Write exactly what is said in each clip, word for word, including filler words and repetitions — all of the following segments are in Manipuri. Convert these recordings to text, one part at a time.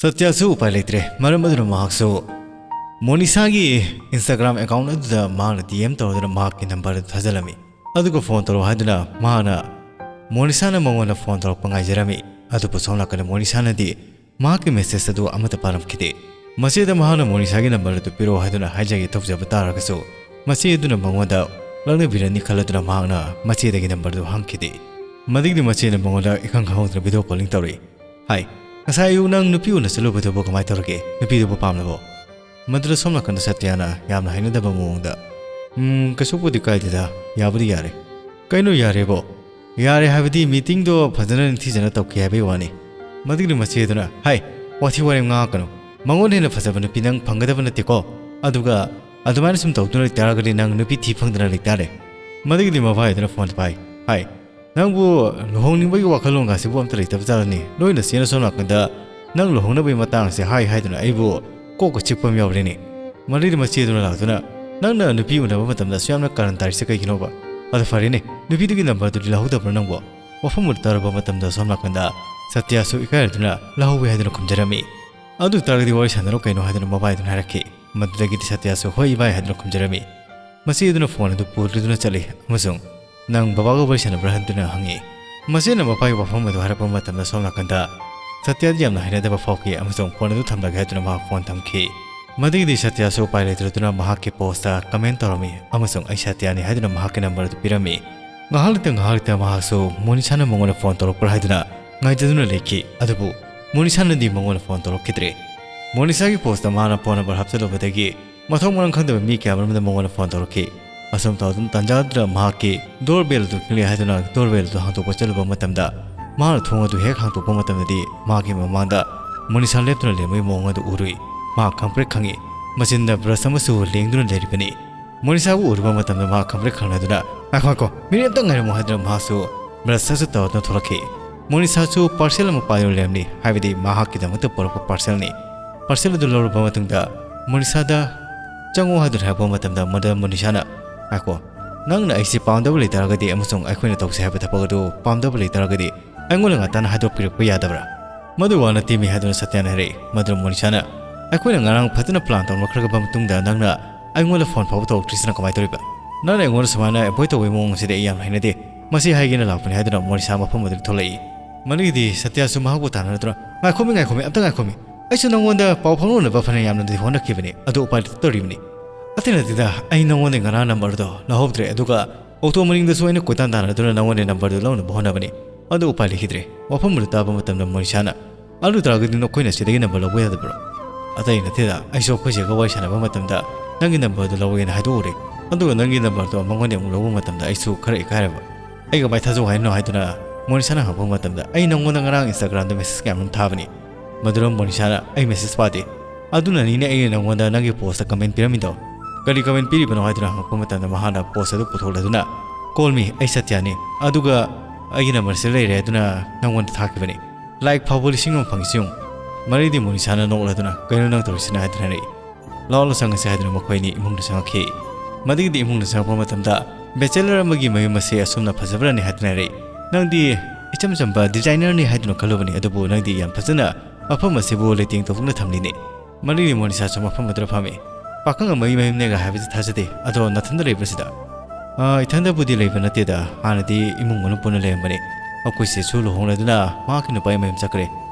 ꯁꯇ꯭ꯌꯥꯁꯨ ꯎꯄꯥꯏ ꯂꯩꯇ꯭ꯔꯦ꯫ ꯃꯔꯝ ꯑꯗꯨꯅ ꯃꯍꯥꯛꯁꯨ ꯃꯣꯅꯤꯁꯥꯒꯤ Instagram account ꯑꯗꯨꯗ ꯃꯍꯥꯛꯅ D M ꯇꯧꯔꯗꯨꯅ ꯃꯍꯥꯛꯀꯤ number ꯑꯗꯨ ꯊꯥꯖꯤꯜꯂꯝꯃꯤ꯫ ꯑꯗꯨꯒ phone ꯇꯧꯔꯛꯑꯣ ꯍꯥꯏꯗꯨꯅ ꯃꯍꯥꯛꯅ, ꯃꯣꯅꯤꯁꯥꯅ ꯃꯉꯣꯟꯗ phone ꯇꯧꯔꯛꯄ ꯉꯥꯏꯖꯔꯝꯃꯤ꯫ ꯑꯗꯨꯕꯨ ꯁꯣꯝ ꯅꯥꯀꯟꯗ ꯃꯣꯅꯤꯁꯥꯅꯗꯤ ꯃꯍꯥꯛꯀꯤ message ꯑꯗꯨ ꯑꯃꯠꯇ ꯄꯥꯜꯂꯝꯈꯤꯗꯦ꯫ ꯃꯆꯦꯗ ꯃꯍꯥꯛꯅ ꯃꯣꯅꯤꯁꯥꯒꯤ number ꯑꯗꯨ ꯄꯤꯔꯛꯑꯣ ꯍꯥꯏꯗꯨꯅ ꯍꯥꯏꯖꯒꯦ ꯇꯧꯖꯕ ꯇꯥꯔꯒꯁꯨ, ꯃꯆꯦ ꯑꯗꯨꯅ ꯃꯉꯣꯟꯗ ꯂꯛꯅꯕꯤꯔꯅꯤ ꯈꯜꯂꯗꯨꯅ ꯃꯍꯥꯛꯅ ꯃꯆꯦꯗꯒꯤ number ꯑꯗꯨ ꯍꯪꯈꯤꯗꯦ꯫ ꯃꯗꯨꯒꯤꯗꯤ ꯃꯆꯦꯅ ꯃꯉꯣꯟꯗ ꯏꯈꯪ ꯈꯪꯍꯧꯗꯅ video calling ꯇꯧꯔꯛꯏ꯫ "ꯍꯥꯏ, ꯉꯁꯥꯏ ꯑꯌꯨꯛ ꯅꯪ ꯅꯨꯄꯤ ꯎꯅ ꯆꯠꯂꯨꯕꯗꯨꯕꯨ ꯀꯃꯥꯏ ꯇꯧꯔꯒꯦ? ꯅꯨꯄꯤꯗꯨꯕꯨ ꯄꯥꯝꯂꯕꯣ?" ꯃꯗꯨꯗ ꯁꯣꯝ ꯅꯥꯀꯟꯗ ꯁꯇ꯭ꯌꯥꯅ ꯌꯥꯝꯅ ꯍꯩꯅꯗꯕ ꯃꯑꯣꯡꯗ, "ꯎꯝ, ꯀꯩꯁꯨꯕꯨꯗꯤ ꯀꯥꯏꯗꯦꯗ, ꯌꯥꯕꯨꯗꯤ ꯌꯥꯔꯦ꯫" "ꯀꯩꯅꯣ ꯌꯥꯔꯦꯕꯣ?" "ꯌꯥꯔꯦ ꯍꯥꯏꯕꯗꯤ meetingꯗꯣ ꯐꯖꯅ ꯅꯤꯡꯊꯤꯖꯅ ꯇꯧꯈꯤ ꯍꯥꯏꯕꯒꯤ ꯋꯥꯅꯤ꯫" ꯃꯗꯨꯒꯤꯗꯤ ꯃꯆꯦꯗꯨꯅ, "ꯍꯥꯏ, ꯋꯥꯊꯤ ꯋꯥꯔꯦꯝ ꯉꯥꯡꯉꯛꯀꯅꯨ꯫ ꯃꯉꯣꯟꯗ ꯍꯦꯟꯅ ꯐꯖꯕ ꯅꯨꯄꯤ ꯅꯪ ꯐꯪꯒꯗꯕ ꯅꯠꯇꯦꯀꯣ꯫ ꯑꯗꯨꯒ ꯑꯗꯨꯃꯥꯏꯅ ꯁꯨꯝ ꯇꯧꯗꯨꯅ ꯂꯩꯇꯥꯔꯒꯗꯤ ꯅꯪ ꯅꯨꯄꯤ ꯊꯤ ꯐꯪꯗꯅ ꯂꯩꯇꯥꯔꯦ꯫" ꯃꯗꯨꯒꯤꯗꯤ ꯃꯕꯥꯏꯗꯨꯅ phone ꯄꯥꯏ꯫ "ꯍꯥꯏ, ꯅꯪꯕꯨ ꯂꯨꯍꯣꯡꯅꯤꯡꯕꯒꯤ ꯋꯥꯈꯜꯂꯣꯟꯒꯁꯤꯕꯨ ꯑꯝꯇ ꯂꯩꯇꯕ ꯖꯥꯠꯂꯅꯤ? ꯅꯣꯏ ꯅꯆꯦꯅ ꯁꯣꯝ ꯅꯥꯀꯟꯗ ꯅꯪ ꯂꯨꯍꯣꯡꯅꯕꯒꯤ ꯃꯇꯥꯡꯁꯦ ꯍꯥꯏ ꯍꯥꯏꯗꯨꯅ ꯑꯩꯕꯨ ꯀꯣꯛꯀ ꯆꯤꯛꯄ ꯑꯃ ꯌꯥꯎꯔꯦꯅꯦ꯫" ꯃꯗꯨꯒꯤꯗꯤ ꯃꯆꯦꯗꯨꯅ ꯂꯥꯛꯇꯨꯅ, "ꯅꯪꯅ ꯅꯨꯄꯤ ꯎꯅꯕ ꯃꯇꯝꯗ ꯑꯁꯨꯛ ꯌꯥꯝꯅ ꯀꯔꯟ ꯇꯥꯔꯤꯁꯦ ꯀꯩꯒꯤꯅꯣꯕ? ꯑꯗꯣ ꯐꯔꯦꯅꯦ, ꯅꯨꯄꯤꯗꯨꯒꯤ numberꯗꯨꯗꯤ ꯂꯧꯍꯧꯗꯕ꯭ꯔꯣ ꯅꯪꯕꯣ?" ꯋꯥꯐꯝ ꯑꯗꯨ ꯇꯥꯔꯕ ꯃꯇꯝꯗ ꯁꯣꯝ ꯅꯥꯀꯟꯗ ꯁꯇ꯭ꯌꯥꯁꯨ ꯏꯀꯥꯏꯔꯗꯨꯅ, "ꯂꯧꯍꯧꯋꯤ" ꯍꯥꯏꯗꯨꯅ ꯈꯨꯝꯖꯔꯝꯃꯤ꯫ "ꯑꯗꯨ ꯑꯣꯏꯇꯥꯔꯒꯗꯤ ꯋꯥꯔꯤ ꯁꯥꯟꯅꯔꯣ ꯀꯩꯅꯣ" ꯍꯥꯏꯗꯨꯅ ꯃꯕꯥꯏꯗꯨꯅ ꯍꯥꯏꯔꯛꯈꯤ꯫ ꯃꯗꯨꯗꯒꯤꯗꯤ ꯁꯇ꯭ꯌꯥꯁꯨ "ꯍꯣꯏ ꯏꯕꯥꯏ" ꯍꯥꯏꯗꯨꯅ ꯈꯨꯝꯖꯔꯝꯃꯤ꯫ ꯃꯆꯦꯗꯨꯅ phone ꯑꯗꯨ ꯄꯨꯗꯨꯅ ꯆꯠꯂꯤ ꯑꯃꯁꯨꯡ "ꯅꯪ ꯕꯕꯥꯒ ꯋꯥꯔꯤ ꯁꯥꯟꯅꯕ꯭ꯔꯥ?" ꯍꯥꯏꯗꯨꯅ ꯍꯪꯉꯤ꯫ ꯃꯆꯦꯅ ꯃꯄꯥꯒꯤ ꯋꯥꯐꯝ ꯑꯗꯨ ꯍꯥꯏꯔꯛꯄ ꯃꯇꯝꯗ ꯁꯣꯝ ꯅꯥꯀꯟꯗ ꯁꯇ꯭ꯌꯥꯗꯤ ꯌꯥꯝꯅ ꯍꯩꯅꯗꯕ ꯐꯥꯎꯈꯤ ꯑꯃꯁꯨꯡ phone ꯑꯗꯨ ꯊꯝꯂꯒꯦ ꯍꯥꯏꯗꯨꯅ ꯃꯍꯥꯛ phone ꯊꯝꯈꯤ꯫ ꯃꯗꯨꯒꯤꯗꯤ ꯁꯇ꯭ꯌꯥꯁꯨ ꯎꯄꯥꯏ ꯂꯩꯇꯗꯨꯅ ꯃꯍꯥꯛꯀꯤ postꯇ comment ꯇꯧꯔꯝꯃꯤ ꯑꯃꯁꯨꯡ "ꯑꯩ ꯁꯇ꯭ꯌꯥꯅꯤ" ꯍꯥꯏꯗꯨꯅ ꯃꯍꯥꯛꯀꯤ number ꯑꯗꯨ ꯄꯤꯔꯝꯃꯤ꯫ ꯉꯥꯏꯍꯥꯛ ꯂꯩꯇ ꯉꯥꯏꯍꯥꯛ ꯂꯩꯇ ꯃꯍꯥꯛꯁꯨ ꯃꯣꯅꯤꯁꯥꯅ ꯃꯉꯣꯟꯗ phone ꯇꯧꯔꯛꯄ꯭ꯔꯥ ꯍꯥꯏꯗꯨꯅ ꯉꯥꯏꯖꯗꯨꯅ ꯂꯩꯈꯤ꯫ ꯑꯗꯨꯕꯨ ꯃꯣꯅꯤꯁꯥꯅꯗꯤ ꯃꯉꯣꯟꯗ phone ꯇꯧꯔꯛꯈꯤꯗ꯭ꯔꯦ꯫ ꯃꯣꯅꯤꯁꯥꯒꯤ postꯇ ꯃꯍꯥꯛꯅ phone number ꯍꯥꯞꯆꯜꯂꯨꯕꯗꯒꯤ ꯃꯊꯣꯡ ꯃꯔꯝ ꯈꯪꯗꯕ ꯃꯤ ꯀꯌꯥ ꯑꯃꯔꯣꯝꯗ ꯃꯉꯣꯟꯗ phone ꯇꯧꯔꯛꯈꯤ꯫ ꯑꯁꯨꯝ ꯇꯧꯗꯨꯅ ꯇꯥꯟꯖꯥꯗꯨꯗ ꯃꯍꯥꯛꯀꯤ doorbell ꯑꯗꯨ ꯈꯤꯡꯂꯦ ꯍꯥꯏꯗꯨꯅ doorbell ꯑꯗꯨ ꯍꯥꯡꯗꯣꯛꯄ ꯆꯠꯂꯨꯕ ꯃꯇꯝꯗ, ꯃꯍꯥꯛꯅ ꯊꯣꯡ ꯑꯗꯨ ꯍꯦꯛ ꯍꯥꯡꯗꯣꯛꯄ ꯃꯇꯝꯗꯗꯤ ꯃꯍꯥꯛꯀꯤ ꯃꯃꯥꯡꯗ ꯃꯣꯅꯤꯁꯥ ꯂꯦꯞꯇꯨꯅ ꯂꯩꯔꯝꯕꯒꯤ ꯃꯑꯣꯡ ꯑꯗꯨ ꯎꯔꯨꯏ꯫ ꯃꯍꯥꯛ ꯈꯪꯄ꯭ꯔꯦꯛ ꯈꯪꯉꯤ꯫ ꯃꯆꯤꯟꯗ brush ꯑꯃꯁꯨ ꯂꯦꯡꯗꯨꯅ ꯂꯩꯔꯤꯕꯅꯤ꯫ ꯃꯣꯅꯤꯁꯥꯕꯨ ꯎꯔꯨꯕ ꯃꯇꯝꯗ ꯃꯍꯥꯛ ꯈꯪꯄ꯭ꯔꯦꯛ ꯈꯪꯂꯗꯨꯅ, "ꯉꯥꯏꯈꯣ, ꯉꯥꯏꯈꯣ, minute ꯑꯝꯇ ꯉꯥꯏꯔꯝꯃꯨ" ꯍꯥꯏꯗꯨꯅ ꯃꯍꯥꯛꯁꯨ brush ꯑꯗꯨ ꯇꯧꯗꯨꯅ ꯊꯣꯛꯂꯛꯈꯤ꯫ ꯃꯣꯅꯤꯁꯥꯁꯨ parcel ꯑꯃ ꯄꯥꯏꯗꯨꯅ ꯂꯩꯔꯝꯂꯤ, ꯍꯥꯏꯕꯗꯤ ꯃꯍꯥꯛꯀꯤꯗꯃꯛꯇ ꯄꯨꯔꯛꯄ parcelꯅꯤ꯫ Parcel ꯑꯗꯨ ꯂꯧꯔꯕ ꯃꯇꯨꯡꯗ ꯃꯣꯅꯤꯁꯥꯗ "ꯆꯪꯉꯣ" ꯍꯥꯏꯗꯨꯅ ꯍꯥꯏꯔꯛꯄ ꯃꯇꯝꯗ ꯃꯗꯨꯗ ꯃꯣꯅꯤꯁꯥꯅ, "ꯉꯥꯏꯈꯣ, ꯅꯪꯅ ꯑꯩꯁꯤ ꯄꯥꯝꯗꯕ ꯂꯩꯇꯥꯔꯒꯗꯤ ꯑꯃꯁꯨꯡ ꯑꯩꯈꯣꯏꯅ ꯇꯧꯁꯦ ꯍꯥꯏꯕ ꯊꯕꯛ ꯑꯗꯨ ꯄꯥꯝꯗꯕ ꯂꯩꯇꯥꯔꯒꯗꯤ ꯑꯩꯉꯣꯟꯗ ꯉꯟꯇꯥꯅ ꯍꯥꯏꯗꯣꯛꯄꯤꯔꯛꯄ ꯌꯥꯗꯕ꯭ꯔꯥ?" "ꯃꯗꯨ ꯋꯥ ꯅꯠꯇꯦꯃꯤ" ꯍꯥꯏꯗꯨꯅ ꯁꯇ꯭ꯌꯥꯅ ꯍꯥꯏꯔꯛꯏ꯫ ꯃꯗꯨꯗ ꯃꯣꯅꯤꯁꯥꯅ, "ꯑꯩꯈꯣꯏꯅ ꯉꯔꯥꯡ ꯐꯖꯅ plan ꯇꯧꯅꯈ꯭ꯔꯕ ꯃꯇꯨꯡꯗ ꯅꯪꯅ ꯑꯩꯉꯣꯟꯗ phone ꯐꯥꯎꯕ ꯇꯧꯔꯛꯇ꯭ꯔꯤꯁꯤꯅ ꯀꯃꯥꯏꯅ ꯇꯧꯔꯤꯕ? ꯅꯪꯅ ꯑꯩꯉꯣꯟꯗ ꯁꯨꯃꯥꯏꯅ avoid ꯇꯧꯕꯒꯤ ꯃꯑꯣꯡ ꯑꯁꯤꯗꯤ ꯑꯩ ꯌꯥꯝ ꯍꯩꯅꯗꯦ꯫ ꯃꯁꯤ ꯍꯥꯏꯒꯦꯅ ꯂꯥꯛꯄꯅꯤ" ꯍꯥꯏꯗꯨꯅ ꯃꯣꯅꯤꯁꯥ ꯃꯐꯝ ꯑꯗꯨꯗ ꯊꯣꯛꯂꯛꯏ꯫ ꯃꯗꯨꯒꯤꯗꯤ ꯁꯇ꯭ꯌꯥꯁꯨ ꯃꯍꯥꯛꯄꯨ ꯇꯥꯟꯅꯗꯨꯅ, "ꯉꯥꯏꯈꯣꯃꯤ, ꯉꯥꯏꯈꯣꯃꯤ, ꯑꯝꯇ ꯉꯥꯏꯈꯣꯃꯤ꯫ ꯑꯩꯁꯨ ꯅꯪꯉꯣꯟꯗ ꯄꯥꯎ ꯐꯥꯎꯅꯅꯕ ꯐꯅ ꯌꯥꯝꯅꯗꯤ ꯍꯣꯠꯅꯈꯤꯕꯅꯤ, ꯑꯗꯨ ꯎꯄꯥꯏ ꯂꯩꯇꯗꯧꯔꯤꯕꯅꯤ꯫ ꯑꯇꯩ ꯅꯠꯇꯦꯗ, ꯑꯩ ꯅꯪꯉꯣꯟꯗ ꯉꯔꯥꯡ number ꯗꯣ ꯂꯧꯍꯧꯗ꯭ꯔꯦ, ꯑꯗꯨꯒ auto ꯃꯅꯤꯡꯗꯁꯨ ꯑꯩꯅ ꯀꯣꯏꯇꯥꯟ ꯇꯥꯟꯅꯗꯨꯅ ꯅꯪꯉꯣꯟꯗ number ꯗꯨ ꯂꯧꯅꯕ ꯍꯣꯠꯅꯕꯅꯤ, ꯑꯗꯨ ꯎꯄꯥꯏ ꯂꯩꯈꯤꯗ꯭ꯔꯦ꯫" ꯋꯥꯐꯝ ꯑꯗꯨ ꯇꯥꯕ ꯃꯇꯝꯗ ꯃꯣꯅꯤꯁꯥꯅ, "ꯑꯗꯨ ꯇꯥꯔꯒꯗꯤ ꯅꯈꯣꯏꯅ ꯁꯤꯗꯒꯤ number ꯂꯧꯕ ꯌꯥꯗꯕ꯭ꯔꯣ?" "ꯑꯇꯩ ꯅꯠꯇꯦꯗ, ꯑꯩꯁꯨ ꯑꯩꯈꯣꯏ ꯆꯦꯒ ꯋꯥꯔꯤ ꯁꯥꯟꯅꯕ ꯃꯇꯝꯗ ꯅꯪꯒꯤ number ꯗꯨ ꯂꯧꯋꯦꯅ ꯍꯥꯏꯗꯣꯛꯎꯔꯦ, ꯑꯗꯨꯒ ꯅꯪꯒꯤ number ꯗꯣ ꯃꯉꯣꯟꯗ ꯑꯃꯨꯛ ꯂꯧꯕ ꯃꯇꯝꯗ ꯑꯩꯁꯨ ꯈꯔ ꯏꯀꯥꯏꯔꯕ꯫ ꯑꯩ ꯀꯃꯥꯏ ꯊꯥꯖꯧ ꯍꯥꯏꯅꯣ?" ꯍꯥꯏꯗꯨꯅ ꯃꯣꯅꯤꯁꯥꯅ ꯍꯪꯉꯛꯄ ꯃꯇꯝꯗ, "ꯑꯩ ꯅꯪꯉꯣꯟꯗ ꯉꯔꯥꯡ Instagram ꯗ message ꯀꯌꯥꯃꯔꯨꯝ ꯊꯥꯕꯅꯤ꯫" ꯃꯗꯨꯗ ꯃꯣꯅꯤꯁꯥꯅ, "ꯑꯩ message ꯄꯥꯗꯦ, ꯑꯗꯨꯅꯅꯤꯅꯦ ꯑꯩꯅ ꯅꯪꯉꯣꯟꯗ ꯅꯪꯒꯤ post ꯇ comment ꯄꯤꯔꯝꯃꯤꯗꯣ꯫ ꯀꯔꯤ comment ꯄꯤꯔꯤꯕꯅꯣ?" ꯍꯥꯏꯗꯨꯅ ꯍꯪꯉꯛꯄ ꯃꯇꯝꯗ ꯃꯍꯥꯛꯅ post ꯑꯗꯨ ꯄꯨꯊꯣꯛꯂꯗꯨꯅ, "Call me, ꯑꯩ ꯁꯇ꯭ꯌꯥꯅꯤ, ꯑꯗꯨꯒ ꯑꯩꯒꯤ number ꯁꯤ ꯂꯩꯔꯦ ꯍꯥꯏꯗꯨꯅ ꯅꯪꯉꯣꯟꯗ ꯊꯥꯈꯤꯕꯅꯤ꯫ Like ꯐꯥꯎꯕ ꯂꯤꯁꯤꯡ ꯑꯃ ꯐꯪꯉꯤꯁꯤ ꯌꯦꯡꯉꯨ꯫" ꯃꯔꯤꯗꯤ ꯃꯣꯅꯤꯁꯥꯅ ꯅꯣꯛꯂꯗꯨꯅ, "ꯀꯩꯅꯣ ꯅꯪ ꯇꯧꯔꯤꯁꯤꯅ?" ꯍꯥꯏꯗꯨꯅ ꯍꯥꯏꯔꯛꯏ꯫ "ꯂꯥꯛꯑꯣ, ꯂꯥꯛꯑꯣ, ꯆꯪꯉꯁꯤ" ꯍꯥꯏꯗꯨꯅ ꯃꯈꯣꯏ ꯑꯅꯤ ꯏꯃꯨꯡꯗ ꯆꯪꯉꯛꯈꯤ꯫ ꯃꯗꯨꯒꯤꯗꯤ ꯏꯃꯨꯡꯗ ꯆꯪꯉꯛꯄ ꯃꯇꯝꯗ bachelor ꯑꯃꯒꯤ ꯃꯌꯨꯝ ꯑꯁꯤ ꯑꯁꯨꯝꯅ ꯐꯖꯕ꯭ꯔꯅꯦ ꯍꯥꯏꯗꯨꯅ ꯍꯥꯏꯔꯛꯏ꯫ "ꯅꯪꯗꯤ ꯏꯆꯝ ꯆꯝꯕ designer ꯅꯤ ꯍꯥꯏꯗꯨꯅ ꯈꯜꯂꯨꯕꯅꯤ, ꯑꯗꯨꯕꯨ ꯅꯪꯗꯤ ꯌꯥꯝ ꯐꯖꯅ ꯃꯐꯝ ꯑꯁꯤꯕꯨ ꯂꯩꯇꯦꯡ ꯇꯧꯗꯨꯅ ꯊꯝꯂꯤꯅꯦ꯫" ꯃꯗꯨꯒꯤꯗꯤ ꯃꯣꯅꯤꯁꯥꯁꯨ ꯃꯐꯝ ꯑꯗꯨꯗ ꯐꯝꯃꯤ꯫ "ꯄꯥꯈꯪ ꯑꯃꯒꯤ ꯃꯌꯨꯝꯅꯦꯒ ꯍꯥꯏꯕꯁꯤ ꯊꯥꯖꯗꯦ꯫ ꯑꯗꯣ ꯅꯊꯟꯗ ꯂꯩꯕ꯭ꯔꯥ ꯁꯤꯗ?" "ꯑꯥ, ꯏꯊꯟꯗꯕꯨꯗꯤ ꯂꯩꯕ ꯅꯠꯇꯦꯗ, ꯍꯥꯟꯅꯗꯤ ꯏꯃꯨꯡ ꯃꯅꯨꯡ ꯄꯨꯟꯅ ꯂꯩꯔꯝꯕꯅꯤ꯫ ꯑꯩꯈꯣꯏ ꯆꯦꯁꯨ ꯂꯨꯍꯣꯡꯂꯗꯨꯅ ꯃꯍꯥꯛꯀꯤ ꯅꯨꯄꯥꯒꯤ ꯃꯌꯨꯝ ꯆꯠꯈ꯭ꯔꯦ꯫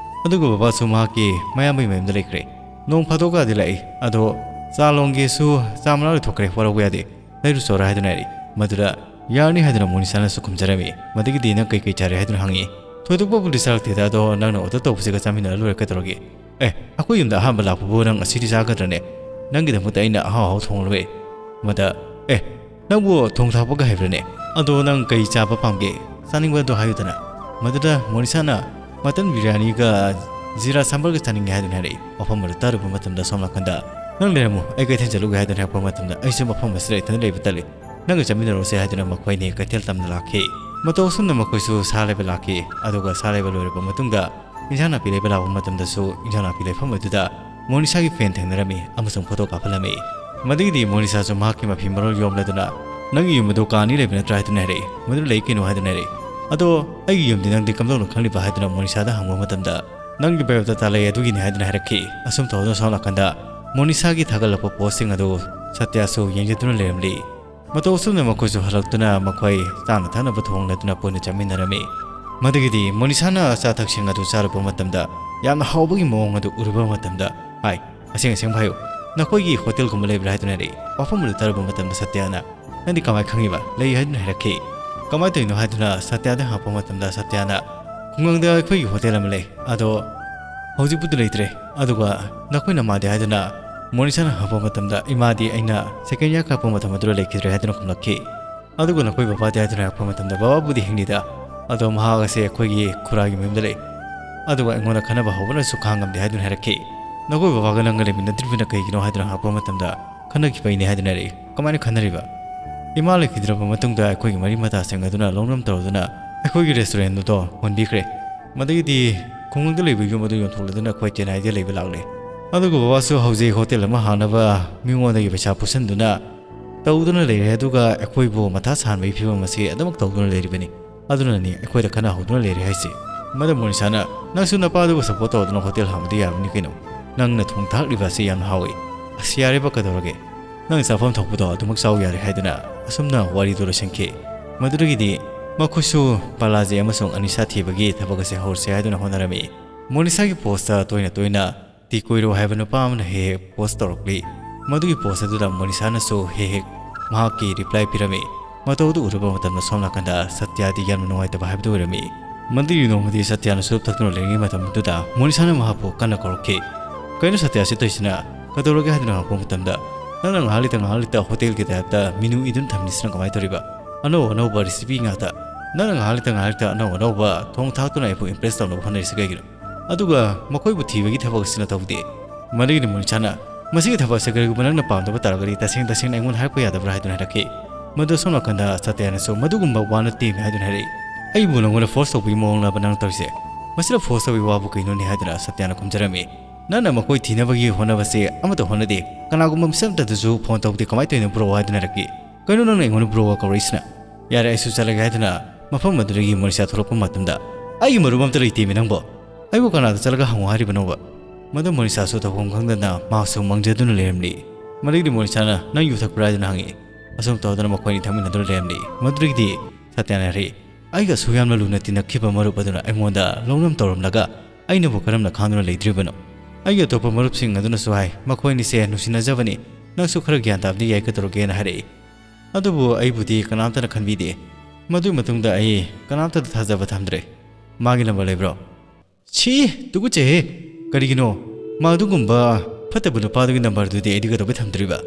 ꯑꯗꯨꯒ ꯕꯕꯥꯁꯨ ꯃꯍꯥꯛꯀꯤ ꯃꯌꯥꯝꯕꯒꯤ ꯃꯌꯨꯝꯗ ꯂꯩꯈ꯭ꯔꯦ꯫ ꯅꯣꯡ ꯐꯥꯗꯣꯛꯀꯗꯤ ꯂꯥꯛꯏ꯫ ꯑꯗꯣ ꯆꯥ ꯂꯣꯟꯒꯦꯁꯨ ꯆꯥ ꯃꯅꯥ ꯂꯣꯏꯊꯣꯛꯈ꯭ꯔꯦ, ꯋꯥꯔꯧꯕ ꯌꯥꯗꯦ꯫ ꯂꯩꯔꯨꯆꯣꯔꯥ" ꯍꯥꯏꯗꯨꯅ ꯍꯥꯏꯔꯛꯏ꯫ ꯃꯗꯨꯗ "ꯌꯥꯔꯅꯤ" ꯍꯥꯏꯗꯨꯅ ꯃꯣꯅꯤꯁꯥꯅꯁꯨ ꯈꯨꯝꯖꯔꯝꯃꯤ꯫ ꯃꯗꯨꯒꯤꯗꯤ "ꯅꯪ ꯀꯩꯀꯩ ꯆꯥꯔꯦ?" ꯍꯥꯏꯗꯨꯅ ꯍꯪꯉꯤ꯫ "ꯊꯣꯏꯗꯣꯛꯄꯕꯨꯗꯤ ꯆꯥꯔꯛꯇꯦꯗ, ꯑꯗꯣ ꯅꯪꯅ order ꯇꯧꯕꯁꯤꯒ ꯆꯥꯃꯤꯟꯅꯔ ꯂꯣꯏꯔꯦ, ꯀꯩꯗꯧꯔꯒꯦ?" "ꯑꯦ, ꯑꯩꯈꯣꯏ ꯌꯨꯝꯗ ꯑꯍꯥꯟꯕ ꯂꯥꯛꯄꯕꯨ ꯅꯪ ꯑꯁꯤꯗꯤ ꯆꯥꯒꯗ꯭ꯔꯅꯦ? ꯅꯪꯒꯤꯗꯃꯛꯇ ꯑꯩꯅ ꯑꯍꯥꯎ ꯑꯍꯥꯎ ꯊꯣꯡꯂꯨꯔꯦ꯫" ꯃꯗ, "ꯑꯦ, ꯅꯪꯕꯨ ꯊꯣꯡ ꯊꯥꯛꯄꯒ ꯍꯩꯕ꯭ꯔꯅꯦ? ꯑꯗꯣ ꯅꯪ ꯀꯩ ꯆꯥꯕ ꯄꯥꯝꯒꯦ? ꯆꯥꯅꯤꯡꯕꯗꯣ ꯍꯥꯏꯌꯨꯗꯅ꯫" ꯃꯗꯨꯗ ꯃꯣꯅꯤꯁꯥꯅ "mutton ꯕꯤꯔꯌꯥꯅꯤꯒ ꯖꯤꯔꯥ ꯁꯥꯝꯕꯔꯒ ꯆꯥꯅꯤꯡꯉꯦ" ꯍꯥꯏꯗꯨꯅ ꯍꯥꯏꯔꯛꯏ꯫ ꯋꯥꯐꯝ ꯑꯗꯨ ꯇꯥꯔꯨꯕ ꯃꯇꯝꯗ ꯁꯣꯝ ꯅꯥꯀꯟꯗ "ꯅꯪ ꯂꯩꯔꯝꯃꯨ, ꯑꯩ ꯀꯩꯊꯦꯜ ꯆꯠꯂꯨꯒꯦ" ꯍꯥꯏꯗꯨꯅ ꯍꯥꯏꯔꯛꯄ ꯃꯇꯝꯗ "ꯑꯩꯁꯨ ꯃꯐꯝ ꯑꯁꯤꯗ ꯏꯊꯟꯗ ꯂꯩꯕ ꯇꯜꯂꯤ, ꯅꯪꯒ ꯆꯠꯃꯤꯟꯅꯔꯨꯁꯦ" ꯍꯥꯏꯗꯨꯅ ꯃꯈꯣꯏ ꯑꯅꯤ ꯀꯩꯊꯦꯜ ꯇꯝꯅ ꯂꯥꯛꯈꯤ꯫ ꯃꯇꯧ ꯑꯁꯨꯝꯅ ꯃꯈꯣꯏꯁꯨ ꯁꯥ ꯂꯩꯕ ꯂꯥꯛꯈꯤ꯫ ꯑꯗꯨꯒ ꯁꯥ ꯂꯩꯕ ꯂꯣꯏꯔꯕ ꯃꯇꯨꯡꯗ ꯏꯟꯁꯥꯡ ꯅꯥꯄꯤ ꯂꯩꯕ ꯂꯥꯛꯄ ꯃꯇꯝꯗꯁꯨ ꯏꯟꯁꯥꯡ ꯅꯥꯄꯤ ꯂꯩꯐꯝ ꯑꯗꯨꯗ ꯃꯣꯅꯤꯁꯥꯒꯤ fan ꯊꯦꯡꯅꯔꯝꯃꯤ ꯑꯃꯁꯨꯡ photo ꯀꯥꯞꯍꯜꯂꯝꯃꯤ꯫ ꯃꯗꯨꯒꯤꯗꯤ ꯃꯣꯅꯤꯁꯥꯁꯨ ꯃꯍꯥꯛꯀꯤ ꯃꯐꯤ ꯃꯔꯣꯜ ꯌꯣꯝꯂꯗꯨꯅ "ꯅꯪꯒꯤ ꯌꯨꯝ ꯑꯗꯨ ꯀꯥ ꯑꯅꯤ ꯂꯩꯕ ꯅꯠꯇ꯭ꯔꯥ?" ꯍꯥꯏꯗꯨꯅ ꯍꯥꯏꯔꯛꯏ꯫ "ꯃꯗꯨ ꯂꯩ ꯀꯩꯅꯣ?" ꯍꯥꯏꯗꯨꯅ ꯍꯥꯏꯔꯛꯏ꯫ "ꯑꯗꯣ ꯑꯩꯒꯤ ꯌꯨꯝꯗꯤ ꯅꯪꯗꯤ ꯀꯝꯗꯧꯅ ꯈꯪꯂꯤꯕ?" ꯍꯥꯏꯗꯨꯅ ꯃꯣꯅꯤꯁꯥꯗ ꯍꯪꯕ ꯃꯇꯝꯗ "ꯅꯪꯒꯤ biodata ꯂꯩ ꯑꯗꯨꯒꯤꯅꯤ" ꯍꯥꯏꯗꯨꯅ ꯍꯥꯏꯔꯛꯈꯤ꯫ ꯑꯁꯨꯝ ꯇꯧꯗꯨꯅ ꯁꯣꯝ ꯅꯥꯀꯟꯗ ꯃꯣꯅꯤꯁꯥꯒꯤ ꯊꯥꯒꯠꯂꯛꯄ postꯁꯤꯡ ꯑꯗꯨ ꯁꯇ꯭ꯌꯥꯁꯨ ꯌꯦꯡꯖꯗꯨꯅ ꯂꯩꯔꯝꯂꯤ꯫ ꯃꯇꯧ ꯑꯁꯨꯝꯅ ꯃꯈꯣꯏꯁꯨ ꯍꯜꯂꯛꯇꯨꯅ ꯃꯈꯣꯏ ꯆꯥꯅ ꯊꯛꯅꯕ ꯊꯣꯡꯅꯗꯨꯅ ꯄꯨꯟꯅ ꯆꯥꯃꯤꯟꯅꯔꯝꯃꯤ꯫ ꯃꯗꯨꯒꯤꯗꯤ ꯃꯣꯅꯤꯁꯥꯅ ꯑꯆꯥ ꯑꯊꯛꯁꯤꯡ ꯑꯗꯨ ꯆꯥꯔꯨꯕ ꯃꯇꯝꯗ ꯌꯥꯝꯅ ꯍꯥꯎꯕꯒꯤ ꯃꯑꯣꯡ ꯑꯗꯨ ꯎꯔꯨꯕ ꯃꯇꯝꯗ, "ꯍꯥꯏ, ꯑꯁꯦꯡ ꯑꯁꯦꯡꯕ ꯍꯥꯏꯌꯨ, ꯅꯈꯣꯏꯒꯤ ꯍꯣꯇꯦꯜꯒꯨꯝꯕ ꯂꯩꯕ꯭ꯔꯥ?" ꯍꯥꯏꯗꯨꯅ ꯍꯥꯏꯔꯛꯏ꯫ ꯋꯥꯐꯝ ꯑꯗꯨ ꯇꯥꯔꯨꯕ ꯃꯇꯝꯗ ꯁꯇ꯭ꯌꯥꯅ, "ꯅꯪꯗꯤ ꯀꯃꯥꯏꯅ ꯈꯪꯉꯤꯕ? ꯂꯩ" ꯍꯥꯏꯗꯨꯅ ꯍꯥꯏꯔꯛꯈꯤ꯫ "ꯀꯃꯥꯏꯅ ꯇꯧꯔꯤꯅꯣ?" ꯍꯥꯏꯗꯨꯅ ꯁꯇ꯭ꯌꯥꯗ ꯍꯪꯉꯛꯄ ꯃꯇꯝꯗ ꯁꯇ꯭ꯌꯥꯅ, "ꯈꯨꯡꯒꯪꯗ ꯑꯩꯈꯣꯏꯒꯤ ꯍꯣꯇꯦꯜ ꯑꯃ ꯂꯩ, ꯑꯗꯣ ꯍꯧꯖꯤꯛꯄꯨꯗꯤ ꯂꯩꯇ꯭ꯔꯦ꯫ ꯑꯗꯨꯒ ꯅꯈꯣꯏ ꯅꯃꯥꯗꯤ?" ꯍꯥꯏꯗꯨꯅ ꯃꯣꯅꯤꯁꯥꯅ ꯍꯪꯉꯛꯄ ꯃꯇꯝꯗ, "ꯏꯃꯥꯗꯤ ꯑꯩꯅ second year ꯀꯥꯔꯛꯄ ꯃꯇꯝ ꯑꯗꯨꯗ ꯂꯩꯈꯤꯗ꯭ꯔꯦ" ꯍꯥꯏꯗꯨꯅ ꯈꯨꯝꯂꯛꯈꯤ꯫ "ꯑꯗꯨꯒ ꯅꯈꯣꯏ ꯕꯕꯥꯗꯤ?" ꯍꯥꯏꯗꯨꯅ ꯍꯪꯉꯛꯄ ꯃꯇꯝꯗ, "ꯕꯕꯥꯕꯨꯗꯤ ꯍꯤꯡꯂꯤꯗ, ꯑꯗꯣ ꯃꯍꯥꯛ ꯑꯁꯦ ꯑꯩꯈꯣꯏꯒꯤ ꯈꯨꯔꯥꯒꯤ ꯃꯌꯨꯝꯗ ꯂꯩ꯫ ꯑꯗꯨꯒ ꯑꯩꯉꯣꯟꯗ ꯈꯟꯅꯕ ꯍꯧꯕꯅꯁꯨ ꯈꯥꯡꯉꯝꯗꯦ" ꯍꯥꯏꯗꯨꯅ ꯍꯥꯏꯔꯛꯈꯤ꯫ "ꯅꯈꯣꯏ ꯕꯕꯥꯒ ꯅꯪꯒ ꯂꯩꯃꯤꯟꯅꯗ꯭ꯔꯤꯕꯅ ꯀꯩꯒꯤꯅꯣ?" ꯍꯥꯏꯗꯨꯅ ꯍꯪꯉꯛꯄ ꯃꯇꯝꯗ, "ꯈꯟꯅꯈꯤꯕꯩꯅꯦ" ꯍꯥꯏꯗꯨꯅ ꯍꯥꯏꯔꯛꯏ꯫ "ꯀꯃꯥꯏꯅ ꯈꯟꯅꯔꯤꯕ?" "ꯏꯃꯥ ꯂꯩꯈꯤꯗ꯭ꯔꯕ ꯃꯇꯨꯡꯗ ꯑꯩꯈꯣꯏꯒꯤ ꯃꯔꯤ ꯃꯇꯥꯁꯤꯡ ꯑꯗꯨꯅ ꯂꯧꯅꯝ ꯇꯧꯔꯗꯨꯅ ꯑꯩꯈꯣꯏꯒꯤ restaurant ꯑꯗꯣ ꯍꯣꯟꯕꯤꯈ꯭ꯔꯦ꯫ ꯃꯗꯒꯤꯗꯤ ꯈꯨꯡꯒꯪꯗ ꯂꯩꯕ ꯌꯨꯝ ꯑꯗꯨ ꯌꯣꯟꯊꯣꯛꯂꯗꯨꯅ ꯑꯩꯈꯣꯏ ꯆꯦꯟꯅꯥꯏꯗ ꯂꯩꯕ ꯂꯥꯛꯂꯦ꯫ ꯑꯗꯨꯒ ꯕꯕꯥꯁꯨ ꯍꯧꯖꯤꯛ ꯍꯣꯇꯦꯜ ꯑꯃ ꯍꯥꯡꯅꯕ ꯃꯤꯉꯣꯟꯗꯒꯤ ꯄꯩꯁꯥ ꯄꯨꯁꯤꯟꯗꯨꯅ ꯇꯧꯗꯨꯅ ꯂꯩꯔꯦ꯫ ꯑꯗꯨꯒ ꯑꯩꯈꯣꯏꯕꯨ ꯃꯊꯥ ꯁꯥꯍꯟꯕꯒꯤ ꯐꯤꯕꯝ ꯑꯁꯤ ꯑꯗꯨꯃꯛ ꯇꯧꯗꯨꯅ ꯂꯩꯔꯤꯕꯅꯤ꯫ ꯑꯗꯨꯅꯅꯤ ꯑꯩꯈꯣꯏꯗ ꯈꯟꯅꯍꯧꯗꯨꯅ ꯂꯩꯔꯦ ꯍꯥꯏꯁꯦ꯫" ꯃꯗꯨ ꯃꯣꯅꯤꯁꯥꯅ, "ꯅꯪꯁꯨ ꯅꯄꯥꯗꯨꯕꯨ support ꯇꯧꯗꯨꯅ ꯍꯣꯇꯦꯜ ꯍꯥꯡꯕꯗꯤ ꯌꯥꯕꯅꯤ ꯀꯩꯅꯣ꯫ ꯅꯪꯅ ꯊꯣꯡ ꯊꯥꯛꯂꯤꯕ ꯑꯁꯤ ꯌꯥꯝꯅ ꯍꯥꯎꯏ꯫ ꯑꯁ, ꯌꯥꯔꯦꯕ, ꯀꯩꯗꯧꯔꯒꯦ? ꯅꯪ ꯆꯥꯐꯝ ꯊꯣꯛꯄꯗꯣ ꯑꯗꯨꯃꯛ ꯆꯥꯎ ꯌꯥꯔꯦ" ꯍꯥꯏꯗꯨꯅ ꯑꯁꯨꯝꯅ ꯋꯥꯔꯤꯗꯨ ꯂꯣꯏꯁꯤꯟꯈꯤ꯫ ꯃꯗꯨꯗꯒꯤꯗꯤ ꯃꯈꯣꯏꯁꯨ ꯕꯥꯂꯥꯖꯤ ꯑꯃꯁꯨꯡ ꯑꯅꯤꯁꯥ ꯊꯤꯕꯒꯤ ꯊꯕꯛ ꯑꯁꯤ ꯍꯧꯔꯁꯦ ꯍꯥꯏꯗꯨꯅ ꯍꯣꯠꯅꯔꯝꯃꯤ꯫ ꯃꯣꯅꯤꯁꯥꯒꯤ postꯇ ꯇꯣꯏꯅ ꯇꯣꯏꯅ "ꯇꯤ ꯀꯣꯏꯔꯣ" ꯍꯥꯏꯕ ꯅꯨꯄꯥ ꯑꯃꯅ ꯍꯦꯛ ꯍꯦꯛ post ꯇꯧꯔꯛꯂꯤ꯫ ꯃꯗꯨꯒꯤ post ꯑꯗꯨꯗ ꯃꯣꯅꯤꯁꯥꯅꯁꯨ ꯍꯦꯛ ꯍꯦꯛ ꯃꯍꯥꯛꯀꯤ reply ꯄꯤꯔꯝꯃꯤ꯫ ꯃꯇꯧ ꯑꯗꯨ ꯎꯔꯨꯕ ꯃꯇꯝꯗ ꯁꯣꯝ ꯅꯥꯀꯟꯗ ꯁꯇ꯭ꯌꯥꯗꯤ ꯌꯥꯝꯅ ꯅꯨꯡꯉꯥꯏꯇꯕ ꯍꯥꯏꯕꯗꯨ ꯑꯣꯏꯔꯝꯃꯤ꯫ ꯃꯗꯨꯒꯤ ꯅꯣꯡꯃꯗꯤ ꯁꯇ꯭ꯌꯥꯅ ꯆꯨꯔꯨꯞ ꯊꯛꯇꯨꯅ ꯂꯩꯔꯤꯉꯩ ꯃꯇꯝ ꯑꯗꯨꯗ ꯃꯣꯅꯤꯁꯥꯅ ꯃꯍꯥꯛꯄꯨ ꯀꯟꯅ ꯀꯧꯔꯛꯈꯤ꯫ "ꯀꯩꯅꯣ ꯁꯇ꯭ꯌꯥ, ꯁꯤ ꯇꯧꯔꯤꯁꯤꯅ? ꯀꯩꯗꯧꯔꯒꯦ?" ꯍꯥꯏꯗꯨꯅ ꯍꯪꯉꯛꯄ ꯃꯇꯝꯗ, "ꯅꯪꯅ ꯉꯥꯏꯍꯥꯛ ꯂꯩꯇ ꯉꯥꯏꯍꯥꯛ ꯂꯩꯇ ꯍꯣꯇꯦꯜꯒꯤ typeꯇ menu ꯏꯗꯨꯅ ꯊꯝꯂꯤꯁꯤꯅ ꯀꯃꯥꯏꯅ ꯇꯧꯔꯤꯕ? ꯑꯅꯧ ꯑꯅꯧꯕ recipe ꯉꯥꯛꯇ꯫ ꯅꯪꯅ ꯉꯥꯏꯍꯥꯛ ꯂꯩꯇ ꯉꯥꯏꯍꯥꯛ ꯂꯩꯇ ꯑꯅꯧ ꯑꯅꯧꯕ ꯊꯣꯡ ꯊꯥꯛꯇꯨꯅ ꯑꯩꯕꯨ impress ꯇꯧꯅꯕ ꯍꯣꯠꯅꯔꯤꯁꯤ ꯀꯩꯒꯤꯅꯣ? ꯑꯗꯨꯒ ꯃꯈꯣꯏꯕꯨ ꯊꯤꯕꯒꯤ ꯊꯕꯛ ꯑꯁꯤꯅ ꯇꯧꯗꯦ꯫" ꯃꯗꯨꯒꯤꯗꯤ ꯃꯣꯅꯤꯁꯥꯅ, "ꯃꯁꯤꯒꯤ ꯊꯕꯛ ꯑꯁꯤ ꯀꯔꯤꯒꯨꯝꯕ ꯅꯪꯅ ꯄꯥꯝꯗꯕ ꯇꯥꯔꯒꯗꯤ ꯇꯁꯦꯡ ꯇꯁꯦꯡꯅ ꯑꯩꯉꯣꯟꯗ ꯍꯥꯏꯔꯛꯄ ꯌꯥꯗꯕ꯭ꯔꯥ?" ꯍꯥꯏꯗꯨꯅ ꯍꯥꯏꯔꯛꯈꯤ꯫ ꯃꯗꯨ ꯁꯣꯝ ꯅꯥꯀꯟꯗ ꯁꯇ꯭ꯌꯥꯅꯁꯨ, "ꯃꯗꯨꯒꯨꯝꯕ ꯋꯥ ꯅꯠꯇꯦꯃꯤ" ꯍꯥꯏꯗꯨꯅ ꯍꯥꯏꯔꯛꯏ꯫ "ꯑꯩꯕꯨ ꯅꯪꯉꯣꯟꯗ force ꯇꯧꯕꯒꯤ ꯃꯑꯣꯡꯂꯕ ꯅꯪ ꯇꯧꯔꯤꯁꯦ? ꯃꯁꯤꯗ force ꯇꯧꯕꯒꯤ ꯋꯥꯕꯨ ꯀꯩꯅꯣꯅꯦ?" ꯍꯥꯏꯗꯨꯅ ꯁꯇ꯭ꯌꯥꯅ ꯈꯨꯝꯖꯔꯝꯃꯤ꯫ "ꯅꯪꯅ ꯃꯈꯣꯏ ꯊꯤꯅꯕꯒꯤ ꯍꯣꯠꯅꯕꯁꯦ ꯑꯃꯠꯇ ꯍꯣꯠꯅꯗꯦ, ꯀꯅꯥꯒꯨꯝꯕ ꯃꯤꯁꯛ ꯑꯃꯠꯇꯗꯁꯨ phone ꯇꯧꯗꯦ, ꯀꯃꯥꯏꯅ ꯇꯧꯔꯤꯅꯣ bro?" ꯍꯥꯏꯗꯨꯅ ꯍꯥꯏꯔꯛꯈꯤ꯫ "ꯀꯩꯅꯣ ꯅꯪꯅ ꯑꯩꯉꯣꯟꯗ broꯒ ꯀꯧꯔꯛꯏꯁꯤꯅ?" "ꯌꯥꯔꯦ, ꯑꯩꯁꯨ ꯆꯠꯂꯒꯦ" ꯍꯥꯏꯗꯨꯅ ꯃꯐꯝ ꯑꯗꯨꯗꯒꯤ ꯃꯣꯅꯤꯁꯥ ꯊꯣꯛꯂꯛꯄ ꯃꯇꯝꯗ, "ꯑꯩꯒꯤ ꯃꯔꯨꯞ ꯑꯝꯇ ꯂꯩꯇꯦꯃꯤ ꯅꯪꯕꯣ꯫ ꯑꯩꯕꯨ ꯀꯅꯥꯗ ꯆꯠꯂꯒ ꯍꯪꯉꯨ ꯍꯥꯏꯔꯤꯕꯅꯣꯕ? ꯃꯗꯨ ꯃꯣꯅꯤꯁꯥꯁꯨ ꯇꯧꯐꯝ ꯈꯪꯗꯅ ꯃꯍꯥꯛꯁꯨ ꯃꯪꯖꯗꯨꯅ ꯂꯩꯔꯝꯂꯤ꯫ ꯃꯗꯨꯒꯤꯗꯤ ꯃꯣꯅꯤꯁꯥꯅ, "ꯅꯪ ꯌꯨ ꯊꯛꯄ꯭ꯔꯥ?" ꯍꯥꯏꯗꯨꯅ ꯍꯪꯉꯤ꯫ ꯑꯁꯨꯝ ꯇꯧꯗꯅ ꯃꯈꯣꯏꯅꯤ ꯊꯛꯃꯤꯟꯅꯗꯨꯅ ꯂꯩꯔꯝꯂꯤ꯫ ꯃꯗꯨꯗꯒꯤꯗꯤ ꯁꯇ꯭ꯌꯥꯅ ꯍꯥꯏꯔꯛꯏ, "ꯑꯩꯒ ꯑꯁꯨꯛ ꯌꯥꯝꯅ ꯂꯨꯅ ꯇꯤꯟꯅꯈꯤꯕ ꯃꯔꯨꯞ ꯑꯗꯨꯅ ꯑꯩꯉꯣꯟꯗ ꯂꯧꯅꯝ ꯇꯧꯔꯝꯂꯒ ꯑꯩꯅꯕꯨ ꯀꯔꯝꯅ ꯈꯥꯡꯗꯨꯅ ꯂꯩꯗ꯭ꯔꯤꯕꯅꯣ?" ꯑꯩꯒꯤ ꯑꯇꯣꯞꯄ ꯃꯔꯨꯞꯁꯤꯡ ꯑꯗꯨꯅꯁꯨ ꯍꯥꯏ, ꯃꯈꯣꯏ ꯑꯅꯤꯁꯦ ꯅꯨꯡꯁꯤꯅꯖꯕꯅꯤ, ꯅꯪꯁꯨ ꯈꯔ ꯒ꯭ꯌꯥꯟ ꯇꯥꯕꯗꯤ ꯌꯥꯏ ꯀꯩꯗꯧꯔꯒꯦꯅ ꯍꯥꯏꯔꯛꯏ꯫ ꯑꯗꯨꯕꯨ ꯑꯩꯕꯨꯗꯤ ꯀꯅꯥꯝꯇꯅ ꯈꯟꯕꯤꯗꯦ꯫ ꯃꯗꯨꯒꯤ ꯃꯇꯨꯡꯗ ꯑꯩ ꯀꯅꯥꯝꯇꯗ ꯊꯥꯖꯕ ꯊꯝꯗ꯭ꯔꯦ꯫ ꯃꯥꯒꯤ ꯅꯝꯕꯔ ꯂꯩꯕ꯭ꯔꯣ? ꯁꯤ, ꯇꯨꯀꯠꯆꯩꯍꯦ꯫ ꯀꯔꯤꯒꯤꯅꯣ? ꯃꯥ ꯑꯗꯨꯒꯨꯝꯕ ꯐꯠꯇꯕ ꯅꯨꯄꯥꯗꯨꯒꯤ ꯅꯝꯕꯔꯗꯨꯗꯤ ꯑꯩꯗꯤ ꯀꯩꯗꯧꯕꯩ ꯊꯝꯗꯣꯔꯤꯕ?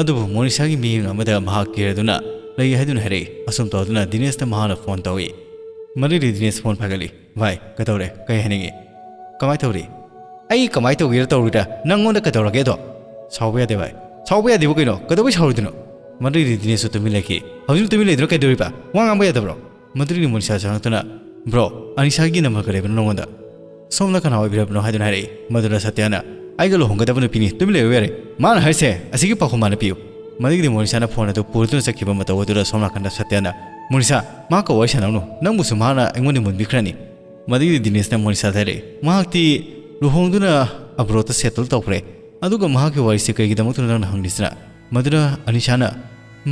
ꯑꯗꯨꯕꯨ ꯃꯣꯅꯤꯁꯥꯒꯤ ꯃꯤꯠꯌꯦꯡ ꯑꯃꯗ ꯃꯍꯥꯛ ꯀꯤꯔꯗꯨꯅ ꯂꯩ ꯍꯥꯏꯗꯨꯅ ꯍꯥꯏꯔꯛꯏ꯫ ꯑꯁꯨꯝ ꯇꯧꯗꯨꯅ ꯗꯤꯅꯦꯁꯇ ꯃꯍꯥꯛꯅ ꯐꯣꯟ ꯇꯧꯏ꯫ ꯃꯗꯨꯗꯤ ꯗꯤꯅꯦꯁ ꯐꯣꯟ ꯄꯥꯏꯈꯠꯂꯤ꯫ "ꯚꯥꯏ, ꯀꯩꯗꯧꯔꯦ? ꯀꯩ ꯍꯥꯏꯅꯤꯡꯉꯤ?" "ꯀꯃꯥꯏ ꯇꯧꯔꯤ?" "ꯑꯩ ꯀꯃꯥꯏ ꯇꯧꯒꯦꯔꯥ ꯇꯧꯔꯣꯏꯔꯥ? ꯅꯪꯉꯣꯟꯗ ꯀꯩꯗꯧꯔꯒꯦ ꯑꯗꯣ?" "ꯁꯥꯎꯕ ꯌꯥꯗꯦ ꯚꯥꯏ꯫" "ꯁꯥꯎꯕ ꯌꯥꯗꯦꯕꯨ ꯀꯩꯅꯣ? ꯀꯩꯗꯧꯕꯩ ꯁꯥꯎꯔꯣꯏꯗꯣꯏꯅꯣ?" ꯃꯗꯨꯗꯤ ꯗꯤꯅꯦꯁꯁꯨ ꯇꯨꯃꯤꯟ ꯂꯩꯈꯤ꯫ "ꯍꯧꯖꯤꯛ ꯇꯨꯃꯤꯟ ꯂꯩꯗꯨꯅ ꯀꯩꯗꯧꯔꯤꯕ? ꯋꯥ ꯉꯥꯡꯕ ꯌꯥꯗꯕ꯭ꯔꯣ?" ꯃꯗꯨꯗꯒꯤ ꯃꯣꯅꯤꯁꯥ ꯆꯪꯂꯛꯇꯨꯅ, "ꯕ꯭ꯔꯣ, ꯑꯅꯤꯁꯥꯒꯤ ꯅꯝꯕꯔꯒ ꯂꯩꯕ꯭ꯔꯣ ꯅꯉꯣꯟꯗ?" "ꯁꯣꯝꯅ ꯀꯅꯥ ꯑꯣꯏꯕꯤꯔꯕꯅꯣ?" ꯍꯥꯏꯗꯨꯅ ꯍꯥꯏꯔꯛꯏ꯫ ꯃꯗꯨꯗ ꯁꯇ꯭ꯌꯅ, "ꯑꯩꯒ ꯂꯨꯍꯣꯡꯒꯗꯕ ꯅꯨꯄꯤꯅꯤ, ꯇꯨꯃꯤꯟ ꯂꯩꯌꯨ ꯌꯥꯔꯦ꯫ ꯃꯥꯅ ꯍꯥꯏꯔꯤꯁꯦ ꯑꯁꯤꯒꯤ ꯄꯥꯎꯈꯨꯝ ꯃꯥꯅ ꯄꯤꯌꯨ꯫" ꯃꯗꯨꯒꯤꯗꯤ ꯃꯣꯅꯤꯁꯥꯅ ꯐꯣꯟ ꯑꯗꯨ ꯄꯨꯔꯗꯨꯅ ꯆꯠꯈꯤꯕ ꯃꯇꯧ ꯑꯗꯨꯗ ꯁꯣꯝ ꯅꯥꯀꯟꯗ ꯁꯇ꯭ꯌꯅ, "ꯃꯣꯅꯤꯁꯥ, ꯃꯍꯥꯛꯀ ꯋꯥꯔꯤ ꯁꯥꯟꯅꯧꯅꯨ, ꯅꯪꯕꯨꯁꯨ ꯃꯍꯥꯛꯅ ꯑꯩꯉꯣꯟꯗ ꯃꯨꯟꯕꯤꯈ꯭ꯔꯅꯤ꯫" ꯃꯗꯨꯒꯤꯗꯤ ꯗꯤꯅꯦꯁꯅ ꯃꯣꯅꯤꯁꯥꯗ ꯍꯥꯏꯔꯛꯏ, "ꯃꯍꯥꯛꯇꯤ ꯂꯨꯍꯣꯡꯗꯨꯅ ꯑꯕ꯭ꯔꯣꯗꯇ ꯁꯦꯇꯜ ꯇꯧꯈ꯭ꯔꯦ꯫ ꯑꯗꯨꯒ ꯃꯍꯥꯛꯀꯤ ꯋꯥꯔꯤꯁꯦ ꯀꯔꯤꯒꯤꯗꯃꯛꯇꯅꯣ ꯅꯪꯅ ꯍꯪꯂꯤꯁꯤꯅ?" ꯃꯗꯨꯗ ꯑꯅꯤꯁꯥꯅ,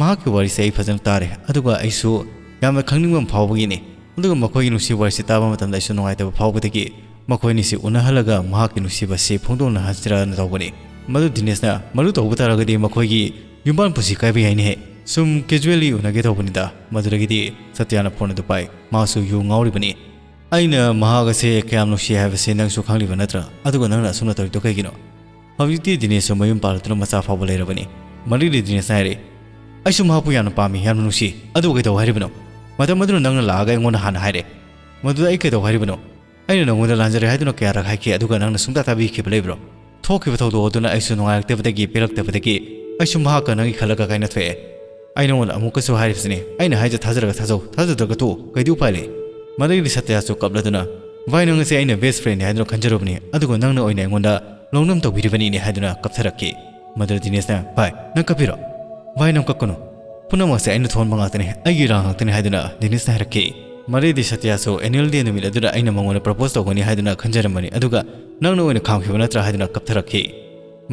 "ꯃꯍꯥꯛꯀꯤ ꯋꯥꯔꯤꯁꯦ ꯑꯩ ꯐꯖꯅ ꯇꯥꯔꯦ, ꯑꯗꯨꯒ ꯑꯩꯁꯨ ꯌꯥꯝꯅ ꯈꯪꯅꯤꯡꯕ ꯑꯃ ꯐꯥꯎꯕꯒꯤꯅꯤ꯫ ꯑꯗꯨꯒ ꯃꯈꯣꯏꯒꯤ ꯅꯨꯡꯁꯤ ꯋꯥꯔꯤꯁꯦ ꯇꯥꯕ ꯃꯇꯝꯗ ꯑꯩꯁꯨ ꯅꯨꯡꯉꯥꯏꯇꯕ ꯐꯥꯎꯕꯗꯒꯤ ꯃꯈꯣꯏ ꯑꯅꯤꯁꯤ ꯎꯅꯍꯜꯂꯒ ꯃꯍꯥꯛꯀꯤ ꯅꯨꯡꯁꯤꯕꯁꯤ ꯐꯣꯡꯗꯣꯛꯅꯍꯟꯁꯤꯔꯥꯅ ꯇꯧꯕꯅꯤ꯫" ꯃꯗꯨ ꯗꯤꯅꯦꯁꯅ, "ꯃꯗꯨ ꯇꯧꯕ ꯇꯥꯔꯒꯗꯤ ꯃꯈꯣꯏꯒꯤ ꯌꯨꯝꯕꯥꯟ ꯄꯨꯟꯁꯤ ꯀꯥꯏꯕ ꯌꯥꯏꯅꯦꯍꯦ꯫ ꯁꯨꯝ ꯀꯦꯖꯨꯋꯦꯜꯂꯤ ꯎꯅꯒꯦ ꯇꯧꯕꯅꯤꯗ꯫" ꯃꯗꯨꯗꯒꯤꯗꯤ ꯁꯇ꯭ꯌꯅ ꯐꯣꯟ ꯑꯗꯨ ꯄꯥꯏ꯫ ꯃꯥꯁꯨ ꯌꯨ ꯉꯥꯎꯔꯤꯕꯅꯤ꯫ "ꯑꯩꯅ ꯃꯍꯥꯛ ꯑꯁꯦ ꯀꯌꯥꯝ ꯅꯨꯡꯁꯤ ꯍꯥꯏꯕꯁꯦ ꯅꯪꯁꯨ ꯈꯪꯂꯤꯕ ꯅꯠꯇ꯭ꯔꯥ? ꯑꯗꯨꯒ ꯅꯪꯅ ꯑꯁꯨꯝꯅ ꯇꯧꯔꯤꯗꯣ ꯀꯩꯒꯤꯅꯣ?" ꯍꯧꯖꯤꯛꯇꯤ ꯗꯤꯅꯦꯁꯁꯨ ꯃꯌꯨꯝ ꯄꯥꯜꯂꯗꯨꯅ ꯃꯆꯥ ꯐꯥꯎꯕ ꯂꯩꯔꯕꯅꯤ꯫ ꯃꯗꯨꯗꯤ ꯗꯤꯅꯦꯁꯅ ꯍꯥꯏꯔꯦ, "ꯑꯩꯁꯨ ꯃꯍꯥꯛꯄꯨ ꯌꯥꯝꯅ ꯄꯥꯝꯃꯤ, ꯌꯥꯝꯅ ꯅꯨꯡꯁꯤ꯫ ꯑꯗꯨꯕꯨ ꯀꯩꯗꯧ ꯍꯥꯏꯔꯤꯕꯅꯣ? ꯃꯇꯝ ꯑꯗꯨꯗ ꯅꯪꯅ ꯂꯥꯛꯑꯒ ꯑꯩꯉꯣꯟꯗ ꯍꯥꯟꯅ ꯍꯥꯏꯔꯦ꯫ ꯃꯗꯨꯗ ꯑꯩ ꯀꯩꯗꯧ ꯍꯥꯏꯔꯤꯕꯅꯣ? ꯑꯩꯅ ꯅꯉꯣꯟꯗ ꯂꯥꯟꯖꯔꯦ ꯍꯥꯏꯗꯨꯅ ꯀꯌꯥꯔꯛ ꯍꯥꯏꯈꯤ, ꯑꯗꯨꯒ ꯅꯪꯅ ꯁꯨꯡꯇꯥ ꯇꯥꯕꯤꯈꯤꯕ ꯂꯩꯕ꯭ꯔꯣ? ꯊꯣꯛꯈꯤꯕ ꯊꯧꯗꯣꯛ ꯑꯗꯨꯅ ꯑꯩꯁꯨ ꯅꯨꯡꯉꯥꯏꯔꯛꯇꯕꯗꯒꯤ, ꯄꯦꯜꯂꯛꯇꯕꯗꯒꯤ ꯑꯩꯁꯨ ꯃꯍꯥꯛꯀ ꯅꯪꯒꯤ ꯈꯜꯂꯒ ꯀꯥꯏꯅꯊꯣꯛꯑꯦ꯫ ꯑꯩ ꯅꯉꯣꯟꯗ ꯑꯃꯨꯛꯀꯁꯨ ꯍꯥꯏꯔꯤꯕꯁꯤꯅꯤ, ꯑꯩꯅ ꯍꯥꯏꯖ ꯊꯥꯖꯔꯒ ꯊꯥꯖꯧ, ꯊꯥꯖꯗ꯭ꯔꯒ ꯇꯣꯛꯎ, ꯀꯩꯗꯤ ꯎꯄꯥꯏ ꯂꯩ?" ꯃꯗꯨꯒꯤꯗꯤ ꯁꯇ꯭ꯌꯁꯨ ꯀꯞꯂꯗꯨꯅ, "ꯚꯥꯏ, ꯅꯪ ꯑꯁꯦ ꯑꯩꯅ ꯕꯦꯁ ꯐ꯭ꯔꯦꯟꯅꯤ ꯍꯥꯏꯗꯨꯅ ꯈꯟꯖꯔꯨꯕꯅꯤ, ꯑꯗꯨꯒ ꯅꯪꯅ ꯑꯣꯏꯅ ꯑꯩꯉꯣꯟꯗ ꯂꯧꯅꯝ ꯇꯧꯕꯤꯔꯤꯕꯅꯤꯅꯦ" ꯍꯥꯏꯗꯨꯅ ꯀꯞꯊꯔꯛꯈꯤ꯫ ꯃꯗꯨꯗ ꯗꯤꯅꯦꯁꯅ, "ꯚꯥꯏ, ꯅꯪ ꯀꯞꯄꯤꯔꯣ? ꯚꯥꯏ, ꯅꯪ ꯀꯞꯀꯅꯨ꯫ ꯄꯨꯝꯅꯃꯛꯁꯦ ꯑꯩꯅ ꯊꯣꯟꯕ ꯉꯥꯛꯇꯅꯤ, ꯑꯩꯒꯤ ꯏꯔꯥꯡ ꯉꯥꯛꯇꯅꯤ" ꯍꯥꯏꯗꯨꯅ ꯗꯤꯅꯦꯁꯅ ꯍꯥꯏꯔꯛꯈꯤ꯫ ꯃꯗꯩꯗꯤ ꯁꯇ꯭ꯌꯥꯁꯨ annual day ꯅꯨꯃꯤꯠ ꯑꯗꯨꯗ ꯑꯩꯅ ꯃꯉꯣꯟꯗ propose ꯇꯧꯒꯅꯤ ꯍꯥꯏꯗꯨꯅ ꯈꯟꯖꯔꯝꯕꯅꯤ, ꯑꯗꯨꯒ ꯅꯪꯅ ꯑꯣꯏꯅ ꯈꯥꯝꯈꯤꯕ ꯅꯠꯇ꯭ꯔꯥ ꯍꯥꯏꯗꯨꯅ ꯀꯞꯊꯔꯛꯈꯤ꯫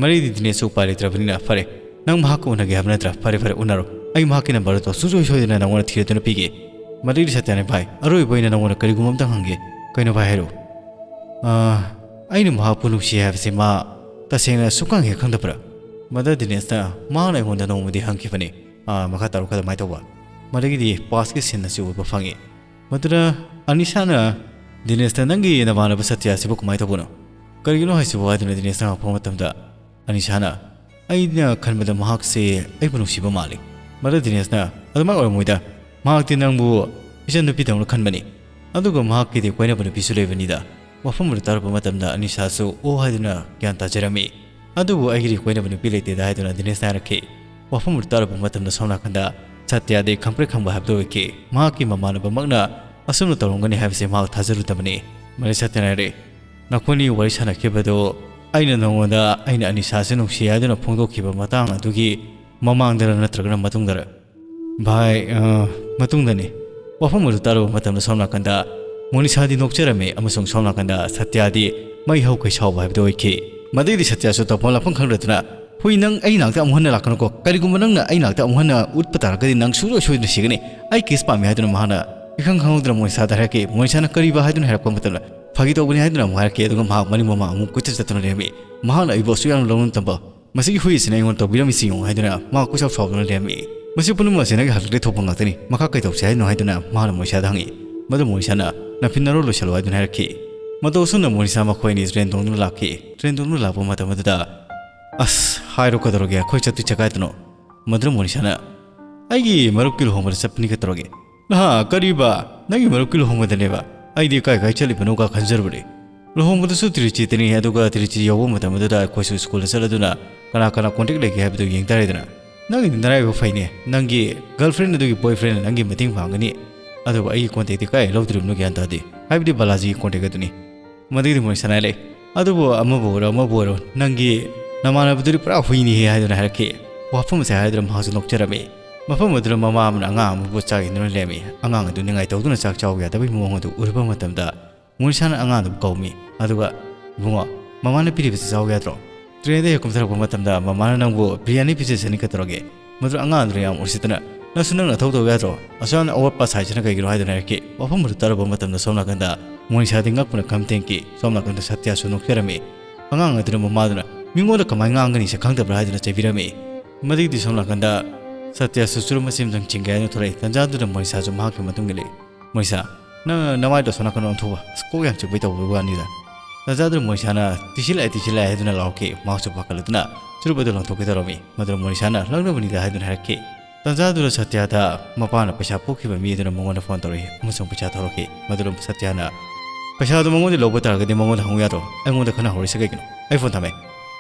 ꯃꯗꯩꯗꯤ ꯗꯤꯅꯦꯁꯁꯨ ꯎꯄꯥꯏ ꯂꯩꯇ꯭ꯔꯕꯅꯤꯅ, "ꯐꯔꯦ, ꯅꯪ ꯃꯍꯥꯛꯀ ꯎꯅꯒꯦ ꯍꯥꯏꯕ ꯅꯠꯇ꯭ꯔꯥ? ꯐꯔꯦ, ꯐꯔꯦ, ꯎꯅꯔꯣ꯫ ꯑꯩ ꯃꯍꯥꯛꯀꯤ number ꯑꯗꯣ ꯁꯨꯡꯁꯣꯏ ꯁꯣꯏꯗꯅ ꯅꯪꯉꯣꯟꯗ ꯊꯤꯔꯗꯨꯅ ꯄꯤꯒꯦ꯫" ꯃꯗꯩꯗꯤ ꯁꯇ꯭ꯌꯥꯅ, "ꯚꯥꯏ, ꯑꯔꯣꯏꯕ ꯑꯣꯏꯅ ꯅꯪꯉꯣꯟꯗ ꯀꯔꯤꯒꯨꯝꯕ ꯑꯝꯇꯪ ꯍꯪꯒꯦ꯫" "ꯀꯩꯅꯣ ꯚꯥꯏ, ꯍꯥꯏꯔꯛꯑꯣ꯫" "ꯑꯥ, ꯑꯩꯅ ꯃꯍꯥꯛꯄꯨ ꯅꯨꯡꯁꯤ ꯍꯥꯏꯕꯁꯤ ꯃꯥ ꯇꯁꯦꯡꯅ ꯁꯨꯛꯈꯪ ꯍꯦꯛ ꯈꯪꯗꯕ꯭ꯔꯥ?" ꯃꯗ ꯗꯤꯅꯦꯁꯅ, "ꯃꯍꯥꯛꯅ ꯑꯩꯉꯣꯟꯗ ꯅꯣꯡꯃꯗꯤ ꯍꯪꯈꯤꯕꯅꯤ꯫" "ꯑꯥ, ꯃꯈꯥ ꯇꯥꯔꯣ, ꯀꯃꯥꯏꯅ ꯇꯧꯕ?" ꯃꯗꯒꯤꯗꯤ past ꯀꯤ scene ꯑꯁꯤ ꯎꯕ ꯐꯪꯉꯤ꯫ ꯃꯗꯨꯗ ꯑꯅꯤꯁꯥꯅ ꯗꯤꯅꯦꯁꯇ, "ꯅꯪꯒꯤ ꯅꯃꯥꯟꯅꯕ ꯁꯇ꯭ꯌ ꯑꯁꯤꯕꯨ ꯀꯃꯥꯏꯅ ꯇꯧꯕꯅꯣ? ꯀꯔꯤꯒꯤꯅꯣ ꯍꯥꯏꯁꯤꯕꯨ?" ꯍꯥꯏꯗꯨꯅ ꯗꯤꯅꯦꯁꯅ ꯍꯪꯉꯛꯄ ꯃꯇꯝꯗ, ꯑꯅꯤꯁꯥꯅ, "ꯑꯩꯅ ꯈꯟꯕꯗ ꯃꯍꯥꯛꯁꯦ ꯑꯩꯕꯨ ꯅꯨꯡꯁꯤꯕ ꯃꯥꯜꯂꯤ꯫" ꯃꯗ ꯗꯤꯅꯦꯁꯅ, "ꯑꯗꯨꯃꯥꯏꯅ ꯑꯣꯏꯔꯝꯃꯣꯏꯗ, ꯃꯍꯥꯛꯇꯤ ꯅꯪꯕꯨ ꯏꯆꯟ ꯅꯨꯄꯤꯗꯧꯅ ꯈꯟꯕꯅꯤ꯫ ꯑꯗꯨꯒ ꯃꯍꯥꯛꯀꯤꯗꯤ ꯀꯣꯏꯅꯕ ꯅꯨꯄꯤꯁꯨ ꯂꯩꯕꯅꯤꯗ꯫" ꯋꯥꯐꯝ ꯑꯗꯨ ꯇꯥꯔꯨꯕ ꯃꯇꯝꯗ ꯑꯅꯤꯁꯥꯁꯨ "ꯑꯣ" ꯍꯥꯏꯗꯨꯅ ꯒ꯭ꯌꯥꯟ ꯇꯥꯖꯔꯝꯃꯤ꯫ "ꯑꯗꯨꯕꯨ ꯑꯩꯒꯤꯗꯤ ꯀꯣꯏꯅꯕ ꯅꯨꯄꯤ ꯂꯩꯇꯦꯗ" ꯍꯥꯏꯗꯨꯅ ꯗꯤꯅꯦꯁꯅ ꯍꯥꯏꯔꯛꯈꯤ꯫ ꯋꯥꯐꯝ ꯑꯗꯨ ꯇꯥꯔꯨꯕ ꯃꯇꯝꯗ ꯁꯣꯝ ꯅꯥꯀꯟꯗ ꯁꯇ꯭ꯌꯥꯗꯤ ꯈꯪꯄ꯭ꯔꯦꯛ ꯈꯪꯕ ꯍꯥꯏꯕꯗꯨ ꯑꯣꯏꯈꯤ꯫ ꯃꯍꯥꯛꯀꯤ ꯃꯃꯥꯟꯅꯕꯃꯛꯅ ꯑꯁꯨꯝꯅ ꯇꯧꯔꯝꯒꯅꯤ ꯍꯥꯏꯕꯁꯤ ꯃꯍꯥꯛ ꯊꯥꯖꯔꯨꯗꯕꯅꯤ꯫ ꯃꯗꯩ ꯁꯇ꯭ꯌꯅ ꯍꯥꯏꯔꯛꯏ, "ꯅꯈꯣꯏꯅꯤ ꯋꯥꯔꯤ ꯁꯥꯟꯅꯈꯤꯕꯗꯣ ꯑꯩꯅ ꯅꯉꯣꯟꯗ ꯑꯩꯅ ꯑꯅꯤꯁꯥꯁꯦ ꯅꯨꯡꯁꯤ ꯍꯥꯏꯗꯨꯅ ꯐꯣꯡꯗꯣꯛꯈꯤꯕ ꯃꯇꯥꯡ ꯑꯗꯨꯒꯤ ꯃꯃꯥꯡꯗꯔ ꯅꯠꯇ꯭ꯔꯒꯅ ꯃꯇꯨꯡꯗꯔ?" "ꯚꯥꯏ, ꯑ, ꯃꯇꯨꯡꯗꯅꯤ꯫" ꯋꯥꯐꯝ ꯑꯗꯨ ꯇꯥꯔꯨꯕ ꯃꯇꯝꯗ ꯁꯣꯝ ꯅꯥꯀꯟꯗ ꯃꯣꯅꯤꯁꯥꯗꯤ ꯅꯣꯛꯆꯔꯝꯃꯤ ꯑꯃꯁꯨꯡ ꯁꯣꯝ ꯅꯥꯀꯟꯗ ꯁꯇ꯭ꯌꯥꯗꯤ ꯃꯩ ꯍꯧꯈꯩ ꯁꯥꯎꯕ ꯍꯥꯏꯕꯗꯨ ꯑꯣꯏꯈꯤ꯫ ꯃꯗꯩꯗꯤ ꯁꯇ꯭ꯌꯥꯁꯨ ꯇꯧꯐꯝ ꯂꯥꯛꯐꯝ ꯈꯪꯗꯗꯨꯅ, "ꯍꯨꯏ, ꯅꯪ ꯑꯩ ꯅꯥꯛꯇ ꯑꯃꯨꯛ ꯍꯟꯅ ꯂꯥꯛꯀꯅꯨꯀꯣ꯫ ꯀꯔꯤꯒꯨꯝꯕ ꯅꯪꯅ ꯑꯩ ꯅꯥꯛꯇ ꯑꯃꯨꯛ ꯍꯟꯅ ꯎꯠꯄ ꯇꯥꯔꯒꯗꯤ ꯅꯪ ꯁꯨꯡꯁꯣꯏ ꯁꯣꯏꯗꯅ ꯁꯤꯒꯅꯤ꯫ ꯑꯩ kiss ꯄꯥꯝꯃꯤ ꯍꯥꯏꯗꯨꯅ ꯃꯍꯥꯛꯅ ꯏꯈꯪ ꯈꯪꯍꯧꯗꯅ ꯃꯣꯅꯤꯁꯥꯗ ꯍꯥꯏꯔꯛꯈꯤ꯫ ꯃꯣꯅꯤꯁꯥꯅ ꯀꯔꯤꯕ ꯍꯥꯏꯗꯨꯅ ꯍꯥꯏꯔꯛꯄ ꯃꯇꯝꯗ, "ꯐꯥꯒꯤ ꯇꯧꯕꯅꯤ" ꯍꯥꯏꯗꯨꯅ ꯑꯃꯨꯛ ꯍꯥꯏꯔꯛꯈꯤ꯫ ꯑꯗꯨꯒ ꯃꯍꯥꯛ ꯃꯅꯤꯡ ꯃꯃꯥꯡ ꯑꯃꯨꯛ ꯀꯣꯏꯆꯠ ꯆꯠꯇꯨꯅ ꯂꯩꯔꯝꯃꯤ꯫ ꯃꯍꯥꯛꯅ ꯑꯩꯕꯨ ꯑꯁꯨꯛ ꯌꯥꯝꯅ ꯂꯧꯅ ꯇꯝꯕ, ꯃꯁꯤꯒꯤ ꯍꯨꯏ ꯑꯁꯤꯅ ꯑꯩꯉꯣꯟꯗ ꯇꯧꯕꯤꯔꯝꯃꯤꯁꯤ ꯌꯦꯡꯉꯨ ꯍꯥꯏꯗꯨꯅ ꯃꯍꯥꯛ ꯀꯣꯏꯁꯥꯎ ꯁꯥꯎꯗꯨꯅ ꯂꯩꯔꯝꯃꯤ꯫ "ꯃꯁꯤ ꯄꯨꯝꯅꯃꯛ ꯑꯁꯤ ꯅꯪꯒꯤ ꯍꯥꯛꯇꯛꯇꯒꯤ ꯊꯣꯛꯄ ꯉꯥꯛꯇꯅꯤ꯫ ꯃꯈꯥ ꯀꯩ ꯇꯧꯁꯤ ꯍꯥꯏꯗꯨꯅ?" ꯍꯥꯏꯗꯨꯅ ꯃꯍꯥꯛꯅ ꯃꯣꯅꯤꯁꯥꯗ ꯍꯪꯉꯤ꯫ ꯃꯗꯨ ꯃꯣꯅꯤꯁꯥꯅ, "ꯅꯥꯐꯤꯟꯅꯔꯣ, ꯂꯣꯏꯁꯤꯜꯂꯣ" ꯍꯥꯏꯗꯨꯅ ꯍꯥꯏꯔꯛꯈꯤ꯫ ꯃꯇꯧ ꯑꯁꯨꯝꯅ ꯃꯣꯅꯤꯁꯥ ꯃꯈꯣꯏ ꯑꯅꯤ train ꯇꯣꯡꯗꯨꯅ ꯂꯥꯛꯈꯤ꯫ Train ꯇꯣꯡꯗꯨꯅ ꯂꯥꯛꯄ ꯃꯇꯝ ꯑꯗꯨꯗ, "ꯑꯁ, ꯍꯥꯏꯔꯣ, ꯀꯩꯗꯧꯔꯒꯦ? ꯑꯩꯈꯣꯏ ꯆꯠꯇꯣꯏꯁꯦ ꯀꯥꯏꯗꯅꯣ?" ꯃꯗꯨꯅ ꯃꯣꯅꯤꯁꯥꯅ, "ꯑꯩꯒꯤ ꯃꯔꯨꯞꯀꯤ ꯂꯨꯍꯣꯡꯕꯗ ꯆꯠꯄꯅꯤ, ꯀꯩꯗꯧꯔꯒꯦ?" "ꯅꯍꯥ, ꯀꯔꯤꯕ? ꯅꯪꯒꯤ ꯃꯔꯨꯞꯀꯤ ꯂꯨꯍꯣꯡꯕꯗꯅꯦꯕ? ꯑꯩꯗꯤ ꯀꯥꯏ ꯀꯥꯏ ꯆꯠꯂꯤꯕꯅꯣꯒ ꯈꯟꯖꯔꯨꯕꯅꯦ꯫ ꯂꯨꯍꯣꯡꯕꯗꯁꯨ ꯇ꯭ꯔꯤꯆꯤꯇꯅꯤ, ꯑꯗꯨꯒ ꯇ꯭ꯔꯤꯆꯤ ꯌꯧꯕ ꯃꯇꯝ ꯑꯗꯨꯗ ꯑꯩꯈꯣꯏꯁꯨ ꯁ꯭ꯀꯨꯜꯗ ꯆꯠꯂꯗꯨꯅ ꯀꯅꯥ ꯀꯅꯥ contact ꯂꯩꯒꯦ ꯍꯥꯏꯕꯗꯨ ꯌꯦꯡ ꯇꯥꯔꯦꯗꯅ꯫ ꯅꯪꯒꯤꯗꯤ ꯅꯔꯥꯏꯕꯛ ꯐꯩꯅꯦ, ꯅꯪꯒꯤ girlfriend ꯑꯗꯨꯒꯤ boyfriend ꯅꯪꯒꯤ ꯃꯇꯦꯡ ꯄꯥꯡꯒꯅꯤ, ꯑꯗꯨꯕꯨ ꯑꯩꯒꯤ contact ꯇꯤ ꯀꯥꯏ ꯂꯧꯗꯣꯔꯤꯕꯅꯣ ꯒ꯭ꯌꯥꯟ ꯇꯥꯗꯦ, ꯍꯥꯏꯕꯗꯤ ꯕꯥꯂꯥꯖꯤꯒꯤ contact ꯑꯗꯨꯅꯤ꯫" ꯃꯗꯨꯒꯤꯗꯤ ꯃꯣꯅꯤꯁꯥꯅ ꯍꯥꯏꯔꯛꯑꯦ, "ꯑꯗꯨꯕꯨ ꯑꯃꯕꯨ ꯑꯣꯏꯔꯣ ꯑꯃꯕꯨ ꯑꯣꯏꯔꯣ, ꯅꯪꯒꯤ ꯅꯃꯥꯟꯅꯕꯗꯨꯗꯤ ꯄꯨꯔꯥ ꯍꯨꯏꯅꯤꯍꯦ" ꯍꯥꯏꯗꯨꯅ ꯍꯥꯏꯔꯛꯈꯤ꯫ ꯋꯥꯐꯝ ꯑꯁꯦ ꯍꯥꯏꯗꯨꯅ ꯃꯍꯥꯛꯁꯨ ꯅꯣꯛꯆꯔꯝꯃꯤ꯫ ꯃꯐꯝ ꯑꯗꯨꯗ ꯃꯃꯥ ꯑꯃꯅ ꯑꯉꯥꯡ ꯑꯃꯕꯨ ꯆꯥꯛ ꯏꯟꯗꯨꯅ ꯂꯩꯔꯝꯃꯤ꯫ ꯑꯉꯥꯡ ꯑꯗꯨ ꯅꯤꯡꯉꯥꯏ ꯇꯧꯗꯨꯅ ꯆꯥꯛ ꯆꯥꯎ ꯌꯥꯗꯕꯒꯤ ꯃꯑꯣꯡ ꯑꯗꯨ ꯎꯔꯨꯕ ꯃꯇꯝꯗ ꯃꯣꯅꯤꯁꯥꯅ ꯑꯉꯥꯡ ꯑꯗꯨꯕꯨ ꯀꯧꯃꯤ꯫ ꯑꯗꯨꯒ, "ꯏꯕꯨꯡꯉꯣ, ꯃꯃꯥꯅ ꯄꯤꯔꯤꯕꯁꯤ ꯆꯥꯎ ꯌꯥꯗ꯭ꯔꯣ? ꯇ꯭ꯔꯦꯟꯗ ꯍꯦꯛ ꯀꯨꯝꯊꯔꯛꯄ ꯃꯇꯝꯗ ꯃꯃꯥꯅ ꯅꯪꯕꯨ ꯕꯤꯔꯌꯥꯅꯤ ꯄꯤꯖꯁꯅꯤ ꯀꯗꯧꯔꯒꯦ?" ꯃꯗꯨ ꯑꯉꯥꯡ ꯑꯗꯨꯅ ꯌꯥꯝ ꯎꯁꯤꯠꯇꯅ, "ꯅꯪꯁꯨ ꯅꯪ ꯅꯊꯧ ꯇꯧ ꯌꯥꯗ꯭ꯔꯣ? ꯑꯁꯨꯛ ꯌꯥꯝꯅ ꯑꯋꯥꯠꯄ ꯁꯥꯏꯁꯤꯅ ꯀꯩꯒꯤꯅꯣ?" ꯍꯥꯏꯗꯨꯅ ꯍꯥꯏꯔꯛꯈꯤ꯫ ꯋꯥꯐꯝ ꯑꯗꯨ ꯇꯥꯔꯨꯕ ꯃꯇꯝꯗ ꯁꯣꯝ ꯅꯥꯀꯟꯗ ꯃꯣꯅꯤꯁꯥꯗꯤ ꯉꯛꯄꯅ ꯈꯝ ꯊꯦꯡꯈꯤ꯫ ꯁꯣꯝ ꯅꯥꯀꯟꯗ ꯁꯇ꯭ꯌꯥꯁꯨ ꯅꯣꯛꯆꯔꯝꯃꯤ꯫ ꯑꯉꯥꯡ ꯑꯗꯨꯅ ꯃꯃꯥꯗꯨꯅ ꯃꯤꯉꯣꯟꯗ ꯀꯃꯥꯏꯅ ꯉꯥꯡꯒꯅꯤ ꯁꯦ ꯈꯪꯗꯕ꯭ꯔꯥ ꯍꯥꯏꯗꯨꯅ ꯆꯩꯕꯤꯔꯝꯃꯤ꯫ ꯃꯗꯨꯒꯤꯗꯤ ꯁꯣꯝ ꯅꯥꯀꯟꯗ ꯁꯇ꯭ꯌꯥꯁꯨ ꯆꯨꯔꯨꯞ ꯃꯆꯦ ꯑꯃꯇꯪ ꯆꯤꯡꯒꯦ ꯍꯥꯏꯅ ꯊꯣꯛꯂꯛꯏ꯫ ꯇꯟꯖꯥꯗꯨꯗ ꯃꯣꯅꯤꯁꯥꯁꯨ ꯃꯍꯥꯛꯀꯤ ꯃꯇꯨꯡ ꯏꯜꯂꯛꯏ꯫ "ꯃꯣꯅꯤꯁꯥ, ꯅꯪ ꯅꯃꯥꯏꯗꯣ ꯁꯣꯝ ꯅꯥꯀꯟ ꯑꯣꯟꯊꯣꯛꯄ, ꯑꯁ, ꯀꯣꯛ ꯌꯥꯝ ꯆꯤꯛꯄꯩ ꯇꯧꯕꯒꯤ ꯋꯥꯅꯤꯗ꯫" ꯇꯟꯖꯥꯗꯨꯗ ꯃꯣꯅꯤꯁꯥꯅ, "ꯇꯤꯁꯤꯜꯂꯛꯑꯦ, ꯇꯤꯁꯤꯜꯂꯛꯑꯦ" ꯍꯥꯏꯗꯨꯅ ꯂꯥꯎꯔꯛꯈꯤ꯫ ꯃꯍꯥꯛꯁꯨ ꯄꯥꯈꯠꯂꯗꯨꯅ ꯆꯨꯔꯨꯞ ꯑꯗꯨ ꯂꯪꯊꯣꯛꯀꯦ ꯇꯧꯔꯝꯃꯤ꯫ ꯃꯗꯨꯗ ꯃꯣꯅꯤꯁꯥꯅ, "ꯂꯪꯅꯕꯅꯤꯗ" ꯍꯥꯏꯗꯨꯅ ꯍꯥꯏꯔꯛꯈꯤ꯫ ꯇꯟꯖꯥꯗꯨꯗ ꯁꯇ꯭ꯌꯥꯗ ꯃꯄꯥꯅ ꯄꯩꯁꯥ ꯄꯨꯈꯤꯕ ꯃꯤ ꯑꯗꯨꯅ ꯃꯉꯣꯟꯗ ꯐꯣꯟ ꯇꯧꯔꯛꯏ ꯑꯃꯁꯨꯡ ꯄꯩꯁꯥ ꯊꯧꯔꯛꯈꯤ꯫ ꯃꯗꯨꯗ ꯁꯇ꯭ꯌꯥꯅ, "ꯄꯩꯁꯥꯗꯨ ꯃꯉꯣꯟꯗ ꯂꯧꯕ ꯇꯥꯔꯒꯗꯤ ꯃꯉꯣꯟꯗ ꯍꯪꯉꯨ ꯌꯥꯗ꯭ꯔꯣ? ꯑꯩꯉꯣꯟꯗ ꯈꯟꯅꯍꯧꯔꯤꯁꯦ ꯀꯩꯒꯤꯅꯣ? ꯑꯩ ꯐꯣꯟ ꯊꯝꯃꯦ꯫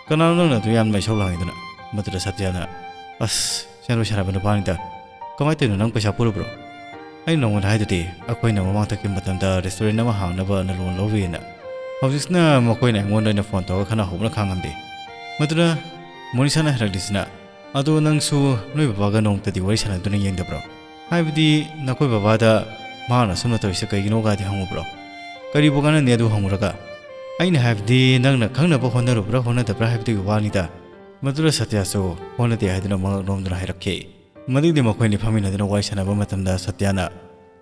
ꯀꯅꯥꯅꯣ ꯅꯪꯅ ꯑꯗꯨ ꯌꯥꯝꯅ ꯏꯁꯧ ꯂꯥꯡꯉꯤꯗꯨꯅ?" ꯃꯗꯨꯗ ꯁꯇ꯭ꯌꯥꯅ, "ꯑꯁ, ꯁꯦꯟꯗꯣꯏ ꯁꯥꯟꯅꯕ ꯅꯨꯄꯥꯅꯤꯗ꯫ ꯀꯃꯥꯏꯅ ꯇꯧꯔꯤꯅꯣ, ꯅꯪ ꯄꯩꯁꯥ ꯄꯨꯔꯨꯕ꯭ꯔꯣ? ꯑꯩꯅ ꯅꯉꯣꯟꯗ ꯍꯥꯏꯗꯨꯗꯤ, ꯑꯩꯈꯣꯏꯅ ꯃꯃꯥꯡ ꯊꯛꯈꯤꯕ ꯃꯇꯝꯗ ꯔꯦꯁꯇꯨꯔꯦꯟ ꯑꯃ ꯍꯥꯡꯅꯕ ꯅ ꯂꯣꯟ ꯂꯧꯔꯨꯏꯅ꯫ ꯍꯧꯖꯤꯛꯁꯤꯅ ꯃꯈꯣꯏꯅ ꯑꯩꯉꯣꯟꯗ ꯑꯣꯏꯅ ꯐꯣꯟ ꯇꯧꯔꯒ ꯈꯟꯅꯍꯧꯕꯅ ꯈꯥꯡꯉꯝꯗꯦ꯫" ꯃꯗꯨꯅ ꯃꯣꯅꯤꯁꯥꯅ ꯍꯥꯏꯔꯛꯂꯤꯁꯤꯅ, "ꯑꯗꯣ ꯅꯪꯁꯨ ꯅꯣꯏ ꯕꯕꯥꯒ ꯅꯣꯡꯃꯇꯗꯤ ꯋꯥꯔꯤ ꯁꯥꯟꯅꯗꯨꯅ ꯌꯦꯡꯗꯕ꯭ꯔꯣ? ꯍꯥꯏꯕꯗꯤ ꯅꯈꯣꯏ ꯕꯕꯥꯗ ꯃꯍꯥꯛꯅ ꯑꯁꯨꯝꯅ ꯇꯧꯔꯤꯁꯦ ꯀꯩꯒꯤꯅꯣꯒꯗꯤ ꯍꯪꯉꯨꯕ꯭ꯔꯣ? ꯀꯔꯤꯕꯨ ꯀꯥꯟꯅꯅꯤ ꯑꯗꯨ ꯍꯪꯉꯨꯔꯒ? ꯑꯩꯅ ꯍꯥꯏꯕꯗꯤ ꯅꯪꯅ ꯈꯪꯅꯕ ꯍꯣꯠꯅꯔꯨꯕ꯭ꯔꯥ ꯍꯣꯠꯅꯗꯕ꯭ꯔꯥ ꯍꯥꯏꯕꯗꯨꯒꯤ ꯋꯥꯅꯤꯗ꯫" ꯃꯗꯨꯗ ꯁꯇ꯭ꯌꯥꯁꯨ ꯍꯣꯠꯅꯗꯦ ꯍꯥꯏꯗꯨꯅ ꯃꯉꯛ ꯅꯣꯝꯗꯨꯅ ꯍꯥꯏꯔꯛꯈꯤ꯫ ꯃꯗꯨꯒꯤꯗꯤ ꯃꯈꯣꯏꯅꯤ ꯐꯝꯃꯤꯟꯅꯗꯨꯅ ꯋꯥꯔꯤ ꯁꯥꯟꯅꯕ ꯃꯇꯝꯗ ꯁꯇ꯭ꯌꯥꯅ,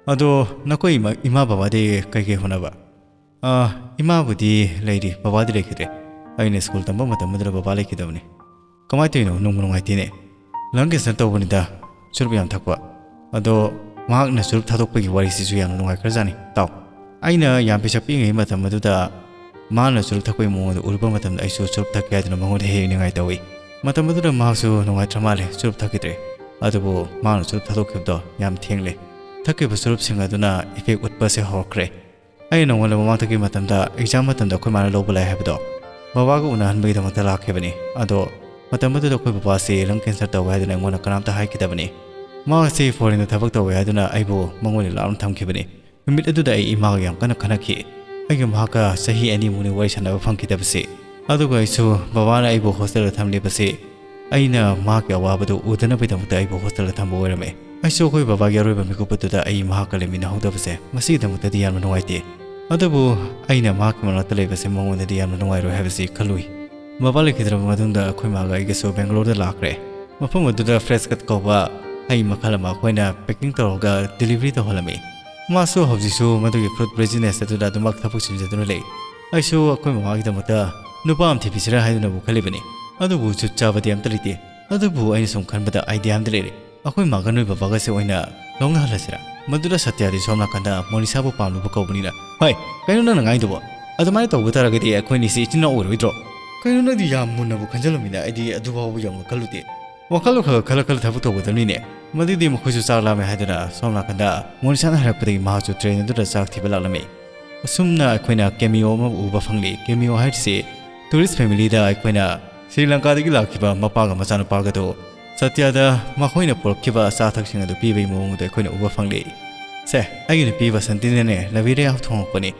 "ꯑꯗꯣ ꯅꯈꯣꯏ ꯏꯃꯥ, ꯏꯃꯥ ꯕꯕꯥꯗꯤ ꯀꯩꯀꯩ ꯍꯣꯠꯅꯕ?" "ꯑ, ꯏꯃꯥꯕꯨꯗꯤ ꯂꯩꯔꯤ, ꯕꯕꯥꯗꯤ ꯂꯩꯈꯤꯗ꯭ꯔꯦ꯫ ꯑꯩꯅ ꯁ꯭ꯀꯨꯜ ꯇꯝꯕ ꯃꯇꯝ ꯑꯗꯨꯗ ꯕꯕꯥ ꯂꯩꯈꯤꯗꯕꯅꯤ꯫" "ꯀꯃꯥꯏꯅ ꯇꯧꯔꯤꯅꯣ? ꯅꯨꯡꯕꯨ ꯅꯨꯡꯉꯥꯏꯇꯦꯅꯦ꯫" "ꯂꯪ ꯀꯦꯟꯁꯔ ꯇꯧꯕꯅꯤꯗ, ꯆꯨꯔꯨꯞ ꯌꯥꯝ ꯊꯛꯄ꯫ ꯑꯗꯣ ꯃꯍꯥꯛꯅ ꯆꯨꯔꯨꯞ ꯊꯥꯗꯣꯛꯄꯒꯤ ꯋꯥꯔꯤꯁꯤꯁꯨ ꯌꯥꯝꯅ ꯅꯨꯡꯉꯥꯏꯈ꯭ꯔꯖꯥꯠꯅꯤ꯫ ꯇꯥꯎ, ꯑꯩꯅ ꯌꯥꯝ ꯄꯤꯁꯛ ꯄꯤꯛꯏꯉꯩ ꯃꯇꯝ ꯑꯗꯨꯗ ꯃꯥꯅ ꯆꯨꯔꯨꯞ ꯊꯛꯄꯒꯤ ꯃꯑꯣꯡ ꯑꯗꯨ ꯎꯔꯨꯕ ꯃꯇꯝꯗ ꯑꯩꯁꯨ ꯆꯨꯔꯨꯞ ꯊꯛꯀꯦ ꯍꯥꯏꯗꯨꯅ ꯃꯉꯣꯟꯗ ꯍꯦꯛ ꯍꯦꯛ ꯅꯤꯡꯉꯥꯏ ꯇꯧꯏ꯫ ꯃꯇꯝ ꯑꯗꯨꯗ ꯃꯍꯥꯛꯁꯨ ꯅꯨꯡꯉꯥꯏꯇ꯭ꯔ ꯃꯥꯜꯂꯦ, ꯆꯨꯔꯨꯞ ꯊꯛꯈꯤꯗ꯭ꯔꯦ꯫ ꯑꯗꯨꯕꯨ ꯃꯥꯅ ꯆꯨꯔꯨꯞ ꯊꯥꯗꯣꯛꯈꯤꯕꯗꯣ ꯌꯥꯝ ꯊꯦꯡꯂꯦ꯫ ꯊꯛꯈꯤꯕ ꯆꯨꯔꯨꯞꯁꯤꯡ ꯑꯗꯨꯅ ꯏꯐꯦꯛ ꯎꯠꯄꯁꯦ ꯍꯧꯔꯛꯈ꯭ꯔꯦ꯫ ꯑꯩꯅ ꯅꯉꯣꯟꯗ ꯃꯃꯥꯡ ꯊꯛꯈꯤꯕ ꯃꯇꯝꯗ ꯑꯦꯛꯖꯥꯝ ꯃꯇꯝꯗ ꯑꯩꯈꯣꯏ ꯃꯥꯅ ꯂꯧꯕ ꯂꯥꯛꯑꯦ ꯍꯥꯏꯕꯗꯣ, ꯕꯕꯥꯒ ꯎꯅꯍꯟꯕꯒꯤꯗꯃꯛꯇ ꯂꯥꯛꯈꯤꯕꯅꯤ꯫ ꯑꯗꯣ ꯃꯇꯝ ꯑꯗꯨꯗ ꯑꯩꯈꯣꯏ ꯕꯕꯥꯁꯤ ꯂꯪ ꯀꯦꯟꯁꯔ ꯇꯧꯋꯦ ꯍꯥꯏꯗꯨꯅ ꯑꯩꯉꯣꯟꯗ ꯀꯅꯥꯝꯇ ꯍꯥꯏꯈꯤꯗꯕꯅꯤ꯫ ꯃꯍꯥꯛꯁꯤ ꯐꯣꯔꯦꯟꯗ ꯊꯕꯛ ꯇꯧꯋꯦ ꯍꯥꯏꯗꯨꯅ ꯑꯩꯕꯨ ꯃꯉꯣꯟꯗ ꯂꯥꯞꯅ ꯊꯝꯈꯤꯕꯅꯤ꯫ ꯅꯨꯃꯤꯠ ꯑꯗꯨꯗ ꯑꯩ ꯏꯃꯥꯒ ꯌꯥꯝ ꯀꯟꯅ ꯈꯟꯅꯈꯤ꯫ ꯑꯩꯒ ꯃꯍꯥꯛꯀ ꯆꯍꯤ ꯑꯅꯤꯃꯨꯛꯅꯤ ꯋꯥꯔꯤ ꯁꯥꯟꯅꯕ ꯐꯪꯈꯤꯗꯕꯁꯤ꯫ ꯑꯗꯨꯒ ꯑꯩꯁꯨ ꯕꯕꯥꯅ ꯑꯩꯕꯨ ꯍꯣꯁꯇꯦꯜꯗ ꯊꯝꯂꯤꯕꯁꯤ ꯑꯩꯅ ꯃꯍꯥꯛꯀꯤ ꯑꯋꯥꯕꯗꯨ ꯎꯗꯅꯕꯒꯤꯗꯃꯛꯇ ꯑꯩꯕꯨ ꯍꯣꯁꯇꯦꯜꯗ ꯊꯝꯕ ꯑꯣꯏꯔꯝꯃꯤ꯫ ꯑꯩꯁꯨ ꯑꯩꯈꯣꯏ ꯕꯕꯥꯒꯤ ꯑꯔꯣꯏꯕ ꯃꯤꯀꯨꯞ ꯑꯗꯨꯗ ꯑꯩ ꯃꯍꯥꯛꯀ ꯂꯩꯃꯤꯟꯅꯍꯧꯗꯕꯁꯦ ꯃꯁꯤꯒꯤꯗꯃꯛꯇꯗꯤ ꯌꯥꯝꯅ ꯅꯨꯡꯉꯥꯏꯇꯦ꯫ ꯑꯗꯨꯕꯨ ꯑꯩꯅ ꯃꯍꯥꯛꯀꯤ ꯃꯅꯥꯛꯇ ꯂꯩꯕꯁꯦ ꯃꯉꯣꯟꯗꯗꯤ ꯌꯥꯝꯅ ꯅꯨꯡꯉꯥꯏꯔꯣꯏ ꯍꯥꯏꯕꯁꯤ ꯈꯜꯂꯨꯏ꯫ ꯕꯕꯥ ꯂꯩꯈꯤꯗ꯭ꯔꯕ ꯃꯇꯨꯡꯗ ꯑꯩꯈꯣꯏ ꯃꯥꯒ ꯑꯩꯒꯁꯨ ꯕꯦꯡꯒꯂꯣꯔꯗ ꯂꯥꯛꯈ꯭ꯔꯦ꯫ ꯃꯐꯝ ꯑꯗꯨꯗ ꯐ꯭ꯔꯦꯁ ꯀꯠ ꯀꯧꯕ ꯍꯩ ꯃꯈꯜ ꯑꯃ ꯑꯩꯈꯣꯏꯅ ꯄꯦꯀꯤꯡ ꯇꯧꯔꯒ ꯗꯦꯂꯤꯚꯔꯤ ꯇꯧꯍꯜꯂꯝꯃꯤ꯫ ꯃꯥꯁꯨ ꯍꯧꯖꯤꯛꯁꯨ ꯃꯗꯨꯒꯤ ꯐ꯭ꯔꯨꯠ ꯕꯤꯖꯤꯅꯦꯁ ꯑꯗꯨꯗ ꯑꯗꯨꯃꯛ ꯊꯕꯛ ꯁꯤꯟꯖꯗꯨꯅ ꯂꯩ꯫ ꯑꯩꯁꯨ ꯑꯩꯈꯣꯏ ꯃꯃꯥꯒꯤꯗꯃꯛꯇ ꯅꯨꯄꯥ ꯑꯃ ꯊꯤꯕꯤꯁꯤꯔꯥ ꯍꯥꯏꯗꯨꯅꯕꯨ ꯈꯜꯂꯤꯕꯅꯤ꯫ ꯑꯗꯨꯕꯨ ꯖꯨꯠ ꯆꯥꯕꯗꯤ ꯑꯝꯇ ꯂꯩꯇꯦ꯫ ꯑꯗꯨꯕꯨ ꯑꯩꯅ ꯁꯨꯝ ꯈꯟꯕꯗ ꯑꯥꯏꯗꯤꯌꯥ ꯑꯃꯗꯤ ꯂꯩꯔꯦ꯫ ꯑꯩꯈꯣꯏ ꯃꯥꯒ ꯅꯣꯏ ꯕꯕꯥꯒꯁꯦ ꯑꯣꯏꯅ ꯂꯧꯅꯍꯜꯂꯁꯤꯔꯥ? ꯃꯗꯨꯗ ꯁꯇ꯭ꯌꯥꯗꯤ ꯁꯣꯝ ꯅꯥꯀꯟꯗ ꯃꯣꯅꯤꯁꯥꯕꯨ ꯄꯥꯝꯂꯨꯕ ꯀꯧꯕꯅꯤꯅ, "ꯍꯣꯏ, ꯀꯩꯅꯣ ꯅꯪꯅ ꯉꯥꯏꯗꯨꯕꯣ? ꯑꯗꯨꯃꯥꯏꯅ ꯇꯧꯕ ꯇꯥꯔꯒꯗꯤ ꯑꯩꯈꯣꯏꯅꯤꯁꯤ ꯏꯆꯤꯟ ꯏꯅꯥꯎ ꯑꯣꯏꯔꯣꯏꯗ꯭ꯔꯣ?" "ꯀꯩꯅꯣ ꯅꯪꯗꯤ ꯌꯥꯝ ꯃꯨꯟꯅꯕꯨ ꯈꯟꯖꯜꯂꯝꯃꯤꯅ, ꯑꯩꯗꯤ ꯑꯗꯨꯐꯥꯎꯕ ꯌꯧꯅ ꯈꯜꯂꯨꯗꯦ꯫ ꯋꯥꯈꯜ ꯈꯔ ꯈꯜꯂ ꯈꯜꯂ ꯊꯕꯛ ꯇꯧꯒꯗꯕꯅꯤꯅꯦ꯫" ꯃꯗꯨꯗꯤ ꯃꯈꯣꯏꯁꯨ ꯆꯥꯛ ꯂꯥꯝꯃꯦ ꯍꯥꯏꯗꯨꯅ ꯁꯣꯝ ꯅꯥꯀꯟꯗ ꯃꯣꯅꯤꯁꯥꯅ ꯍꯥꯏꯔꯛꯄꯗꯒꯤ ꯃꯍꯥꯛꯁꯨ ꯇ꯭ꯔꯦꯟ ꯑꯗꯨꯗ ꯆꯥꯛ ꯊꯤꯕ ꯂꯥꯛꯂꯝꯃꯤ꯫ ꯑꯁꯨꯝꯅ ꯑꯩꯈꯣꯏꯅ ꯀꯦꯃꯤꯑꯣ ꯑꯃ ꯎꯕ ꯐꯪꯂꯤ꯫ ꯀꯦꯃꯤꯑꯣ ꯍꯥꯏꯔꯤꯁꯤ ꯇꯨꯔꯤꯁ ꯐꯦꯃꯤꯂꯤꯗ ꯑꯩꯈꯣꯏꯅ ꯁ꯭ꯔꯤ ꯂꯪꯀꯥꯗꯒꯤ ꯂꯥꯛꯈꯤꯕ ꯃꯄꯥꯒ ꯃꯆꯥꯅꯨꯄꯥꯒꯗꯣ ꯁꯇ꯭ꯌꯗ ꯃꯈꯣꯏꯅ ꯄꯨꯔꯛꯈꯤꯕ ꯑꯆꯥ ꯑꯊꯛꯁꯤꯡ ꯑꯗꯨ ꯄꯤꯕꯒꯤ ꯃꯑꯣꯡ ꯑꯗꯨ ꯑꯩꯈꯣꯏꯅ ꯎꯕ ꯐꯪꯂꯤ꯫ "ꯁꯦ, ꯑꯩꯒꯤ ꯅꯨꯄꯤ ꯕꯁꯟꯇꯤꯅꯅꯦ ꯂꯕꯤꯔꯦ ꯊꯣꯡꯉꯛꯄꯅꯤ꯫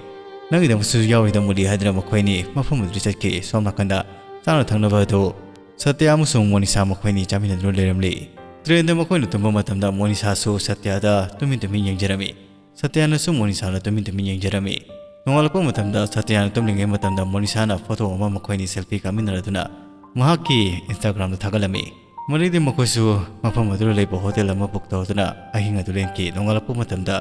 ꯅꯪꯒꯤꯗꯃꯛꯁꯨ ꯌꯥꯎꯔꯤꯗ ꯃꯨꯂꯤ" ꯍꯥꯏꯗꯨꯅ ꯃꯈꯣꯏꯅꯤ ꯃꯐꯝ ꯑꯗꯨꯗ ꯆꯠꯈꯤ꯫ ꯁꯣꯝ ꯅꯥꯀꯟꯗ ꯆꯥꯅ ꯊꯛꯅꯕ ꯑꯗꯨ ꯁꯇ꯭ꯌ ꯑꯃꯁꯨꯡ ꯃꯣꯅꯤꯁꯥ ꯃꯈꯣꯏꯅꯤ ꯆꯥꯃꯤꯟꯅꯗꯨꯅ ꯂꯩꯔꯝꯂꯤ꯫ ꯇ꯭ꯔꯦꯟꯗ ꯃꯈꯣꯏꯅ ꯇꯨꯝꯕ ꯃꯇꯝꯗ ꯃꯣꯅꯤꯁꯥꯁꯨ ꯁꯇ꯭ꯌꯗ ꯇꯨꯃꯤꯟ ꯇꯨꯃꯤꯟ ꯌꯦꯡꯖꯔꯝꯃꯤ꯫ ꯁꯇ꯭ꯌꯅꯁꯨ ꯃꯣꯅꯤꯁꯥꯗ ꯇꯨꯃꯤꯟ ꯇꯨꯃꯤꯟ ꯌꯦꯡꯖꯔꯝꯃꯤ꯫ ꯅꯣꯡꯉꯥꯜꯂꯛꯄ ꯃꯇꯝꯗ ꯁꯇ꯭ꯌꯅ ꯇꯨꯝꯂꯤꯉꯩ ꯃꯇꯝꯗ ꯃꯣꯅꯤꯁꯥꯅ ꯐꯣꯇꯣ ꯑꯃ ꯃꯈꯣꯏꯅꯤ ꯁꯦꯜꯐꯤ ꯀꯥꯞꯃꯤꯟꯅꯔꯗꯨꯅ ꯃꯍꯥꯛꯀꯤ ꯏꯟꯁꯇꯥꯒ꯭ꯔꯥꯝꯗ ꯊꯥꯒꯠꯂꯝꯃꯤ꯫ ꯃꯗꯩꯗꯤ ꯃꯈꯣꯏꯁꯨ ꯃꯐꯝ ꯑꯗꯨꯗ ꯂꯩꯕ ꯍꯣꯇꯦꯜ ꯑꯃ ꯕꯨꯛ ꯇꯧꯗꯨꯅ ꯑꯍꯤꯡ ꯑꯗꯨ ꯂꯦꯟꯈꯤ꯫ ꯅꯣꯡꯉꯥꯜꯂꯛꯄ ꯃꯇꯝꯗ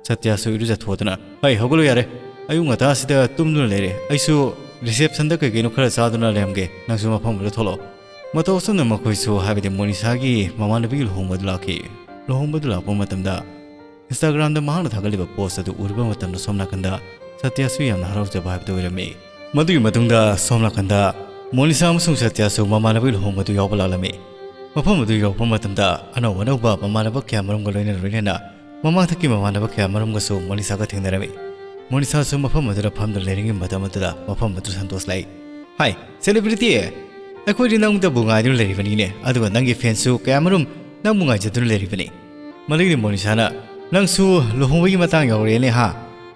ꯁꯇ꯭ꯌꯁꯨ ꯏꯔꯨꯖꯊꯣꯛꯇꯨꯅ, "ꯍꯩ, ꯍꯧꯒꯠꯂꯨ ꯌꯥꯔꯦ꯫ ꯑꯌꯨꯛ ꯉꯟꯇꯥꯁꯤꯗ ꯇꯨꯝꯗꯨꯅ ꯂꯩꯔꯦ꯫ ꯑꯩꯁꯨ ꯔꯤꯁꯦꯞꯁꯟꯗ ꯀꯩ ꯀꯩꯅꯣ ꯈꯔ ꯆꯥꯗꯨꯅ ꯂꯩꯔꯝꯒꯦ꯫ ꯅꯪꯁꯨ ꯃꯐꯝ ꯑꯗꯨꯗ ꯊꯣꯛꯂꯛꯑꯣ꯫" ꯃꯇꯧ ꯑꯁꯨꯝꯅ ꯃꯈꯣꯏꯁꯨ, ꯍꯥꯏꯕꯗꯤ ꯃꯣꯅꯤꯁꯥꯒꯤ ꯃꯃꯥꯟꯅꯕꯤꯒꯤ ꯂꯨꯍꯣꯡꯕꯗꯨ ꯂꯥꯛꯈꯤ꯫ ꯂꯨꯍꯣꯡꯕꯗꯨ ꯂꯥꯛꯄ ꯃꯇꯝꯗ ꯏꯟꯁꯇꯥꯒ꯭ꯔꯥꯝꯗ ꯃꯍꯥꯛꯅ ꯊꯥꯒꯠꯂꯤꯕ ꯄꯣꯁ ꯑꯗꯨ ꯎꯔꯨꯕ ꯃꯇꯝꯗ ꯁꯣꯝ ꯅꯥꯀꯟꯗ ꯁꯇ꯭ꯌꯁꯨ ꯌꯥꯝꯅ ꯍꯔꯥꯎꯖꯕ ꯍꯥꯏꯕꯗꯨ ꯑꯣꯏꯔꯝꯃꯤ꯫ ꯃꯗꯨꯒꯤ ꯃꯇꯨꯡꯗ ꯁꯣꯝ ꯅꯥꯀꯟꯗ ꯃꯣꯅꯤꯁꯥ ꯑꯃꯁꯨꯡ ꯁꯇ꯭ꯌꯁꯨ ꯃꯃꯥꯟꯅꯕꯒꯤ ꯂꯨꯍꯣꯡꯕꯗꯨ ꯌꯥꯎꯕ ꯂꯥꯛꯂꯝꯃꯤ꯫ ꯃꯐꯝ ꯑꯗꯨ ꯌꯧꯔꯛꯄ ꯃꯇꯝꯗ ꯑꯅꯧ ꯑꯅꯧꯕ ꯃꯃꯥꯟꯅꯕ ꯀꯌꯥ ꯃꯔꯨꯝꯒ ꯂꯣꯏꯅ ꯂꯣꯏꯅꯅ ꯃꯃꯥꯡꯊꯛꯀꯤ ꯃꯃꯥꯟꯅꯕ ꯀꯌꯥ ꯃꯔꯨꯝꯒꯁꯨ ꯃꯣꯅꯤꯁꯥꯒ ꯊꯦꯡꯅꯔꯝꯃꯤ꯫ ꯃꯣꯅꯤꯁꯥꯁꯨ ꯃꯐꯝ ꯑꯗꯨꯗ ꯐꯝꯗꯨꯅ ꯂꯩꯔꯤꯉꯩ ꯃꯇꯝ ꯑꯗꯨꯗ ꯃꯐꯝ ꯑꯗꯨ ꯁꯟꯇꯣꯁ ꯂꯥꯛꯏ꯫ "ꯍꯥꯏ, ꯁꯦꯂꯦꯕ꯭ꯔꯤꯇꯤ! ꯑꯩꯈꯣꯏꯗꯤ ꯅꯪꯇꯕꯨ ꯉꯥꯏꯗꯨꯅ ꯂꯩꯔꯤꯕꯅꯤꯅꯦ, ꯑꯗꯨꯒ ꯅꯪꯒꯤ ꯐꯦꯟꯁꯨ ꯀꯌꯥꯃꯔꯨꯝ ꯅꯪꯕꯨ ꯉꯥꯏꯖꯗꯨꯅ ꯂꯩꯔꯤꯕꯅꯤ꯫" ꯃꯗꯨꯒꯤꯗꯤ ꯃꯣꯅꯤꯁꯥꯅ, "ꯅꯪꯁꯨ ꯂꯨꯍꯣꯡꯕꯒꯤ ꯃꯇꯥꯡ ꯌꯧꯔꯛꯑꯦꯅꯦ ꯍꯥ?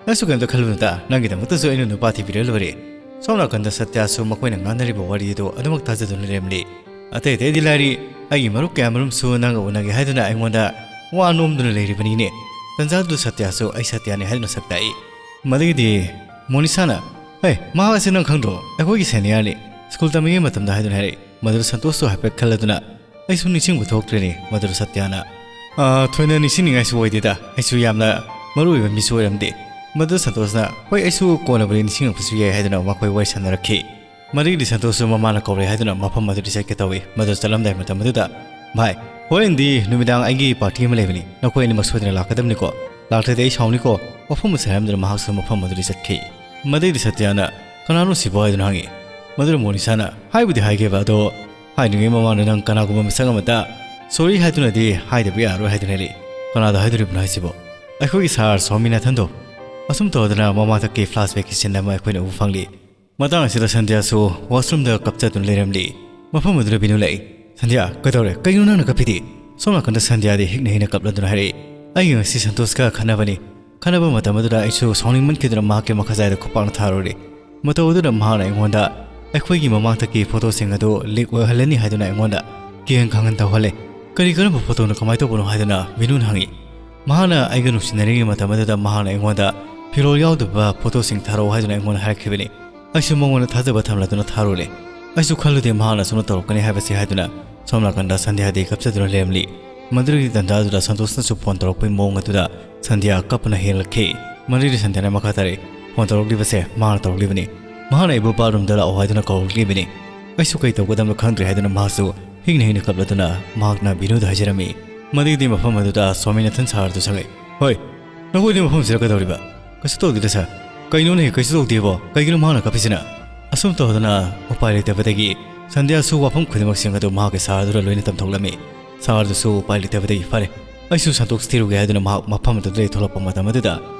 ꯅꯪꯁꯨ ꯀꯩꯝꯇ ꯈꯜꯂꯨꯅꯨꯗ, ꯅꯪꯒꯤꯗꯃꯛꯇꯁꯨ ꯑꯩꯅ ꯅꯨꯄꯥ ꯊꯤꯕꯤꯔ ꯂꯣꯏꯔꯦ꯫" ꯁꯣꯝ ꯅꯥꯀꯟꯗ ꯁꯇ꯭ꯌꯁꯨ ꯃꯈꯣꯏꯅ ꯉꯥꯡꯅꯔꯤꯕ ꯋꯥꯔꯤ ꯑꯗꯨ ꯑꯗꯨꯃꯛ ꯇꯥꯖꯗꯨꯅ ꯂꯩꯔꯝꯂꯤ꯫ "ꯑꯇꯩ ꯑꯇꯩꯗꯤ ꯂꯥꯏꯔꯤ, ꯑꯩꯒꯤ ꯃꯔꯨꯞ ꯀꯌꯥ ꯃꯔꯨꯝꯁꯨ ꯅꯪꯒ ꯎꯅꯒꯦ ꯍꯥꯏꯗꯨꯅ ꯑꯩꯉꯣꯟꯗ ꯋꯥ ꯅꯣꯝꯗꯨꯅ ꯂꯩꯔꯤꯕꯅꯤꯅꯦ꯫ ꯇꯟꯖꯥꯗꯨ ꯁꯇ꯭ꯌꯥꯁꯨ ꯑꯩ ꯁꯇ꯭ꯌꯥꯅꯤ ꯍꯥꯏꯗꯨꯅ ꯁꯛ ꯇꯥꯛꯏ꯫ ꯃꯗꯒꯤꯗꯤ ꯃꯣꯅꯤꯁꯥꯅ, "ꯍꯦ, ꯃꯍꯥꯛ ꯑꯁꯤ ꯅꯪ ꯈꯪꯗ꯭ꯔꯣ? ꯑꯩꯈꯣꯏꯒꯤ ꯁꯦꯅꯤꯌꯔꯅꯤ, ꯁ꯭ꯀꯨꯜ ꯇꯝꯃꯤꯉꯩ ꯃꯇꯝꯗ" ꯍꯥꯏꯗꯨꯅ ꯍꯥꯏꯔꯛꯏ꯫ ꯃꯗꯨꯗ ꯁꯟꯇꯣꯁꯇꯣ ꯍꯥꯏꯐꯦꯠ ꯈꯜꯂꯗꯨꯅ, "ꯑꯩꯁꯨ ꯅꯤꯡꯁꯤꯡꯕ ꯊꯣꯛꯇ꯭ꯔꯦꯅꯦ, ꯃꯗꯨꯗ ꯁꯇ꯭ꯌꯥꯅ꯫ ꯑꯥ, ꯊꯣꯏꯅ ꯅꯤꯡꯁꯤꯡꯅꯤꯡꯉꯥꯏꯁꯨ ꯑꯣꯏꯗꯦꯗ, ꯑꯩꯁꯨ ꯌꯥꯝꯅ ꯃꯔꯨ ꯑꯣꯏꯕ ꯃꯤꯁꯨ ꯑꯣꯏꯔꯝꯗꯦ꯫" ꯃꯗꯨꯗ ꯁꯟꯇꯣꯁꯅ, "ꯍꯣꯏ, ꯑꯩꯁꯨ ꯀꯣꯟꯅꯕꯨꯗꯤ ꯅꯤꯡꯁꯤꯡꯉꯛꯄꯁꯨ ꯌꯥꯏ" ꯍꯥꯏꯗꯨꯅ ꯃꯈꯣꯏ ꯋꯥꯔꯤ ꯁꯥꯟꯅꯔꯛꯈꯤ꯫ ꯃꯗꯒꯤꯗꯤ ꯁꯟꯇꯣꯁꯁꯨ ꯃꯃꯥꯅ ꯀꯧꯔꯦ ꯍꯥꯏꯗꯨꯅ ꯃꯐꯝ ꯑꯗꯨꯗ ꯆꯠꯀꯦ ꯇꯧꯏ꯫ ꯃꯗꯨ ꯆꯠꯂꯝꯗꯥꯏ ꯃꯇꯝ ꯑꯗꯨꯗ, "ꯚꯥꯏ, ꯍꯣꯔꯦꯟꯗꯤ ꯅꯨꯃꯤꯗꯥꯡ ꯑꯩꯒꯤ ꯄꯥꯔꯇꯤ ꯑꯃ ꯂꯩꯕꯅꯤ, ꯅꯈꯣꯏ ꯑꯅꯤꯃꯛ ꯁꯣꯏꯗꯅ ꯂꯥꯛꯀꯗꯕꯅꯤꯀꯣ, ꯂꯥꯛꯇ꯭ꯔꯗꯤ ꯑꯩ ꯁꯥꯎꯅꯤꯀꯣ", ꯋꯥꯐꯝ ꯑꯁꯤ ꯍꯥꯏꯔꯝꯗꯨꯅ ꯃꯍꯥꯛꯁꯨ ꯃꯐꯝ ꯑꯗꯨꯗ ꯆꯠꯈꯤ꯫ ꯃꯗꯩꯗꯤ ꯁꯇ꯭ꯌꯥꯅ, "ꯀꯅꯥꯅꯣ ꯁꯤꯕꯣ?" ꯍꯥꯏꯗꯨꯅ ꯍꯪꯉꯤ꯫ ꯃꯗꯨꯗ ꯃꯣꯅꯤꯁꯥꯅ, "ꯍꯥꯏꯕꯨꯗꯤ ꯍꯥꯏꯒꯦꯕ, ꯑꯗꯣ ꯍꯥꯏꯗ꯭ꯔꯤꯉꯩ ꯃꯃꯥꯡꯗ ꯅꯪ ꯀꯅꯥꯒꯨꯝꯕ ꯃꯤꯁꯛ ꯑꯃꯗ ꯁꯣꯔꯤ ꯍꯥꯏꯗꯨꯅꯗꯤ ꯍꯥꯏꯗꯕ ꯌꯥꯔꯣꯏ" ꯍꯥꯏꯗꯨꯅ ꯍꯥꯏꯔꯛꯏ꯫ "ꯀꯅꯥꯗ ꯍꯥꯏꯗꯣꯔꯤꯕꯅꯣ ꯍꯥꯏꯁꯤꯕꯣ?" "ꯑꯩꯈꯣꯏꯒꯤ ꯁꯥꯔ ꯁ꯭ꯋꯥꯃꯤꯅꯥꯊꯟꯗꯣ꯫" ꯑꯁꯨꯝ ꯇꯧꯗꯅ ꯃꯃꯥꯡꯗꯀꯤ ꯐ꯭ꯂꯥꯁꯕꯦꯛꯀꯤ ꯁꯤꯟ ꯑꯃ ꯑꯩꯈꯣꯏꯅ ꯎꯕ ꯐꯪꯂꯤ꯫ ꯃꯇꯥꯡ ꯑꯁꯤꯗ ꯁꯟꯙ꯭ꯌꯥꯁꯨ ꯋꯥꯁꯔꯨꯝꯗ ꯀꯞꯆꯗꯨꯅ ꯂꯩꯔꯝꯂꯤ꯫ ꯃꯐꯝ ꯑꯗꯨꯗ ꯕꯤꯅꯨ ꯂꯥꯛꯏ꯫ "ꯁꯟꯙ꯭ꯌꯥ, ꯀꯩꯗꯧꯔꯦ? ꯀꯩꯒꯤꯅꯣ ꯅꯪꯅ ꯀꯞꯄꯤꯗꯤ?" ꯁꯣꯝ ꯅꯥꯀꯟꯗ ꯁꯟꯙ꯭ꯌꯥꯗꯤ ꯍꯤꯛꯅ ꯍꯤꯛꯅ ꯀꯞꯂꯗꯨꯅ ꯍꯥꯏꯔꯛꯏ, "ꯑꯩꯒꯤ ꯉꯁꯤ ꯁꯟꯇꯣꯁꯀ ꯈꯟꯅꯕꯅꯤ꯫ ꯈꯟꯅꯕ ꯃꯇꯝ ꯑꯗꯨꯗ ꯑꯩꯁꯨ ꯁꯥꯎꯅꯤꯡꯃꯟꯈꯤꯗꯨꯅ ꯃꯍꯥꯛꯀꯤ ꯃꯈꯥꯖꯥꯏꯗ ꯈꯨꯄꯥꯛꯅ ꯊꯥꯔꯨꯔꯦ꯫ ꯃꯇꯧ ꯑꯗꯨꯗ ꯃꯍꯥꯛꯅ ꯑꯩꯉꯣꯟꯗ ꯑꯩꯈꯣꯏꯒꯤ ꯃꯃꯥꯡꯗꯒꯤ ꯐꯣꯇꯣꯁꯤꯡ ꯑꯗꯨ ꯂꯤꯛ ꯑꯣꯏꯍꯜꯂꯅꯤ ꯍꯥꯏꯗꯨꯅ ꯑꯩꯉꯣꯟꯗ ꯀꯤꯍꯟ ꯈꯪꯍꯟ ꯇꯧꯍꯜꯂꯦ꯫ ꯀꯔꯤ ꯀꯔꯝꯕ ꯐꯣꯇꯣꯅꯣ, ꯀꯃꯥꯏꯅ ꯇꯧꯕꯅꯣ?" ꯍꯥꯏꯗꯨꯅ ꯕꯤꯅꯨꯅ ꯍꯪꯉꯤ꯫ ꯃꯍꯥꯛꯅ ꯑꯩꯒ ꯅꯨꯡꯁꯤꯅꯔꯤꯉꯩ ꯃꯇꯝ ꯑꯗꯨꯗ ꯃꯍꯥꯛꯅ ꯑꯩꯉꯣꯟꯗ ꯐꯤꯔꯣꯜ ꯌꯥꯎꯗꯕ ꯐꯣꯇꯣꯁꯤꯡ ꯊꯥꯔꯛꯑꯣ ꯍꯥꯏꯗꯨꯅ ꯑꯩꯉꯣꯟꯗ ꯍꯥꯏꯔꯛꯈꯤꯕꯅꯤ꯫ ꯑꯩꯁꯨ ꯃꯉꯣꯟꯗ ꯊꯥꯖꯕ ꯊꯝꯂꯗꯨꯅ ꯊꯥꯔꯨꯔꯦ꯫ ꯑꯩꯁꯨ ꯈꯜꯂꯨꯗꯦ ꯃꯍꯥꯛꯅ ꯑꯁꯨꯝꯅ ꯇꯧꯔꯛꯀꯅꯤ ꯍꯥꯏꯕꯁꯤ ꯍꯥꯏꯗꯨꯅ ꯁꯣꯝ ꯅꯥꯀꯟꯗ ꯁꯟꯙ꯭ꯌꯥꯗꯤ ꯀꯞꯆꯗꯨꯅ ꯂꯩꯔꯝꯂꯤ꯫ ꯃꯗꯨꯒꯤ ꯇꯟꯖꯥꯗꯨꯗ ꯁꯟꯇꯣꯁꯅꯁꯨ ꯐꯣꯟ ꯇꯧꯔꯛꯄꯒꯤ ꯃꯑꯣꯡ ꯑꯗꯨꯗ ꯁꯟꯙ꯭ꯌꯥ ꯀꯞꯄꯅ ꯍꯦꯜꯂꯛꯈꯤ꯫ ꯃꯗꯨꯗꯤ ꯁꯟꯙ꯭ꯌꯥꯅ ꯃꯈꯥ ꯇꯥꯔꯛꯏ, "ꯐꯣꯟ ꯇꯧꯔꯛꯂꯤꯕꯁꯦ ꯃꯍꯥꯛꯅ ꯇꯧꯔꯛꯂꯤꯕꯅꯤ꯫ ꯃꯍꯥꯛꯅ ꯑꯩꯕꯨ ꯕꯥꯠꯔꯨꯝꯗ ꯂꯥꯛꯑꯣ ꯍꯥꯏꯗꯨꯅ ꯀꯧꯔꯛꯂꯤꯕꯅꯤ꯫ ꯑꯩꯁꯨ ꯀꯩ ꯇꯧꯒꯗꯕꯅꯣ ꯈꯪꯗ꯭ꯔꯦ" ꯍꯥꯏꯗꯨꯅ ꯃꯍꯥꯛꯁꯨ ꯍꯤꯡꯅ ꯍꯤꯡꯅ ꯀꯞꯂꯗꯨꯅ ꯃꯍꯥꯛꯅ ꯕꯤꯅꯨꯗ ꯍꯥꯏꯖꯔꯝꯃꯤ꯫ ꯃꯗꯨꯒꯤꯗꯤ ꯃꯐꯝ ꯑꯗꯨꯗ ꯁ꯭ꯋꯥꯃꯤꯅꯥꯊꯟ ꯁꯍꯔꯗꯨ ꯆꯪꯉꯛꯏ꯫ "ꯍꯣꯏ, ꯅꯈꯣꯏꯗꯤ ꯃꯐꯝꯁꯤꯗ ꯀꯩꯗꯧꯔꯤꯕ? ꯀꯩꯁꯨ ꯇꯧꯗꯦꯗ ꯁꯥꯔ꯫" "ꯀꯩꯅꯣꯅꯦ, ꯀꯩꯁꯨ ꯇꯧꯗꯦꯕꯣ? ꯀꯩꯒꯤꯅꯣ ꯃꯍꯥꯛꯅ ꯀꯞꯄꯤꯁꯤꯅ?" ꯑꯁꯨꯝ ꯇꯧꯗꯅ ꯎꯄꯥꯏ ꯂꯩꯇꯕꯗꯒꯤ ꯁꯟꯙ꯭ꯌꯥꯁꯨ ꯋꯥꯐꯝ ꯈꯨꯗꯤꯡꯃꯛꯁꯤꯡ ꯑꯗꯨ ꯃꯍꯥꯛꯀꯤ ꯁꯥꯔꯗꯨꯗ ꯂꯣꯏꯅ ꯇꯝꯊꯣꯛꯂꯝꯃꯤ꯫ ꯁꯥꯔꯗꯨꯁꯨ ꯎꯄꯥꯏ ꯂꯩꯇꯕꯗꯒꯤ, "ꯐꯔꯦ, ꯑꯩꯁꯨ ꯁꯟꯇꯣꯁ ꯊꯤꯔꯨꯒꯦ" ꯍꯥꯏꯗꯨꯅ ꯃꯍꯥꯛ ꯃꯐꯝ ꯑꯗꯨꯗꯒꯤ ꯊꯣꯛꯂꯛꯄ ꯃꯇꯝ ꯑꯗꯨꯗ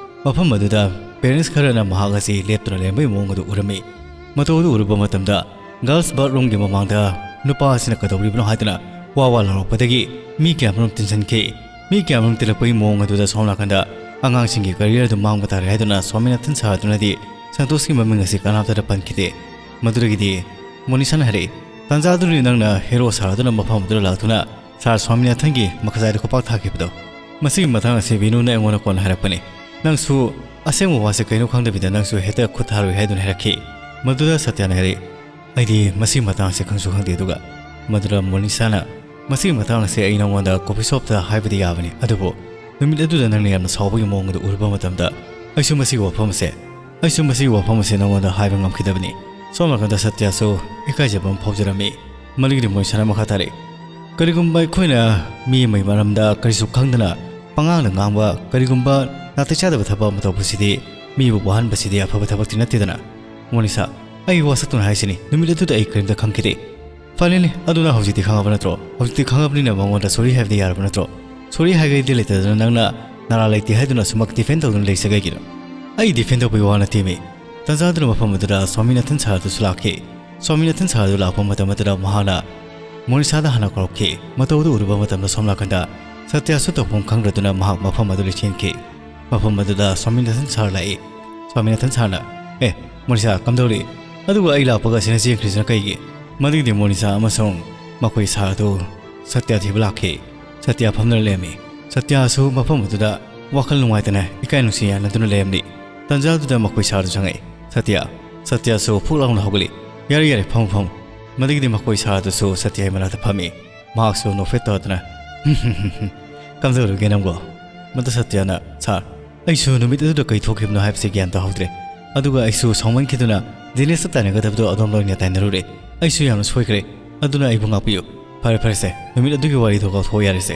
ꯃꯐꯝ ꯑꯗꯨꯗ ꯄꯦꯔꯦꯟꯁ ꯈꯔꯅ ꯃꯍꯥꯛ ꯑꯁꯤ ꯂꯦꯞꯇꯨꯅ ꯂꯩꯔꯝꯕꯒꯤ ꯃꯑꯣꯡ ꯑꯗꯨ ꯎꯔꯝꯃꯤ꯫ ꯃꯇꯧ ꯑꯗꯨ ꯎꯔꯨꯕ ꯃꯇꯝꯗ ꯒꯥꯔꯜꯁ ꯕꯥꯠꯔꯨꯝꯒꯤ ꯃꯃꯥꯡꯗ ꯅꯨꯄꯥ ꯑꯁꯤꯅ ꯀꯩꯗꯧꯔꯤꯕꯅꯣ ꯍꯥꯏꯗꯨꯅ ꯋꯥ ꯋꯥ ꯂꯥꯎꯔꯛꯄꯗꯒꯤ ꯃꯤ ꯀꯌꯥꯃꯔꯨꯝ ꯇꯤꯟꯁꯤꯟꯈꯤ꯫ ꯃꯤ ꯀꯌꯥꯃꯔꯨꯝ ꯇꯤꯜꯂꯛꯄꯒꯤ ꯃꯑꯣꯡ ꯑꯗꯨꯗ ꯁꯣꯝ ꯅꯥꯀꯟꯗ ꯑꯉꯥꯡꯁꯤꯡꯒꯤ ꯀꯦꯔꯤꯌꯔ ꯑꯗꯨ ꯃꯥꯡꯕ ꯇꯥꯔꯦ ꯍꯥꯏꯗꯨꯅ ꯁ꯭ꯋꯥꯃꯤꯅꯥꯊꯟ ꯁꯍꯔꯗꯨꯅꯗꯤ ꯁꯟꯇꯣꯁꯀꯤ ꯃꯃꯤꯡ ꯑꯁꯤ ꯀꯅꯥꯝꯇꯗ ꯄꯟꯈꯤꯗꯦ꯫ ꯃꯗꯨꯗꯒꯤꯗꯤ ꯃꯣꯅꯤꯁꯥꯅ ꯍꯥꯏꯔꯛꯏ, ꯇꯥꯟꯖꯥꯗꯨꯅꯤ ꯅꯪꯅ ꯍꯦꯔꯣ ꯁꯥꯔꯗꯨꯅ ꯃꯐꯝ ꯑꯗꯨꯗ ꯂꯥꯛꯇꯨꯅ ꯁꯥꯔ ꯁ꯭ꯋꯥꯃꯤꯅꯥꯊꯟꯒꯤ ꯃꯈꯖꯥꯏꯗ ꯈꯨꯄꯥꯛ ꯊꯥꯈꯤꯕꯗꯣ꯫ ꯃꯁꯤꯒꯤ ꯃꯇꯥꯡ ꯑꯁꯤ ꯕꯤꯅꯨꯅ ꯑꯩꯉꯣꯟꯗ ꯀꯣꯟꯅ ꯍꯥꯏꯔꯛꯄꯅꯤ꯫ ꯅꯪꯁꯨ ꯑꯁꯦꯡꯕ ꯋꯥꯁꯦ ꯀꯩꯅꯣ ꯈꯪꯗꯕꯤꯗ ꯅꯪꯁꯨ ꯍꯦꯛꯇ ꯈꯨꯠ ꯊꯥꯔꯣꯏ ꯍꯥꯏꯗꯨꯅ ꯍꯥꯏꯔꯛꯈꯤ꯫ ꯃꯗꯨꯗ ꯁꯇ꯭ꯌꯅ ꯍꯥꯏꯔꯛꯏ, "ꯑꯩꯗꯤ ꯃꯁꯤꯒꯤ ꯃꯇꯥꯡꯁꯦ ꯈꯪꯁꯨ ꯈꯪꯗꯦ꯫ ꯑꯗꯨꯒ ꯃꯗꯨꯗ ꯃꯣꯅꯤꯁꯥꯅ, "ꯃꯁꯤꯒꯤ ꯃꯇꯥꯡ ꯑꯁꯦ ꯑꯩ ꯅꯉꯣꯟꯗ ꯀꯣꯐꯤ ꯁꯣꯞꯇ ꯍꯥꯏꯕꯗꯤ ꯌꯥꯕꯅꯤ, ꯑꯗꯨꯕꯨ ꯅꯨꯃꯤꯠ ꯑꯗꯨꯗ ꯅꯪꯅ ꯌꯥꯝꯅ ꯁꯥꯎꯕꯒꯤ ꯃꯑꯣꯡ ꯑꯗꯨ ꯎꯔꯨꯕ ꯃꯇꯝꯗ ꯑꯩꯁꯨ ꯃꯁꯤꯒꯤ ꯋꯥꯐꯝ ꯑꯁꯦ, ꯑꯩꯁꯨ ꯃꯁꯤꯒꯤ ꯋꯥꯐꯝ ꯑꯁꯦ ꯅꯉꯣꯟꯗ ꯍꯥꯏꯕ ꯉꯝꯈꯤꯗꯕꯅꯤ"꯫ ꯁꯣꯝ ꯅꯥꯀꯟꯗ ꯁꯇ꯭ꯌꯁꯨ ꯏꯀꯥꯏꯖꯕ ꯑꯃ ꯐꯥꯎꯖꯔꯝꯃꯤ꯫ ꯃꯗꯨꯒꯤꯗꯤ ꯃꯣꯅꯤꯁꯥꯅ ꯃꯈꯥ ꯇꯥꯔꯛꯏ, "ꯀꯔꯤꯒꯨꯝꯕ ꯑꯩꯈꯣꯏꯅ ꯃꯤ ꯑꯃꯒꯤ ꯃꯔꯝꯗ ꯀꯔꯤꯁꯨ ꯈꯪꯗꯅ ꯄꯉꯥꯡꯗ ꯉꯥꯡꯕ, ꯀꯔꯤꯒꯨꯝꯕ ꯅꯥꯇꯩ ꯆꯥꯗꯕ ꯊꯕꯛ ꯑꯃ ꯇꯧꯕꯁꯤꯗꯤ ꯃꯤꯕꯨ ꯋꯥꯍꯟꯕꯁꯤꯗꯤ ꯑꯐꯕ ꯊꯕꯛꯇꯤ ꯅꯠꯇꯦꯗꯅ"꯫ ꯃꯣꯅꯤꯁꯥ, "ꯑꯩ ꯋꯥꯁꯛꯇꯨꯅ ꯍꯥꯏꯁꯤꯅꯤ, ꯅꯨꯃꯤꯠ ꯑꯗꯨꯗ ꯑꯩ ꯀꯔꯤꯝꯇ ꯈꯪꯈꯤꯗꯦ"꯫ "ꯐꯔꯦꯅꯦ, ꯑꯗꯨꯅ ꯍꯧꯖꯤꯛꯇꯤ ꯈꯪꯉꯕ ꯅꯠꯇ꯭ꯔꯣ? ꯍꯧꯖꯤꯛꯇꯤ ꯈꯪꯉꯕꯅꯤꯅ ꯃꯉꯣꯟꯗ ꯁꯣꯔꯤ ꯍꯥꯏꯕꯗꯤ ꯌꯥꯔꯕ ꯅꯠꯇ꯭ꯔꯣ? ꯁꯣꯔꯤ ꯍꯥꯏꯒꯦꯗꯤ ꯂꯩꯇꯗꯅ ꯅꯪꯅ ꯅꯔꯥ ꯂꯩꯇꯦ ꯍꯥꯏꯗꯨꯅ ꯑꯁꯨꯃꯛ ꯗꯤꯐꯦꯟ ꯇꯧꯗꯨꯅ ꯂꯩꯁꯦ ꯀꯩꯒꯤꯅꯣ?" ꯑꯩ ꯗꯤꯐꯦꯟ ꯇꯧꯕꯒꯤ ꯋꯥ ꯅꯠꯇꯦꯃꯤ꯫ ꯇꯟꯖꯥꯗꯨꯅ ꯃꯐꯝ ꯑꯗꯨꯗ ꯁ꯭ꯋꯥꯃꯤꯅꯥꯊꯟ ꯁꯥꯔꯗꯨꯁꯨ ꯂꯥꯛꯈꯤ꯫ ꯁ꯭ꯋꯥꯃꯤꯅꯥꯊꯟ ꯁꯥꯔꯗꯨ ꯂꯥꯛꯄ ꯃꯇꯝ ꯑꯗꯨꯗ ꯃꯍꯥꯛꯅ ꯃꯣꯅꯤꯁꯥꯗ ꯍꯥꯟꯅ ꯀꯧꯔꯛꯈꯤ꯫ ꯃꯇꯧ ꯑꯗꯨ ꯎꯔꯨꯕ ꯃꯇꯝꯗ ꯁꯣꯝ ꯅꯥꯀꯟꯗ ꯁꯇ꯭ꯌꯁꯨ ꯇꯧꯐꯝ ꯈꯪꯗ꯭ꯔꯗꯨꯅ ꯃꯍꯥꯛ ꯃꯐꯝ ꯑꯗꯨꯗ ꯆꯦꯟꯈꯤ꯫ ꯃꯐꯝ ꯑꯗꯨꯗ ꯁ꯭ꯋꯥꯃꯤꯅꯥꯊꯟ ꯁꯥꯔ ꯂꯥꯛꯏ꯫ ꯁ꯭ꯋꯥꯃꯤꯅꯥꯊꯟ ꯁꯥꯔꯅ, "ꯑꯦ, ꯃꯣꯅꯤꯁꯥ, ꯀꯝꯗꯧꯔꯤ? ꯑꯗꯨꯒ ꯑꯩ ꯂꯥꯛꯄꯒ ꯑꯁꯤꯅ ꯆꯦꯟꯈ꯭ꯔꯤꯁꯤꯅ ꯀꯩꯒꯤ?" ꯃꯗꯨꯒꯤꯗꯤ ꯃꯣꯅꯤꯁꯥ ꯑꯃꯁꯨꯡ ꯃꯈꯣꯏ ꯁꯥꯔ ꯑꯗꯨ ꯁꯇ꯭ꯌ ꯊꯤꯕ ꯂꯥꯛꯈꯤ꯫ ꯁꯇ꯭ꯌ ꯐꯝꯗꯨꯅ ꯂꯩꯔꯝꯃꯤ꯫ ꯁꯇ꯭ꯌꯁꯨ ꯃꯐꯝ ꯑꯗꯨꯗ ꯋꯥꯈꯜ ꯅꯨꯡꯉꯥꯏꯇꯅ ꯏꯀꯥꯏ ꯅꯨꯡꯁꯤ ꯌꯥꯅꯗꯨꯅ ꯂꯩꯔꯝꯂꯤ꯫ ꯇꯟꯖꯥꯗꯨꯗ ꯃꯈꯣꯏ ꯁꯥꯔꯗꯨ ꯆꯪꯉꯛꯏ꯫ ꯁꯇ꯭ꯌ, ꯁꯇ꯭ꯌꯁꯨ ꯐꯨꯛ ꯂꯥꯎꯅ ꯍꯧꯒꯠꯂꯤ꯫ "ꯌꯥꯔꯦ, ꯌꯥꯔꯦ, ꯐꯝꯃꯨ, ꯐꯝꯃꯨ"꯫ ꯃꯗꯨꯒꯤꯗꯤ ꯃꯈꯣꯏ ꯁꯥꯔꯗꯨꯁꯨ ꯁꯇ꯭ꯌꯒꯤ ꯃꯅꯥꯛꯇ ꯐꯝꯃꯤ꯫ ꯃꯍꯥꯛꯁꯨ ꯅꯣꯛꯐꯦꯠ ꯇꯧꯗꯨꯅ, "ꯀꯝꯗꯧꯔꯒꯦ ꯅꯪꯕꯣ?" ꯃꯗꯨ ꯁꯇ꯭ꯌꯅ, "ꯁꯥꯔ, ꯑꯩꯁꯨ ꯅꯨꯃꯤꯠ ꯑꯗꯨꯗ ꯀꯩ ꯊꯣꯛꯈꯤꯕꯅꯣ ꯍꯥꯏꯕꯁꯤ ꯒ꯭ꯌꯥꯟ ꯇꯥꯍꯧꯗ꯭ꯔꯦ꯫ ꯑꯗꯨꯒ ꯑꯩꯁꯨ ꯁꯥꯎꯃꯟꯈꯤꯗꯨꯅ ꯗꯤꯅꯦꯁꯇ ꯇꯥꯏꯅꯒꯗꯕꯗꯣ ꯑꯗꯣꯝꯗ ꯑꯣꯏꯅ ꯇꯥꯏꯅꯔꯨꯔꯦ꯫ ꯑꯩꯁꯨ ꯌꯥꯝꯅ ꯁꯣꯏꯈ꯭ꯔꯦ꯫ ꯑꯗꯨꯅ ꯑꯩꯕꯨ ꯉꯥꯛꯄꯤꯌꯨ"꯫ "ꯐꯔꯦ, ꯐꯔꯦꯁꯦ, ꯅꯨꯃꯤꯠ ꯑꯗꯨꯒꯤ ꯋꯥꯔꯤꯗꯣ ꯀꯥꯎꯊꯣꯛꯑꯣ ꯌꯥꯔꯦꯁꯦ꯫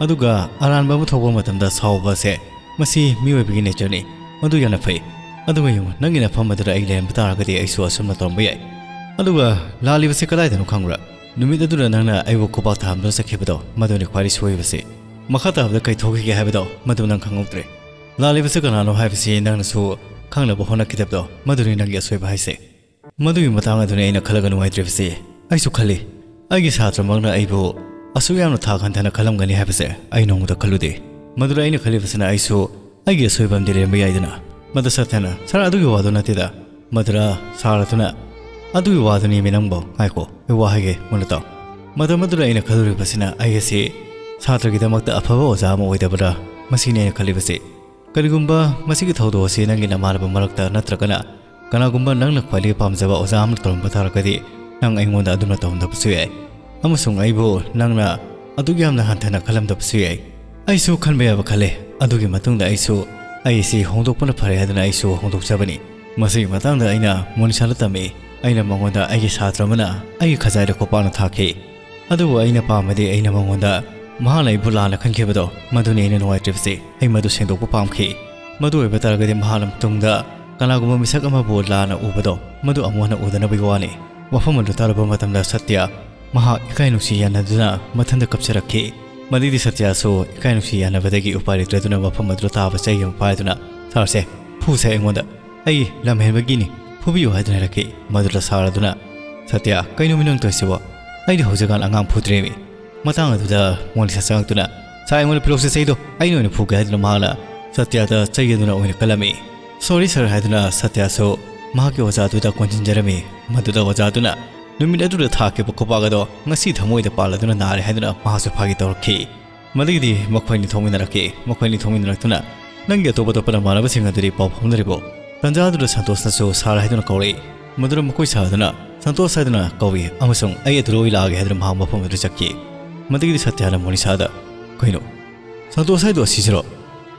ꯑꯗꯨꯒ ꯑꯔꯥꯟꯕ ꯑꯃ ꯊꯣꯛꯄ ꯃꯇꯝꯗ ꯁꯥꯎꯕ ꯑꯁꯦ ꯃꯁꯤ ꯃꯤꯑꯣꯏꯕꯒꯤ ꯅꯦꯆꯔꯅꯤ꯫ ꯃꯗꯨ ꯌꯥꯝꯅ ꯐꯩ꯫ ꯑꯗꯨꯒ ꯌꯦꯡꯉꯨ, ꯅꯪꯒꯤ ꯅꯐꯝ ꯑꯗꯨꯗ ꯑꯩ ꯂꯩꯔꯝꯕ ꯇꯥꯔꯒꯗꯤ ꯑꯩꯁꯨ ꯑꯁꯨꯝꯅ ꯇꯧꯔꯝꯕ ꯌꯥꯏ꯫ ꯑꯗꯨꯒ ꯂꯥꯜꯂꯤꯕꯁꯤ ꯀꯗꯥꯏꯗꯅꯣ ꯈꯪꯕ꯭ꯔꯥ? ꯅꯨꯃꯤꯠ ꯑꯗꯨꯗ ꯅꯪꯅ ꯑꯩꯕꯨ ꯈꯨꯄꯥꯛ ꯊꯥꯍꯟꯗꯨꯅ ꯆꯠꯈꯤꯕꯗꯣ, ꯃꯗꯨꯅꯤ ꯈ꯭ꯋꯥꯏꯗꯒꯤ ꯁꯣꯏꯔꯤꯕꯁꯤ꯫ ꯃꯈꯥ ꯇꯥꯕꯗ ꯀꯩ ꯊꯣꯛꯈꯤꯒꯦ ꯍꯥꯏꯕꯗꯣ ꯃꯗꯨ ꯅꯪ ꯈꯪꯍꯧꯗ꯭ꯔꯦ꯫ ꯂꯥꯜꯂꯤꯕꯁꯤ ꯀꯅꯥꯅꯣ ꯍꯥꯏꯕꯁꯤ ꯅꯪꯅꯁꯨ ꯈꯪꯅꯕ ꯍꯣꯠꯅꯈꯤꯗꯕꯗꯣ, ꯃꯗꯨꯅꯤ ꯅꯪꯒꯤ ꯑꯁꯣꯏꯕ ꯍꯥꯏꯁꯦ꯫ ꯃꯗꯨꯒꯤ ꯃꯇꯥꯡ ꯑꯗꯨꯅꯤ ꯑꯩꯅ ꯈꯜꯂꯒ ꯅꯨꯡꯉꯥꯏꯇ꯭ꯔꯤꯕꯁꯤ꯫ ꯑꯩꯁꯨ ꯈꯜꯂꯤ, ꯑꯩꯒꯤ ꯁꯥꯇ꯭ꯔꯃꯛꯅ ꯑꯩꯕꯨ ꯑꯁꯨꯛ ꯌꯥꯝꯅ ꯊꯥꯛ ꯍꯟꯊꯅ ꯈꯜꯂꯝꯒꯅꯤ ꯍꯥꯏꯕꯁꯦ ꯑꯩ ꯅꯣꯡꯃꯇ ꯈꯜꯂꯨꯗꯦ꯫ ꯃꯗꯨꯗ ꯑꯩꯅ ꯈꯜꯂꯤꯕꯁꯤꯅ ꯑꯩꯁꯨ ꯑꯩꯒꯤ ꯑꯁꯣꯏꯕ ꯑꯃꯗꯤ ꯂꯩꯔꯝꯕ ꯌꯥꯏꯗꯅ꯫ ꯃꯗꯨ ꯁꯇ꯭ꯌꯅ, "ꯁꯥꯔ, ꯑꯗꯨꯒꯤ ꯋꯥꯗꯨ ꯅꯠꯇꯦꯗ"꯫ ꯃꯗꯨꯗ ꯁꯥꯔ ꯑꯗꯨꯅ, ꯑꯗꯨꯒꯤ ꯋꯥꯗꯨꯅꯤ ꯃꯤ ꯅꯪꯕꯣ꯫ ꯉꯥꯏꯈꯣ, ꯑꯩ ꯋꯥ ꯍꯥꯏꯒꯦ ꯃꯨꯟꯅ ꯇꯥꯎ꯫ ꯃꯇꯝ ꯑꯗꯨꯗ ꯑꯩꯅ ꯈꯜꯂꯨꯔꯤꯕꯁꯤꯅ ꯑꯩ ꯑꯁꯤ ꯁꯥꯇ꯭ꯔꯒꯤꯗꯃꯛꯇ ꯑꯐꯕ ꯑꯣꯖꯥ ꯑꯃ ꯑꯣꯏꯗꯕ꯭ꯔꯥ, ꯃꯁꯤꯅꯤ ꯑꯩꯅ ꯈꯜꯂꯤꯕꯁꯤ꯫ ꯀꯔꯤꯒꯨꯝꯕ ꯃꯁꯤꯒꯤ ꯊꯧꯗꯣꯛ ꯑꯁꯤ ꯅꯪꯒꯤ ꯅꯃꯥꯟꯅꯕ ꯃꯔꯛꯇ ꯅꯠꯇ꯭ꯔꯒꯅ ꯀꯅꯥꯒꯨꯝꯕ ꯅꯪꯅ ꯈ꯭ꯋꯥꯏꯗꯒꯤ ꯄꯥꯝꯖꯕ ꯑꯣꯖꯥ ꯑꯃꯅ ꯇꯧꯔꯝꯕ ꯇꯥꯔꯒꯗꯤ, ꯅꯪ ꯑꯩꯉꯣꯟꯗ ꯑꯗꯨꯝꯅ ꯇꯧꯔꯝꯗꯕꯁꯨ ꯌꯥꯏ꯫ ꯑꯃꯁꯨꯡ ꯑꯩꯕꯨ ꯅꯪꯅ ꯑꯗꯨꯛ ꯌꯥꯝꯅ ꯍꯟꯊꯅ ꯈꯜꯂꯝꯗꯕꯁꯨ ꯌꯥꯏ꯫ ꯑꯩꯁꯨ ꯈꯟꯕ ꯌꯥꯕ ꯈꯜꯂꯦ꯫ ꯑꯗꯨꯒꯤ ꯃꯇꯨꯡꯗ ꯑꯩꯁꯨ ꯑꯩꯁꯤ ꯍꯣꯡꯗꯣꯛꯄꯅ ꯐꯔꯦ ꯍꯥꯏꯗꯨꯅ ꯑꯩꯁꯨ ꯍꯣꯡꯗꯣꯛꯆꯕꯅꯤ꯫ ꯃꯁꯤꯒꯤ ꯃꯇꯥꯡꯗ ꯑꯩꯅ ꯃꯣꯅꯤꯁꯥꯗ ꯇꯝꯃꯤ꯫ ꯑꯩꯅ ꯃꯉꯣꯟꯗ ꯑꯩꯒꯤ ꯁꯥꯇ꯭ꯔ ꯑꯃꯅ ꯑꯩꯒꯤ ꯈꯖꯥꯏꯗ ꯈꯣꯡꯄꯥꯛꯅ ꯊꯥꯈꯤ꯫ ꯑꯗꯨꯕꯨ ꯑꯩꯅ ꯄꯥꯝꯕꯗꯤ ꯑꯩꯅ ꯃꯉꯣꯟꯗ ꯃꯍꯥꯛꯅ ꯑꯩꯕꯨ ꯂꯥꯟꯅ ꯈꯟꯈꯤꯕꯗꯣ, ꯃꯗꯨꯅꯤ ꯑꯩꯅ ꯅꯨꯡꯉꯥꯏꯇ꯭ꯔꯤꯕꯁꯤ꯫ ꯑꯩ ꯃꯗꯨ ꯁꯦꯡꯗꯣꯛꯄ ꯄꯥꯝꯈꯤ꯫ ꯃꯗꯨ ꯑꯣꯏꯕ ꯇꯥꯔꯒꯗꯤ ꯃꯍꯥꯛꯅ ꯃꯇꯨꯡꯗ ꯀꯅꯥꯒꯨꯝꯕ ꯃꯤꯁꯛ ꯑꯃꯕꯨ ꯂꯥꯟꯅ ꯎꯕꯗꯣ, ꯃꯗꯨ ꯑꯃꯨꯛ ꯍꯟꯅ ꯎꯗꯅꯕꯒꯤ ꯋꯥꯅꯤ꯫ ꯋꯥꯐꯝ ꯑꯗꯨ ꯇꯥꯔꯕ ꯃꯇꯝꯗ ꯁꯇ꯭ꯌ ꯃꯍꯥꯛ ꯏꯀꯥꯏ ꯅꯨꯡꯁꯤ ꯌꯥꯅꯗꯨꯅ ꯃꯊꯟꯇ ꯀꯞꯆꯔꯛꯈꯤ꯫ ꯃꯗꯨꯗꯤ ꯁꯇ꯭ꯌꯁꯨ ꯏꯀꯥꯏ ꯅꯨꯡꯁꯤ ꯌꯥꯅꯕꯗꯒꯤ ꯎꯄꯥꯏ ꯂꯩꯇ꯭ꯔꯗꯨꯅ ꯃꯐꯝ ꯑꯗꯨꯗ ꯇꯥꯕ ꯆꯩ ꯑꯃ ꯄꯥꯏꯗꯨꯅ, "ꯁꯥꯔꯁꯦ, ꯐꯨꯁꯦ ꯑꯩꯉꯣꯟꯗ꯫ ꯑꯩ ꯂꯝꯍꯦꯟꯕꯒꯤꯅꯤ, ꯐꯨꯕꯤꯌꯨ" ꯍꯥꯏꯗꯨꯅ ꯍꯥꯏꯔꯛꯈꯤ꯫ ꯃꯗꯨꯗ ꯁꯥꯔ ꯑꯗꯨꯅ, "ꯁꯇ꯭ꯌ, ꯀꯩꯅꯣꯃꯤ ꯅꯪ ꯇꯧꯔꯤꯁꯤꯕꯣ? ꯑꯩꯗꯤ ꯍꯧꯖꯤꯛꯀꯥꯟ ꯑꯉꯥꯡ ꯐꯨꯗ꯭ꯔꯦꯃꯤ"꯫ ꯃꯇꯥꯡ ꯑꯗꯨꯗ ꯃꯣꯅꯤꯁꯥ ꯆꯪꯉꯛꯇꯨꯅ, "ꯁꯥꯔ, ꯑꯩꯉꯣꯟꯗ ꯄꯤꯔꯛꯁꯦ ꯆꯩꯗꯣ, ꯑꯩꯅ ꯑꯣꯏꯅ ꯐꯨꯒꯦ" ꯍꯥꯏꯗꯨꯅ ꯃꯍꯥꯛꯅ ꯁꯇ꯭ꯌꯗ ꯆꯩ ꯑꯗꯨꯅ ꯑꯣꯏꯅ ꯀꯜꯂꯝꯃꯤ꯫ "ꯁꯣꯔꯤ ꯁꯥꯔ" ꯍꯥꯏꯗꯨꯅ ꯁꯇ꯭ꯌꯁꯨ ꯃꯍꯥꯛꯀꯤ ꯑꯣꯖꯥꯗꯨꯗ ꯀꯣꯟꯁꯤꯟꯖꯔꯝꯃꯤ꯫ ꯃꯗꯨꯗ ꯑꯣꯖꯥꯗꯨꯅ, "ꯅꯨꯃꯤꯠ ꯑꯗꯨꯗ ꯊꯥꯈꯤꯕ ꯈꯨꯄꯥꯛ ꯑꯗꯣ ꯉꯁꯤ ꯊꯃꯣꯏꯗ ꯄꯥꯜꯂꯗꯨꯅ ꯅꯥꯔꯦ" ꯍꯥꯏꯗꯨꯅ ꯃꯍꯥꯛꯁꯨ ꯐꯥꯒꯤ ꯇꯧꯔꯛꯈꯤ꯫ ꯃꯗꯨꯒꯤꯗꯤ ꯃꯈꯣꯏꯅꯤ ꯊꯣꯛꯃꯤꯟꯅꯔꯛꯈꯤ꯫ ꯃꯈꯣꯏꯅꯤ ꯊꯣꯛꯃꯤꯟꯅꯔꯛꯇꯨꯅ, "ꯅꯪꯒꯤ ꯑꯇꯣꯞ ꯑꯇꯣꯞꯄ ꯅꯃꯥꯟꯅꯕꯁꯤꯡ ꯑꯗꯨꯗꯤ ꯄꯥꯎ ꯐꯥꯎꯅꯔꯤꯕꯣ?" ꯇꯟꯖꯥ ꯑꯗꯨꯗ ꯁꯟꯇꯣꯁꯅꯁꯨ ꯁꯥꯔ ꯍꯥꯏꯗꯨꯅ ꯀꯧꯔꯛꯏ꯫ ꯃꯗꯨꯗ ꯃꯈꯣꯏ ꯁꯥꯔ ꯑꯗꯨꯅ ꯁꯟꯇꯣꯁ ꯍꯥꯏꯗꯨꯅ ꯀꯧꯏ ꯑꯃꯁꯨꯡ "ꯑꯩ ꯑꯗꯨ ꯂꯣꯏ ꯂꯥꯛꯑꯒꯦ" ꯍꯥꯏꯗꯨꯅ ꯃꯍꯥꯛ ꯃꯐꯝ ꯑꯗꯨꯗ ꯆꯠꯈꯤ꯫ ꯃꯗꯨꯒꯤꯗꯤ ꯁꯇ꯭ꯌꯅ ꯃꯣꯅꯤꯁꯥꯗ, "ꯀꯩꯅꯣ, ꯁꯟꯇꯣꯁ ꯍꯥꯏꯗꯣ ꯑꯁꯤꯁꯤꯔꯣ?"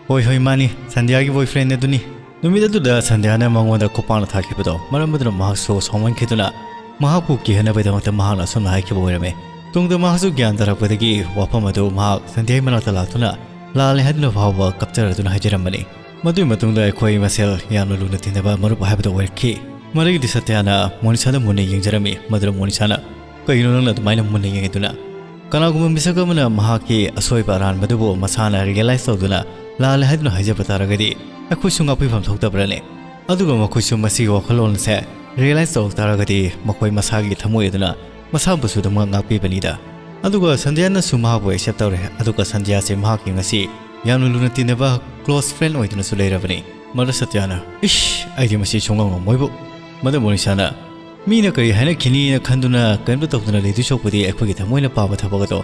"ꯍꯣꯏ, ꯍꯣꯏ, ꯃꯥꯅꯤ, ꯁꯟꯙ꯭ꯌꯥꯒꯤ boyfriend ꯑꯗꯨꯅꯤ"꯫ ꯅꯨꯃꯤꯠ ꯑꯗꯨꯗ ꯁꯟꯙ꯭ꯌꯥꯅ ꯃꯉꯣꯟꯗ ꯈꯨꯄꯥꯛꯅ ꯊꯥꯈꯤꯕꯗꯣ ꯃꯔꯝ ꯑꯗꯨꯅ ꯃꯍꯥꯛꯁꯨ ꯁꯥꯎꯃꯟꯈꯤꯗꯨꯅ ꯃꯍꯥꯛꯄꯨ ꯀꯤꯍꯟꯅꯕꯒꯤꯗꯃꯛꯇ ꯃꯍꯥꯛꯅ ꯑꯁꯨꯝꯅ ꯍꯥꯏꯈꯤꯕ ꯑꯣꯏꯔꯝꯃꯤ꯫ ꯇꯨꯡꯗ ꯃꯍꯥꯛꯁꯨ ꯒ꯭ꯌꯥꯟ ꯇꯥꯔꯛꯄꯗꯒꯤ ꯋꯥꯐꯝ ꯑꯗꯨ ꯃꯍꯥꯛ ꯁꯟꯙ꯭ꯌꯥꯒꯤ ꯃꯅꯥꯛꯇ ꯂꯥꯛꯇꯨꯅ ꯂꯥꯜꯂꯦ ꯍꯥꯏꯗꯨꯅ ꯐꯥꯎꯕ ꯀꯞꯆꯔꯗꯨꯅ ꯍꯥꯏꯖꯔꯝꯕꯅꯤ꯫ ꯃꯗꯨꯒꯤ ꯃꯇꯨꯡꯗ ꯑꯩꯈꯣꯏ ꯃꯁꯦꯜ ꯌꯥꯝꯅ ꯂꯨꯅ ꯇꯤꯟꯅꯕ ꯃꯔꯨꯞ ꯍꯥꯏꯕꯗꯨ ꯑꯣꯏꯔꯛꯈꯤ꯫ ꯃꯗꯨꯒꯤꯗꯤ ꯁꯇ꯭ꯌꯅ ꯃꯣꯅꯤꯁꯥꯗ ꯃꯨꯟꯅ ꯌꯦꯡꯖꯔꯝꯃꯤ꯫ ꯃꯗꯨꯗ ꯃꯣꯅꯤꯁꯥꯅ, "ꯀꯩꯒꯤꯅꯣ ꯅꯪꯅ ꯑꯗꯨꯃꯥꯏꯅ ꯃꯨꯟꯅ ꯌꯦꯡꯉꯤꯗꯨꯅ?" "ꯀꯅꯥꯒꯨꯝꯕ ꯃꯤꯁꯛ ꯑꯃꯅ ꯃꯍꯥꯛꯀꯤ ꯑꯁꯣꯏꯕ ꯑꯔꯥꯟꯕꯗꯨꯕꯨ ꯃꯁꯥꯅ realize ꯇꯧꯗꯨꯅ ꯂꯥꯜꯂꯦ ꯍꯥꯏꯗꯨꯅ ꯍꯥꯏꯖꯕ ꯇꯥꯔꯒꯗꯤ ꯑꯩꯈꯣꯏꯁꯨ ꯉꯥꯛꯄꯤꯐꯝ ꯊꯣꯛꯇꯕ꯭ꯔꯅꯦ? ꯑꯗꯨꯒ ꯃꯈꯣꯏꯁꯨ ꯃꯁꯤꯒꯤ ꯋꯥꯈꯜꯂꯣꯟ ꯑꯁꯦ realize ꯇꯧꯔꯛ ꯇꯥꯔꯒꯗꯤ ꯃꯈꯣꯏ ꯃꯁꯥꯒꯤ ꯊꯃꯣꯏ ꯑꯗꯨꯅ ꯃꯁꯥꯕꯨꯁꯨ ꯑꯗꯨꯃꯛ ꯉꯥꯛꯄꯤꯕꯅꯤꯗ"꯫ ꯑꯗꯨꯒ ꯁꯟꯙ꯭ꯌꯥꯅꯁꯨ ꯃꯍꯥꯛꯄꯨ accept ꯇꯧꯔꯦ꯫ ꯑꯗꯨꯒ ꯁꯟꯙ꯭ꯌꯥꯁꯦ ꯃꯍꯥꯛꯀꯤ ꯉꯁꯤ ꯌꯥꯝꯅ ꯂꯨꯅ ꯇꯤꯟꯅꯕ close friend ꯑꯣꯏꯗꯨꯅꯁꯨ ꯂꯩꯔꯕꯅꯤ꯫ ꯃꯗꯨ ꯁꯇ꯭ꯌꯅ, "ꯏꯁ, ꯑꯩꯗꯤ ꯃꯁꯤ ꯁꯨꯡꯉꯝ ꯉꯝꯃꯣꯏꯕꯨ"꯫ ꯃꯗꯨ ꯃꯣꯅꯤꯁꯥꯅ, ꯃꯤꯅ ꯀꯔꯤ ꯍꯥꯏꯅꯈꯤꯅꯤꯅ ꯈꯟꯗꯨꯅ ꯀꯔꯤꯝꯇ ꯇꯧꯗꯅ ꯂꯩꯗꯣꯏ ꯁꯔꯨꯛꯄꯨꯗꯤ ꯑꯩꯈꯣꯏꯒꯤ ꯊꯃꯣꯏꯅ ꯄꯥꯝꯕ ꯊꯕꯛ ꯑꯗꯣ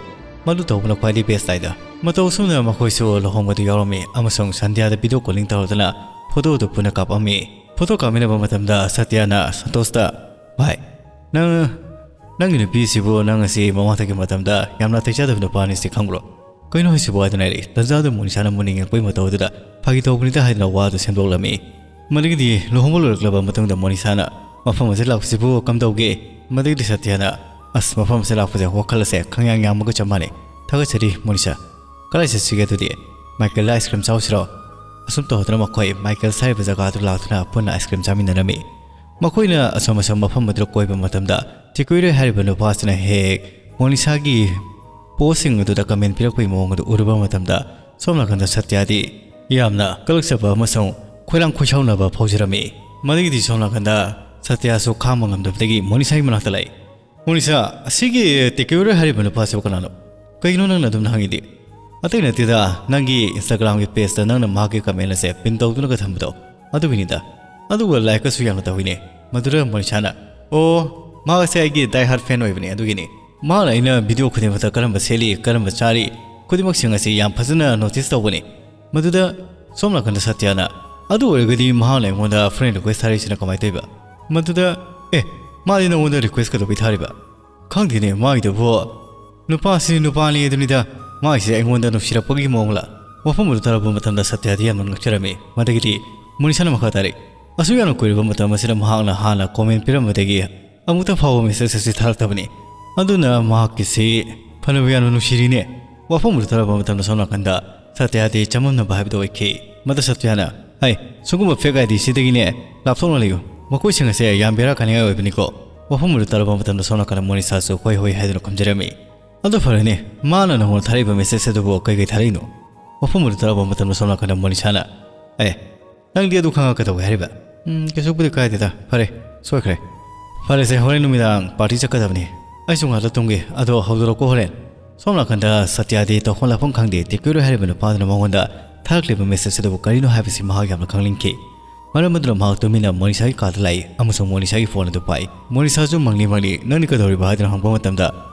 ꯃꯗꯨ ꯇꯧꯕꯅ ꯈ꯭ꯋꯥꯏꯗꯒꯤ best ꯍꯥꯏꯗ꯫ ꯃꯇꯧ ꯑꯁꯨꯝꯅ ꯃꯈꯣꯏꯁꯨ ꯂꯨꯍꯣꯡꯕꯗꯨ ꯌꯥꯎꯔꯝꯃꯤ ꯑꯃꯁꯨꯡ ꯁꯟꯙ꯭ꯌꯥꯗ video calling ꯇꯧꯔꯗꯨꯅ photo ꯑꯗꯨ ꯄꯨꯟꯅ ꯀꯥꯞꯄꯝꯃꯤ꯫ Photo ꯀꯥꯞꯃꯤꯟꯅꯕ ꯃꯇꯝꯗ ꯁꯇ꯭ꯌꯥꯅ ꯁꯟꯇꯣꯁꯇ, "ꯚꯥꯏ, ꯅꯪ, ꯅꯪꯒꯤ ꯅꯨꯄꯤꯁꯤꯕꯨ ꯅꯪ ꯑꯁꯤ ꯃꯃꯥꯡꯗꯒꯤ ꯃꯇꯝꯗ ꯌꯥꯝꯅ ꯅꯥꯇꯩ ꯆꯥꯗꯕ ꯅꯨꯄꯥꯅꯤ ꯁꯤ ꯈꯪꯕ꯭ꯔꯣ?" "ꯀꯩꯅꯣ ꯍꯥꯏꯁꯤꯕꯨ?" ꯍꯥꯏꯗꯨꯅ ꯍꯥꯏꯔꯛꯏ꯫ ꯇꯟꯖꯥꯗꯨ ꯃꯣꯅꯤꯁꯥꯅ ꯃꯨꯟꯅ ꯌꯦꯡꯉꯛꯄꯒꯤ ꯃꯇꯧ ꯑꯗꯨꯗ ꯐꯥꯒꯤ ꯇꯧꯕꯅꯤꯗ ꯍꯥꯏꯗꯨꯅ ꯋꯥꯗꯨ ꯁꯦꯝꯗꯣꯛꯂꯝꯃꯤ꯫ ꯃꯗꯨꯒꯤꯗꯤ ꯂꯨꯍꯣꯡꯕ ꯂꯣꯏꯔꯛꯂꯕ ꯃꯇꯨꯡꯗ ꯃꯣꯅꯤꯁꯥꯅ, "ꯃꯐꯝ ꯑꯁꯤ ꯂꯥꯛꯄꯁꯤꯕꯨ ꯀꯝꯗꯧꯒꯦ?" ꯃꯗꯨꯒꯤꯗꯤ ꯁꯇ꯭ꯌꯥꯅ, "ꯑꯁ, ꯃꯐꯝ ꯑꯁꯤ ꯂꯥꯛꯄꯁꯦ ꯋꯥꯈꯜ ꯑꯁꯦ ꯈꯪꯌꯥꯡ ꯌꯥꯡꯕꯒ ꯆꯞ ꯃꯥꯟꯅꯩ꯫ ꯊꯥꯒꯠꯆꯔꯤ ꯃꯣꯅꯤꯁꯥ꯫ ꯀꯗꯥꯏ ꯆꯠꯁꯤꯒꯦ ꯑꯗꯨꯗꯤ? ꯃꯥꯏꯀꯦꯜꯗ ice cream ꯆꯥꯎꯁꯤꯔꯣ?" ꯑꯁꯨꯝ ꯇꯧꯗꯨꯅ ꯃꯈꯣꯏ ꯃꯥꯏꯀꯦꯜ ꯍꯥꯏꯔꯤꯕ ꯖꯒꯥꯗꯨ ꯂꯥꯛꯇꯨꯅ ꯄꯨꯟꯅ ice cream ꯆꯥꯃꯤꯟꯅꯔꯝꯃꯤ꯫ ꯃꯈꯣꯏꯅ ꯑꯁꯣꯝ ꯑꯁꯣꯝ ꯃꯐꯝ ꯑꯗꯨꯗ ꯀꯣꯏꯕ ꯃꯇꯝꯗ ꯇꯤꯀꯨꯏꯔꯣꯏ ꯍꯥꯏꯔꯤꯕ ꯅꯨꯄꯥꯁꯤꯅ ꯍꯦꯛ ꯍꯦꯛ ꯃꯣꯅꯤꯁꯥꯒꯤ postꯁꯤꯡ ꯑꯗꯨꯗ comment ꯄꯤꯔꯛꯄꯒꯤ ꯃꯑꯣꯡ ꯑꯗꯨ ꯎꯔꯨꯕ ꯃꯇꯝꯗ ꯁꯣꯝ ꯅꯥꯀꯟꯗ ꯁꯇ꯭ꯌꯥꯗꯤ ꯌꯥꯝꯅ ꯀꯂꯛꯆꯕ ꯑꯃꯁꯨꯡ ꯈꯣꯏꯔꯥꯡ ꯈꯣꯏꯁꯥꯎꯅꯕ ꯐꯥꯎꯖꯔꯝꯃꯤ꯫ ꯃꯗꯨꯒꯤꯗꯤ ꯁꯣꯝ ꯅꯥꯀꯟꯗ ꯁꯇ꯭ꯌꯥꯁꯨ ꯈꯥꯡꯕ ꯉꯝꯗꯕꯗꯒꯤ ꯃꯣꯅꯤꯁꯥꯒꯤ ꯃꯅꯥꯛꯇ ꯂꯥꯛꯏ꯫ "ꯃꯣꯅꯤꯁꯥ, ꯑꯁꯤꯒꯤ ꯇꯦꯀꯦꯌꯨꯔ ꯍꯥꯏꯔꯤꯕ ꯅꯨꯄꯥꯁꯤꯕꯨ ꯀꯅꯥꯅꯣ? ꯀꯩꯒꯤꯅꯣ ꯅꯪꯅ ꯑꯗꯨꯝꯅ ꯍꯪꯉꯤꯗꯤ?" "ꯑꯇꯩ ꯅꯠꯇꯦꯗ, ꯅꯪꯒꯤ Instagramꯒꯤ pageꯇ ꯅꯪꯅ ꯃꯍꯥꯛꯀꯤ comment ꯑꯁꯦ pin ꯇꯧꯗꯨꯅꯒ ꯊꯝꯕꯗꯣ, ꯑꯗꯨꯒꯤꯅꯤꯗ꯫ ꯑꯗꯨꯒ likeꯀꯁꯨ ꯌꯥꯝꯅ ꯇꯧꯏꯅꯦ꯫" ꯃꯗꯨꯗ ꯃꯣꯅꯤꯁꯥꯅ, "ꯑꯣ, ꯃꯍꯥꯛ ꯑꯁꯦ ꯑꯩꯒꯤ die hard fan ꯑꯣꯏꯕꯅꯦ, ꯑꯗꯨꯒꯤꯅꯤ꯫ ꯃꯍꯥꯛꯅ ꯑꯩꯅ video ꯈꯨꯗꯤꯡꯃꯛꯇ ꯀꯔꯝꯕ ꯁꯦꯠꯂꯤ, ꯀꯔꯝꯕ ꯆꯥꯔꯤ, ꯈꯨꯗꯤꯡꯃꯛꯁꯤꯡ ꯑꯁꯤ ꯌꯥꯝ ꯐꯖꯅ notice ꯇꯧꯕꯅꯤ꯫" ꯃꯗꯨꯗ ꯁꯣꯝ ꯅꯥꯀꯟꯗ ꯁꯇ꯭ꯌꯅ, "ꯑꯗꯨ ꯑꯣꯏꯔꯒꯗꯤ ꯃꯍꯥꯛꯅ ꯑꯩꯉꯣꯟꯗ friend request ꯊꯥꯔꯛꯏꯁꯤꯅ ꯀꯃꯥꯏꯅ ꯇꯧꯔꯤꯕ?" ꯃꯗꯨꯗ, "ꯑꯦ, ꯃꯥꯗꯤ ꯅꯉꯣꯟꯗ request ꯀꯩꯗꯧꯕꯩ ꯊꯥꯔꯤꯕ?" "ꯈꯪꯗꯦꯅꯦ, ꯃꯥꯒꯤꯗꯨꯕꯨ ꯅꯨꯄꯥꯁꯤ ꯅꯨꯄꯥꯅꯤ ꯑꯗꯨꯅꯤꯗ, ꯃꯥꯒꯤꯁꯦ ꯑꯩꯉꯣꯟꯗ ꯅꯨꯡꯁꯤꯔꯛꯄꯒꯤ ꯃꯑꯣꯡꯂ?" ꯋꯥꯐꯝ ꯑꯗꯨ ꯇꯥꯔꯛꯄ ꯃꯇꯝꯗ ꯁꯇ꯭ꯌꯗꯤ ꯌꯥꯝꯅ ꯉꯛꯆꯔꯝꯃꯤ꯫ ꯃꯗꯒꯤꯗꯤ ꯃꯣꯅꯤꯁꯥꯅ ꯃꯈꯥ ꯇꯥꯔꯛꯏ, "ꯑꯁꯨꯛ ꯌꯥꯝꯅ ꯀꯨꯏꯔꯕ ꯃꯇꯝ ꯑꯁꯤꯗ ꯃꯍꯥꯛꯅ ꯍꯥꯟꯅ comment ꯄꯤꯔꯝꯕꯗꯒꯤ ꯑꯃꯨꯛꯇ ꯐꯥꯎꯕ message ꯑꯁꯤ ꯊꯥꯔꯛꯇꯕꯅꯤ꯫ ꯑꯗꯨꯅ ꯃꯍꯥꯛꯀꯤꯁꯤ ꯐꯅꯕ ꯌꯥꯝꯅ ꯅꯨꯡꯁꯤꯔꯤꯅꯦ꯫" ꯋꯥꯐꯝ ꯑꯗꯨ ꯇꯥꯔꯛꯄ ꯃꯇꯝꯗ ꯁꯣꯝ ꯅꯥꯀꯟꯗ ꯁꯇ꯭ꯌꯗꯤ ꯆꯃꯝꯅꯕ ꯍꯥꯏꯕꯗꯨ ꯑꯣꯏꯈꯤ꯫ ꯃꯗꯨ ꯁꯇ꯭ꯌꯅ, "ꯍꯩ, ꯁꯤꯒꯨꯝꯕ fake IDꯁꯤꯗꯒꯤꯅꯦ ꯂꯥꯞꯊꯣꯛꯅ ꯂꯩꯌꯨ꯫ ꯃꯈꯣꯏꯁꯤꯡ ꯑꯁꯦ ꯌꯥꯝ ꯕꯦꯔꯥ ꯀꯥꯅꯤꯡꯉꯥꯏ ꯑꯣꯏꯕꯅꯤꯀꯣ꯫" ꯋꯥꯐꯝ ꯑꯗꯨ ꯇꯥꯔꯛꯄ ꯃꯇꯝꯗ ꯁꯣꯝ ꯅꯥꯀꯟꯗ ꯃꯣꯅꯤꯁꯥꯁꯨ ꯍꯣꯏ ꯍꯣꯏ ꯍꯥꯏꯗꯨꯅ ꯈꯨꯝꯖꯔꯝꯃꯤ꯫ "ꯑꯗꯨ ꯐꯔꯦꯅꯦ, ꯃꯥꯅ ꯅꯉꯣꯟꯗ ꯊꯥꯔꯛꯏꯕ message ꯑꯗꯨꯕꯨ ꯀꯩ ꯀꯩ ꯊꯥꯔꯛꯏꯅꯣ?" ꯋꯥꯐꯝ ꯑꯗꯨ ꯇꯥꯔꯛꯄ ꯃꯇꯝꯗ ꯁꯣꯝ ꯅꯥꯀꯟꯗ ꯃꯣꯅꯤꯁꯥꯅ, "ꯑꯦ, ꯅꯪꯗꯤ ꯑꯗꯨ ꯈꯪꯉ ꯀꯩꯗꯧꯒꯦ ꯍꯥꯏꯔꯤꯕ?" "ꯎꯝ, ꯀꯩꯁꯨꯕꯨꯗꯤ ꯀꯥꯏꯗꯦꯗ, ꯐꯔꯦ, ꯁꯣꯏꯈ꯭ꯔꯦ꯫ ꯐꯔꯦꯁꯦ, ꯍꯣꯔꯦꯟ ꯅꯨꯃꯤꯗꯥꯡ party ꯆꯠꯀꯗꯕꯅꯤ꯫ ꯑꯩꯁꯨ ꯉꯥꯛꯇ ꯇꯨꯝꯒꯦ, ꯑꯗꯣ ꯍꯧꯗꯣꯔꯛꯀꯣ ꯍꯣꯔꯦꯟ꯫" ꯁꯣꯝ ꯅꯥꯀꯟꯗ ꯁꯇ꯭ꯌꯗꯤ ꯇꯧꯐꯝ ꯂꯥꯛꯐꯝ ꯈꯪꯗꯦ, ꯇꯦꯀꯦꯌꯨꯔ ꯍꯥꯏꯔꯤꯕ ꯅꯨꯄꯥꯗꯨꯅ ꯃꯉꯣꯟꯗ ꯊꯥꯔꯛꯂꯤꯕ message ꯑꯗꯨꯕꯨ ꯀꯔꯤꯅꯣ ꯍꯥꯏꯕꯁꯤ ꯃꯍꯥꯛ ꯌꯥꯝꯅ ꯈꯪꯅꯤꯡꯈꯤ꯫ ꯃꯔꯝ ꯑꯗꯨꯅ ꯃꯍꯥꯛ ꯇꯨꯃꯤꯟꯅ ꯃꯣꯅꯤꯁꯥꯒꯤ ꯀꯥꯗ ꯂꯥꯛꯏ ꯑꯃꯁꯨꯡ ꯃꯣꯅꯤꯁꯥꯒꯤ ꯐꯣꯟ ꯑꯗꯨ ꯄꯥꯏ꯫ ꯃꯣꯅꯤꯁꯥꯁꯨ "ꯃꯪꯂꯤ ꯃꯪꯂꯤ, ꯅꯪꯗꯤ ꯀꯩꯗꯧꯔꯤꯕ?" ꯍꯥꯏꯗꯨꯅ ꯍꯪꯕ ꯃꯇꯝꯗ,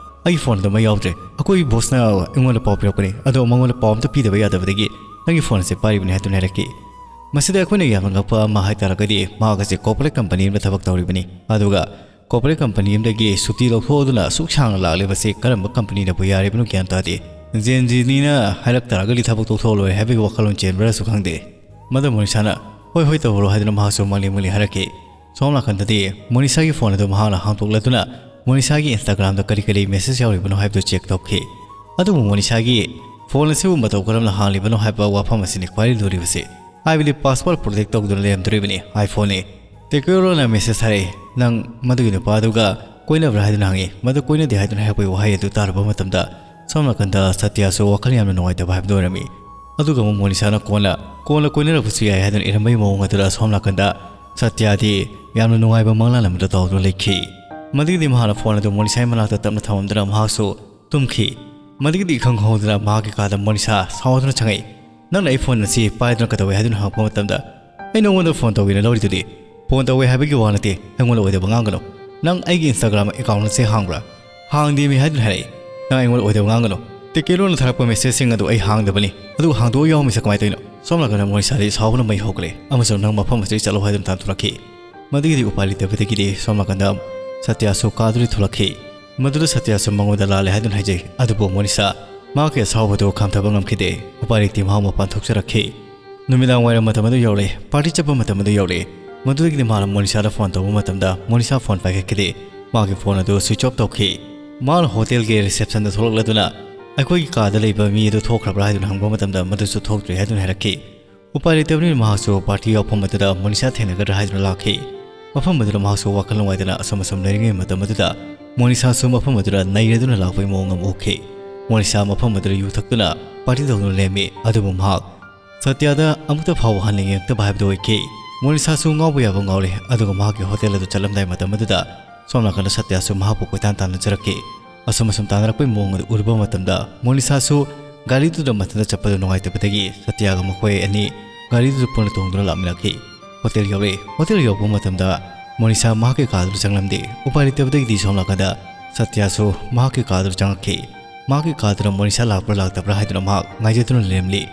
"ꯑꯩꯒꯤ ꯐꯣꯟ ꯑꯗꯨ ꯃꯩ ꯌꯥꯎꯗ꯭ꯔꯦ꯫ ꯑꯩꯈꯣꯏꯒꯤ ꯕꯣꯁꯅ ꯑꯩꯉꯣꯟꯗ ꯄꯥꯎ ꯄꯤꯔꯛꯄꯅꯤ, ꯑꯗꯣ ꯃꯉꯣꯟꯗ ꯄꯥꯎ ꯑꯝꯇ ꯄꯤꯗꯕ ꯌꯥꯗꯕꯗꯒꯤ ꯅꯪꯒꯤ ꯐꯣꯟ ꯑꯁꯦ ꯄꯥꯏꯔꯤꯕꯅꯤ" ꯍꯥꯏꯗꯨꯅ ꯍꯥꯏꯔꯛꯈꯤ꯫ ꯃꯁꯤꯗ ꯑꯩꯈꯣꯏꯅ ꯌꯥꯝꯅ ꯉꯛꯄ ꯑꯃ ꯍꯥꯏꯇꯥꯔꯒꯗꯤ, ꯃꯍꯥꯛ ꯑꯁꯤ ꯀꯣꯔꯄꯣꯔꯦꯠ ꯀꯝꯄꯅꯤ ꯑꯃꯗ ꯊꯕꯛ ꯇꯧꯔꯤꯕꯅꯤ, ꯑꯗꯨꯒ ꯀꯣꯔꯄꯣꯔꯦꯠ ꯀꯝꯄꯅꯤ ꯑꯃꯗꯒꯤ ꯁꯨꯇꯤ ꯂꯧꯊꯣꯛꯑꯗꯨꯅ ꯑꯁꯨꯛ ꯁꯥꯡꯅ ꯂꯥꯛꯂꯤꯕꯁꯤ ꯀꯔꯝꯕ ꯀꯝꯄꯅꯤꯅꯕꯨ ꯌꯥꯔꯤꯕꯅꯣ ꯒ꯭ꯌꯥꯟ ꯇꯥꯗꯦ꯫ ꯖꯦꯟ ꯖꯤꯅꯤꯅ ꯍꯥꯏꯔꯛ ꯇꯥꯔꯒꯗꯤ ꯊꯕꯛ ꯇꯣꯛꯊꯣꯛꯑ ꯂꯣꯏꯔꯦ ꯍꯥꯏꯕꯒꯤ ꯋꯥꯈꯜꯂꯣꯟ ꯆꯦꯟꯕ꯭ꯔꯥꯁꯨ ꯈꯪꯗꯦ꯫ ꯃꯗꯨ ꯃꯣꯅꯤꯁꯥꯅ "ꯍꯣꯏ ꯍꯣꯏ ꯇꯧꯔꯣ" ꯍꯥꯏꯗꯨꯅ ꯃꯍꯥꯛꯁꯨ ꯃꯪꯂꯤ ꯃꯪꯂꯤ ꯍꯥꯏꯔꯛꯈꯤ꯫ ꯁꯣꯝ ꯅꯥꯀꯟꯗꯗꯤ ꯃꯣꯅꯤꯁꯥꯒꯤ ꯐꯣꯟ ꯑꯗꯨ ꯃꯍꯥꯛꯅ ꯍꯥꯡꯗꯣꯛꯂꯗꯨꯅ ꯃꯣꯅꯤꯁꯥꯒꯤ Instagram-ꯗ ꯀꯔꯤ ꯀꯔꯤ ꯃꯦꯁꯦꯖ ꯌꯥꯎꯔꯤꯕꯅꯣ ꯍꯥꯏꯕꯗꯨ ꯆꯦꯛ ꯇꯧꯈꯤ꯫ ꯑꯗꯨꯕꯨ ꯃꯣꯅꯤꯁꯥꯒꯤ ꯐꯣꯟ ꯑꯁꯤꯕꯨ ꯃꯇꯧ ꯀꯔꯝꯅ ꯍꯥꯡꯂꯤꯕꯅꯣ ꯍꯥꯏꯕ ꯋꯥꯐꯝ ꯑꯁꯤꯅꯤ ꯈ꯭ꯋꯥꯏꯗꯒꯤ ꯂꯨꯔꯤꯕꯁꯤ꯫ ꯍꯥꯏꯕꯗꯤ ꯄꯥꯁꯋꯥꯔꯗ ꯄ꯭ꯔꯣꯇꯦꯛ ꯇꯧꯗꯨꯅ ꯂꯩꯔꯝꯗꯣꯔꯤꯕꯅꯤ꯫ iPhone-ꯅꯤ꯫ ꯇꯦꯀꯦꯔꯣꯅ ꯃꯦꯁꯦꯖ ꯊꯥꯔꯛꯏ, "ꯅꯪ ꯃꯗꯨꯒꯤ ꯅꯨꯄꯥꯗꯨꯒ ꯀꯣꯏꯅꯕ꯭ꯔꯥ?" ꯍꯥꯏꯗꯨꯅ ꯍꯪꯉꯤ꯫ ꯃꯗꯨ ꯀꯣꯏꯅꯗꯦ ꯍꯥꯏꯗꯨꯅ ꯍꯥꯏꯔꯛꯄꯒꯤ ꯋꯥꯍꯩ ꯑꯗꯨ ꯇꯥꯔꯨꯕ ꯃꯇꯝꯗ ꯁꯣꯝ ꯅꯥꯀꯟꯗ ꯁꯇ꯭ꯌꯥꯁꯨ ꯋꯥꯈꯜ ꯌꯥꯝꯅ ꯅꯨꯡꯉꯥꯏꯇꯕ ꯍꯥꯏꯕꯗꯨ ꯑꯣꯏꯔꯝꯃꯤ꯫ ꯑꯗꯨꯒ ꯑꯃꯨꯛ ꯃꯣꯅꯤꯁꯥꯅ ꯀꯣꯟꯅ, "ꯀꯣꯟꯅ ꯀꯣꯏꯅꯔꯛꯄꯁꯨ ꯌꯥꯏ" ꯍꯥꯏꯗꯨꯅ ꯏꯔꯝꯕꯒꯤ ꯃꯑꯣꯡ ꯑꯗꯨꯗ ꯁꯣꯝ ꯅꯥꯀꯟꯗ ꯁꯇ꯭ꯌꯥꯗꯤ ꯌꯥꯝꯅ ꯅꯨꯡꯉꯥꯏꯕ ꯃꯪꯂꯥꯟ ꯑꯃꯗ ꯇꯥꯎꯗꯨꯅ ꯂꯩꯈꯤ꯫ ꯃꯗꯨꯒꯤꯗꯤ ꯃꯍꯥꯛꯅ ꯐꯣꯟ ꯑꯗꯨ ꯃꯣꯅꯤꯁꯥꯒꯤ ꯃꯅꯥꯛꯇ ꯇꯞꯅ ꯊꯝꯃꯝꯗꯨꯅ ꯃꯍꯥꯛꯁꯨ ꯇꯨꯝꯈꯤ꯫ ꯃꯗꯨꯒꯤꯗꯤ ꯏꯈꯪ ꯈꯪꯍꯧꯗꯅ ꯃꯍꯥꯛꯀꯤ ꯀꯥꯗ ꯃꯣꯅꯤꯁꯥ ꯁꯥꯎꯗꯨꯅ ꯆꯪꯉꯛꯏ꯫ "ꯅꯪꯅ ꯑꯩ ꯐꯣꯟ ꯑꯁꯤ ꯄꯥꯏꯗꯨꯅ ꯀꯩꯗꯧꯏ?" ꯍꯥꯏꯗꯨꯅ ꯍꯪꯉꯛꯄ ꯃꯇꯝꯗ, "ꯑꯩ ꯅꯉꯣꯟꯗ ꯐꯣꯟ ꯇꯧꯒꯦꯅ ꯂꯧꯔꯤꯗꯨꯗꯤ?" "ꯐꯣꯟ ꯇꯧꯋꯦ ꯍꯥꯏꯕꯒꯤ ꯋꯥ ꯅꯠꯇꯦ, ꯑꯩꯉꯣꯟꯗ ꯑꯣꯏꯗꯕ ꯉꯥꯡꯒꯅꯨ꯫ ꯅꯪ ꯑꯩꯒꯤ Instagram ꯑꯦꯀꯥꯎꯟ ꯑꯁꯤ ꯍꯥꯡꯕ꯭ꯔꯥ?" "ꯍꯥꯡꯗꯦꯃꯤ" ꯍꯥꯏꯗꯨꯅ ꯍꯥꯏꯔꯛꯏ꯫ "ꯅꯪ ꯑꯩꯉꯣꯟꯗ ꯑꯣꯏꯗꯕ ꯉꯥꯡꯒꯅꯨ꯫ ꯇꯦꯀꯦꯂꯣꯅ ꯊꯥꯔꯛꯄ ꯃꯦꯁꯦꯖꯁꯤꯡ ꯑꯗꯨ ꯑꯩ ꯍꯥꯡꯗꯕꯅꯤ, ꯑꯗꯨꯒ ꯍꯥꯡꯗꯣꯛꯑ ꯌꯥꯎꯔꯝꯃꯤꯁꯦ ꯀꯃꯥꯏꯅ ꯇꯧꯔꯤꯅꯣ?" ꯁꯣꯝ ꯅꯥꯀꯟꯗ ꯃꯣꯅꯤꯁꯥꯗꯤ ꯁꯥꯎꯕꯅ ꯃꯩ ꯍꯧꯒꯠꯂꯦ ꯑꯃꯁꯨꯡ "ꯅꯪ ꯃꯐꯝ ꯑꯁꯤꯗꯒꯤ ꯆꯠꯂꯣ" ꯍꯥꯏꯗꯨꯅ ꯇꯥꯟꯊꯣꯔꯛꯈꯤ꯫ ꯃꯗꯨꯒꯤꯗꯤ ꯎꯄꯥꯏ ꯂꯩꯇꯕꯗꯒꯤꯗꯤ ꯁꯣꯝ ꯅꯥꯀꯟꯗ ꯁꯇ꯭ꯌꯥꯁꯨ ꯀꯥꯗꯨꯗꯤ ꯊꯣꯛꯂꯛꯈꯤ꯫ ꯃꯗꯨꯗ ꯁꯇ꯭ꯌꯥꯁꯨ ꯃꯉꯣꯟꯗ ꯂꯥꯜꯂꯦ ꯍꯥꯏꯗꯨꯅ ꯍꯥꯏꯖꯩ, ꯑꯗꯨꯕꯨ ꯃꯣꯅꯤꯁꯥ ꯃꯍꯥꯛꯀꯤ ꯑꯁꯥꯎꯕꯗꯨ ꯈꯥꯝꯊꯕ ꯉꯝꯈꯤꯗꯦ꯫ ꯎꯄꯥꯏ ꯂꯩꯇꯦ, ꯃꯍꯥꯛ ꯃꯄꯥꯟ ꯊꯣꯛꯆꯔꯛꯈꯤ꯫ ꯅꯨꯃꯤꯗꯥꯡ ꯋꯥꯏꯔꯝ ꯃꯇꯝ ꯑꯗꯨ ꯌꯧꯔꯛꯑꯦ, ꯄꯥꯔꯇꯤ ꯆꯠꯄ ꯃꯇꯝ ꯑꯗꯨ ꯌꯧꯔꯛꯑꯦ꯫ ꯃꯗꯨꯗꯒꯤꯗꯤ ꯃꯥꯅ ꯃꯣꯅꯤꯁꯥꯗ ꯐꯣꯟ ꯇꯧꯕ ꯃꯇꯝꯗ ꯃꯣꯅꯤꯁꯥ ꯐꯣꯟ ꯄꯥꯏꯈꯠꯈꯤꯗꯦ꯫ ꯃꯥꯒꯤ ꯐꯣꯟ ꯑꯗꯨ ꯁ꯭ꯋꯤꯆ ꯑꯣꯐ ꯇꯧꯈꯤ꯫ ꯃꯥꯅ ꯍꯣꯇꯦꯜꯒꯤ ꯔꯤꯁꯦꯞꯁꯟꯗ ꯊꯣꯛꯂꯛꯂꯗꯨꯅ "ꯑꯩꯈꯣꯏꯒꯤ ꯀꯥꯗ ꯂꯩꯕ ꯃꯤ ꯑꯗꯨ ꯊꯣꯛꯈ꯭ꯔꯕ꯭ꯔꯥ?" ꯍꯥꯏꯗꯨꯅ ꯍꯪꯕ ꯃꯇꯝꯗ ꯃꯗꯨꯁꯨ ꯊꯣꯛꯇ꯭ꯔꯤ ꯍꯥꯏꯗꯨꯅ ꯍꯥꯏꯔꯛꯈꯤ꯫ ꯎꯄꯥꯏ ꯂꯩꯇꯕꯅꯤꯅ ꯃꯍꯥꯛꯁꯨ ꯄꯥꯔꯇꯤ ꯌꯥꯎꯐꯝ ꯑꯗꯨꯗ ꯃꯣꯅꯤꯁꯥ ꯊꯦꯡꯅꯒꯗ꯭ꯔꯥ ꯍꯥꯏꯗꯨꯅ ꯂꯥꯛꯈꯤ꯫ ꯃꯐꯝ ꯑꯗꯨꯗ ꯃꯍꯥꯛꯁꯨ ꯋꯥꯈꯜ ꯅꯨꯡꯉꯥꯏꯇꯅ ꯑꯁꯨꯝ ꯑꯁꯨꯝ ꯂꯩꯔꯤꯉꯩ ꯃꯇꯝ ꯑꯗꯨꯗ ꯃꯣꯅꯤꯁꯥꯁꯨ ꯃꯐꯝ ꯑꯗꯨꯗ ꯅꯩꯔꯗꯨꯅ ꯂꯥꯛꯄꯒꯤ ꯃꯑꯣꯡ ꯑꯃ ꯎꯈꯤ꯫ ꯃꯣꯅꯤꯁꯥ ꯃꯐꯝ ꯑꯗꯨꯗ ꯌꯨ ꯊꯛꯇꯨꯅ ꯄꯥꯔꯇꯤ ꯇꯧꯗꯨꯅ ꯂꯩꯔꯝꯃꯤ, ꯑꯗꯨꯕꯨ ꯃꯍꯥꯛ ꯁꯇ꯭ꯌꯥꯗ ꯑꯃꯨꯛꯇ ꯐꯥꯎꯕ ꯍꯟꯅ ꯌꯦꯡꯉꯛꯇꯕ ꯍꯥꯏꯕꯗꯨ ꯑꯣꯏꯈꯤ꯫ ꯃꯣꯅꯤꯁꯥꯁꯨ ꯉꯥꯎꯕ ꯌꯥꯕ ꯉꯥꯎꯔꯦ, ꯑꯗꯨꯒ ꯃꯍꯥꯛꯀꯤ ꯍꯣꯇꯦꯜ ꯑꯗꯨ ꯆꯠꯂꯝꯗꯥꯏ ꯃꯇꯝ ꯑꯗꯨꯗ ꯁꯣꯝ ꯅꯥꯀꯟꯗ ꯁꯇ꯭ꯌꯥꯁꯨ ꯃꯍꯥꯛꯄꯨ ꯀꯣꯏꯇꯥꯟ ꯇꯥꯟꯅꯖꯔꯛꯈꯤ꯫ ꯑꯁꯨꯝ ꯑꯁꯨꯝ ꯇꯥꯟꯅꯔꯛꯄꯒꯤ ꯃꯑꯣꯡ ꯑꯗꯨ ꯎꯔꯨꯕ ꯃꯇꯝꯗ ꯃꯣꯅꯤꯁꯥꯁꯨ ꯒꯥꯔꯤꯗꯨꯗ ꯃꯊꯟꯇ ꯆꯠꯄꯗꯨ ꯅꯨꯡꯉꯥꯏꯇꯕꯗꯒꯤ ꯁꯇ꯭ꯌꯥꯒ ꯃꯈꯣꯏ ꯑꯅꯤ ꯒꯥꯔꯤꯗꯨꯗ ꯄꯨꯟꯅ ꯇꯣꯡꯗꯨꯅ ꯂꯥꯛꯃꯤꯟꯅꯈꯤ꯫ ꯍꯣꯇꯦꯜ ꯌꯧꯔꯛꯏ꯫ ꯍꯣꯇꯦꯜ ꯌꯧꯔꯛꯄ ꯃꯇꯝꯗ ꯃꯣꯅꯤꯁꯥ ꯃꯍꯥꯛꯀꯤ ꯀꯥꯗꯨꯗ ꯆꯪꯂꯝꯗꯦ꯫ ꯎꯄꯥꯏ ꯂꯩꯇꯕꯗꯒꯤꯗꯤ ꯁꯣꯝ ꯅꯥꯀꯟꯗ ꯁꯇ꯭ꯌꯥꯁꯨ ꯃꯍꯥꯛꯀꯤ ꯀꯥꯗꯨꯗ ꯆꯪꯉꯛꯈꯤ꯫ ꯃꯍꯥꯛꯀꯤ ꯀꯥꯗꯨꯗ ꯃꯣꯅꯤꯁꯥ ꯂꯥꯛꯄ꯭ꯔꯥ ꯂꯥꯛꯇꯕ꯭ꯔꯥ ꯍꯥꯏꯗꯨꯅ ꯃꯍꯥꯛ ꯉꯥꯏꯖꯗꯨꯅ ꯂꯩꯔꯝꯂꯤ꯫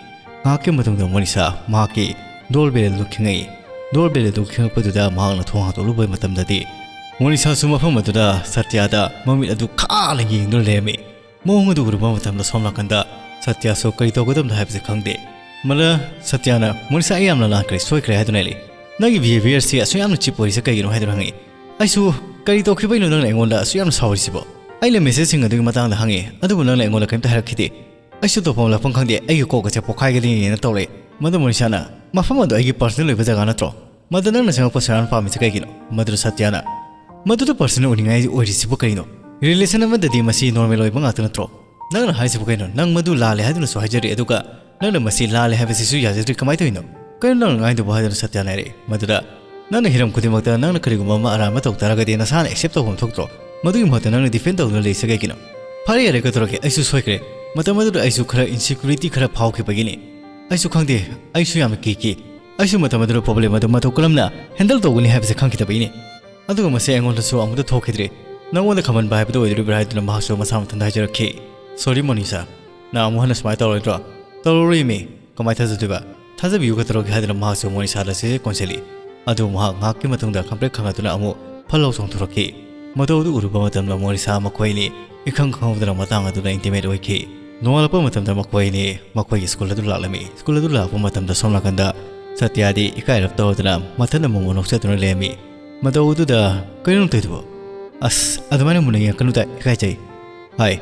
ꯉꯥꯏꯍꯥꯛꯀꯤ ꯃꯇꯨꯡꯗ ꯃꯣꯅꯤꯁꯥ ꯃꯍꯥꯛꯀꯤ ꯗꯣꯔ ꯕꯦꯜ ꯑꯗꯨ ꯈꯤꯉꯛꯏ꯫ ꯗꯣꯔ ꯕꯦꯜ ꯑꯗꯨ ꯈꯤꯉꯛꯄꯗꯨꯗ ꯃꯍꯥꯛꯅ ꯊꯣꯡ ꯍꯥꯡꯗꯣꯛꯂꯨꯕ ꯃꯇꯝꯗꯗꯤ ꯃꯣꯅꯤꯁꯥꯁꯨ ꯃꯐꯝ ꯑꯗꯨꯗ ꯁꯇ꯭ꯌꯥꯗ ꯃꯃꯤꯠ ꯑꯗꯨ ꯈꯥꯅ ꯌꯦꯡꯗꯨꯅ ꯂꯩꯔꯝꯃꯤ꯫ ꯃꯑꯣꯡ ꯑꯗꯨ ꯎꯔꯨꯕ ꯃꯇꯝꯗ ꯁꯣꯝ ꯅꯥꯀꯟꯗ ꯁꯇ꯭ꯌꯥꯁꯨ ꯀꯔꯤ ꯇꯧꯒꯗꯕꯅꯣ ꯍꯥꯏꯕꯁꯤ ꯈꯪꯗꯦ꯫ ꯃꯗꯨꯗ ꯁꯇ꯭ꯌꯥꯅ, "ꯃꯣꯅꯤꯁꯥ, ꯑꯩ ꯌꯥꯝꯅ ꯂꯥꯟꯈ꯭ꯔꯦ, ꯁꯣꯏꯈ꯭ꯔꯦ" ꯍꯥꯏꯗꯨꯅ ꯂꯩ꯫ "ꯅꯪꯒꯤ ꯕꯤꯍꯦꯕꯤꯌꯔꯁꯤ ꯑꯁꯨꯛ ꯌꯥꯝꯅ ꯆꯤꯞ ꯑꯣꯏꯔꯤꯁꯦ ꯀꯩꯒꯤꯅꯣ?" ꯍꯥꯏꯗꯨꯅ ꯍꯪꯉꯤ꯫ "ꯑꯩꯁꯨ, ꯀꯔꯤ ꯇꯧꯈꯤꯕꯩꯅꯣ ꯅꯪꯅ ꯑꯩꯉꯣꯟꯗ ꯑꯁꯨꯛ ꯌꯥꯝꯅ ꯁꯥꯎꯔꯤꯁꯤꯕꯣ? ꯑꯩꯅ ꯃꯦꯁꯦꯖꯁꯤꯡ ꯑꯗꯨꯒꯤ ꯃꯇꯥꯡꯗ ꯍꯪꯉꯤ, ꯑꯗꯨꯕꯨ ꯅꯪꯅ ꯑꯩꯉꯣꯟꯗ ꯀꯔꯤꯝꯇ ꯍꯥꯏꯔꯛꯈꯤꯗꯦ꯫ ꯑꯩꯁꯨ ꯇꯧꯐꯝ ꯂꯥꯛꯐꯝ ꯈꯪꯗꯦ, ꯑꯩꯒꯤ ꯀꯣꯛ ꯑꯁꯦ ꯄꯣꯛꯈꯥꯏꯒꯗꯣꯏꯅꯦꯅ ꯇꯧꯔꯛꯑꯦ꯫" ꯃꯗꯨ ꯃꯣꯅꯤꯁꯥꯅ, "ꯃꯐꯝ ꯑꯗꯨ ꯑꯩꯒꯤ ꯄꯔꯁꯅꯦꯜ ꯑꯣꯏꯕ ꯖꯒꯥ ꯅꯠꯇ꯭ꯔꯣ? ꯃꯗꯨ ꯅꯪꯅ ꯆꯪꯉꯛꯄ ꯁꯨꯃꯥꯏꯅ ꯄꯥꯝꯃꯤꯁꯦ ꯀꯩꯒꯤꯅꯣ?" ꯃꯗꯨꯗ ꯁꯇ꯭ꯌꯥꯅ, "ꯃꯗꯨꯗ ꯄꯔꯁꯅꯦꯜ ꯑꯣꯏꯅꯤꯡꯉꯥꯏ ꯑꯣꯏꯔꯤꯁꯤꯕꯨ ꯀꯔꯤꯅꯣ? ꯔꯤꯂꯦꯁꯟ ꯑꯃꯗꯗꯤ ꯃꯁꯤ ꯅꯣꯔꯃꯦꯜ ꯑꯣꯏꯕ ꯉꯥꯛꯇ ꯅꯠꯇ꯭ꯔꯣ? ꯅꯪꯅ ꯍꯥꯏꯁꯤꯕꯨ ꯀꯩꯅꯣ? ꯅꯪ ꯃꯗꯨ ꯂꯥꯜꯂꯦ ꯍꯥꯏꯗꯨꯅꯁꯨ ꯍꯥꯏꯖꯔꯤ, ꯑꯗꯨꯒ ꯅꯪꯅ ꯃꯁꯤ ꯂꯥꯜꯂꯦ ꯍꯥꯏꯕꯁꯤꯁꯨ ꯌꯥꯖꯗ꯭ꯔꯤ, ꯀꯃꯥꯏꯅ ꯇꯧꯔꯤꯅꯣ? ꯀꯩꯅꯣ ꯅꯪꯅ ꯉꯥꯡꯉꯤꯗꯨꯕꯨ?" ꯍꯥꯏꯗꯨꯅ ꯁꯇ꯭ꯌꯥꯅ ꯍꯥꯏꯔꯛꯏ꯫ ꯃꯗꯨꯗ, "ꯅꯪꯅ ꯍꯤꯔꯝ ꯈꯨꯗꯤꯡꯃꯛꯇ ꯅꯪꯅ ꯀꯔꯤꯒꯨꯝꯕ ꯑꯃ ꯑꯔꯥꯟꯕ ꯇꯧ ꯇꯥꯔꯒꯗꯤ ꯅꯁꯥꯅ ꯑꯦꯛꯁꯦꯞ ꯇꯧꯐꯝ ꯊꯣꯛꯇ꯭ꯔꯣ? ꯃꯗꯨꯒꯤ ꯃꯍꯨꯠꯇ ꯅꯪꯅ ꯗꯤꯐꯦꯟ ꯇꯧꯗꯨꯅ ꯂꯩꯔꯤꯁꯦ ꯀꯩꯒꯤꯅꯣ?" "ꯐꯔꯦ, ꯌꯥꯔꯦ, ꯀꯩꯗꯧꯔꯒꯦ? ꯑꯩꯁꯨ ꯁꯣꯏꯈ꯭ꯔꯦ꯫ ꯃꯇꯝ ꯑꯗꯨꯗ ꯑꯩꯁꯨ ꯈꯔ ꯏꯟꯁꯤꯀ꯭ꯌꯨꯔꯤꯇꯤ ꯈꯔ ꯐꯥꯎꯈꯤꯕꯒꯤꯅꯤ꯫ ꯑꯩꯁꯨ ꯈꯪꯗꯦ, ꯑꯩꯁꯨ ꯌꯥꯝꯅ ꯀꯤꯈꯤ꯫ ꯑꯩꯁꯨ ꯃꯇꯝ ꯑꯗꯨꯗ ꯄ꯭ꯔꯣꯕ꯭ꯂꯦꯝ ꯑꯗꯨ ꯃꯇꯧ ꯀꯔꯝꯅ ꯍꯦꯟꯗꯜ ꯇꯧꯒꯅꯤ ꯍꯥꯏꯕꯁꯦ ꯈꯪꯈꯤꯗꯕꯒꯤꯅꯤ꯫ ꯑꯗꯨꯒ ꯃꯁꯤ ꯑꯩꯉꯣꯟꯗꯁꯨ ꯑꯃꯨꯛꯇ ꯊꯣꯛꯈꯤꯗ꯭ꯔꯤ꯫ ꯅꯪꯉꯣꯟꯗ ꯈꯝꯍꯟꯕ ꯍꯥꯏꯕꯗꯨ ꯑꯣꯏꯗꯣꯔꯤꯕ꯭ꯔꯥ?" ꯍꯥꯏꯗꯨꯅ ꯃꯍꯥꯛꯁꯨ ꯃꯁꯥ ꯃꯊꯟꯇ ꯍꯥꯏꯖꯔꯛꯈꯤ꯫ "ꯁꯣꯔꯤ ꯃꯣꯅꯤꯁꯥ, ꯅꯪ ꯑꯃꯨꯛ ꯍꯟꯅ ꯁꯨꯃꯥꯏꯅ ꯇꯧꯔꯣꯏꯗ꯭ꯔꯣ?" "ꯇꯧꯔꯔꯣꯏꯃꯤ, ꯀꯃꯥꯏꯅ ꯊꯥꯖꯗꯣꯏꯕ? ꯊꯥꯖꯕꯤꯌꯨ ꯀꯩꯗꯧꯔꯒꯦ?" ꯍꯥꯏꯗꯨꯅ ꯃꯍꯥꯛꯁꯨ ꯃꯣꯅꯤꯁꯥꯗ ꯁꯦ ꯀꯣꯟꯁꯤꯜꯂꯤ꯫ ꯑꯗꯨ ꯃꯍꯥꯛ ꯉꯥꯏꯍꯥꯛꯀꯤ ꯃꯇꯨꯡꯗ ꯈꯪꯄ꯭ꯔꯦꯛ ꯈꯪꯉꯗꯨꯅ ꯑꯃꯨꯛ ꯐꯠ ꯂꯥꯎ ꯆꯣꯡꯊꯣꯔꯛꯈꯤ꯫ ꯃꯇꯧ ꯑꯗꯨ ꯎꯔꯨꯕ ꯃꯇꯝꯗ ꯃꯣꯅꯤꯁꯥ ꯃꯈꯣꯏ ꯑꯅꯤ ꯏꯈꯪ ꯈꯪꯍꯧꯗꯅ ꯃꯇꯥꯡ ꯑꯗꯨꯗ ꯏꯟꯇꯤꯃꯦꯠ ꯑꯣꯏꯈꯤ꯫ ꯅꯣꯡꯉꯥꯜꯂꯛꯄ ꯃꯇꯝꯗ ꯃꯈꯣꯏ ꯑꯅꯤ ꯃꯈꯣꯏꯒꯤ ꯁ꯭ꯀꯨꯜ ꯑꯗꯨ ꯂꯥꯛꯂꯝꯃꯤ꯫ ꯁ꯭ꯀꯨꯜ ꯑꯗꯨ ꯂꯥꯛꯄ ꯃꯇꯝꯗ ꯁꯣꯝ ꯅꯥꯀꯟꯗ ꯁꯇ꯭ꯌꯥꯗꯤ ꯏꯀꯥꯏꯔꯞ ꯇꯧꯗꯨꯅ ꯃꯊꯟꯗ ꯃꯣꯃꯣ ꯅꯣꯛꯆꯗꯨꯅ ꯂꯩꯔꯝꯃꯤ꯫ ꯃꯇꯧ ꯑꯗꯨꯗ, "ꯀꯩꯅꯣ ꯅꯪ ꯇꯧꯔꯤꯗꯨꯕꯣ? ꯑꯁ, ꯑꯗꯨꯃꯥꯏꯅ ꯃꯨꯟꯅ ꯌꯦꯡꯉꯛꯀꯅꯨꯗ, ꯏꯀꯥꯏꯖꯩ꯫" "ꯍꯥꯏ,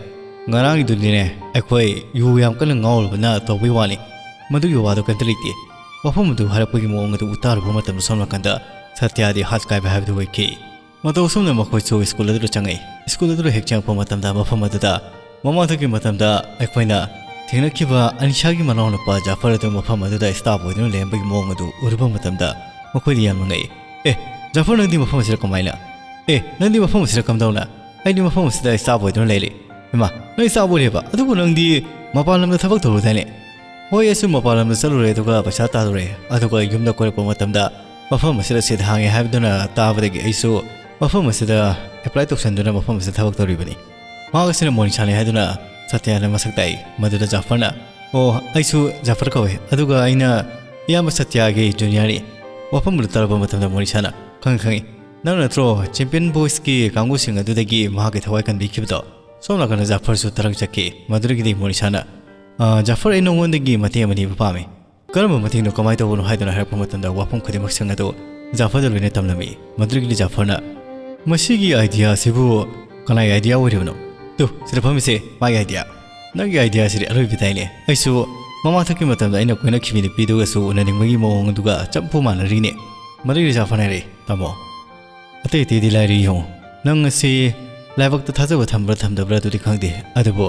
ꯉꯔꯥꯡꯒꯤꯗꯨꯅꯤꯅꯦ, ꯑꯩꯈꯣꯏ ꯌꯨ ꯌꯥꯝ ꯀꯟꯅ ꯉꯥꯎꯔꯨꯕꯅ ꯇꯧꯕꯩ ꯋꯥꯅꯤ꯫ ꯃꯗꯨꯒꯤ ꯋꯥꯗꯣ ꯀꯩꯝꯇ ꯂꯩꯇꯦ꯫" ꯋꯥꯐꯝ ꯑꯗꯨ ꯍꯥꯏꯔꯛꯄꯒꯤ ꯃꯑꯣꯡ ꯑꯗꯨ ꯎꯠꯇꯥꯔꯨꯕ ꯃꯇꯝꯗ ꯁꯣꯝ ꯅꯥꯀꯟꯗ ꯁꯇ꯭ꯌꯥꯗꯤ ꯍꯥꯠ ꯀꯥꯏꯕ ꯍꯥꯏꯕꯗꯨ ꯑꯣꯏꯈꯤ꯫ ꯃꯇꯧ ꯑꯁꯨꯝꯅ ꯃꯈꯣꯏꯁꯨ ꯁ꯭ꯀꯨꯜ ꯑꯗꯨꯗ ꯆꯪꯉꯛꯏ꯫ ꯁ꯭ꯀꯨꯜ ꯑꯗꯨꯗ ꯍꯦꯛ ꯆꯪꯉꯛꯄ ꯃꯇꯝꯗ ꯃꯐꯝ ꯑꯗꯨꯗ ꯃꯃꯥꯡꯊꯛꯀꯤ ꯃꯇꯝꯗ ꯑꯩꯈꯣꯏꯅ ꯊꯦꯡꯅꯈꯤꯕ ꯑꯅꯤꯁꯥꯒꯤ ꯃꯅꯥꯎꯅꯨꯄꯥ ꯖꯥꯐꯔ ꯑꯗꯨ ꯃꯐꯝ ꯑꯗꯨꯗ ꯁ꯭ꯇꯥꯐ ꯑꯣꯏꯗꯨꯅ ꯂꯩꯔꯝꯕꯒꯤ ꯃꯑꯣꯡ ꯑꯗꯨ ꯎꯔꯨꯕ ꯃꯇꯝꯗ ꯃꯈꯣꯏꯗ ꯌꯥꯝꯅ ꯉꯛꯏ꯫ "ꯑꯦ, ꯖꯥꯐꯔ, ꯅꯪꯗꯤ ꯃꯐꯝ ꯑꯁꯤꯗ ꯀꯃꯥꯏꯅ? ꯑꯦ, ꯅꯪꯗꯤ ꯃꯐꯝ ꯑꯁꯤꯗ ꯀꯝꯗꯧꯅ?" "ꯑꯩꯗꯤ ꯃꯐꯝ ꯑꯁꯤꯗ ꯁ꯭ꯇꯥꯐ ꯑꯣꯏꯗꯨꯅ ꯂꯩꯔꯤ꯫" "ꯍꯩꯃꯥ, ꯅꯪ ꯁ꯭ꯇꯥꯐ ꯑꯣꯏꯔꯦꯕ? ꯑꯗꯨꯕꯨ ꯅꯪꯗꯤ ꯃꯄꯥꯟ ꯂꯝꯗ ꯊꯕꯛ ꯇꯧꯔꯨꯗꯥꯏꯅꯦ?" "ꯍꯣꯏ, ꯑꯩꯁꯨ ꯃꯄꯥꯟ ꯂꯝꯗ ꯆꯠꯂꯨꯔꯦ, ꯑꯗꯨꯒ ꯄꯩꯁꯥ ꯇꯥꯜꯂꯨꯔꯦ꯫ ꯑꯗꯨꯒ ꯌꯨꯝꯗ ꯀꯣꯏꯔꯛꯄ ꯃꯇꯝꯗ ꯃꯐꯝ ꯑꯁꯤꯗ ꯁꯤꯠ ꯍꯥꯡꯉꯦ ꯍꯥꯏꯕꯗꯨꯅ ꯇꯥꯕꯗꯒꯤ ꯑꯩꯁꯨ ꯃꯐꯝ ꯑꯁꯤꯗ ꯑꯦꯄ꯭ꯂꯥꯏ ꯇꯧꯁꯟꯗꯨꯅ ꯃꯐꯝ ꯑꯁꯤꯗ ꯊꯕꯛ ꯇꯧꯔꯤꯕꯅꯤ꯫ ꯃꯍꯥꯛ ꯑꯁꯤꯅ ꯃꯣꯅꯤꯁꯥꯅꯤ ꯍꯥꯏꯗꯨꯅ ꯁꯇ꯭ꯌꯅ ꯃꯁꯛ ꯇꯥꯛꯏ꯫ ꯃꯗꯨꯗ ꯖꯥꯐꯔꯅ, "ꯑꯣ, ꯑꯩꯁꯨ ꯖꯥꯐꯔ ꯀꯧꯏ, ꯑꯗꯨꯒ ꯑꯩꯅ ꯏꯌꯥꯝꯕ ꯁꯇ꯭ꯌꯒꯤ ꯖꯨꯅꯤꯌꯔꯅꯤ꯫" ꯋꯥꯐꯝ ꯑꯗꯨ ꯇꯥꯔꯕ ꯃꯇꯝꯗ ꯃꯣꯅꯤꯁꯥꯅ, "ꯈꯪꯉꯤ, ꯈꯪꯉꯤ, ꯅꯪ ꯅꯠꯇ꯭ꯔꯣ ꯆꯦꯝꯄꯤꯌꯟ ꯕꯣꯏꯁꯀꯤ ꯀꯥꯡꯕꯨꯁꯤꯡ ꯑꯗꯨꯗꯒꯤ ꯃꯍꯥꯛꯀꯤ ꯊꯋꯥꯏ ꯀꯟꯕꯤꯈꯤꯕꯗꯣ?" ꯁꯣꯝ ꯅꯥꯀꯟꯗ ꯖꯥꯐꯔꯁꯨ ꯇꯔꯪ ꯆꯠꯈꯤ꯫ ꯃꯗꯨꯗꯒꯤꯗꯤ ꯃꯣꯅꯤꯁꯥꯅ, "ꯑ, ꯖꯥꯐꯔ, ꯑꯩ ꯅꯉꯣꯟꯗꯒꯤ ꯃꯇꯦꯡ ꯑꯃ ꯅꯤꯕ ꯄꯥꯝꯃꯤ꯫" "ꯀꯔꯝꯕ ꯃꯇꯦꯡꯅꯣ, ꯀꯃꯥꯏꯅ ꯇꯧꯕꯅꯣ?" ꯍꯥꯏꯗꯨꯅ ꯍꯥꯏꯔꯛꯄ ꯃꯇꯝꯗ ꯋꯥꯐꯝ ꯈꯨꯗꯤꯡꯃꯛꯁꯤꯡ ꯑꯗꯨ ꯖꯥꯐꯔꯗ ꯂꯣꯏꯅ ꯇꯝꯂꯝꯃꯤ꯫ ꯃꯗꯨꯗꯒꯤꯗꯤ ꯖꯥꯐꯔꯅ, "ꯃꯁꯤꯒꯤ ꯑꯥꯏꯗꯤꯌꯥ ꯑꯁꯤꯕꯨ ꯀꯅꯥꯒꯤ ꯑꯥꯏꯗꯤꯌꯥ ꯑꯣꯏꯔꯤꯕꯅꯣ?" "ꯇꯨ, ꯁꯤꯗ ꯐꯝꯃꯤꯁꯦ ꯃꯥꯒꯤ ꯑꯥꯏꯗꯤꯌꯥ꯫ ꯅꯪꯒꯤ ꯑꯥꯏꯗꯤꯌꯥ ꯑꯁꯤꯗꯤ ꯑꯔꯣꯏꯕ ꯇꯥꯏꯅꯦ꯫ ꯑꯩꯁꯨ ꯃꯃꯥꯡꯊꯛꯀꯤ ꯃꯇꯝꯗ ꯑꯩꯅ ꯀꯣꯏꯅꯈꯤꯕꯤ ꯅꯨꯄꯤꯗꯨꯒꯁꯨ ꯎꯅꯅꯤꯡꯕꯒꯤ ꯃꯑꯣꯡ ꯑꯗꯨꯒ ꯆꯞꯄꯨ ꯃꯥꯟꯅꯔꯤꯅꯦ꯫" ꯃꯗꯨꯗꯒꯤ ꯖꯥꯐꯔꯅ ꯍꯥꯏꯔꯛꯏ, "ꯇꯥꯃꯣ, ꯑꯇꯩ ꯑꯇꯩꯗꯤ ꯂꯥꯏꯔꯤ ꯌꯦꯡꯉꯨ꯫ ꯅꯪ ꯑꯁꯤ ꯂꯥꯏꯕꯛꯇ ꯊꯥꯖꯕ ꯊꯝꯕ꯭ꯔꯥ ꯊꯝꯗꯕ꯭ꯔꯥ ꯑꯗꯨꯗꯤ ꯈꯪꯗꯦ, ꯑꯗꯨꯕꯨ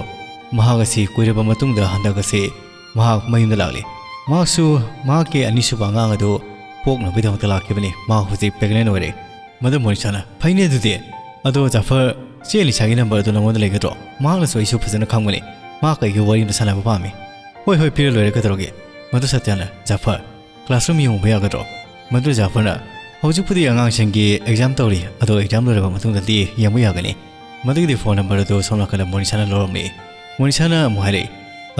ꯃꯍꯥꯛ ꯑꯁꯤ ꯀꯨꯏꯔꯕ ꯃꯇꯨꯡꯗ ꯍꯟꯗꯛ ꯑꯁꯤ ꯃꯍꯥꯛ ꯃꯌꯨꯝꯗ ꯂꯥꯛꯂꯤ꯫ ꯃꯍꯥꯛꯁꯨ ꯃꯍꯥꯛꯀꯤ ꯑꯅꯤꯁꯨꯕ ꯑꯉꯥꯡ ꯑꯗꯨ ꯄꯣꯛꯅꯕꯒꯤꯗꯃꯛꯇ ꯂꯥꯛꯈꯤꯕꯅꯤ꯫ ꯃꯍꯥꯛ ꯍꯧꯖꯤꯛ ꯄ꯭ꯔꯦꯒꯅꯦꯟ ꯑꯣꯏꯔꯦ꯫" ꯃꯗꯨ ꯃꯣꯅꯤꯁꯥꯅ, "ꯐꯩꯅꯦ ꯑꯗꯨꯗꯤ꯫ ꯑꯗꯣ ꯖꯥꯐꯔ, ꯆꯦ ꯑꯂꯤꯁꯥꯒꯤ ꯅꯝꯕꯔ ꯑꯗꯨ ꯅꯉꯣꯟꯗ ꯂꯩꯒꯗ꯭ꯔꯣ? ꯃꯍꯥꯛꯅꯁꯨ ꯑꯩꯁꯨ ꯐꯖꯅ ꯈꯪꯕꯅꯤ꯫ ꯃꯍꯥꯛꯀ ꯑꯩꯒ ꯋꯥꯔꯤ ꯑꯃ ꯁꯥꯟꯅꯕ ꯄꯥꯝꯃꯤ꯫" "ꯍꯣꯏ, ꯍꯣꯏ, ꯄꯤꯔ ꯂꯣꯏꯔꯦ, ꯀꯩꯗꯧꯔꯒꯦ?" ꯃꯗꯨ ꯁꯇ꯭ꯌꯅ, "ꯖꯥꯐꯔ, ꯀ꯭ꯂꯥꯁꯔꯨꯝ ꯌꯦꯡꯉꯨꯕ ꯌꯥꯒꯗ꯭ꯔꯣ?" ꯃꯗꯨ ꯖꯥꯐꯔꯅ, "ꯍꯧꯖꯤꯛꯄꯨꯗꯤ ꯑꯉꯥꯡꯁꯤꯡꯒꯤ ꯑꯦꯛꯖꯥꯝ ꯇꯧꯔꯤ, ꯑꯗꯣ ꯑꯦꯛꯖꯥꯝ ꯂꯣꯏꯔꯕ ꯃꯇꯨꯡꯗꯗꯤ ꯌꯦꯡꯕ ꯌꯥꯒꯅꯤ꯫" ꯃꯗꯨꯒꯤꯗꯤ ꯐꯣꯟ ꯅꯝꯕꯔ ꯑꯗꯨ ꯁꯣꯝ ꯅꯥꯀꯟꯗ ꯃꯣꯅꯤꯁꯥꯅ ꯂꯧꯔꯝꯃꯤ꯫ ꯃꯣꯅꯤꯁꯥꯅ ꯑꯃꯨꯛ ꯍꯥꯏꯔꯛꯏ,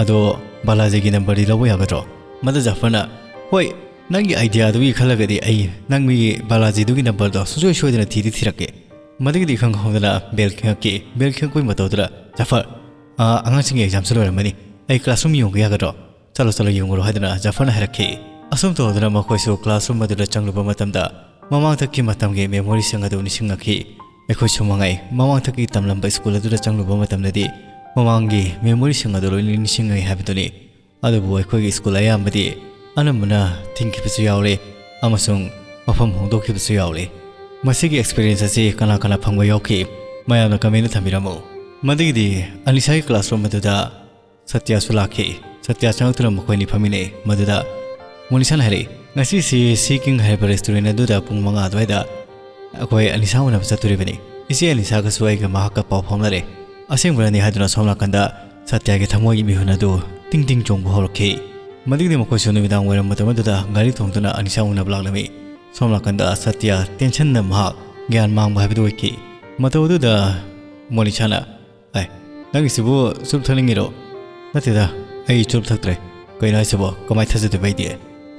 "ꯑꯗꯣ ꯕꯥꯂꯥꯖꯤꯒꯤ ꯅꯝꯕꯔꯗꯤ ꯂꯧꯕ ꯌꯥꯒꯗ꯭ꯔꯣ?" ꯃꯗꯨ ꯖꯥꯐꯔꯅ, "ꯍꯣꯏ, ꯅꯪꯒꯤ ꯑꯥꯏꯗꯤꯌꯥꯗꯨꯒꯤ ꯈꯜꯂꯒꯗꯤ ꯑꯩ ꯅꯪꯒꯤ ꯕꯥꯂꯥꯖꯤꯗꯨꯒꯤ ꯅꯝꯕꯔꯗꯣ ꯁꯨꯡꯁꯣꯏ ꯁꯣꯏꯗꯅ ꯊꯤꯗꯤ ꯊꯤꯔꯛꯀꯦ꯫" ꯃꯗꯨꯒꯤꯗꯤ ꯏꯈꯪ ꯈꯪꯍꯧꯗꯅ ꯕꯦꯜ ꯈꯤꯉꯛꯈꯤ꯫ ꯕꯦꯜ ꯈꯤꯉꯛꯄꯒꯤ ꯃꯇꯧꯗꯨꯗ, "ꯖꯥꯐꯔ, ꯑꯥ, ꯑꯉꯥꯡꯁꯤꯡꯒꯤ ꯑꯦꯛꯖꯥꯝꯁꯨ ꯂꯣꯏꯔꯝꯃꯅꯤ꯫ ꯑꯩ ꯀ꯭ꯂꯥꯁꯔꯨꯝ ꯌꯦꯡꯉꯨꯕ ꯌꯥꯒꯗ꯭ꯔꯣ?" "ꯆꯠꯂꯣ, ꯆꯠꯂꯣ, ꯌꯦꯡꯉꯨꯔꯣ," ꯍꯥꯏꯗꯨꯅ ꯖꯥꯐꯔꯅ ꯍꯥꯏꯔꯛꯈꯤ꯫ ꯑꯁꯨꯝ ꯇꯧꯗꯨꯅ ꯃꯈꯣꯏꯁꯨ ꯀ꯭ꯂꯥꯁꯔꯨꯝ ꯑꯗꯨꯗ ꯆꯪꯂꯨꯕ ꯃꯇꯝꯗ ꯃꯃꯥꯡꯊꯛꯀꯤ ꯃꯇꯝꯒꯤ ꯃꯦꯃꯣꯔꯤꯁꯤꯡ ꯑꯗꯨ ꯅꯤꯡꯁꯤꯡꯂꯛꯈꯤ꯫ ꯑꯩꯈꯣꯏꯁꯨ ꯃꯉꯥꯏ, ꯃꯃꯥꯡꯊꯛꯀꯤ ꯇꯝꯂꯝꯕ ꯁ꯭ꯀꯨꯜ ꯑꯗꯨꯗ ꯆꯪꯂꯨꯕ ꯃꯇꯝꯗꯗꯤ ꯃꯃꯥꯡꯒꯤ ꯃꯦꯃꯣꯔꯤꯁꯤꯡ ꯑꯗꯨ ꯂꯣꯏꯅ ꯅꯤꯡꯁꯤꯡꯂꯛꯏ ꯍꯥꯏꯕꯗꯨꯅꯤ꯫ ꯑꯗꯨꯕꯨ ꯑꯩꯈꯣꯏꯒꯤ ꯁ꯭ꯀꯨꯜ ꯑꯌꯥꯝꯕꯗꯤ ꯑꯅꯝꯕꯅ ꯊꯤꯡꯈꯤꯕꯁꯨ ꯌꯥꯎꯔꯦ ꯑꯃꯁꯨꯡ ꯃꯐꯝ ꯍꯣꯡꯗꯣꯛꯈꯤꯕꯁꯨ ꯌꯥꯎꯔꯦ꯫ ꯃꯁꯤꯒꯤ ꯑꯦꯛꯁꯄꯤꯔꯤꯌꯦꯟꯁ ꯑꯁꯤ ꯀꯅꯥ ꯀꯅꯥ ꯐꯪꯕ ꯌꯥꯎꯈꯤ? ꯃꯌꯥꯝꯅ ꯀꯃꯦꯟꯗ ꯊꯝꯕꯤꯔꯝꯃꯨ꯫ ꯃꯗꯨꯒꯤꯗꯤ ꯑꯂꯤꯁꯥꯒꯤ ꯀ꯭ꯂꯥꯁꯔꯨꯝ ꯑꯗꯨꯗ ꯁꯇ꯭ꯌꯁꯨ ꯂꯥꯛꯈꯤ꯫ ꯁꯇ꯭ꯌ ꯆꯪꯂꯛꯇꯨꯅ ꯃꯈꯣꯏꯅꯤ ꯐꯝꯃꯤꯟꯅꯩ꯫ ꯃꯗꯨꯗ ꯃꯣꯅꯤꯁꯥꯅ ꯍꯥꯏꯔꯛꯏ, "ꯉꯁꯤꯁꯤ ꯁꯤ ꯀꯤꯡ ꯍꯥꯏꯔꯤꯕ ꯔꯦꯁꯇꯨꯔꯦꯟ ꯑꯗꯨꯗ ꯄꯨꯡ ꯃꯉꯥ ꯑꯗꯨꯋꯥꯏꯗ ꯑꯩꯈꯣꯏ ꯑꯂꯤꯁꯥ ꯎꯅꯕ ꯆꯠꯇꯣꯔꯤꯕꯅꯤ꯫ ꯏꯆꯦ ꯑꯂꯤꯁꯥꯒꯁꯨ ꯑꯩꯒ ꯃꯍꯥꯛꯀ ꯄꯥꯎ ꯐꯥꯎꯅꯔꯦ꯫" ꯑꯁꯦꯡꯕꯔꯅꯤ ꯍꯥꯏꯗꯨꯅ ꯁꯣꯝ ꯅꯥꯀꯟꯗ ꯁꯇ꯭ꯌꯒꯤ ꯊꯃꯣꯏꯒꯤ ꯃꯤꯍꯨꯟ ꯑꯗꯨ ꯇꯤꯡ ꯇꯤꯡ ꯆꯣꯡꯕ ꯍꯧꯔꯛꯈꯤ꯫ ꯃꯗꯨꯒꯤꯗꯤ ꯃꯈꯣꯏꯁꯨ ꯅꯨꯃꯤꯗꯥꯡ ꯋꯥꯏꯔꯝ ꯃꯇꯝ ꯑꯗꯨꯗ ꯒꯥꯔꯤ ꯊꯣꯡꯗꯨꯅ ꯑꯂꯤꯁꯥ ꯎꯅꯕ ꯂꯥꯛꯂꯝꯃꯤ꯫ ꯁꯣꯝ ꯅꯥꯀꯟꯗ ꯁꯇ꯭ꯌ ꯇꯦꯟꯁꯟꯅ ꯃꯍꯥꯛ ꯒ꯭ꯌꯥꯟ ꯃꯥꯡꯕ ꯍꯥꯏꯕꯗꯨ ꯑꯣꯏꯈꯤ꯫ ꯃꯇꯧ ꯑꯗꯨꯗ ꯃꯣꯅꯤꯁꯥꯅ, "ꯑꯦ, ꯅꯪꯒꯤꯁꯤꯕꯨ ꯆꯨꯔꯨꯞ ꯊꯛꯅꯤꯡꯉꯤꯔꯣ?" "ꯅꯠꯇꯦꯗ, ꯑꯩ ꯆꯨꯔꯨꯞ ꯊꯛꯇ꯭ꯔꯦ꯫ ꯀꯩꯅꯣ ꯍꯥꯏꯁꯤꯕꯣ? ꯀꯃꯥꯏꯅ ꯊꯥꯖꯗꯣꯏꯕ ꯑꯩꯗꯤ?"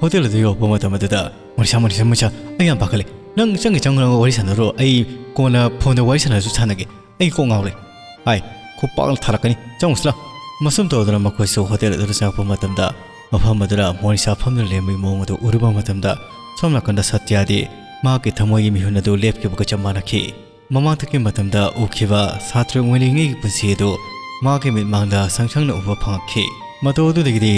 ꯍꯣꯇꯦꯜ ꯑꯗꯨ ꯌꯧꯔꯛꯄ ꯃꯇꯝ ꯑꯗꯨꯗ, "ꯃꯣꯅꯤꯁꯥ, ꯃꯣꯅꯤꯁꯥ, ꯃꯣꯅꯤꯁꯥ, ꯑꯩ ꯌꯥꯝ ꯄꯥꯈꯠꯂꯦ꯫ ꯅꯪ ꯆꯪꯒꯦ ꯆꯪꯉꯒ ꯋꯥꯔꯤ ꯁꯥꯟꯅꯔꯣ꯫ ꯑꯩ ꯀꯣꯟꯅ ꯐꯣꯟꯗ ꯋꯥꯔꯤ ꯁꯥꯟꯅꯔꯁꯨ ꯁꯥꯟꯅꯒꯦ꯫ ꯑꯩ ꯀꯣꯛ ꯉꯥꯎꯔꯦ" ꯍꯥꯏ꯫ "ꯈꯨꯄꯥꯛꯅ ꯊꯥꯔꯛꯀꯅꯤ, ꯆꯪꯉꯨꯁꯤ ꯂꯥꯎ"꯫ ꯃꯁꯨꯝ ꯇꯧꯗꯨꯅ ꯃꯈꯣꯏꯁꯨ ꯍꯣꯇꯦꯜ ꯑꯗꯨꯗ ꯆꯪꯉꯛꯄ ꯃꯇꯝꯗ, ꯃꯐꯝ ꯑꯗꯨꯗ ꯃꯣꯅꯤꯁꯥ ꯐꯝꯗꯨꯅ ꯂꯩꯔꯝꯕꯒꯤ ꯃꯑꯣꯡ ꯑꯗꯨ ꯎꯔꯨꯕ ꯃꯇꯝꯗ, ꯁꯣꯝ ꯅꯥꯀꯟꯗ ꯁꯇ꯭ꯌꯗꯤ ꯃꯍꯥꯛꯀꯤ ꯊꯃꯣꯏꯒꯤ ꯃꯤꯍꯨꯟ ꯑꯗꯨ ꯂꯦꯞꯈꯤꯕꯒ ꯆꯞ ꯃꯥꯟꯅꯈꯤ꯫ ꯃꯃꯥꯡꯊꯛꯀꯤ ꯃꯇꯝꯗ ꯎꯈꯤꯕ ꯁꯥꯇ꯭ꯔ ꯑꯣꯏꯔꯤꯉꯩꯒꯤ ꯄꯨꯟꯁꯤ ꯑꯗꯨ ꯃꯍꯥꯛꯀꯤ ꯃꯤꯠꯃꯥꯡꯗ ꯁꯪ ꯁꯪꯅ ꯎꯕ ꯐꯪꯉꯛꯈꯤ꯫ ꯃꯇꯧ ꯑꯗꯨꯗꯒꯤꯗꯤ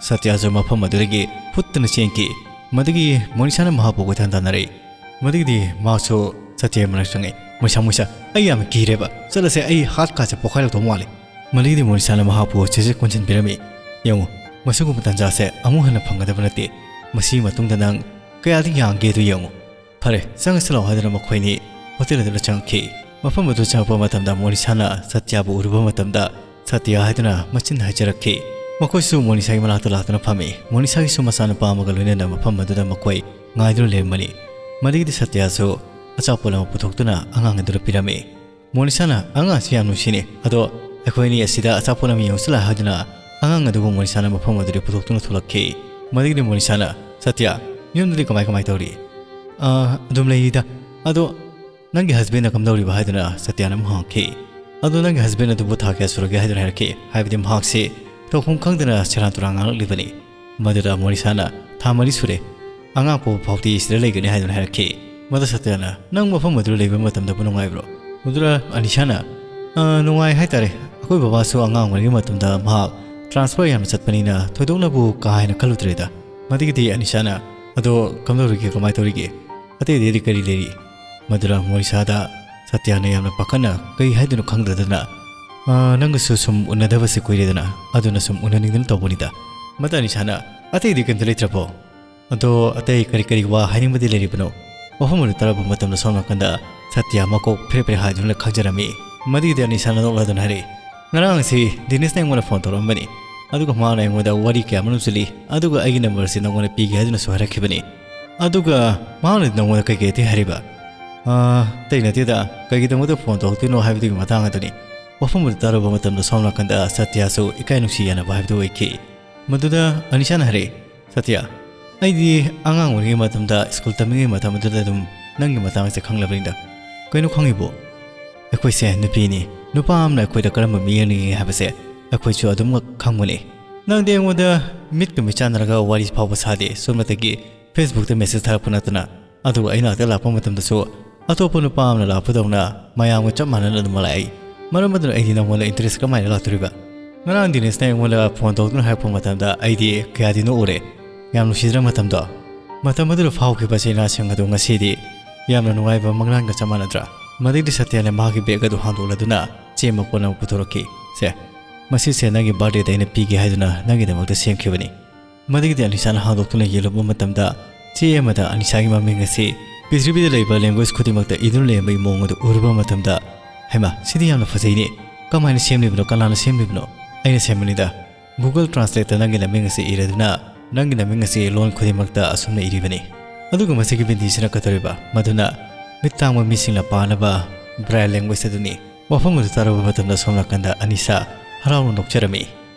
ꯁꯇ꯭ꯌꯁꯨ ꯃꯐꯝ ꯑꯗꯨꯗꯒꯤ ꯍꯨꯠꯇꯨꯅ ꯆꯦꯟꯈꯤ꯫ ꯃꯗꯨꯒꯤ ꯃꯣꯅꯤꯁꯥꯅ ꯃꯍꯥꯛꯄꯨ ꯀꯣꯏꯇꯥꯟ ꯇꯥꯟꯅꯔꯛꯏ꯫ ꯃꯗꯨꯒꯤꯗꯤ ꯃꯍꯥꯛꯁꯨ ꯁꯇ꯭ꯌꯒꯤ ꯃꯅꯥꯛ ꯆꯪꯉꯛꯏ꯫ "ꯃꯣꯅꯤꯁꯥ, ꯃꯣꯅꯤꯁꯥ, ꯑꯩ ꯌꯥꯝꯅ ꯀꯤꯔꯦꯕ꯫ ꯆꯠꯂꯁꯦ, ꯑꯩ ꯍꯥꯠꯀꯥꯁꯦ ꯄꯣꯛꯈꯥꯏꯔꯛꯇꯧ ꯃꯥꯜꯂꯦ"꯫ ꯃꯗꯨꯒꯤꯗꯤ ꯃꯣꯅꯤꯁꯥꯅ ꯃꯍꯥꯛꯄꯨ ꯆꯦꯠꯆꯦꯠ ꯀꯣꯟꯁꯤꯟꯕꯤꯔꯝꯃꯤ꯫ "ꯌꯦꯡꯉꯨ, ꯃꯁꯤꯒꯨꯝꯕ ꯇꯥꯟꯖꯥꯁꯦ ꯑꯃꯨꯛ ꯍꯟꯅ ꯐꯪꯒꯗꯕ ꯅꯠꯇꯦ꯫ ꯃꯁꯤꯒꯤ ꯃꯇꯨꯡꯗ ꯅꯪ ꯀꯌꯥꯗꯤ ꯌꯥꯡꯒꯦ ꯑꯗꯨ ꯌꯦꯡꯉꯨ"꯫ "ꯐꯔꯦ, ꯆꯪꯉꯁꯤ ꯂꯥꯛꯑꯣ" ꯍꯥꯏꯗꯨꯅ ꯃꯈꯣꯏꯅꯤ ꯍꯣꯇꯦꯜ ꯑꯗꯨꯗ ꯆꯪꯉꯛꯈꯤ꯫ ꯃꯐꯝ ꯑꯗꯨ ꯆꯪꯉꯛꯄ ꯃꯇꯝꯗ ꯃꯣꯅꯤꯁꯥꯅ ꯁꯇ꯭ꯌꯕꯨ ꯎꯔꯨꯕ ꯃꯇꯝꯗ, "ꯁꯇ꯭ꯌ" ꯍꯥꯏꯗꯨꯅ ꯃꯆꯤꯟ ꯍꯥꯏꯖꯔꯛꯈꯤ꯫ ꯃꯈꯣꯏꯁꯨ ꯃꯣꯅꯤꯁꯥꯒꯤ ꯃꯅꯥꯛꯇ ꯂꯥꯛꯇꯨꯅ ꯐꯝꯃꯤ꯫ ꯃꯣꯅꯤꯁꯥꯒꯤꯁꯨ ꯃꯆꯥꯅꯨꯄꯥ ꯑꯃꯒ ꯂꯣꯏꯅꯅ ꯃꯐꯝ ꯑꯗꯨꯗ ꯃꯈꯣꯏ ꯉꯥꯏꯗꯨꯅ ꯂꯩꯔꯝꯕꯅꯤ꯫ ꯃꯗꯨꯒꯤꯗꯤ ꯁꯇ꯭ꯌꯁꯨ ꯑꯆꯥꯄꯣꯠ ꯑꯃ ꯄꯨꯊꯣꯛꯇꯨꯅ ꯑꯉꯥꯡ ꯑꯗꯨꯗ ꯄꯤꯔꯝꯃꯤ꯫ ꯃꯣꯅꯤꯁꯥꯅ, "ꯑꯉꯥꯡꯁꯤ ꯌꯥꯝ ꯅꯨꯡꯁꯤꯅꯦ꯫ ꯑꯗꯣ ꯑꯩꯈꯣꯏ ꯑꯅꯤ ꯑꯁꯤꯗ ꯑꯆꯥꯄꯣꯠ ꯑꯃ ꯌꯦꯡꯉꯨꯁꯤ ꯂꯥꯛ" ꯍꯥꯏꯗꯨꯅ ꯑꯉꯥꯡ ꯑꯗꯨꯕꯨ ꯃꯣꯅꯤꯁꯥꯅ ꯃꯐꯝ ꯑꯗꯨꯗ ꯄꯨꯊꯣꯛꯇꯨꯅ ꯊꯣꯛꯂꯛꯈꯤ꯫ ꯃꯗꯨꯒꯤꯗꯤ ꯃꯣꯅꯤꯁꯥꯅ, "ꯁꯇ꯭ꯌ, ꯌꯨꯝꯗꯗꯤ ꯀꯃꯥꯏ ꯀꯃꯥꯏ ꯇꯧꯔꯤ?" "ꯑꯥ, ꯑꯗꯨꯝ ꯂꯩꯔꯤꯗ꯫ ꯑꯗꯣ ꯅꯪꯒꯤ husbandꯅ ꯀꯝꯗꯧꯔꯤꯕ?" ꯍꯥꯏꯗꯨꯅ ꯁꯇ꯭ꯌꯅ ꯑꯃꯨꯛ ꯍꯪꯉꯛꯈꯤ꯫ "ꯑꯗꯣ ꯅꯪꯒꯤ husband ꯑꯗꯨꯕꯨ ꯊꯥ ꯀꯌꯥ ꯁꯨꯔꯒꯦ?" ꯍꯥꯏꯗꯨꯅ ꯍꯥꯏꯔꯛꯈꯤ꯫ ꯍꯥꯏꯕꯗꯤ ꯃꯍꯥꯛꯁꯤ ꯇꯧꯐꯝ ꯈꯪꯗꯅ ꯁꯦꯔꯥꯟ ꯇꯨꯔꯥꯟ ꯉꯥꯡꯂꯛꯂꯤꯕꯅꯤ꯫ ꯃꯗꯨꯗ ꯃꯣꯅꯤꯁꯥꯅ, "ꯊꯥ ꯃꯔꯤ ꯁꯨꯔꯦ꯫ ꯑꯉꯥꯡ ꯄꯣꯛꯄ ꯐꯥꯎꯗꯤ ꯁꯤꯗ ꯂꯩꯒꯅꯤ" ꯍꯥꯏꯗꯨꯅ ꯍꯥꯏꯔꯛꯈꯤ꯫ ꯃꯗꯨ ꯁꯇ꯭ꯌꯅ, "ꯅꯪ ꯃꯐꯝ ꯑꯗꯨꯗ ꯂꯩꯕ ꯃꯇꯝꯗꯕꯨ ꯅꯨꯡꯉꯥꯏꯕ꯭ꯔꯣ?" ꯃꯗꯨꯗ ꯑꯅꯤꯁꯥꯅ, "ꯑ, ꯅꯨꯡꯉꯥꯏ ꯍꯥꯏꯇꯥꯔꯦ꯫ ꯑꯩꯈꯣꯏ ꯕꯕꯥꯁꯨ ꯑꯉꯥꯡ ꯑꯣꯏꯔꯤꯉꯩ ꯃꯇꯝꯗ ꯃꯍꯥꯛ transfer ꯌꯥꯝꯅ ꯆꯠꯄꯅꯤꯅ ꯊꯣꯏꯗꯣꯛꯅꯕꯨ ꯀꯥ ꯍꯦꯟꯅ ꯈꯜꯂꯨꯗ꯭ꯔꯦꯗ"꯫ ꯃꯗꯨꯒꯤꯗꯤ ꯑꯅꯤꯁꯥꯅ, "ꯑꯗꯣ ꯀꯝꯗꯧꯔꯤꯒꯦ, ꯀꯃꯥꯏ ꯇꯧꯔꯤꯒꯦ? ꯑꯇꯩ ꯑꯇꯩꯗꯤ ꯀꯔꯤ ꯂꯩꯔꯤ?" ꯃꯗꯨꯗ ꯃꯣꯅꯤꯁꯥꯗ ꯁꯇ꯭ꯌꯅ ꯌꯥꯝꯅ ꯄꯥꯈꯠꯅ ꯀꯔꯤ ꯍꯥꯏꯗꯣꯏꯅꯣ ꯈꯪꯗꯗꯅ, "ꯑ, ꯅꯪꯒꯁꯨ ꯁꯨꯝ ꯎꯅꯗꯕꯁꯦ ꯀꯨꯏꯔꯦꯗꯅ, ꯑꯗꯨꯅ ꯁꯨꯝ ꯎꯅꯅꯤꯡꯗꯅ ꯇꯧꯕꯅꯤꯗ"꯫ ꯃꯗꯨ ꯑꯅꯤꯁꯥꯅ, "ꯑꯇꯩꯗꯤ ꯀꯩꯝꯇ ꯂꯩꯇ꯭ꯔꯕꯣ? ꯑꯗꯣ ꯑꯇꯩ ꯀꯔꯤ ꯀꯔꯤ ꯋꯥ ꯍꯥꯏꯅꯤꯡꯕꯗꯤ ꯂꯩꯔꯤꯕꯅꯣ?" ꯋꯥꯐꯝ ꯑꯗꯨ ꯇꯥꯔꯛꯄ ꯃꯇꯝꯗ ꯁꯣꯝ ꯅꯥꯀꯟꯗ ꯁꯇ꯭ꯌ ꯃꯀꯣꯛ ꯐꯦꯔꯦ ꯐꯦꯔꯦ ꯍꯥꯏꯗꯨꯅ ꯈꯪꯖꯔꯝꯃꯤ꯫ ꯃꯗꯨꯒꯤꯗꯤ ꯑꯅꯤꯁꯥꯅ ꯅꯣꯛꯂꯗꯨꯅ ꯍꯥꯏꯔꯛꯏ, "ꯉꯔꯥꯡꯁꯤ ꯗꯤꯅꯦꯁꯅ ꯑꯩꯉꯣꯟꯗ ꯐꯣꯟ ꯇꯧꯔꯛꯑꯝꯕꯅꯤ, ꯑꯗꯨꯒ ꯃꯥꯅ ꯑꯩꯉꯣꯟꯗ ꯋꯥꯔꯤ ꯀꯌꯥ ꯑꯃꯔꯣꯝꯁꯨ ꯂꯤ, ꯑꯗꯨꯒ ꯑꯩꯒꯤ ꯅꯝꯕꯔꯁꯤ ꯅꯉꯣꯟꯗ ꯄꯤꯒꯦ ꯍꯥꯏꯗꯨꯅꯁꯨ ꯍꯥꯏꯔꯛꯈꯤꯕꯅꯤ"꯫ ꯑꯗꯨꯒ ꯃꯍꯥꯛꯅꯗꯤ ꯅꯪꯉꯣꯟꯗ ꯀꯩꯀꯩꯗꯤ ꯍꯥꯏꯔꯤꯕ? "ꯑꯥ, ꯑꯇꯩ ꯅꯠꯇꯦꯗ, ꯀꯩꯒꯤꯗꯃꯛꯇ ꯐꯣꯟ ꯇꯧꯔꯛꯇꯣꯏꯅꯣ ꯍꯥꯏꯕꯗꯨꯒꯤ ꯃꯇꯥꯡ ꯑꯗꯨꯅꯤ꯫" ꯋꯥꯐꯝ ꯑꯗꯨ ꯇꯥꯔꯨꯕ ꯃꯇꯝꯗ ꯁꯣꯝ ꯅꯥꯀꯟꯗ ꯁꯇ꯭ꯌꯥꯁꯨ ꯏꯀꯥꯏ ꯅꯨꯡꯁꯤ ꯌꯥꯅꯕ ꯍꯥꯏꯕꯗꯨ ꯑꯣꯏꯈꯤ꯫ ꯃꯗꯨꯗ ꯑꯅꯤꯁꯥꯅ ꯍꯥꯏꯔꯛꯏ, "ꯁꯇ꯭ꯌ, ꯑꯩꯗꯤ ꯑꯉꯥꯡ ꯑꯣꯏꯔꯤꯉꯩ ꯃꯇꯝꯗ, ꯁ꯭ꯀꯨꯜ ꯇꯝꯂꯤꯉꯩ ꯃꯇꯝ ꯑꯗꯨꯗ ꯑꯗꯨꯝ ꯅꯪꯒꯤ ꯃꯇꯥꯡꯁꯦ ꯈꯪꯂꯕꯅꯤꯗ꯫" "ꯀꯩꯅꯣ ꯈꯪꯉꯤꯕꯣ?" "ꯑꯩꯈꯣꯏꯁꯦ ꯅꯨꯄꯤꯅꯤ꯫ ꯅꯨꯄꯥ ꯑꯃꯅ ꯑꯩꯈꯣꯏꯗ ꯀꯔꯝꯕ ꯃꯤꯠꯌꯦꯡꯅ ꯌꯦꯡꯉꯤ ꯍꯥꯏꯕꯁꯦ ꯑꯩꯈꯣꯏꯁꯨ ꯑꯗꯨꯃꯛ ꯈꯪꯕꯅꯤ꯫ ꯅꯪꯗꯤ ꯑꯩꯉꯣꯟꯗ ꯃꯤꯠꯀ ꯃꯤꯠꯆꯥꯟꯅꯔꯒ ꯋꯥꯔꯤ ꯐꯥꯎꯕ ꯁꯥꯗꯦ꯫ ꯁꯣꯝꯗꯒꯤ Facebook-ꯇ message ꯊꯥꯔꯛꯄ ꯅꯠꯇꯅ, ꯑꯗꯨꯒ ꯑꯩ ꯅꯥꯛꯇ ꯂꯥꯛꯄ ꯃꯇꯝꯗꯁꯨ ꯑꯇꯣꯞꯄ ꯅꯨꯄꯥ ꯑꯃꯅ ꯂꯥꯛꯄꯗꯧꯅ ꯃꯌꯥꯝꯒ ꯆꯞ ꯃꯥꯟꯅꯅ ꯑꯗꯨꯝ ꯂꯥꯛꯏ꯫ ꯃꯔꯝ ꯑꯗꯨꯅ ꯑꯩꯗꯤ ꯅꯪꯉꯣꯟꯗ interest ꯀꯃꯥꯏꯅ ꯂꯥꯛꯇꯣꯔꯤꯕ?" ꯉꯔꯥꯡ ꯗꯤꯅꯦꯁꯅ ꯑꯩꯉꯣꯟꯗ ꯐꯣꯟ ꯇꯧꯗꯨꯅ ꯍꯥꯏꯔꯛꯄ ꯃꯇꯝꯗ ꯑꯩꯗꯤ ꯀꯌꯥꯗꯤ ꯅꯣꯛꯎꯔꯦ꯫ ꯌꯥꯝ ꯅꯨꯡꯁꯤꯗ꯭ꯔ ꯃꯇꯝꯗꯣ? ꯃꯇꯝ ꯑꯗꯨꯗ ꯐꯥꯎꯈꯤꯕ ꯆꯩꯅꯥꯁꯤꯡ ꯑꯗꯨ ꯉꯁꯤꯗꯤ ꯌꯥꯝꯅ ꯅꯨꯡꯉꯥꯏꯕ ꯃꯪꯂꯥꯟꯒ ꯆꯞ ꯃꯥꯟꯅꯗ꯭ꯔꯥ? ꯃꯗꯩꯗꯤ ꯁꯇ꯭ꯌꯅ ꯃꯍꯥꯛꯀꯤ bag ꯑꯗꯨ ꯍꯥꯡꯗꯣꯛꯂꯗꯨꯅ ꯆꯦ ꯃꯀꯣꯟ ꯑꯃ ꯄꯨꯊꯣꯔꯛꯈꯤ꯫ "ꯁꯦ, ꯃꯁꯤꯁꯦ ꯅꯪꯒꯤ birthday-ꯗ ꯑꯩꯅ ꯄꯤꯒꯦ ꯍꯥꯏꯗꯨꯅ ꯅꯪꯒꯤꯗꯃꯛꯇ ꯁꯦꯝꯈꯤꯕꯅꯤ꯫" ꯃꯗꯒꯤꯗꯤ ꯑꯅꯤꯁꯥꯅ ꯍꯥꯡꯗꯣꯛꯇꯨꯅ ꯌꯦꯡꯂꯨꯕ ꯃꯇꯝꯗ ꯆꯦ ꯑꯃꯗ ꯑꯅꯤꯁꯥꯒꯤ ꯃꯃꯤꯡ ꯑꯁꯤ ꯄ꯭ꯔꯤꯊꯤꯕꯤꯗ ꯂꯩꯕ language ꯈꯨꯗꯤꯡꯃꯛꯇ ꯏꯗꯨꯅ ꯂꯩꯔꯝꯕꯒꯤ ꯃꯑꯣꯡ ꯑꯗꯨ ꯎꯔꯨꯕ ꯃꯇꯝꯗ, "ꯍꯩꯃꯥ, ꯁꯤꯗꯤ ꯌꯥꯝꯅ ꯐꯖꯩꯅꯦ꯫ ꯀꯃꯥꯏꯅ ꯁꯦꯝꯂꯤꯕꯅꯣ? ꯀꯅꯥꯅ ꯁꯦꯝꯂꯤꯕꯅꯣ?" "ꯑꯩꯅ ꯁꯦꯝꯕꯅꯤꯗ꯫ Google Translate-ꯇ ꯅꯪꯒꯤ ꯅꯃꯤꯡ ꯑꯁꯤ ꯏꯔꯗꯨꯅ ꯅꯪꯒꯤ ꯅꯃꯤꯡ ꯑꯁꯤ ꯂꯣꯟ ꯈꯨꯗꯤꯡꯃꯛꯇ ꯑꯁꯨꯝꯅ ꯏꯔꯤꯕꯅꯤ꯫" ꯑꯗꯨꯒ ꯃꯁꯤꯒꯤ ꯕꯤꯟꯗꯤꯁꯤꯅ ꯀꯩꯗꯧꯔꯤꯕ? ꯃꯗꯨꯅ ꯃꯤꯠ ꯇꯥꯡꯕ ꯃꯤꯁꯤꯡꯅ ꯄꯥꯅꯕ Braille language ꯑꯗꯨꯅꯤ꯫ ꯋꯥꯐꯝ ꯑꯗꯨ ꯇꯥꯔꯨꯕ ꯃꯇꯝꯗ ꯁꯣꯝ ꯅꯥꯀꯟꯗ ꯑꯅꯤꯁꯥ ꯍꯔꯥꯎꯅ ꯅꯣꯛꯆꯔꯝꯃꯤ꯫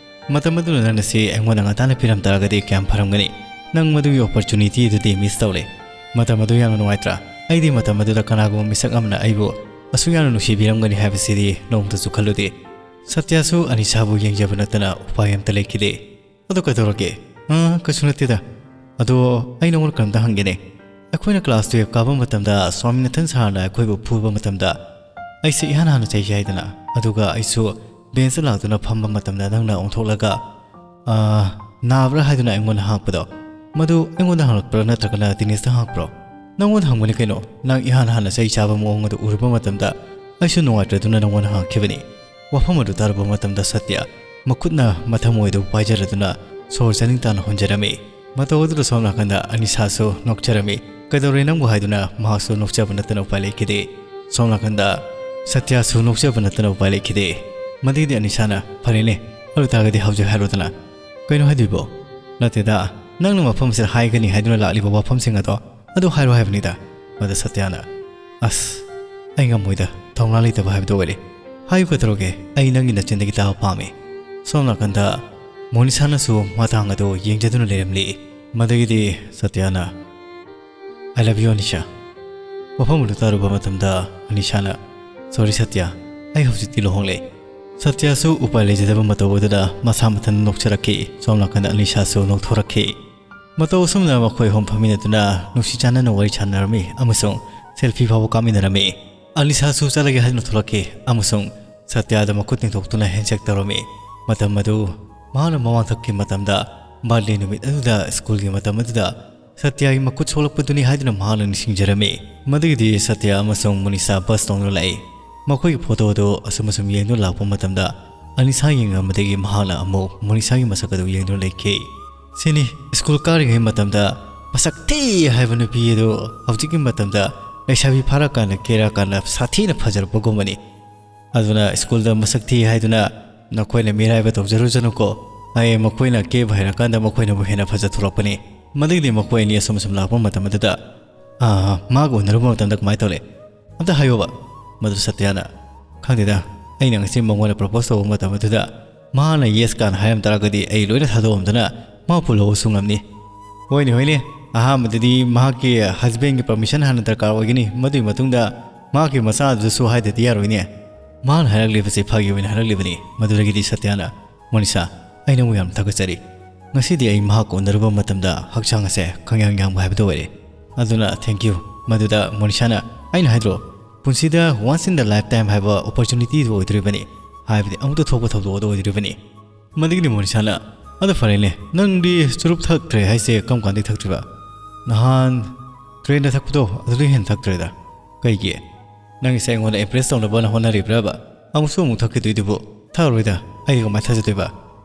"ꯃꯇꯝ ꯑꯗꯨꯗ ꯅꯪꯅ ꯁꯤ ꯑꯩꯉꯣꯟꯗ ꯉꯟꯇꯥꯅ ꯄꯤꯔꯝ ꯇꯥꯔꯒꯗꯤ ꯀꯌꯥꯝ ꯐꯔꯝꯒꯅꯤ꯫ ꯅꯪ ꯃꯗꯨꯒꯤ opportunity ꯑꯗꯨꯗꯤ miss ꯇꯧꯔꯦ꯫ ꯃꯇꯝ ꯑꯗꯨ ꯌꯥꯝꯅ ꯅꯨꯡꯉꯥꯏꯇ꯭ꯔꯥ? ꯑꯩꯗꯤ ꯃꯇꯝ ꯑꯗꯨꯗ ꯀꯅꯥꯒꯨꯝꯕ ꯃꯤꯁꯛ ꯑꯃꯅ ꯑꯩꯕꯨ ꯑꯁꯨꯛ ꯌꯥꯝꯅ ꯅꯨꯡꯁꯤꯕꯤꯔꯝꯒꯅꯤ ꯍꯥꯏꯕꯁꯤꯗꯤ ꯅꯣꯡꯃꯇꯁꯨ ꯈꯜꯂꯨꯗꯦ꯫" ꯁꯇ꯭ꯌꯥꯁꯨ ꯑꯅꯤꯁꯥꯕꯨ ꯌꯦꯡꯖꯕ ꯅꯠꯇꯅ ꯎꯄꯥꯏ ꯑꯃꯠꯇ ꯂꯩꯈꯤꯗꯦ꯫ "ꯑꯗꯨ ꯀꯩꯗꯧꯔꯒꯦ?" "ꯑ, ꯀꯩꯁꯨ ꯅꯠꯇꯦꯗ꯫ ꯑꯗꯣ ꯑꯩ ꯅꯉꯣꯟꯗ ꯀꯩꯅꯣꯝꯇ ꯍꯪꯒꯦꯅꯦ꯫ ꯑꯩꯈꯣꯏꯅ class twelve ꯀꯥꯕ ꯃꯇꯝꯗ ꯁ꯭ꯋꯥꯃꯤꯅꯥꯊꯟ ꯁꯥꯔꯅ ꯑꯩꯈꯣꯏꯕꯨ ꯐꯨꯕ ꯃꯇꯝꯗ ꯑꯩꯁꯦ ꯏꯍꯥꯟ ꯍꯥꯟꯅ ꯆꯩ ꯆꯥꯏꯗꯅ, ꯑꯗꯨꯒ ꯑꯩꯁꯨ bench-ꯇ ꯂꯥꯛꯇꯨꯅ ꯐꯝꯕ ꯃꯇꯝꯗ ꯅꯪꯅ ꯑꯣꯟꯊꯣꯛꯂꯒ, ꯑ, ꯅꯥꯕ꯭ꯔꯥ ꯍꯥꯏꯗꯨꯅ ꯑꯩꯉꯣꯟꯗ ꯍꯪꯉꯛꯄꯗꯣ, ꯃꯗꯨ ꯑꯩꯉꯣꯟꯗ ꯍꯪꯂꯛꯄ꯭ꯔꯥ ꯅꯠꯇ꯭ꯔꯒꯅ ꯗꯤꯅꯦꯁꯇ ꯍꯪꯉꯛꯄ꯭ꯔꯣ?" "ꯅꯪꯉꯣꯟꯗ ꯍꯪꯕꯅꯤ ꯀꯩꯅꯣ꯫ ꯅꯪ ꯏꯍꯥꯟ ꯍꯥꯟꯅ ꯆꯩ ꯆꯥꯕ ꯃꯑꯣꯡ ꯑꯗꯨ ꯎꯔꯨꯕ ꯃꯇꯝꯗ ꯑꯩꯁꯨ ꯅꯨꯡꯉꯥꯏꯇ꯭ꯔꯗꯨꯅ ꯅꯪꯉꯣꯟꯗ ꯍꯪꯉꯛꯈꯤꯕꯅꯤ꯫" ꯋꯥꯐꯝ ꯑꯗꯨ ꯇꯥꯔꯨꯕ ꯃꯇꯝꯗ ꯁꯇ꯭ꯌ ꯃꯈꯨꯠꯅ ꯃꯊꯃꯣꯏꯗꯨ ꯄꯥꯏꯖꯔꯗꯨꯅ ꯁꯣꯔ ꯆꯥꯅꯤꯡ ꯇꯥꯅ ꯍꯣꯟꯖꯔꯝꯃꯤ꯫ ꯃꯇꯧ ꯑꯗꯨꯗ ꯁꯣꯝ ꯅꯥꯀꯟꯗ ꯑꯅꯤꯁꯥꯁꯨ ꯅꯣꯛꯆꯔꯝꯃꯤ꯫ "ꯀꯩꯗꯧꯔꯦ ꯅꯪꯕꯨ?" ꯍꯥꯏꯗꯨꯅ ꯃꯍꯥꯛꯁꯨ ꯅꯣꯛꯆꯕ ꯅꯠꯇꯅ ꯎꯄꯥꯏ ꯂꯩꯈꯤꯗꯦ꯫ ꯁꯣꯝ ꯅꯥꯀꯟꯗ ꯁꯇ꯭ꯌꯥꯁꯨ ꯅꯣꯛꯆꯕ ꯅꯠꯇꯅ ꯎꯄꯥꯏ ꯂꯩꯈꯤꯗꯦ꯫ ꯃꯗꯒꯤꯗꯤ ꯑꯅꯤꯁꯥꯅ, "ꯐꯔꯦꯅꯦ, ꯑꯗꯨ ꯇꯥꯔꯒꯗꯤ ꯍꯧꯖꯤꯛ ꯍꯥꯏꯔꯣꯗꯅ꯫" "ꯀꯩꯅꯣ ꯍꯥꯏꯗꯣꯏꯕꯣ?" "ꯅꯠꯇꯦꯗ, ꯅꯪꯅ ꯃꯐꯝꯁꯤꯗ ꯍꯥꯏꯒꯅꯤ ꯍꯥꯏꯗꯨꯅ ꯂꯥꯛꯂꯤꯕ ꯋꯥꯐꯝꯁꯤꯡ ꯑꯗꯣ, ꯑꯗꯨ ꯍꯥꯏꯔꯣ ꯍꯥꯏꯕꯅꯤꯗ꯫ ꯃꯗꯨ ꯁꯇ꯭ꯌꯥꯅ, "ꯑꯁ, ꯑꯩ ꯉꯝꯃꯣꯏꯗ, ꯊꯧꯅꯥ ꯂꯩꯇꯕ ꯍꯥꯏꯕꯗꯨ ꯑꯣꯏꯔꯦ꯫ ꯍꯥꯏꯌꯨ ꯀꯩꯗꯧꯔꯒꯦ, ꯑꯩ ꯅꯪꯒꯤ ꯅꯆꯤꯟꯗꯒꯤ ꯇꯥꯕ ꯄꯥꯝꯃꯤ"꯫ ꯁꯣꯝ ꯅꯥꯀꯟꯗ ꯃꯣꯅꯤꯁꯥꯅꯁꯨ ꯃꯇꯥꯡ ꯑꯗꯨ ꯌꯦꯡꯖꯗꯨꯅ ꯂꯩꯔꯝꯂꯤ꯫ ꯃꯗꯒꯤꯗꯤ ꯁꯇ꯭ꯌꯥꯅ, "I love you, ꯑꯅꯤꯁꯥ"꯫ ꯋꯥꯐꯝ ꯑꯗꯨ ꯇꯥꯔꯨꯕ ꯃꯇꯝꯗ ꯑꯅꯤꯁꯥꯅ, "Sorry ꯁꯇ꯭ꯌ, ꯑꯩ ꯍꯧꯖꯤꯛꯇꯤ ꯂꯨꯍꯣꯡꯂꯦ"꯫ ꯁꯇ꯭ꯌꯁꯨ ꯎꯄꯥꯏ ꯂꯩꯖꯗꯕ ꯃꯇꯧ ꯑꯗꯨꯗ ꯃꯁꯥ ꯃꯊꯟꯇ ꯅꯣꯛꯆꯔꯛꯈꯤ꯫ ꯁꯣꯝ ꯅꯥꯀꯟꯗ ꯑꯅꯤꯁꯥꯁꯨ ꯅꯣꯛꯊꯣꯔꯛꯈꯤ꯫ ꯃꯇꯧ ꯑꯁꯨꯝꯅ ꯃꯈꯣꯏ ꯑꯍꯨꯝ ꯐꯝꯃꯤꯟꯅꯗꯨꯅ ꯅꯨꯡꯁꯤ ꯆꯥꯟꯅꯅ ꯋꯥꯔꯤ ꯁꯥꯟꯅꯔꯝꯃꯤ ꯑꯃꯁꯨꯡ ꯁꯦꯜꯐꯤ ꯐꯥꯎꯕ ꯀꯥꯞꯃꯤꯟꯅꯔꯝꯃꯤ꯫ ꯑꯅꯤꯁꯥꯁꯨ ꯆꯠꯂꯒꯦ ꯍꯥꯏꯗꯨꯅ ꯊꯣꯛꯂꯛꯈꯤ ꯑꯃꯁꯨꯡ ꯁꯇ꯭ꯌꯗ ꯃꯈꯨꯠ ꯇꯤꯡꯊꯣꯛꯇꯨꯅ ꯍꯦꯟꯁꯦꯛ ꯇꯧꯔꯝꯃꯤ꯫ ꯃꯇꯝ ꯑꯗꯨ ꯃꯍꯥꯛꯅ ꯃꯃꯥꯡ ꯊꯛꯀꯤ ꯃꯇꯝꯗ, ꯕꯥꯔꯗꯦ ꯅꯨꯃꯤꯠ ꯑꯗꯨꯗ ꯁ꯭ꯀꯨꯜꯒꯤ ꯃꯇꯝ ꯑꯗꯨꯗ ꯁꯇ꯭ꯌꯒꯤ ꯃꯈꯨꯠ ꯁꯣꯛꯂꯛꯄꯗꯨꯅꯤ ꯍꯥꯏꯗꯨꯅ ꯃꯍꯥꯛꯅ ꯅꯤꯡꯁꯤꯡꯖꯔꯝꯃꯤ꯫ ꯃꯗꯨꯒꯤꯗꯤ ꯁꯇ꯭ꯌ ꯑꯃꯁꯨꯡ ꯃꯣꯅꯤꯁꯥ ꯕꯁ ꯇꯣꯡꯗꯨꯅ ꯂꯥꯛꯏ꯫ ꯃꯈꯣꯏꯒꯤ ꯐꯣꯇꯣ ꯑꯗꯨ ꯑꯁꯨꯝ ꯑꯁꯨꯝ ꯌꯦꯡꯗꯨꯅ ꯂꯥꯛꯄ ꯃꯇꯝꯗ ꯑꯅꯤꯁꯥ ꯌꯦꯡꯂꯝꯕꯗꯒꯤ ꯃꯍꯥꯛꯅ ꯑꯃꯨꯛ ꯃꯣꯅꯤꯁꯥꯒꯤ ꯃꯁꯛ ꯑꯗꯨ ꯌꯦꯡꯗꯨꯅ ꯂꯩꯈꯤ꯫ "ꯁꯤꯅꯤ ꯁ꯭ꯀꯨꯜ ꯀꯥꯔꯤꯉꯩ ꯃꯇꯝꯗ ꯃꯁꯛ ꯊꯤ ꯍꯥꯏꯕ ꯅꯨꯄꯤ ꯑꯗꯨ ꯍꯧꯖꯤꯛꯀꯤ ꯃꯇꯝꯗ ꯂꯩꯁꯥꯕꯤ ꯐꯥꯔꯀꯥꯟꯗ ꯀꯦꯔꯀꯥꯟꯗ ꯁꯥꯊꯤꯅ ꯐꯖꯔꯛꯄꯒꯨꯝꯕꯅꯤ꯫ ꯑꯗꯨꯅ ꯁ꯭ꯀꯨꯜꯗ ꯃꯁꯛ ꯊꯤ ꯍꯥꯏꯗꯨꯅ ꯅꯈꯣꯏꯅ ꯃꯤꯔꯥꯏꯕ ꯇꯧꯖꯔꯨꯁꯅꯨꯀꯣ꯫ ꯑꯩ ꯃꯈꯣꯏꯅ ꯀꯦꯕ ꯍꯩꯔꯀꯥꯟꯗ ꯃꯈꯣꯏꯅꯕꯨ ꯍꯦꯟꯅ ꯐꯖꯊꯣꯔꯛꯄꯅꯤ"꯫ ꯃꯗꯒꯤꯗꯤ ꯃꯈꯣꯏ ꯑꯅꯤ ꯑꯁꯨꯝ ꯑꯁꯨꯝ ꯂꯥꯛꯄ ꯃꯇꯝ ꯑꯗꯨꯗ, "ꯑꯥ, ꯃꯥꯒ ꯎꯅꯔꯨꯕ ꯃꯇꯝꯗ ꯀꯃꯥꯏꯅ ꯇꯧꯔꯦ? ꯑꯝꯇ ꯍꯥꯏꯌꯣꯕ"꯫ ꯃꯗꯨ ꯁꯇ꯭ꯌꯅ, "ꯈꯪꯗꯦꯗ, ꯑꯩꯅ ꯉꯁꯤ ꯃꯉꯣꯟꯗ ꯄ꯭ꯔꯄꯣꯁ ꯇꯧꯕ ꯃꯇꯝ ꯑꯗꯨꯗ ꯃꯥꯅ ꯌꯦꯁ ꯀꯥꯟ ꯍꯥꯏꯔꯝ ꯇꯥꯔꯒꯗꯤ ꯑꯩ ꯂꯣꯏꯅ ꯊꯥꯗꯣꯛꯑꯝꯗꯅ ꯃꯥ ꯄꯨꯜꯍꯧꯕꯁꯨ ꯉꯝꯅꯤ"꯫ "ꯍꯣꯏꯅꯦ, ꯍꯣꯏꯅꯦ, ꯑꯍꯥꯟꯕꯗꯗꯤ ꯃꯍꯥꯛꯀꯤ ꯍꯁꯕꯦꯟꯒꯤ ꯄꯔꯃꯤꯁꯟ ꯍꯥꯟꯅ ꯗꯔꯀꯥꯔ ꯑꯣꯏꯒꯅꯤ, ꯃꯗꯨꯒꯤ ꯃꯇꯨꯡꯗ ꯃꯍꯥꯛꯀꯤ ꯃꯆꯥꯗꯨꯁꯨ ꯍꯥꯏꯗꯗꯤ ꯌꯥꯔꯣꯏꯅꯦ"꯫ ꯃꯥꯅ ꯍꯥꯏꯔꯛꯂꯤꯕꯁꯤ ꯐꯥꯒꯤ ꯑꯣꯏꯅ ꯍꯥꯏꯔꯛꯂꯤꯕꯅꯤ꯫ ꯃꯗꯨꯗꯒꯤꯗꯤ ꯁꯇ꯭ꯌꯅ, "ꯃꯣꯅꯤꯁꯥ, ꯑꯩ ꯅꯪꯕꯨ ꯌꯥꯝꯅ ꯊꯥꯒꯠꯆꯔꯤ꯫ ꯉꯁꯤꯗꯤ ꯑꯩ ꯃꯍꯥꯛꯀ ꯎꯅꯔꯨꯕ ꯃꯇꯝꯗ ꯍꯛꯆꯥꯡ ꯑꯁꯦ ꯈꯪꯌꯥꯡ ꯌꯥꯡꯕ ꯍꯥꯏꯕꯗꯨ ꯑꯣꯏꯔꯦ꯫ ꯑꯗꯨꯅ thank you"꯫ ꯃꯗꯨꯗ ꯃꯣꯅꯤꯁꯥꯅ, "ꯑꯩꯅ ꯍꯥꯏꯗ꯭ꯔꯣ, ꯄꯨꯟꯁꯤꯗ once in the lifetime ꯍꯥꯏꯕ ꯑꯣꯄꯣꯔꯆꯨꯅꯤꯇꯤꯗꯨ ꯑꯣꯏꯗꯣꯔꯤꯕꯅꯤ, ꯍꯥꯏꯕꯗꯤ ꯑꯃꯨꯛꯇ ꯊꯣꯛꯄ ꯊꯧꯗꯣꯛ ꯑꯗꯨ ꯑꯣꯏꯗꯣꯔꯤꯕꯅꯤ"꯫ ꯃꯗꯒꯤꯗꯤ ꯃꯣꯅꯤꯁꯥꯅ, "ꯑꯗꯨ ꯐꯔꯦꯅꯦ, ꯅꯪꯗꯤ ꯆꯨꯔꯨꯞ ꯊꯛꯇ꯭ꯔꯦ ꯍꯥꯏꯁꯦ ꯀꯔꯝ ꯀꯥꯟꯗꯒꯤ ꯊꯛꯇ꯭ꯔꯤꯕ? ꯅꯍꯥꯟ ꯇ꯭ꯔꯦꯟꯗ ꯊꯛꯄꯗꯣ ꯑꯗꯨꯗꯒꯤ ꯍꯦꯟꯅ ꯊꯛꯇ꯭ꯔꯦꯗ꯫ ꯀꯩꯒꯤ? ꯅꯪꯒꯤꯁꯦ ꯑꯩꯉꯣꯟꯗ ꯏꯝꯄ꯭ꯔꯦꯁ ꯇꯧꯅꯕꯅ ꯍꯣꯠꯅꯔꯤꯕ꯭ꯔꯕ? ꯑꯃꯨꯛꯁꯨ ꯑꯃꯨꯛ ꯊꯛꯈꯤꯗꯣꯏꯗꯨꯕꯨ? ꯊꯛꯑꯔꯣꯏꯗ, ꯑꯩꯗꯤ ꯀꯃꯥꯏꯅ ꯊꯥꯖꯗꯣꯏꯕ?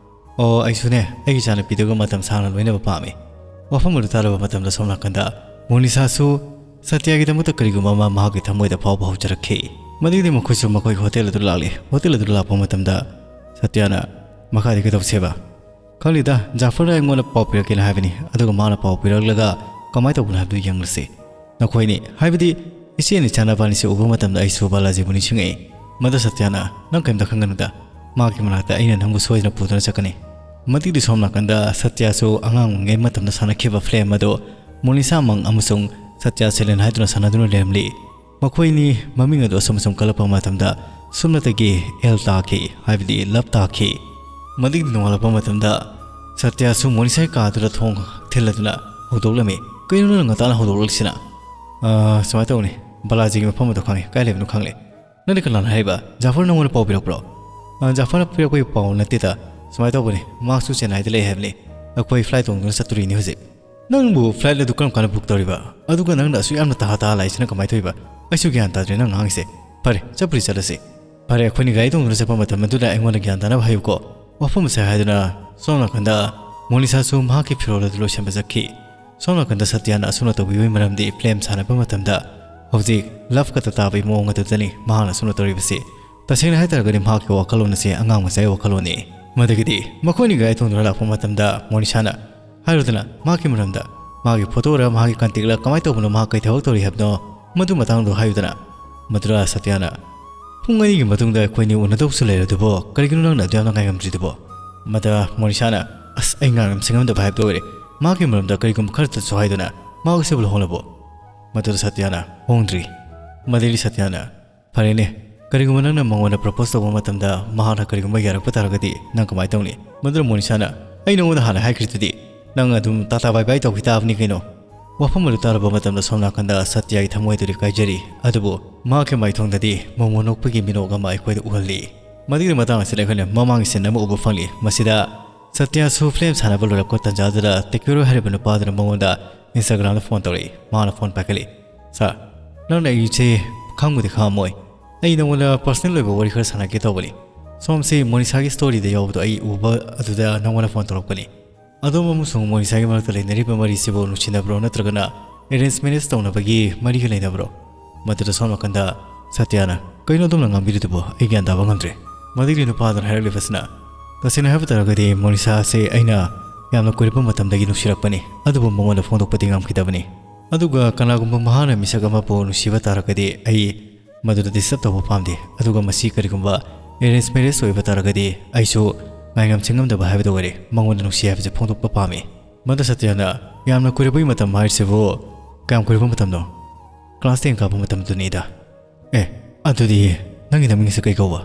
ꯑꯣ, ꯑꯩꯁꯨꯅꯦ, ꯑꯩꯒꯤ ꯏꯆꯥꯅꯨꯄꯤꯗꯨꯒ ꯃꯇꯝ ꯁꯥꯡꯅ ꯂꯣꯏꯅꯕ ꯄꯥꯝꯃꯤ"꯫ ꯋꯥꯐꯝ ꯑꯗꯨ ꯇꯥꯔꯕ ꯃꯇꯝꯗ ꯁꯣꯝ ꯅꯥꯀꯟꯗ ꯃꯣꯅꯤꯁꯥꯁꯨ ꯁꯇ꯭ꯌꯒꯤꯗꯃꯛꯇ ꯀꯔꯤꯒꯨꯝꯕ ꯑꯃ ꯃꯍꯥꯛꯀꯤ ꯊꯃꯣꯏꯗ ꯐꯥꯎꯕ ꯍꯧꯖꯔꯛꯈꯤ꯫ ꯃꯗꯨꯒꯤꯗꯤ ꯃꯈꯣꯏꯁꯨ ꯃꯈꯣꯏꯒꯤ ꯍꯣꯇꯦꯜ ꯑꯗꯨ ꯂꯥꯛꯂꯤ꯫ ꯍꯣꯇꯦꯜ ꯑꯗꯨ ꯂꯥꯛꯄ ꯃꯇꯝꯗ ꯁꯇ꯭ꯌꯅ, "ꯃꯈꯥꯗꯤ ꯀꯩꯗꯧꯁꯦꯕ?" "ꯈꯪꯗꯦꯗ, ꯖꯥꯐꯔꯅ ꯑꯩꯉꯣꯟꯗ ꯄꯥꯎ ꯄꯤꯔꯛꯀꯦꯅ ꯍꯥꯏꯕꯅꯤ, ꯑꯗꯨꯒ ꯃꯥꯅ ꯄꯥꯎ ꯄꯤꯔꯛꯂꯒ ꯀꯃꯥꯏꯅ ꯇꯧꯕꯅꯣ ꯍꯥꯏꯕꯗꯨ ꯌꯦꯡꯂꯁꯤ꯫ ꯅꯈꯣꯏꯅꯤ, ꯍꯥꯏꯕꯗꯤ ꯏꯆꯦ ꯅꯤꯁꯥꯅ ꯕꯥꯅꯤꯁꯦ ꯎꯕ ꯃꯇꯝꯗ ꯑꯩꯁꯨ ꯕꯥꯂꯥꯖꯤꯕꯨ ꯅꯤꯡꯁꯤꯡꯉꯛꯏ꯫ ꯃꯗꯨ ꯁꯇ꯭ꯌꯥꯅ, ꯅꯪ ꯀꯔꯤꯝꯇ ꯈꯟꯒꯅꯨꯗ, ꯃꯍꯥꯛꯀꯤ ꯃꯅꯥꯛꯇ ꯑꯩꯅ ꯅꯪꯕꯨ ꯁꯣꯏꯗꯅ ꯄꯨꯗꯨꯅ ꯆꯠꯀꯅꯤ꯫" ꯃꯇꯤꯛꯇꯤ ꯁꯣꯝ ꯅꯥꯀꯟꯗ ꯁꯇ꯭ꯌꯥꯁꯨ ꯑꯉꯥꯡ ꯑꯣꯏꯔꯤꯉꯩ ꯃꯇꯝꯗ ꯁꯥꯟꯅꯈꯤꯕ ꯐꯤꯂꯝ ꯑꯗꯨ ꯃꯣꯅꯤꯁꯥ ꯃꯪ ꯑꯃꯁꯨꯡ ꯁꯇ꯭ꯌꯥ ꯁꯦꯂꯦꯟ ꯍꯥꯏꯗꯨꯅ ꯁꯥꯟꯅꯗꯨꯅ ꯂꯩꯔꯝꯂꯤ꯫ ꯃꯈꯣꯏꯅꯤ ꯃꯃꯤꯡ ꯑꯗꯨ ꯑꯁꯨꯝ ꯑꯁꯨꯝ ꯀꯜꯂꯛꯄ ꯃꯇꯝꯗ ꯁꯨꯞꯅꯇꯒꯤ ꯑꯦꯜ ꯇꯥꯈꯤ, ꯍꯥꯏꯕꯗꯤ ꯂꯞ ꯇꯥꯈꯤ꯫ ꯃꯗꯨꯒꯤ ꯅꯣꯡꯉꯥꯜꯂꯛꯄ ꯃꯇꯝꯗ ꯁꯇ꯭ꯌꯥꯁꯨ ꯃꯣꯅꯤꯁꯥꯒꯤ ꯀꯥꯗꯨꯗ ꯊꯣꯡ ꯊꯤꯜꯂꯗꯨꯅ ꯍꯧꯗꯣꯛꯂꯝꯃꯤ꯫ "ꯀꯩꯅꯣ ꯅꯪꯅ ꯉꯟꯇꯥꯅ ꯍꯧꯗꯣꯛꯂꯛꯂꯤꯁꯤꯅ?" "ꯑꯥ, ꯁꯨꯃꯥꯏꯅ ꯇꯧꯕꯅꯤ, ꯕꯥꯂꯥꯖꯤꯒꯤ ꯃꯐꯝ ꯑꯗꯨ ꯈꯪꯉꯦ, ꯀꯥꯏ ꯂꯩꯕꯅꯣ ꯈꯪꯂꯦ꯫" "ꯅꯪꯗꯤ ꯀꯅꯥꯅ ꯍꯥꯏꯔꯤꯕ? ꯖꯥꯐꯔ ꯅꯪꯉꯣꯟꯗ ꯄꯥꯎ ꯄꯤꯔꯛꯄ꯭ꯔꯣ?" "ꯑꯥ, ꯖꯥꯐꯔꯅ ꯄꯤꯔꯛꯄꯒꯤ ꯄꯥꯎ ꯅꯠꯇꯦꯗ, ꯁꯨꯃꯥꯏꯅ ꯇꯧꯕꯅꯤ, ꯃꯍꯥꯛꯁꯨ ꯆꯦꯟꯅꯥꯏꯗ ꯂꯩ ꯍꯥꯏꯕꯅꯤ, ꯑꯩꯈꯣꯏ ꯐ꯭ꯂꯥꯏꯠ ꯇꯣꯡꯗꯨꯅ ꯆꯠꯇꯣꯔꯤꯅꯤ ꯍꯧꯖꯤꯛ꯫" "ꯅꯪꯕꯨ ꯐ꯭ꯂꯥꯏꯠ ꯑꯗꯨ ꯀꯔꯝ ꯀꯥꯟꯗ ꯕꯨꯛ ꯇꯧꯔꯤꯕ? ꯑꯗꯨꯒ ꯅꯪꯅ ꯑꯁꯨꯛ ꯌꯥꯝꯅ ꯇꯍꯥ ꯇꯍꯥ ꯂꯥꯛꯏꯁꯤꯅ ꯀꯃꯥꯏꯅ ꯇꯧꯔꯤꯕ? ꯑꯩꯁꯨ ꯒ꯭ꯌꯥꯟ ꯇꯥꯗ꯭ꯔꯦ ꯅꯪ ꯉꯥꯡꯉꯤꯁꯦ꯫ ꯐꯔꯦ, ꯆꯠꯄꯨꯗꯤ ꯆꯠꯂꯁꯤ꯫ ꯐꯔꯦ, ꯑꯩꯈꯣꯏꯅꯤ ꯒꯥꯔꯤ ꯇꯣꯡꯗꯨꯅ ꯆꯠꯄ ꯃꯇꯝ ꯑꯗꯨꯗ ꯑꯩꯉꯣꯟꯗ ꯒ꯭ꯌꯥꯟ ꯇꯥꯅꯕ ꯍꯥꯏꯌꯨꯀꯣ꯫" ꯋꯥꯐꯝ ꯑꯁꯦ ꯍꯥꯏꯗꯨꯅ ꯁꯣꯝ ꯅꯥꯀꯟꯗ ꯃꯣꯅꯤꯁꯥꯁꯨ ꯃꯍꯥꯛꯀꯤ ꯐꯤꯔꯣꯜ ꯑꯗꯨ ꯂꯣꯏꯁꯤꯟꯕ ꯆꯠꯈꯤ꯫ ꯁꯣꯝ ꯅꯥꯀꯟꯗ ꯁꯇ꯭ꯌꯥꯅ ꯑꯁꯨꯝꯅ ꯇꯧꯕꯤꯕꯒꯤ ꯃꯔꯝꯗꯤ ꯐꯤꯂꯝ ꯁꯥꯟꯅꯕ ꯃꯇꯝꯗ ꯍꯧꯖꯤꯛ ꯂꯞ ꯈꯛꯇ ꯇꯥꯕꯒꯤ ꯃꯑꯣꯡ ꯑꯗꯨꯗꯅꯤ ꯃꯍꯥꯛꯅ ꯑꯁꯨꯝꯅ ꯇꯧꯔꯤꯕꯁꯤ꯫ ꯇꯁꯦꯡꯅ ꯍꯥꯏꯇꯥꯔꯒꯗꯤ ꯃꯍꯥꯛꯀꯤ ꯋꯥꯈꯜꯂꯣꯟ ꯑꯁꯤ ꯑꯉꯥꯡ ꯃꯆꯥꯒꯤ ꯋꯥꯈꯜꯂꯣꯟꯅꯤ꯫ ꯃꯗꯒꯤꯗꯤ ꯃꯈꯣꯏꯅꯤ ꯒꯥꯔꯤ ꯇꯣꯡꯗꯨꯅ ꯂꯥꯛꯄ ꯃꯇꯝꯗ ꯃꯣꯅꯤꯁꯥꯅ ꯍꯥꯏꯔꯨꯗꯅ ꯃꯍꯥꯛꯀꯤ ꯃꯔꯝꯗ, ꯃꯥꯒꯤ ꯐꯣꯇꯣꯔ ꯃꯥꯒꯤ ꯀꯟꯇꯦꯛꯂ ꯀꯃꯥꯏꯅ ꯇꯧꯕꯅꯣ, ꯃꯍꯥꯛ ꯀꯩ ꯊꯕꯛ ꯇꯧꯔꯤ ꯍꯥꯏꯕꯅꯣ, ꯃꯗꯨ ꯃꯇꯥꯡꯗꯣ ꯍꯥꯏꯌꯨꯗꯅ꯫ ꯃꯗꯨꯗ ꯁꯇ꯭ꯌꯥꯅ, "ꯄꯨꯡ ꯑꯅꯤꯒꯤ ꯃꯇꯨꯡꯗ ꯑꯩꯈꯣꯏꯅꯤ ꯎꯅꯗꯧꯁꯨ ꯂꯩꯔꯗꯨꯕꯨ, ꯀꯔꯤꯒꯤꯅꯣ ꯅꯪꯅ ꯑꯗꯨ ꯌꯥꯝꯅ ꯉꯥꯏꯉꯝꯗ꯭ꯔꯤꯗꯨꯕꯣ?" ꯃꯗ ꯃꯣꯅꯤꯁꯥꯅ, "ꯑꯁ, ꯑꯩ ꯉꯥꯡ ꯁꯤꯡꯉꯝꯗꯕ ꯍꯥꯏꯕꯗꯨ ꯑꯣꯏꯔꯦ꯫ ꯃꯍꯥꯛꯀꯤ ꯃꯔꯝꯗ ꯀꯔꯤꯒꯨꯝꯕ ꯈꯔꯇꯁꯨ ꯍꯥꯏꯗꯨꯅ, ꯃꯍꯥꯛ ꯑꯁꯤꯕꯨ ꯂꯨꯍꯣꯡꯂꯕꯣ?" ꯃꯗꯨꯗ ꯁꯇ꯭ꯌꯥꯅ, "ꯍꯣꯡꯗ꯭ꯔꯤ꯫" ꯃꯗꯩꯗꯤ ꯁꯇ꯭ꯌꯥꯅ, "ꯐꯔꯦꯅꯦ, ꯀꯔꯤꯒꯨꯝꯕ ꯅꯪꯅ ꯃꯉꯣꯟꯗ ꯄ꯭ꯔꯣꯄꯣꯁ ꯇꯧꯕ ꯃꯇꯝꯗ ꯃꯍꯥꯛꯅ ꯀꯔꯤꯒꯨꯝꯕ ꯌꯥꯔꯛꯄ ꯇꯥꯔꯒꯗꯤ ꯅꯪ ꯀꯃꯥꯏꯅ ꯇꯧꯅꯤ?" ꯃꯗꯨꯗ ꯃꯣꯅꯤꯁꯥꯅ, "ꯑꯩ ꯅꯉꯣꯟꯗ ꯍꯥꯟꯅ ꯍꯥꯏꯈ꯭ꯔꯤꯗꯨꯗꯤ, ꯅꯪ ꯑꯗꯨꯝ ꯇꯥꯇꯥ ꯕꯥꯏ ꯕꯥꯏ ꯇꯧꯈꯤ ꯇꯥꯕꯅꯤ ꯀꯩꯅꯣ?" ꯋꯥꯐꯝ ꯑꯗꯨ ꯇꯥꯔꯕ ꯃꯇꯝꯗ ꯁꯣꯝ ꯅꯥꯀꯟꯗ ꯁꯇ꯭ꯌꯒꯤ ꯊꯃꯣꯏ ꯑꯗꯨꯗꯤ ꯀꯥꯏꯖꯔꯤ, ꯑꯗꯨꯕꯨ ꯃꯍꯥꯛꯀꯤ ꯃꯥꯏꯊꯣꯡꯗꯗꯤ ꯃꯣꯃꯣꯟ ꯅꯣꯛꯄꯒꯤ ꯃꯤꯅꯣꯛ ꯑꯃ ꯑꯩꯈꯣꯏꯗ ꯎꯍꯜꯂꯤ꯫ ꯃꯗꯨꯒꯤ ꯃꯇꯥꯡ ꯑꯁꯤꯗ ꯑꯩꯈꯣꯏꯅ ꯃꯃꯥꯡꯒꯤ ꯁꯤꯟ ꯑꯃ ꯎꯕ ꯐꯪꯂꯤ꯫ ꯃꯁꯤꯗ ꯁꯇ꯭ꯌꯁꯨ ꯐꯤꯂꯝ ꯁꯥꯟꯅꯕ ꯂꯣꯏꯔꯛꯄ ꯇꯥꯟꯖꯥꯗꯨꯗ ꯇꯦꯀ꯭ꯌꯨꯔꯣ ꯍꯥꯏꯔꯤꯕ ꯅꯨꯄꯥꯗꯨꯅ ꯃꯉꯣꯟꯗ Instagram-ꯗ ꯐꯣꯟ ꯇꯧꯔꯛꯏ꯫ ꯃꯥꯅ ꯐꯣꯟ ꯄꯥꯏꯈꯠꯂꯤ꯫ "ꯁꯥꯔ, ꯅꯪꯅ ꯑꯩꯁꯦ ꯈꯪꯕꯨꯗꯤ ꯈꯪꯉꯝꯃꯣꯏ꯫ ꯑꯩ ꯅꯉꯣꯟꯗ ꯄꯔꯁꯅꯦꯜ ꯑꯣꯏꯕ ꯋꯥꯔꯤ ꯈꯔ ꯁꯥꯟꯅꯒꯦ ꯇꯧꯕꯅꯤ꯫ ꯁꯣꯝꯁꯤ ꯃꯣꯅꯤꯁꯥꯒꯤ ꯁ꯭ꯇꯣꯔꯤꯗ ꯌꯥꯎꯕꯗꯣ ꯑꯩ ꯎꯕ ꯑꯗꯨꯗ ꯅꯉꯣꯟꯗ ꯐꯣꯟ ꯇꯧꯔꯛꯄꯅꯤ꯫ ꯑꯗꯣꯝ ꯑꯃꯁꯨꯡ ꯃꯣꯅꯤꯁꯥꯒꯤ ꯃꯔꯛꯇ ꯂꯩꯅꯔꯤꯕ ꯃꯔꯤꯁꯤꯕꯨ ꯅꯨꯡꯁꯤꯅꯕ꯭ꯔꯣ ꯅꯠꯇ꯭ꯔꯒꯅ ꯑꯦꯔꯦꯟꯖ ꯃꯦꯔꯦꯖ ꯇꯧꯅꯕꯒꯤ ꯃꯔꯤꯒ ꯂꯩꯅꯕ꯭ꯔꯣ?" ꯃꯗꯨꯗ ꯁꯣꯝ ꯅꯥꯀꯟꯗ ꯁꯇ꯭ꯌꯅ, "ꯀꯩꯅꯣ ꯑꯗꯣꯝꯅ ꯉꯥꯡꯕꯤꯔꯤꯗꯨꯕꯣ? ꯑꯩ ꯒ꯭ꯌꯥꯟ ꯇꯥꯕ ꯉꯝꯗ꯭ꯔꯦ꯫" ꯃꯗꯨꯒꯤ ꯅꯨꯄꯥꯗꯨꯅ ꯍꯥꯏꯔꯛꯂꯤꯕꯁꯤꯅ, ꯇꯁꯦꯡꯅ ꯍꯥꯏꯕ ꯇꯥꯔꯒꯗꯤ ꯃꯣꯅꯤꯁꯥ ꯑꯁꯤ ꯑꯩꯅ ꯌꯥꯝꯅ ꯀꯨꯏꯔꯕ ꯃꯇꯝꯗꯒꯤ ꯅꯨꯡꯁꯤꯔꯛꯄꯅꯤ, ꯑꯗꯨꯕꯨ ꯃꯉꯣꯟꯗ ꯐꯣꯡꯗꯣꯛꯄꯗꯤ ꯉꯝꯈꯤꯗꯕꯅꯤ꯫ ꯑꯗꯨꯒ ꯀꯅꯥꯒꯨꯝꯕ ꯃꯍꯥꯛꯅ ꯃꯤꯁꯛ ꯑꯃꯕꯨ ꯅꯨꯡꯁꯤꯕ ꯇꯥꯔꯒꯗꯤ ꯑꯩ ꯃꯗꯨꯗ ꯗꯤꯁꯇꯔꯕ ꯇꯧꯕ ꯄꯥꯝꯗꯦ꯫ ꯑꯗꯨꯒ ꯃꯁꯤ ꯀꯔꯤꯒꯨꯝꯕ ꯑꯦꯔꯦꯟꯖ ꯃꯦꯔꯦꯖ ꯑꯣꯏꯕ ꯇꯥꯔꯒꯗꯤ ꯑꯩꯁꯨ ꯉꯥꯏꯉꯝ ꯆꯤꯡꯉꯝꯗꯕ ꯍꯥꯏꯕꯗꯨ ꯑꯣꯏꯔꯦ꯫ ꯃꯉꯣꯟꯗ ꯅꯨꯡꯁꯤ ꯍꯥꯏꯕꯁꯦ ꯐꯣꯡꯗꯣꯛꯄ ꯄꯥꯝꯃꯤ꯫ ꯃꯗꯨ ꯁꯇ꯭ꯌꯅ ꯌꯥꯝꯅ ꯀꯨꯏꯔꯕꯒꯤ ꯃꯇꯝ ꯍꯥꯏꯔꯤꯁꯤꯕꯨ ꯀꯌꯥꯝ ꯀꯨꯏꯔꯕ ꯃꯇꯝꯅꯣ? ꯀ꯭ꯂꯥꯁ ꯇꯦꯟ ꯀꯥꯕ ꯃꯇꯝꯗꯨꯅꯤꯗ꯫ ꯑꯦ, ꯑꯗꯨꯗꯤ ꯅꯪꯒꯤ ꯅꯃꯤꯡꯁꯦ ꯀꯩ ꯀꯧꯕ?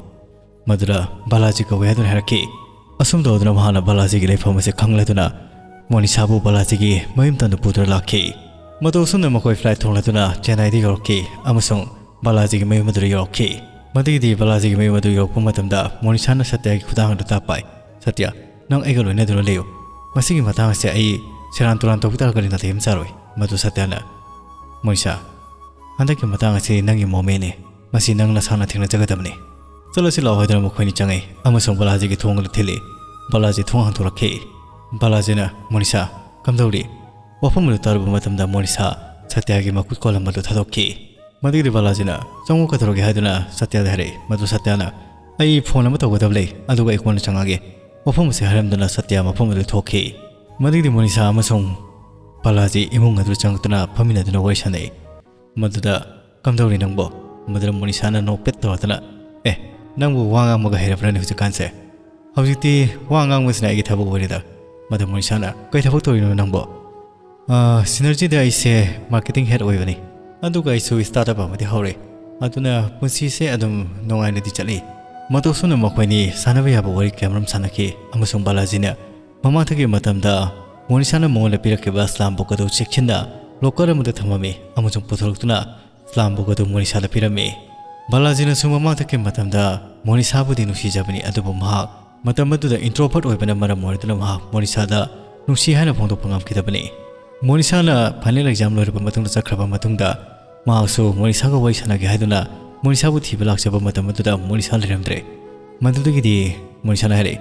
ꯃꯗꯨꯗ ꯕꯥꯂꯥꯖꯤ ꯀꯧꯏ ꯍꯥꯏꯗꯨꯅ ꯍꯥꯏꯔꯛꯈꯤ꯫ ꯑꯁꯨꯝ ꯇꯧꯗꯨꯅ ꯃꯍꯥꯛꯅ ꯕꯥꯂꯥꯖꯤꯒꯤ ꯂꯩꯐꯝ ꯑꯁꯤ ꯈꯪꯂꯗꯨꯅ ꯃꯣꯅꯤꯁꯥꯕꯨ ꯕꯥꯂꯥꯖꯤꯒꯤ ꯃꯌꯨꯝ ꯇꯝꯅ ꯄꯨꯗꯨꯅ ꯂꯥꯛꯈꯤ꯫ ꯃꯇꯧ ꯑꯁꯨꯝꯅ ꯃꯈꯣꯏ ꯐ꯭ꯂꯥꯏꯠ ꯊꯣꯡꯂꯗꯨꯅ ꯆꯦꯟꯅꯥꯏꯗ ꯌꯧꯔꯛꯈꯤ ꯑꯃꯁꯨꯡ ꯕꯥꯂꯥꯖꯤꯒꯤ ꯃꯌꯨꯝ ꯑꯗꯨꯗ ꯌꯧꯔꯛꯈꯤ꯫ ꯃꯗꯨꯒꯤꯗꯤ ꯕꯥꯂꯥꯖꯤꯒꯤ ꯃꯌꯨꯝ ꯑꯗꯨ ꯌꯧꯔꯛꯄ ꯃꯇꯝꯗ ꯃꯣꯅꯤꯁꯥꯅ ꯁꯇ꯭ꯌꯒꯤ ꯈꯨꯗꯥꯡ ꯑꯗꯨ ꯇꯥꯛ ꯄꯥꯏ꯫ "ꯁꯇ꯭ꯌ, ꯅꯪ ꯑꯩꯒ ꯂꯣꯏꯅꯗꯨꯅ ꯂꯩꯌꯨ꯫ ꯃꯁꯤꯒꯤ ꯃꯇꯥꯡ ꯑꯁꯤ ꯑꯩ ꯁꯦꯔꯥꯟ ꯇꯨꯔꯥꯟ ꯇꯧꯕ ꯇꯥꯔꯒꯗꯤ ꯅꯥꯇꯩ ꯑꯃ ꯆꯥꯔꯣꯏ꯫" ꯃꯗꯨ ꯁꯇ꯭ꯌꯅ, "ꯃꯣꯅꯤꯁꯥ, ꯍꯟꯗꯛꯀꯤ ꯃꯇꯥꯡ ꯑꯁꯤ ꯅꯪꯒꯤ ꯃꯣꯃꯦꯟꯅꯤ꯫ ꯃꯁꯤ ꯅꯪ ꯅꯁꯥꯅ ꯊꯦꯡꯅꯖꯒꯗꯕꯅꯤ꯫ ꯆꯠꯂꯁꯤ ꯂꯥꯛꯑꯣ" ꯍꯥꯏꯗꯨꯅ ꯃꯈꯣꯏꯅꯤ ꯆꯪꯉꯛꯏ ꯑꯃꯁꯨꯡ ꯕꯥꯂꯥꯖꯤꯒꯤ ꯊꯣꯡ ꯑꯗꯨ ꯊꯤꯜꯂꯤ꯫ ꯕꯥꯂꯥꯖꯤ ꯊꯣꯡ ꯍꯥꯡꯗꯣꯔꯛꯈꯤ꯫ ꯕꯥꯂꯥꯖꯤꯅ, "ꯃꯣꯅꯤꯁꯥ, ꯀꯝꯗꯧꯔꯤ?" ꯋꯥꯐꯝ ꯑꯗꯨ ꯇꯥꯔꯨꯕ ꯃꯇꯝꯗ ꯃꯣꯅꯤꯁꯥ ꯁꯇ꯭ꯌꯒꯤ ꯃꯈꯨꯠ ꯀꯣꯜꯂꯝꯕ ꯑꯗꯨ ꯊꯥꯗꯣꯛꯈꯤ꯫ ꯃꯗꯨꯒꯤꯗꯤ ꯕꯥꯂꯥꯖꯤꯅ, "ꯆꯪꯉꯣ, ꯀꯩꯗꯧꯔꯒꯦ?" ꯍꯥꯏꯗꯨꯅ ꯁꯇ꯭ꯌꯗ ꯍꯥꯏꯔꯛꯏ꯫ ꯃꯗꯨ ꯁꯇ꯭ꯌꯅ, "ꯑꯩ ꯐꯣꯟ ꯑꯃ ꯇꯧꯒꯗꯕ ꯂꯩ, ꯑꯗꯨꯒ ꯑꯩ ꯀꯣꯟꯅ ꯆꯪꯉꯛꯑꯒꯦ꯫" ꯋꯥꯐꯝ ꯑꯁꯤ ꯍꯥꯏꯔꯝꯗꯨꯅ ꯁꯇ꯭ꯌ ꯃꯐꯝ ꯑꯗꯨ ꯊꯣꯛꯈꯤ꯫ ꯃꯗꯨꯒꯤꯗꯤ ꯃꯣꯅꯤꯁꯥ ꯑꯃꯁꯨꯡ ꯕꯥꯂꯥꯖꯤ ꯏꯃꯨꯡ ꯑꯗꯨ ꯆꯪꯂꯛꯇꯨꯅ ꯐꯝꯃꯤꯟꯅꯗꯨꯅ ꯋꯥꯔꯤ ꯁꯥꯟꯅꯩ꯫ ꯃꯗꯨꯗ, "ꯀꯝꯗꯧꯔꯤ ꯅꯪꯕꯣ?" ꯃꯗꯨꯗ ꯃꯣꯅꯤꯁꯥꯅ ꯅꯣꯛꯐꯦꯠ ꯇꯧꯔꯗꯨꯅ, "ꯑꯦ, ꯅꯪꯕꯨ ꯋꯥ ꯉꯥꯡꯕꯒ ꯍꯩꯔꯕ꯭ꯔꯅꯦ ꯍꯧꯖꯤꯛꯀꯥꯟꯁꯦ? ꯍꯧꯖꯤꯛꯇꯤ ꯋꯥ ꯉꯥꯡꯕꯁꯤꯅ ꯑꯩꯒꯤ ꯊꯕꯛ ꯑꯣꯏꯔꯦꯗ꯫" ꯃꯗꯨ ꯃꯣꯅꯤꯁꯥꯅ, "ꯀꯩ ꯊꯕꯛ ꯇꯧꯔꯤꯅꯣ ꯅꯪꯕꯣ?" "ꯑꯥ, ꯁꯤꯅꯔꯖꯤꯗ ꯑꯩꯁꯦ ꯃꯥꯔꯀꯦꯇꯤꯡ ꯍꯦꯗ ꯑꯣꯏꯕꯅꯤ, ꯑꯗꯨꯒ ꯑꯩꯁꯨ ꯁ꯭ꯇꯥꯔꯠ ꯑꯞ ꯑꯃꯗꯤ ꯍꯧꯔꯦ꯫ ꯑꯗꯨꯅ ꯄꯨꯟꯁꯤꯁꯦ ꯑꯗꯨꯝ ꯅꯨꯡꯉꯥꯏꯅꯗꯤ ꯆꯠꯂꯤ꯫" ꯃꯇꯧ ꯑꯁꯨꯝꯅ ꯃꯈꯣꯏꯅꯤ ꯁꯥꯟꯅꯕ ꯌꯥꯕ ꯋꯥꯔꯤ ꯀꯌꯥꯃꯔꯨꯝ ꯁꯥꯟꯅꯈꯤ ꯑꯃꯁꯨꯡ ꯕꯥꯂꯥꯖꯤꯅ ꯃꯃꯥꯡꯊꯛꯀꯤ ꯃꯇꯝꯗ ꯃꯣꯅꯤꯁꯥꯅ ꯃꯉꯣꯟꯗ ꯄꯤꯔꯛꯈꯤꯕ ꯁ꯭ꯂꯥꯝ ꯕꯨꯛ ꯑꯗꯨ ꯆꯦꯛꯁꯤꯟꯅ ꯂꯣꯀꯔ ꯑꯃꯗ ꯊꯝꯃꯝꯃꯤ ꯑꯃꯁꯨꯡ ꯄꯨꯊꯣꯔꯛꯇꯨꯅ ꯁ꯭ꯂꯥꯝ ꯕꯨꯛ ꯑꯗꯨ ꯃꯣꯅꯤꯁꯥꯗ ꯄꯤꯔꯝꯃꯤ꯫ ꯕꯥꯂꯥꯖꯤꯅꯁꯨ ꯃꯃꯥꯡꯊꯛꯀꯤ ꯃꯇꯝꯗ ꯃꯣꯅꯤꯁꯥꯕꯨꯗꯤ ꯅꯨꯡꯁꯤꯖꯕꯅꯤ, ꯑꯗꯨꯕꯨ ꯃꯍꯥꯛ ꯃꯇꯝ ꯑꯗꯨꯗ ꯏꯟꯇ꯭ꯔꯣꯚꯔꯠ ꯑꯣꯏꯕꯅ ꯃꯔꯝ ꯑꯣꯏꯔꯗꯨꯅ ꯃꯍꯥꯛ ꯃꯣꯅꯤꯁꯥꯗ ꯅꯨꯡꯁꯤ ꯍꯥꯏꯅ ꯐꯣꯡꯗꯣꯛꯄ ꯉꯝꯈꯤꯗꯕꯅꯤ꯫ ꯃꯣꯅꯤꯁꯥꯅ ꯐꯥꯏꯅꯦꯜ ꯑꯦꯛꯖꯥꯝ ꯂꯣꯏꯔꯕ ꯃꯇꯨꯡꯗ ꯆꯠꯈ꯭ꯔꯕ ꯃꯇꯨꯡꯗ ꯃꯍꯥꯛꯁꯨ ꯃꯣꯅꯤꯁꯥꯒ ꯋꯥꯔꯤ ꯁꯥꯟꯅꯒꯦ ꯍꯥꯏꯗꯨꯅ ꯃꯣꯅꯤꯁꯥꯕꯨ ꯊꯤꯕ ꯂꯥꯛꯆꯕ ꯃꯇꯝ ꯑꯗꯨꯗ ꯃꯣꯅꯤꯁꯥ ꯂꯩꯔꯝꯗ꯭ꯔꯦ꯫ ꯃꯗꯨꯗꯒꯤꯗꯤ ꯃꯣꯅꯤꯁꯥꯅ ꯍꯥꯏꯔꯛꯏ,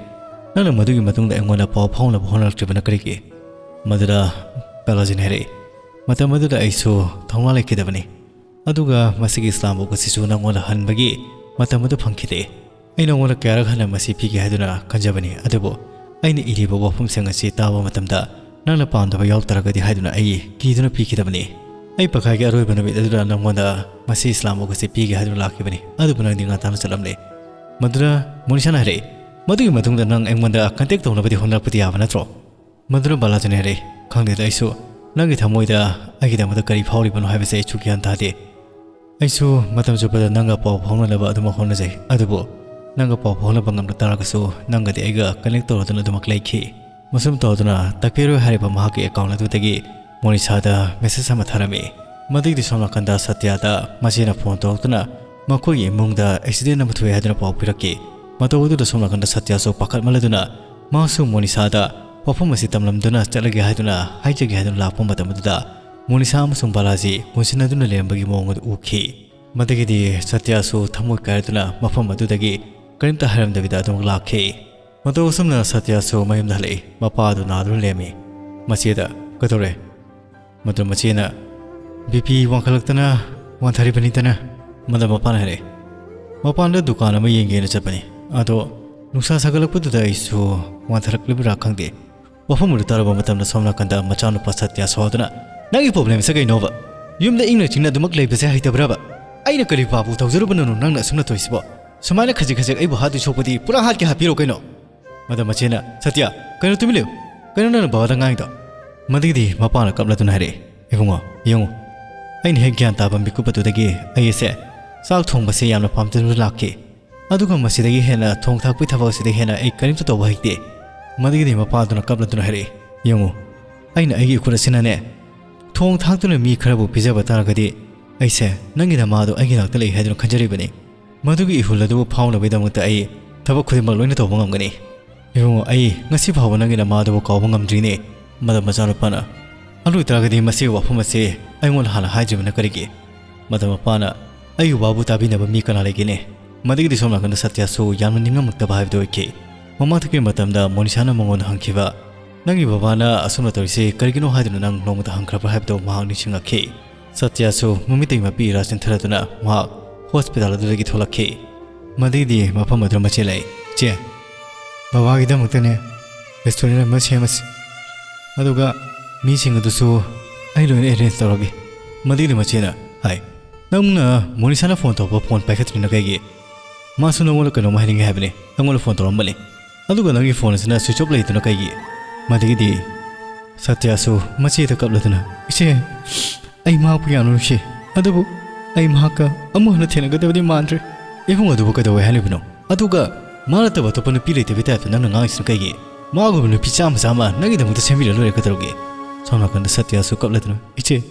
"ꯅꯪꯅ ꯃꯗꯨꯒꯤ ꯃꯇꯨꯡꯗ ꯑꯩꯉꯣꯟꯗ ꯄꯥꯎ ꯐꯥꯎꯅꯕ ꯍꯣꯠꯅꯔꯛꯇ꯭ꯔꯤꯕꯅ ꯀꯔꯤꯒꯤ?" ꯃꯗꯨꯗ ꯕꯥꯂꯥꯖꯤꯅ ꯍꯥꯏꯔꯛꯏ, "ꯃꯇꯝ ꯑꯗꯨꯗ ꯑꯩꯁꯨ ꯊꯧꯅꯥ ꯂꯩꯈꯤꯗꯕꯅꯤ, ꯑꯗꯨꯒ ꯃꯁꯤꯒꯤ ꯁ꯭ꯂꯥꯝ ꯕꯨꯛ ꯑꯁꯤꯁꯨ ꯅꯪꯉꯣꯟꯗ ꯍꯟꯕꯒꯤ ꯃꯇꯝ ꯑꯗꯨ ꯐꯪꯈꯤꯗꯦ꯫ ꯑꯩ ꯅꯉꯣꯟꯗ ꯀꯌꯥꯔꯛ ꯍꯟꯅ ꯃꯁꯤ ꯄꯤꯒꯦ ꯍꯥꯏꯗꯨꯅ ꯈꯟꯖꯕꯅꯤ, ꯑꯗꯨꯕꯨ ꯑꯩꯅ ꯏꯔꯤꯕ ꯋꯥꯐꯝꯁꯤꯡ ꯑꯁꯤ ꯇꯥꯕ ꯃꯇꯝꯗ ꯅꯪꯅ ꯄꯥꯝꯗꯕ ꯌꯥꯎ ꯇꯥꯔꯒꯗꯤ ꯍꯥꯏꯗꯨꯅ ꯑꯩ ꯀꯤꯗꯨꯅ ꯄꯤꯈꯤꯗꯕꯅꯤ꯫ ꯑꯩ ꯄꯩꯈꯥꯒꯤ ꯑꯔꯣꯏꯕ ꯅꯨꯃꯤꯠ ꯑꯗꯨꯗ ꯅꯪꯉꯣꯟꯗ ꯃꯁꯤ ꯏꯁꯂꯥꯝ ꯕꯨꯛ ꯑꯁꯤ ꯄꯤꯒꯦ ꯍꯥꯏꯗꯨꯅ ꯂꯥꯛꯈꯤꯕꯅꯤ, ꯑꯗꯨꯕꯨ ꯅꯪꯗꯤ ꯉꯟꯇꯥꯅ ꯆꯠꯂꯝꯂꯦ꯫ ꯃꯗꯨꯅ ꯃꯣꯅꯤꯁꯥꯅ ꯍꯥꯏꯔꯛꯏ, "ꯃꯗꯨꯒꯤ ꯃꯇꯨꯡꯗ ꯅꯪ ꯑꯩꯉꯣꯟꯗ ꯀꯟꯇꯦꯛ ꯇꯧꯅꯕꯗꯤ ꯍꯣꯠꯅꯔꯛꯄꯗꯤ ꯌꯥꯕ ꯅꯠꯇ꯭ꯔꯣ?" ꯃꯗꯨꯅ ꯕꯥꯂꯥꯖꯤꯅ ꯍꯥꯏꯔꯛꯏ, "ꯈꯪꯗꯦꯗ, ꯑꯩꯁꯨ ꯅꯪꯒꯤ ꯊꯃꯣꯏꯗ ꯑꯩꯒꯤꯗꯃꯛꯇ ꯀꯔꯤ ꯐꯥꯎꯔꯤꯕꯅꯣ ꯍꯥꯏꯕꯁꯦ ꯑꯩꯁꯨ ꯒ꯭ꯌꯥꯟ ꯇꯥꯗꯦ꯫ ꯑꯩꯁꯨ ꯃꯇꯝ ꯆꯨꯞꯄꯗ ꯅꯪꯒ ꯄꯥꯎ ꯐꯥꯎꯅꯅꯕ ꯑꯗꯨꯃꯛ ꯍꯣꯠꯅꯖꯩ, ꯑꯗꯨꯕꯨ ꯅꯪꯒ ꯄꯥꯎ ꯐꯥꯎꯅꯕ ꯉꯝꯗ ꯇꯥꯔꯒꯁꯨ ꯅꯪꯒꯗꯤ ꯑꯩꯒ ꯀꯅꯦꯛ ꯇꯧꯔꯗꯨꯅ ꯑꯗꯨꯃꯛ ꯂꯩꯈꯤ꯫" ꯃꯁꯨꯝ ꯇꯧꯗꯨꯅ ꯇꯛꯄꯤꯔꯣꯏ ꯍꯥꯏꯔꯤꯕ ꯃꯍꯥꯛꯀꯤ ꯑꯦꯀꯥꯎꯟ ꯑꯗꯨꯗꯒꯤ ꯃꯣꯅꯤꯁꯥꯗ ꯃꯦꯁꯦꯖ ꯑꯃ ꯊꯥꯔꯝꯃꯤ꯫ ꯃꯗꯨꯒꯤꯗꯤ ꯁꯣꯝ ꯅꯥꯀꯟꯗ ꯁꯇ꯭ꯌꯗ ꯃꯆꯦꯅ ꯐꯣꯟ ꯇꯧꯔꯛꯇꯨꯅ ꯃꯈꯣꯏꯒꯤ ꯏꯃꯨꯡꯗ ꯑꯦꯛꯁꯤꯗꯦꯟ ꯑꯃ ꯊꯣꯛꯑꯦ ꯍꯥꯏꯗꯨꯅ ꯄꯥꯎ ꯄꯤꯔꯛꯈꯤ꯫ ꯃꯇꯧ ꯑꯗꯨꯗ ꯁꯣꯝ ꯅꯥꯀꯟꯗ ꯁꯇ꯭ꯌꯁꯨ ꯄꯥꯈꯠꯃꯜꯂꯗꯨꯅ ꯃꯍꯥꯛꯁꯨ ꯃꯣꯅꯤꯁꯥꯗ ꯋꯥꯐꯝ ꯑꯁꯤ ꯇꯝꯂꯝꯗꯨꯅ ꯆꯠꯂꯒꯦ ꯍꯥꯏꯗꯨꯅ ꯍꯥꯏꯖꯒꯦ ꯍꯥꯏꯗꯨꯅ ꯂꯥꯛꯄ ꯃꯇꯝ ꯑꯗꯨꯗ ꯃꯣꯅꯤꯁꯥ ꯑꯃꯁꯨꯡ ꯕꯥꯂꯥꯖꯤ ꯄꯨꯟꯁꯤꯟꯅꯗꯨꯅ ꯂꯩꯔꯝꯕꯒꯤ ꯃꯑꯣꯡ ꯑꯗꯨ ꯎꯈꯤ꯫ ꯃꯗꯨꯒꯤꯗꯤ ꯁꯇ꯭ꯌꯁꯨ ꯊꯃꯣꯏ ꯀꯥꯏꯔꯗꯨꯅ ꯃꯐꯝ ꯑꯗꯨꯗꯒꯤ ꯀꯔꯤꯝꯇ ꯍꯥꯏꯔꯝꯗꯕꯤꯗ ꯑꯗꯨꯃꯛ ꯂꯥꯛꯈꯤ꯫ ꯃꯇꯧ ꯑꯁꯨꯝꯅ ꯁꯇ꯭ꯌꯁꯨ ꯃꯌꯨꯝꯗ ꯍꯜꯂꯛꯏ꯫ ꯃꯄꯥ ꯑꯗꯨ ꯅꯥꯗꯨꯅ ꯂꯩꯔꯝꯃꯤ꯫ ꯃꯆꯦꯗ, "ꯀꯩꯗꯧꯔꯦ?" ꯃꯗꯨ ꯃꯆꯦꯅ, "ꯕꯤ ꯄꯤ ꯋꯥꯡꯈꯠꯂꯛꯇꯅ ꯋꯥꯟꯊꯔꯤꯕꯅꯤꯗꯅ꯫" ꯃꯗꯨ ꯃꯄꯥꯅ ꯍꯥꯏꯔꯛꯏ, "ꯃꯄꯥꯟꯗ ꯗꯨꯀꯥꯟ ꯑꯃ ꯌꯦꯡꯒꯦꯅ ꯆꯠꯄꯅꯤ, ꯑꯗꯣ ꯅꯨꯡꯁꯥ ꯁꯥꯒꯠꯂꯛꯄꯗꯨꯗ ꯑꯩꯁꯨ ꯋꯥꯟꯊꯔꯛꯂꯤꯕ꯭ꯔꯥ ꯈꯪꯗꯦ, ꯋꯥꯐꯝ ꯑꯗꯨ ꯇꯥꯔꯕ ꯃꯇꯝꯗ ꯁꯣꯝ ꯅꯥꯀꯟꯗ ꯃꯆꯥꯅꯨꯄꯥ ꯁꯇ꯭ꯌ ꯁꯥꯎꯗꯨꯅ, "ꯅꯪꯒꯤ ꯄ꯭ꯔꯣꯕ꯭ꯂꯦꯝꯁꯦ ꯀꯩꯅꯣꯕ? ꯌꯨꯝꯗ ꯏꯪꯅ ꯆꯤꯛꯅ ꯑꯗꯨꯃꯛ ꯂꯩꯕꯁꯦ ꯍꯩꯇꯕ꯭ꯔꯕ? ꯑꯩꯅ ꯀꯔꯤ ꯄꯥꯞꯄꯨ ꯇꯧꯖꯔꯨꯕꯅꯣ ꯅꯪꯅ ꯑꯁꯨꯝꯅ ꯇꯧꯔꯤꯁꯤꯕꯣ? ꯁꯨꯃꯥꯏꯅ ꯈꯖꯤꯛ ꯈꯖꯤꯛ ꯑꯩꯕꯨ ꯍꯥꯠꯇꯣꯏ ꯁꯣꯛꯄꯗꯤ ꯄꯨꯔꯥ ꯍꯥꯠꯀꯦ ꯍꯥꯠꯄꯤꯔꯣ ꯀꯩꯅꯣ?" ꯃꯗꯨ ꯃꯆꯦꯅ, "ꯁꯇ꯭ꯌ, ꯀꯩꯅꯣ ꯇꯨꯃꯤꯟ ꯂꯩꯌꯨ? ꯀꯩꯅꯣ ꯅꯪꯅ ꯕꯕꯥꯗ ꯉꯥꯡꯉꯤꯗꯣ?" ꯃꯗꯨꯒꯤꯗꯤ ꯃꯄꯥꯅ ꯀꯞꯂꯗꯨꯅ ꯍꯥꯏꯔꯛꯏ, "ꯏꯕꯨꯡꯉꯣ, ꯌꯦꯡꯉꯨ, ꯑꯩꯅ ꯍꯦꯛ ꯒ꯭ꯌꯥꯟ ꯇꯥꯕ ꯃꯤꯀꯨꯞ ꯑꯗꯨꯗꯒꯤ ꯑꯩ ꯑꯁꯦ ꯆꯥꯛ ꯊꯣꯡꯕꯁꯦ ꯌꯥꯝꯅ ꯄꯥꯝꯖꯗꯨꯅ ꯂꯥꯛꯈꯤ꯫ ꯑꯗꯨꯒ ꯃꯁꯤꯗꯒꯤ ꯍꯦꯟꯅ ꯊꯣꯡ ꯊꯥꯛꯄꯒꯤ ꯊꯕꯛ ꯑꯁꯤꯗꯒꯤ ꯍꯦꯟꯅ ꯑꯩ ꯀꯔꯤꯝꯇ ꯇꯧꯕ ꯍꯩꯇꯦ꯫" ꯃꯗꯨꯒꯤꯗꯤ ꯃꯄꯥꯗꯨꯅ ꯀꯞꯂꯗꯨꯅ ꯍꯥꯏꯔꯛꯏ, "ꯌꯦꯡꯉꯨ, ꯑꯩꯅ ꯑꯩꯒꯤ ꯏꯈꯨꯠ ꯑꯁꯤꯅꯅꯦ ꯊꯣꯡ ꯊꯥꯛꯇꯨꯅ ꯃꯤ ꯈꯔꯕꯨ ꯄꯤꯖꯕ ꯇꯥꯔꯒꯗꯤ ꯑꯩꯁꯦ ꯅꯪꯒꯤ ꯅꯃꯥꯗꯣ ꯑꯩꯒꯤ ꯅꯥꯛꯇ ꯂꯩ ꯍꯥꯏꯗꯨꯅ ꯈꯟꯖꯔꯤꯕꯅꯤ꯫ ꯃꯗꯨꯒꯤ ꯏꯍꯨꯜ ꯑꯗꯨꯕꯨ ꯐꯥꯎꯅꯕꯒꯤꯗꯃꯛꯇ ꯑꯩ ꯊꯕꯛ ꯈꯨꯗꯤꯡꯃꯛ ꯂꯣꯏꯅ ꯇꯧꯕ ꯉꯝꯒꯅꯤ꯫ ꯏꯕꯨꯡꯉꯣ, ꯑꯩ ꯉꯁꯤ ꯐꯥꯎꯕ ꯅꯪꯒꯤ ꯅꯃꯥꯗꯨꯕꯨ ꯀꯥꯎꯕ ꯉꯝꯗ꯭ꯔꯤꯅꯦ꯫" ꯃꯗꯨ ꯃꯆꯥꯅꯨꯄꯥꯅ, "ꯑꯗꯨ ꯑꯣꯏꯇꯥꯔꯒꯗꯤ ꯃꯁꯤꯒꯤ ꯋꯥꯐꯝ ꯑꯁꯤ ꯑꯩꯉꯣꯟꯗ ꯍꯥꯟꯅ ꯍꯥꯏꯗ꯭ꯔꯤꯕꯅ ꯀꯔꯤꯒꯤ?" ꯃꯗꯨ ꯃꯄꯥꯅ, "ꯑꯩꯒꯤ ꯋꯥꯕꯨ ꯇꯥꯕꯤꯅꯕ ꯃꯤ ꯀꯅꯥ ꯂꯩꯒꯦꯅꯦ?" ꯃꯗꯨꯒꯤꯗꯤ ꯁꯣꯝ ꯅꯥꯀꯟꯗ ꯁꯇ꯭ꯌꯁꯨ ꯌꯥꯝꯅ ꯅꯤꯡꯉꯝꯃꯛꯇꯕ ꯍꯥꯏꯕꯗꯨ ꯑꯣꯏꯈꯤ꯫ ꯃꯃꯥꯡꯊꯛꯀꯤ ꯃꯇꯝꯗ ꯃꯣꯅꯤꯁꯥꯅ ꯃꯉꯣꯟꯗ ꯍꯪꯈꯤꯕ, "ꯅꯪꯒꯤ ꯕꯕꯥꯅ ꯑꯁꯨꯝꯅ ꯇꯧꯔꯤꯁꯤ ꯀꯔꯤꯒꯤꯅꯣ ꯍꯥꯏꯗꯨꯅ ꯅꯪ ꯅꯣꯡꯃꯇ ꯍꯪꯈ꯭ꯔꯕ꯭ꯔꯥ?" ꯍꯥꯏꯕꯗꯨ ꯃꯍꯥꯛ ꯅꯤꯡꯁꯤꯡꯂꯛꯈꯤ꯫ ꯁꯇ꯭ꯌꯁꯨ ꯃꯃꯤꯠꯇꯒꯤ ꯃꯄꯤ ꯏꯔꯥ ꯆꯦꯟꯊꯔꯗꯨꯅ ꯃꯍꯥꯛ ꯍꯣꯁꯄꯤꯇꯥꯜ ꯑꯗꯨꯗꯒꯤ ꯊꯣꯛꯂꯛꯈꯤ꯫ ꯃꯗꯩꯗꯤ ꯃꯐꯝ ꯑꯗꯨꯗ ꯃꯆꯦ ꯂꯥꯛꯏ꯫ "ꯏꯆꯦ, ꯕꯕꯥꯒꯤꯗꯃꯛꯇꯅꯦ restaurant ꯑꯃ ꯁꯦꯝꯃꯁꯤ꯫ ꯑꯗꯨꯒ ꯃꯤꯁꯤꯡ ꯑꯗꯨꯁꯨ ꯑꯩ ꯂꯣꯏꯅ arrange ꯇꯧꯔꯒꯦ꯫" ꯃꯗꯩꯗꯤ ꯃꯆꯦꯅ ꯍꯥꯏ, "ꯅꯪꯅ ꯃꯣꯅꯤꯁꯥꯅ phone ꯇꯧꯕ phone ꯄꯥꯏꯈꯠꯇ꯭ꯔꯤꯅ ꯀꯩꯒꯤ? ꯃꯥꯁꯨ ꯅꯪꯉꯣꯟꯗ ꯀꯩꯅꯣꯝ ꯍꯥꯏꯅꯤꯡꯉꯦ ꯍꯥꯏꯕꯅꯤ, ꯑꯩꯉꯣꯟꯗ phone ꯇꯧꯔꯝꯕꯅꯤ꯫ ꯑꯗꯨꯒ ꯅꯪꯒꯤ phone ꯑꯁꯤꯅ switch off ꯂꯩꯗꯨꯅ ꯀꯩꯒꯤ?" ꯃꯗꯒꯤꯗꯤ ꯁꯇ꯭ꯌꯥꯁꯨ ꯃꯆꯦꯗ ꯀꯞꯂꯗꯨꯅ, "ꯏꯆꯦ, ꯑꯩ ꯃꯍꯥꯛꯄꯨ ꯌꯥꯝꯅ ꯅꯨꯡꯁꯤ, ꯑꯗꯨꯕꯨ ꯑꯩ ꯃꯍꯥꯛꯀ ꯑꯃꯨꯛ ꯍꯟꯅ ꯊꯦꯡꯅꯒꯗꯕꯗꯤ ꯃꯥꯟꯗ꯭ꯔꯦ꯫" "ꯏꯕꯨꯡ ꯑꯗꯨꯕꯨ ꯀꯩꯗꯧꯋꯦ ꯍꯥꯏꯔꯤꯕꯅꯣ? ꯑꯗꯨꯒ ꯃꯥ ꯅꯠꯇꯕ ꯑꯇꯣꯞꯄ ꯅꯨꯄꯤ ꯂꯩꯇꯕꯩ type ꯇ ꯅꯪꯅ ꯉꯥꯡꯉꯤꯁꯤꯅ ꯀꯩꯒꯤ? ꯃꯥꯒꯨꯝꯕ ꯅꯨꯄꯤ ꯆꯥꯝꯃ ꯆꯥꯝꯃ ꯅꯪꯒꯤꯗꯃꯛꯇ ꯁꯦꯝꯕꯤꯔ ꯂꯣꯏꯔꯦ, ꯀꯩꯗꯧꯔꯒꯦ?" ꯁꯣꯝ ꯅꯥꯀꯟꯗ ꯁꯇ꯭ꯌꯥꯁꯨ ꯀꯞꯂꯗꯨꯅ, "ꯏꯆꯦ,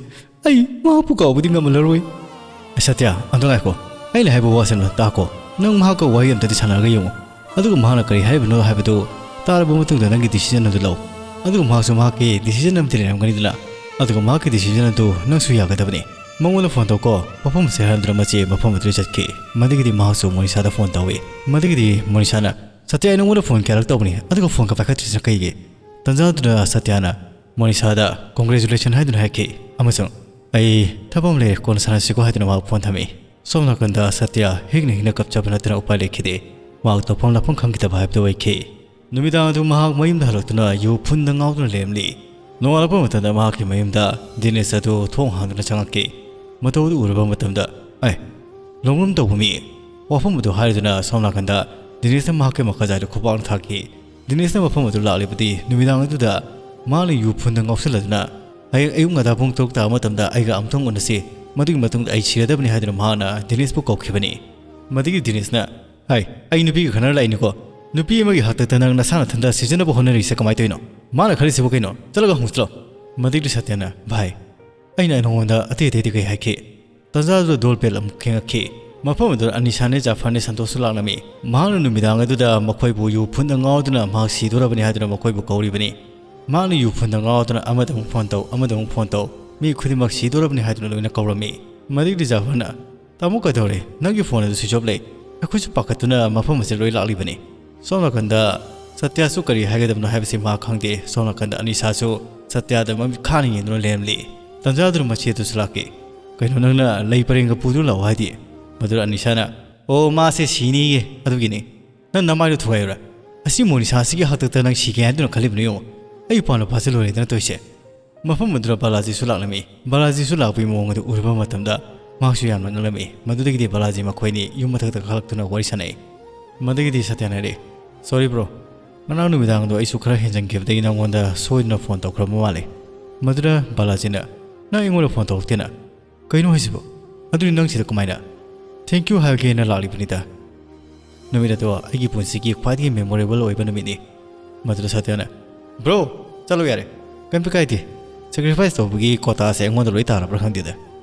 ꯑꯩ ꯃꯍꯥꯛꯄꯨ ꯀꯥꯎꯕꯗꯤ ꯉꯝꯂꯔꯣꯏ꯫" "ꯑꯦ ꯁꯇ꯭ꯌ, ꯑꯝꯇ ꯉꯥꯏꯈꯣ꯫ ꯑꯩꯅ ꯍꯥꯏꯕ ꯋꯥꯁꯦ ꯑꯝꯇ ꯇꯥꯈꯣ꯫ ꯅꯪ ꯃꯍꯥꯛꯀ ꯋꯥꯍꯩ ꯑꯝꯇꯗꯤ ꯁꯥꯟꯅꯔꯒ ꯌꯦꯡꯉꯨ꯫ ꯑꯗꯨꯒ ꯃꯍꯥꯛꯅ ꯀꯔꯤ ꯍꯥꯏꯔꯤꯕꯅꯣ ꯍꯥꯏꯕꯗꯨ ꯇꯥꯔꯕ ꯃꯇꯨꯡꯗ ꯅꯪꯒꯤ decision ꯑꯗꯨ ꯂꯧ꯫ ꯑꯗꯨꯒ ꯃꯍꯥꯛꯁꯨ ꯃꯍꯥꯛꯀꯤ decision ꯑꯃꯗꯤ ꯂꯩꯔꯝꯒꯅꯤꯗꯅ꯫ ꯑꯗꯨꯒ ꯃꯍꯥꯛꯀꯤ decision ꯑꯗꯨ ꯅꯪꯁꯨ ꯌꯥꯒꯗꯕꯅꯤ꯫ ꯃꯉꯣꯟꯗ phone ꯇꯧꯀꯣ꯫" ꯃꯐꯝ ꯑꯁꯦ ꯍꯥꯏꯔꯝꯗꯨꯅ ꯃꯆꯦ ꯃꯐꯝ ꯑꯗꯨꯗ ꯆꯠꯈꯤ꯫ ꯃꯗꯒꯤꯗꯤ ꯃꯍꯥꯛꯁꯨ ꯃꯣꯅꯤꯁꯥꯗ phone ꯇꯧꯏ꯫ ꯃꯗꯒꯤꯗꯤ ꯃꯣꯅꯤꯁꯥꯅ, "ꯁꯇ꯭ꯌ, ꯑꯩ ꯅꯉꯣꯟꯗ phone ꯀꯌꯥꯔꯛ ꯇꯧꯕꯅꯤ, ꯑꯗꯨꯒ phone ꯀ ꯄꯥꯏꯈꯠꯇ꯭ꯔꯤꯁꯤꯅ ꯀꯩꯒꯤ?" ꯇꯟꯖꯥꯗꯨꯗ ꯁꯇ꯭ꯌꯅ ꯃꯣꯅꯤꯁꯥꯗ congratulation ꯍꯥꯏꯗꯨꯅ ꯍꯥꯏꯈꯤ ꯑꯃꯁꯨꯡ, "ꯑꯩ ꯊꯕꯛ ꯑꯃ ꯂꯩꯔꯦ, ꯀꯣꯟꯅ ꯁꯥꯟꯅꯁꯤꯀꯣ" ꯍꯥꯏꯗꯨꯅ ꯃꯍꯥꯛ phone ꯊꯝꯃꯤ꯫ ꯁꯣꯝ ꯅꯥꯀꯟꯗ ꯁꯇ꯭ꯌ ꯍꯤꯛꯅ ꯍꯤꯛꯅ ꯀꯞꯆꯕ ꯅꯠꯇꯅ ꯎꯄꯥꯏ ꯂꯩꯈꯤꯗꯦ꯫ ꯃꯍꯥꯛ ꯇꯧꯐꯝ ꯂꯥꯛꯐꯝ ꯈꯪꯈꯤꯗꯕ ꯍꯥꯏꯕꯗꯨ ꯑꯣꯏꯈꯤ꯫ ꯅꯨꯃꯤꯗꯥꯡ ꯑꯗꯨ ꯃꯍꯥꯛ ꯃꯌꯨꯝꯗ ꯍꯜꯂꯛꯇꯨꯅ ꯌꯨ ꯐꯨꯟꯗ ꯉꯥꯎꯗꯨꯅ ꯂꯩꯔꯝꯂꯤ꯫ ꯅꯣꯡꯉꯥꯜꯂꯛꯄ ꯃꯇꯝꯗ ꯃꯍꯥꯛꯀꯤ ꯃꯌꯨꯝꯗ ꯗꯤꯅꯦꯁ ꯑꯗꯨ ꯊꯣꯡ ꯍꯥꯡꯗꯨꯅ ꯆꯪꯂꯛꯈꯤ꯫ ꯃꯇꯧ ꯑꯗꯨ ꯎꯔꯕ ꯃꯇꯝꯗ, "ꯑꯦ, ꯂꯣꯡꯂꯣꯝ ꯇꯧꯕ ꯃꯤ!" ꯋꯥꯐꯝ ꯑꯗꯨ ꯍꯥꯏꯔꯗꯨꯅ ꯁꯣꯝ ꯅꯥꯀꯟꯗ ꯗꯤꯅꯦꯁꯅ ꯃꯍꯥꯛꯀꯤ ꯃꯈꯥꯖꯥꯏꯗ ꯈꯨꯄꯥꯛꯅ ꯊꯥꯈꯤ꯫ ꯗꯤꯅꯦꯁꯅ ꯃꯐꯝ ꯑꯗꯨ ꯂꯥꯛꯂꯤꯕꯗꯤ ꯅꯨꯃꯤꯗꯥꯡ ꯑꯗꯨꯗ ꯃꯍꯥꯛꯅ ꯌꯨ ꯐꯨꯟꯗ ꯉꯥꯎꯁꯤꯜꯂꯗꯨꯅ, "ꯍꯌꯦꯡ ꯑꯌꯨꯛ ꯉꯟꯇꯥ ꯄꯨꯡ ꯇꯔꯨꯛ ꯇꯥꯕ ꯃꯇꯝꯗ ꯑꯩꯒ ꯑꯃꯨꯛꯇꯪ ꯎꯅꯁꯤ, ꯃꯗꯨꯒꯤ ꯃꯇꯨꯡꯗ ꯑꯩ ꯁꯤꯔꯗꯕꯅꯤ" ꯍꯥꯏꯗꯨꯅ ꯃꯍꯥꯛꯅ ꯗꯤꯅꯦꯁꯄꯨ ꯀꯧꯈꯤꯕꯅꯤ꯫ ꯃꯗꯨꯒꯤ ꯗꯤꯅꯦꯁꯅ, "ꯍꯥꯏ, ꯑꯩ ꯅꯨꯄꯤꯒ ꯈꯠꯅꯔ ꯂꯥꯛꯏꯅꯤꯀꯣ꯫ ꯅꯨꯄꯤ ꯑꯃꯒꯤ ꯍꯥꯛꯇꯛꯇ ꯅꯪ ꯅꯁꯥ ꯅꯊꯟꯇ ꯁꯤꯖꯤꯟꯅꯕ ꯍꯣꯠꯅꯔꯤꯁꯦ ꯀꯃꯥꯏꯅ ꯇꯧꯔꯤꯅꯣ? ꯃꯥꯅ ꯈꯜꯂꯤꯁꯤꯕꯨ ꯀꯩꯅꯣ? ꯆꯠꯂꯒ ꯍꯪꯉꯨ ꯆꯠꯂꯣ꯫" ꯃꯗꯤꯛꯇ ꯁꯇ꯭ꯌꯅ, "ꯚꯥꯏ, ꯑꯩꯅ ꯅꯉꯣꯟꯗ ꯑꯇꯩ ꯑꯇꯩꯗꯤ ꯀꯩ ꯍꯥꯏꯈꯤ?" ꯇꯟꯖꯥꯗꯨꯗ door bell ꯑꯃꯨꯛ ꯈꯦꯡꯉꯛꯈꯤ꯫ ꯃꯐꯝ ꯑꯗꯨꯗ ꯑꯅꯤꯁꯥꯅꯦ, ꯖꯥꯐꯔꯅꯦ, ꯁꯟꯇꯣꯁꯁꯨ ꯂꯥꯛꯂꯝꯃꯤ꯫ ꯃꯍꯥꯛꯅ ꯅꯨꯃꯤꯗꯥꯡ ꯑꯗꯨꯗ ꯃꯈꯣꯏꯕꯨ ꯌꯨ ꯐꯨꯟꯗ ꯉꯥꯎꯗꯨꯅ ꯃꯍꯥꯛ ꯁꯤꯗꯣꯔꯕꯅꯤ ꯍꯥꯏꯗꯨꯅ ꯃꯈꯣꯏꯕꯨ ꯀꯧꯔꯤꯕꯅꯤ꯫ ꯃꯍꯥꯛꯅ ꯌꯨ ꯐꯨꯟꯗ ꯉꯥꯎꯗꯨꯅ ꯑꯃꯗ ꯑꯃꯨꯛ phone ꯇꯧ, ꯑꯃꯗ ꯑꯃꯨꯛ phone ꯇꯧ, ꯃꯤ ꯈꯨꯗꯤꯡꯃꯛ ꯁꯤꯗꯣꯔꯕꯅꯤ ꯍꯥꯏꯗꯨꯅ ꯂꯣꯏꯅ ꯀꯧꯔꯝꯃꯤ꯫ ꯃꯗꯤꯛꯇ ꯖꯥꯐꯔꯅ, "ꯇꯥꯃꯣ, ꯀꯩꯗꯧꯔꯦ? ꯅꯪꯒꯤ phone ꯑꯗꯨ switch off ꯂꯩ꯫ ꯑꯩꯈꯣꯏꯁꯨ ꯄꯥꯈꯠꯇꯨꯅ ꯃꯐꯝ ꯑꯁꯤꯗ ꯂꯣꯏ ꯂꯥꯛꯂꯤꯕꯅꯤ꯫" ꯁꯣꯝ ꯅꯥꯀꯟꯗ ꯁꯇ꯭ꯌꯁꯨ ꯀꯔꯤ ꯍꯥꯏꯒꯗꯕꯅꯣ ꯍꯥꯏꯕꯁꯤ ꯃꯍꯥꯛ ꯈꯪꯗꯦ꯫ ꯁꯣꯝ ꯅꯥꯀꯟꯗ ꯑꯅꯤꯁꯥꯁꯨ ꯁꯇ꯭ꯌꯗ ꯃꯃꯤꯠ ꯈꯥꯅ ꯌꯦꯡꯗꯨꯅ ꯂꯩꯔꯝꯂꯤ꯫ ꯇꯟꯖꯥꯗꯨꯗ ꯃꯆꯦꯗꯨꯁꯨ ꯂꯥꯛꯈꯤ꯫ "ꯀꯩꯅꯣ, ꯅꯪꯅ ꯂꯩ ꯄꯔꯦꯡꯒ ꯄꯨꯗꯨꯅ ꯂꯥꯛꯑꯣ ꯍꯥꯏꯗꯤ?" ꯃꯗꯨꯗ ꯑꯅꯤꯁꯥꯅ, "ꯑꯣ, ꯃꯥꯁꯦ ꯁꯤꯅꯤꯌꯦ, ꯑꯗꯨꯒꯤꯅꯤ꯫ ꯅꯪ ꯅꯃꯥꯏꯗꯣ ꯊꯨꯒꯥꯏꯌꯨꯔꯥ? ꯑꯁꯤ ꯃꯣꯅꯤꯁꯥ ꯑꯁꯤꯒꯤ ꯍꯥꯛꯇꯛꯇ ꯅꯪ ꯁꯤꯒꯦ ꯍꯥꯏꯗꯨꯅ ꯈꯜꯂꯤꯕꯅꯤ ꯌꯦꯡꯉꯣ꯫ ꯑꯩ ꯄꯥꯝꯅ ꯐꯥꯖꯤꯜꯂꯨꯔꯦꯗꯅ ꯇꯧꯔꯤꯁꯦ"꯫ ꯃꯐꯝ ꯑꯗꯨꯗ ꯕꯥꯂꯥꯖꯤꯁꯨ ꯂꯥꯛꯂꯝꯃꯤ꯫ ꯕꯥꯂꯥꯖꯤꯁꯨ ꯂꯥꯛꯄꯒꯤ ꯃꯑꯣꯡ ꯑꯗꯨ ꯎꯔꯨꯕ ꯃꯇꯝꯗ ꯃꯍꯥꯛꯁꯨ ꯌꯥꯝꯅ ꯉꯛꯂꯝꯃꯤ꯫ ꯃꯗꯨꯗꯒꯤꯗꯤ ꯕꯥꯂꯥꯖꯤ ꯃꯈꯣꯏꯅꯤ ꯌꯨꯝ ꯃꯊꯛꯇ ꯀꯥꯈꯠꯂꯛꯇꯨꯅ ꯋꯥꯔꯤ ꯁꯥꯟꯅꯩ꯫ ꯃꯗꯨꯗꯒꯤꯗꯤ ꯁꯇ꯭ꯌꯥꯅ ꯍꯥꯏꯔꯛꯏ, "Sorry bro, ꯉꯔꯥꯡ ꯅꯨꯃꯤꯗꯥꯡꯗꯣ ꯑꯩꯁꯨ ꯈꯔ ꯍꯦꯟꯖꯟꯈꯤꯕꯗꯒꯤ ꯅꯉꯣꯟꯗ ꯁꯣꯏꯗꯨꯅ ꯐꯣꯟ ꯇꯧꯈ꯭ꯔꯕ ꯃꯥꯜꯂꯦ"꯫ ꯃꯗꯨꯗ ꯕꯥꯂꯥꯖꯤꯅ, "ꯅꯪ ꯑꯩꯉꯣꯟꯗ ꯐꯣꯟ ꯇꯧꯔꯛꯇꯦꯅ"꯫ "ꯀꯩꯅꯣ ꯍꯥꯏꯁꯤꯕꯣ? ꯑꯗꯨꯗꯤ ꯅꯪ ꯁꯤꯗ ꯀꯃꯥꯏꯅ?" "Thank you ꯍꯥꯏꯒꯦꯅ ꯂꯥꯛꯂꯤꯕꯅꯤꯗ꯫ ꯅꯨꯃꯤꯠ ꯑꯗꯣ ꯑꯩꯒꯤ ꯄꯨꯟꯁꯤꯒꯤ ꯈ꯭ꯋꯥꯏꯗꯒꯤ memorable ꯑꯣꯏꯕ ꯅꯨꯃꯤꯠꯅꯤ"꯫ ꯃꯗꯨꯗ ꯁꯇ꯭ꯌꯅ, "Bro, ꯆꯠꯂꯣ ꯌꯥꯔꯦ꯫ ꯀꯩꯝꯇ ꯀꯥꯏꯗꯦ꯫ Sacrifice ꯇꯧꯕꯒꯤ quota ꯑꯁꯦ ꯑꯩꯉꯣꯟꯗ ꯂꯣꯏ ꯇꯥꯔꯕ꯭ꯔꯥ ꯈꯪꯗꯦꯗ"꯫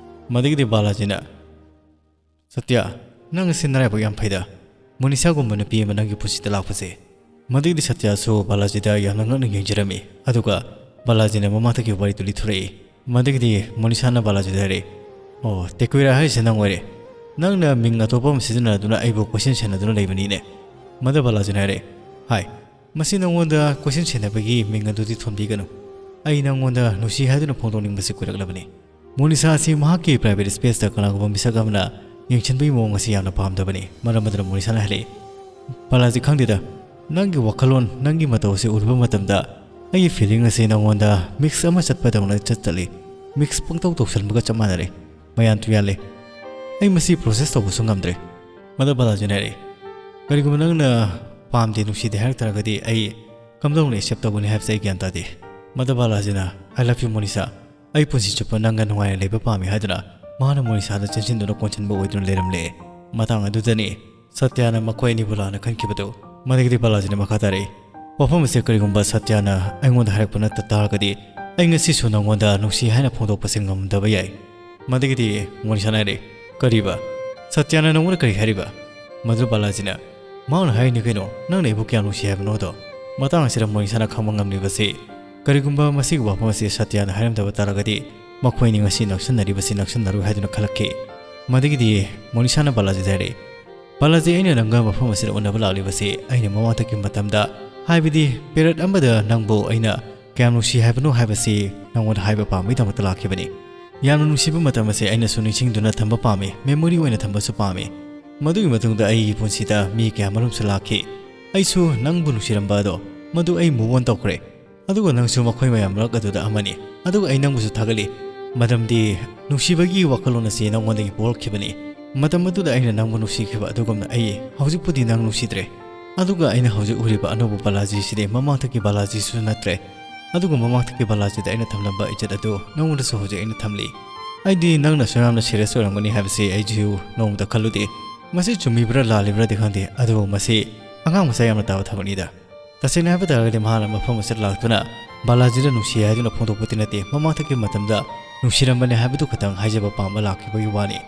ꯃꯗꯨꯒꯤꯗꯤ ꯕꯥꯂꯥꯖꯤꯅ, "ꯁꯇ꯭ꯌ, ꯅꯪ ꯑꯁꯤ ꯅꯔꯥꯏꯕꯛ ꯌꯥꯝ ꯐꯩꯗ, ꯃꯣꯅꯤꯁꯥꯒꯨꯝꯕ ꯅꯨꯄꯤ ꯑꯃ ꯅꯪꯒꯤ ꯄꯨꯟꯁꯤꯗ ꯂꯥꯛꯄꯁꯦ"꯫ ꯃꯗꯨꯒꯤꯗꯤ ꯁꯇ꯭ꯌꯁꯨ ꯕꯥꯂꯥꯖꯤꯗ ꯌꯥꯝꯅ ꯉꯛꯅ ꯌꯦꯡꯖꯔꯝꯃꯤ꯫ ꯑꯗꯨꯒ ꯕꯥꯂꯥꯖꯤꯅ ꯃꯃꯥꯡꯗꯒꯤ ꯋꯥꯔꯤꯗꯨ ꯂꯤꯊꯣꯔꯛꯏ꯫ ꯃꯗꯨꯒꯤꯗꯤ ꯃꯣꯅꯤꯁꯥꯅ ꯕꯥꯂꯥꯖꯤꯗ ꯍꯥꯏꯔꯛꯏ, "ꯑꯣ, ꯇꯦꯀꯨꯏꯔꯥ ꯍꯥꯏꯔꯤꯁꯦ ꯅꯪ ꯑꯣꯏꯔꯦ꯫ ꯅꯪꯅ ꯃꯤꯡ ꯑꯇꯣꯞꯄ ꯑꯃ ꯁꯤꯖꯤꯟꯅꯗꯨꯅ ꯑꯩꯕꯨ ꯀꯣꯏꯁꯦꯟ ꯁꯦꯟꯅꯗꯨꯅ ꯂꯩꯕꯅꯤꯅꯦ"꯫ ꯃꯗꯨ ꯕꯥꯂꯥꯖꯤꯅ ꯍꯥꯏꯔꯛꯏ, "ꯍꯥꯏ, ꯃꯁꯤ ꯅꯪꯉꯣꯟꯗ ꯀꯣꯏꯁꯦꯟ ꯁꯦꯟꯅꯕꯒꯤ ꯃꯤꯡ ꯑꯗꯨꯗꯤ ꯊꯣꯟꯕꯤꯒꯅꯨ꯫ ꯑꯩ ꯅꯪꯉꯣꯟꯗ ꯅꯨꯡꯁꯤ ꯍꯥꯏꯗꯨꯅ ꯐꯣꯡꯗꯣꯛꯅꯤꯡꯕꯁꯤ ꯀꯨꯏꯔꯛꯂꯕꯅꯤ"꯫ ꯃꯣꯅꯤꯁꯥ ꯑꯁꯤ ꯃꯍꯥꯛꯀꯤ private spaceꯇ ꯀꯅꯥꯒꯨꯝꯕ ꯃꯤꯁꯛ ꯑꯃꯅ ꯌꯦꯡꯁꯤꯟꯕꯒꯤ ꯃꯑꯣꯡ ꯑꯁꯤ ꯌꯥꯝꯅ ꯄꯥꯝꯗꯕꯅꯤ꯫ ꯃꯔꯝ ꯑꯗꯨꯅ ꯃꯣꯅꯤꯁꯥꯅ ꯍꯥꯏꯔꯛꯏ, "ꯕꯥꯂꯥꯖꯤ, ꯈꯪꯗꯦꯗ, ꯅꯪꯒꯤ ꯋꯥꯈꯜꯂꯣꯟ, ꯅꯪꯒꯤ ꯃꯇꯧ ꯑꯁꯤ ꯎꯔꯨꯕ ꯃꯇꯝꯗ ꯑꯩꯒꯤ feeling ꯑꯁꯤ ꯅꯪꯉꯣꯟꯗ mix ꯑꯃ ꯆꯠꯄꯗꯧꯅ ꯆꯠ ꯆꯠꯂꯤ꯫ Mix ꯄꯪꯇꯧ ꯇꯧꯁꯟꯕꯒ ꯆꯞ ꯃꯥꯟꯅꯔꯦ꯫ ꯃꯌꯥꯟ ꯇꯨꯌꯥꯜꯂꯦ꯫ ꯑꯩ ꯃꯁꯤ process ꯇꯧꯕꯁꯨ ꯉꯝꯗ꯭ꯔꯦ"꯫ ꯃꯗꯨ ꯕꯥꯂꯥꯖꯤꯅ ꯍꯥꯏꯔꯛꯏ, "ꯀꯔꯤꯒꯨꯝꯕ ꯅꯪꯅ ꯄꯥꯝꯗꯦ, ꯅꯨꯡꯁꯤꯗꯦ ꯍꯥꯏꯔꯛ ꯇꯥꯔꯒꯗꯤ ꯑꯩ ꯀꯝꯗꯧꯅ accept ꯇꯧꯒꯅꯤ ꯍꯥꯏꯕꯁꯦ ꯑꯩ ꯒ꯭ꯌꯥꯟ ꯇꯥꯗꯦ"꯫ ꯃꯗꯨ ꯕꯥꯂꯥꯖꯤꯅ, "I love you ꯃꯣꯅꯤꯁꯥ꯫ ꯑꯩ ꯄꯨꯟꯁꯤ ꯆꯨꯞꯄ ꯅꯪꯒ ꯅꯨꯡꯉꯥꯏꯅ ꯂꯩꯕ ꯄꯥꯝꯃꯤ" ꯍꯥꯏꯗꯨꯅ ꯃꯍꯥꯛꯅ ꯃꯣꯅꯤꯁꯥꯗ ꯆꯦꯟꯁꯤꯟꯗꯨꯅ ꯀꯣꯟꯁꯤꯟꯕ ꯑꯣꯏꯗꯨꯅ ꯂꯩꯔꯝꯂꯦ꯫ ꯃꯇꯥꯡ ꯑꯗꯨꯗꯅꯤ ꯁꯇ꯭ꯌꯅ ꯃꯈꯣꯏ ꯑꯅꯤꯕꯨ ꯂꯥꯟꯅ ꯈꯟꯈꯤꯕꯗꯨ꯫ ꯃꯗꯨꯗꯒꯤꯗꯤ ꯕꯥꯂꯥꯖꯤꯅ ꯃꯈꯥ ꯇꯥꯔꯛꯏ, "ꯋꯥꯐꯝ ꯑꯁꯤ ꯀꯔꯤꯒꯨꯝꯕ ꯁꯇ꯭ꯌꯅ ꯑꯩꯉꯣꯟꯗ ꯍꯥꯏꯔꯛꯄ ꯅꯠꯇ ꯇꯥꯔꯒꯗꯤ ꯑꯩ ꯉꯁꯤꯁꯨ ꯅꯉꯣꯟꯗ ꯅꯨꯡꯁꯤ ꯍꯥꯏꯅ ꯐꯣꯡꯗꯣꯛꯄꯁꯦ ꯉꯝꯗꯕ ꯌꯥꯏ"꯫ ꯃꯗꯨꯗꯒꯤꯗꯤ ꯃꯣꯅꯤꯁꯥꯅ ꯍꯥꯏꯔꯛꯏ, "ꯀꯔꯤꯕ? ꯁꯇ꯭ꯌꯅ ꯅꯉꯣꯟꯗ ꯀꯔꯤ ꯍꯥꯏꯔꯤꯕ?" ꯃꯗꯨ ꯕꯥꯂꯥꯖꯤꯅ, "ꯃꯍꯥꯛꯅ ꯍꯥꯏꯔꯤꯅꯤ ꯀꯩꯅꯣ, ꯅꯪꯅ ꯑꯩꯕꯨ ꯀꯌꯥꯝ ꯅꯨꯡꯁꯤ ꯍꯥꯏꯕꯅꯣꯗꯣ"꯫ ꯃꯇꯥꯡ ꯑꯁꯤꯗ ꯃꯣꯅꯤꯁꯥꯅ ꯈꯪꯕ ꯉꯝꯂꯤꯕꯁꯤ, ꯀꯔꯤꯒꯨꯝꯕ ꯃꯁꯤꯒꯤ ꯋꯥꯐꯝ ꯑꯁꯤ ꯁꯇ꯭ꯌꯅ ꯍꯥꯏꯔꯝꯗꯕ ꯇꯥꯔꯒꯗꯤ ꯃꯈꯣꯏꯅꯤ ꯉꯁꯤ ꯅꯛꯁꯤꯟꯅꯔꯤꯕꯁꯤ ꯅꯛꯁꯤꯟꯅꯔꯣꯏ ꯍꯥꯏꯗꯨꯅ ꯈꯜꯂꯛꯈꯤ꯫ ꯃꯗꯨꯒꯤꯗꯤ ꯃꯣꯅꯤꯁꯥꯅ ꯕꯥꯂꯥꯖꯤꯗ ꯍꯥꯏꯔꯛꯏ, "ꯕꯥꯂꯥꯖꯤ, ꯑꯩꯅ ꯅꯪꯒ ꯃꯐꯝ ꯑꯁꯤꯗ ꯎꯅꯕ ꯂꯥꯛꯂꯤꯕꯁꯤ ꯑꯩꯅ ꯃꯃꯥꯡꯗꯒꯤ ꯃꯇꯝꯗ, ꯍꯥꯏꯕꯗꯤ period ꯑꯃꯗ ꯅꯪꯕꯨ ꯑꯩꯅ ꯀꯌꯥꯝ ꯅꯨꯡꯁꯤ ꯍꯥꯏꯕꯅꯣ ꯍꯥꯏꯕꯁꯤ ꯅꯪꯉꯣꯟꯗ ꯍꯥꯏꯕ ꯄꯥꯝꯕꯒꯤꯗꯃꯛꯇ ꯂꯥꯛꯈꯤꯕꯅꯤ꯫ ꯌꯥꯝꯅ ꯅꯨꯡꯁꯤꯕ ꯃꯇꯝ ꯑꯁꯤ ꯑꯩꯅꯁꯨ ꯅꯤꯡꯁꯤꯡꯗꯨꯅ ꯊꯝꯕ ꯄꯥꯝꯃꯤ, memory ꯑꯣꯏꯅ ꯊꯝꯕꯁꯨ ꯄꯥꯝꯃꯤ"꯫ ꯃꯗꯨꯒꯤ ꯃꯇꯨꯡꯗ ꯑꯩꯒꯤ ꯄꯨꯟꯁꯤꯗ ꯃꯤ ꯀꯌꯥ ꯃꯔꯨꯝꯁꯨ ꯂꯥꯛꯈꯤ꯫ ꯑꯩꯁꯨ ꯅꯪꯕꯨ ꯅꯨꯡꯁꯤꯔꯝꯕ ꯑꯗꯣ ꯃꯗꯨ ꯑꯩ move on ꯇꯧꯈ꯭ꯔꯦ꯫ ꯑꯗꯨꯒ ꯅꯪꯁꯨ ꯃꯈꯣꯏ ꯃꯌꯥꯝ ꯃꯔꯛ ꯑꯗꯨꯗ ꯑꯃꯅꯤ꯫ ꯑꯗꯨꯒ ꯑꯩ ꯅꯪꯕꯨꯁꯨ ꯊꯥꯒꯠꯂꯤ, ꯃꯔꯝꯗꯤ ꯅꯨꯡꯁꯤꯕꯒꯤ ꯋꯥꯈꯜꯂꯣꯟ ꯑꯁꯤ ꯅꯉꯣꯟꯗꯒꯤ ꯄꯣꯛꯂꯛꯈꯤꯕꯅꯤ꯫ ꯃꯇꯝ ꯑꯗꯨꯗ ꯑꯩꯅ ꯅꯪꯕꯨ ꯅꯨꯡꯁꯤꯈꯤꯕ ꯑꯗꯨꯒꯨꯝꯅ ꯑꯩ ꯍꯧꯖꯤꯛꯄꯨꯗꯤ ꯅꯪ ꯅꯨꯡꯁꯤꯗ꯭ꯔꯦ꯫ ꯑꯗꯨꯒ ꯑꯩꯅ ꯍꯧꯖꯤꯛ ꯎꯔꯤꯕ ꯑꯅꯧꯕ ꯕꯥꯂꯥꯖꯤꯁꯤꯗꯤ ꯃꯃꯥꯡꯊꯛꯀꯤ ꯕꯥꯂꯥꯖꯤꯁꯨ ꯅꯠꯇ꯭ꯔꯦ꯫ ꯑꯗꯨꯒ ꯃꯃꯥꯡꯊꯛꯀꯤ ꯕꯥꯂꯥꯖꯤꯗ ꯑꯩꯅ ꯊꯝꯂꯝꯕ ꯏꯖꯠ ꯑꯗꯨ ꯅꯉꯣꯟꯗꯁꯨ ꯍꯧꯖꯤꯛ ꯑꯩꯅ ꯊꯝꯂꯤ꯫ ꯑꯩꯗꯤ ꯅꯪꯅ ꯁꯨꯌꯥꯝꯅ serious ꯑꯣꯏꯔꯝꯒꯅꯤ ꯍꯥꯏꯕꯁꯤ ꯑꯩꯁꯨ ꯅꯣꯡꯃꯇ ꯈꯜꯂꯨꯗꯦ꯫ ꯃꯁꯤ ꯆꯨꯝꯃꯤꯕ꯭ꯔꯥ ꯂꯥꯜꯂꯤꯕ꯭ꯔꯥꯗꯤ ꯈꯪꯗꯦ, ꯑꯗꯨꯕꯨ ꯃꯁꯤ ꯑꯉꯥꯡ ꯃꯆꯥ ꯌꯥꯝꯅ ꯇꯥꯕ ꯊꯕꯛꯅꯤꯗ꯫ ꯇꯁꯦꯡꯅ ꯍꯥꯏꯕ ꯇꯥꯔꯒꯗꯤ ꯃꯍꯥꯛꯅ ꯃꯐꯝ ꯑꯁꯤꯗ ꯂꯥꯛꯇꯨꯅ ꯕꯥꯂꯥꯖꯤꯗ ꯅꯨꯡꯁꯤ ꯍꯥꯏꯗꯨꯅ ꯐꯣꯡꯗꯣꯛꯄꯗꯤ ꯅꯠꯇꯦ, ꯃꯃꯥꯡꯊꯛꯀꯤ ꯃꯇꯝꯗ ꯅꯨꯡꯁꯤꯔꯝꯕꯅꯤ ꯍꯥꯏꯕꯗꯨ ꯈꯛꯇꯪ ꯍꯥꯏꯖꯕ ꯄꯥꯝꯕ ꯂꯥꯛꯈꯤꯕꯒꯤ ꯋꯥꯅꯤ꯫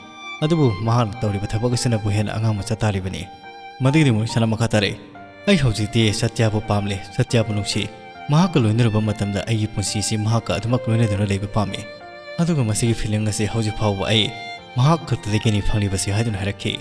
ꯑꯗꯨꯕꯨ ꯃꯍꯥꯛꯅ ꯇꯧꯔꯤꯕ ꯊꯕꯛ ꯑꯁꯤꯅꯕꯨ ꯍꯦꯟꯅ ꯑꯉꯥꯡ ꯃꯆꯥ ꯇꯥꯔꯤꯕꯅꯤ꯫ ꯃꯗꯨꯒꯤꯗꯤ ꯃꯣꯅꯤꯁꯥꯅ ꯃꯈꯥ ꯇꯥꯔꯛꯏ, "ꯑꯩ ꯍꯧꯖꯤꯛꯇꯤ ꯁꯇ꯭ꯌꯥꯕꯨ ꯄꯥꯝꯂꯦ, ꯁꯇ꯭ꯌꯥꯕꯨ ꯅꯨꯡꯁꯤ꯫ ꯃꯍꯥꯛꯀ ꯂꯣꯏꯅꯔꯨꯕ ꯃꯇꯝꯗ ꯑꯩꯒꯤ ꯄꯨꯟꯁꯤꯁꯤ ꯃꯍꯥꯛꯀ ꯑꯗꯨꯃꯛ ꯂꯣꯏꯅꯗꯨꯅ ꯂꯩꯕ ꯄꯥꯝꯃꯤ꯫ ꯑꯗꯨꯒ ꯃꯁꯤꯒꯤ feeling ꯑꯁꯤ ꯍꯧꯖꯤꯛ ꯐꯥꯎꯕ ꯑꯩ ꯃꯍꯥꯛ ꯈꯛꯇꯗꯒꯤꯅꯤ ꯐꯪꯂꯤꯕꯁꯤ" ꯍꯥꯏꯗꯨꯅ ꯍꯥꯏꯔꯛꯈꯤ꯫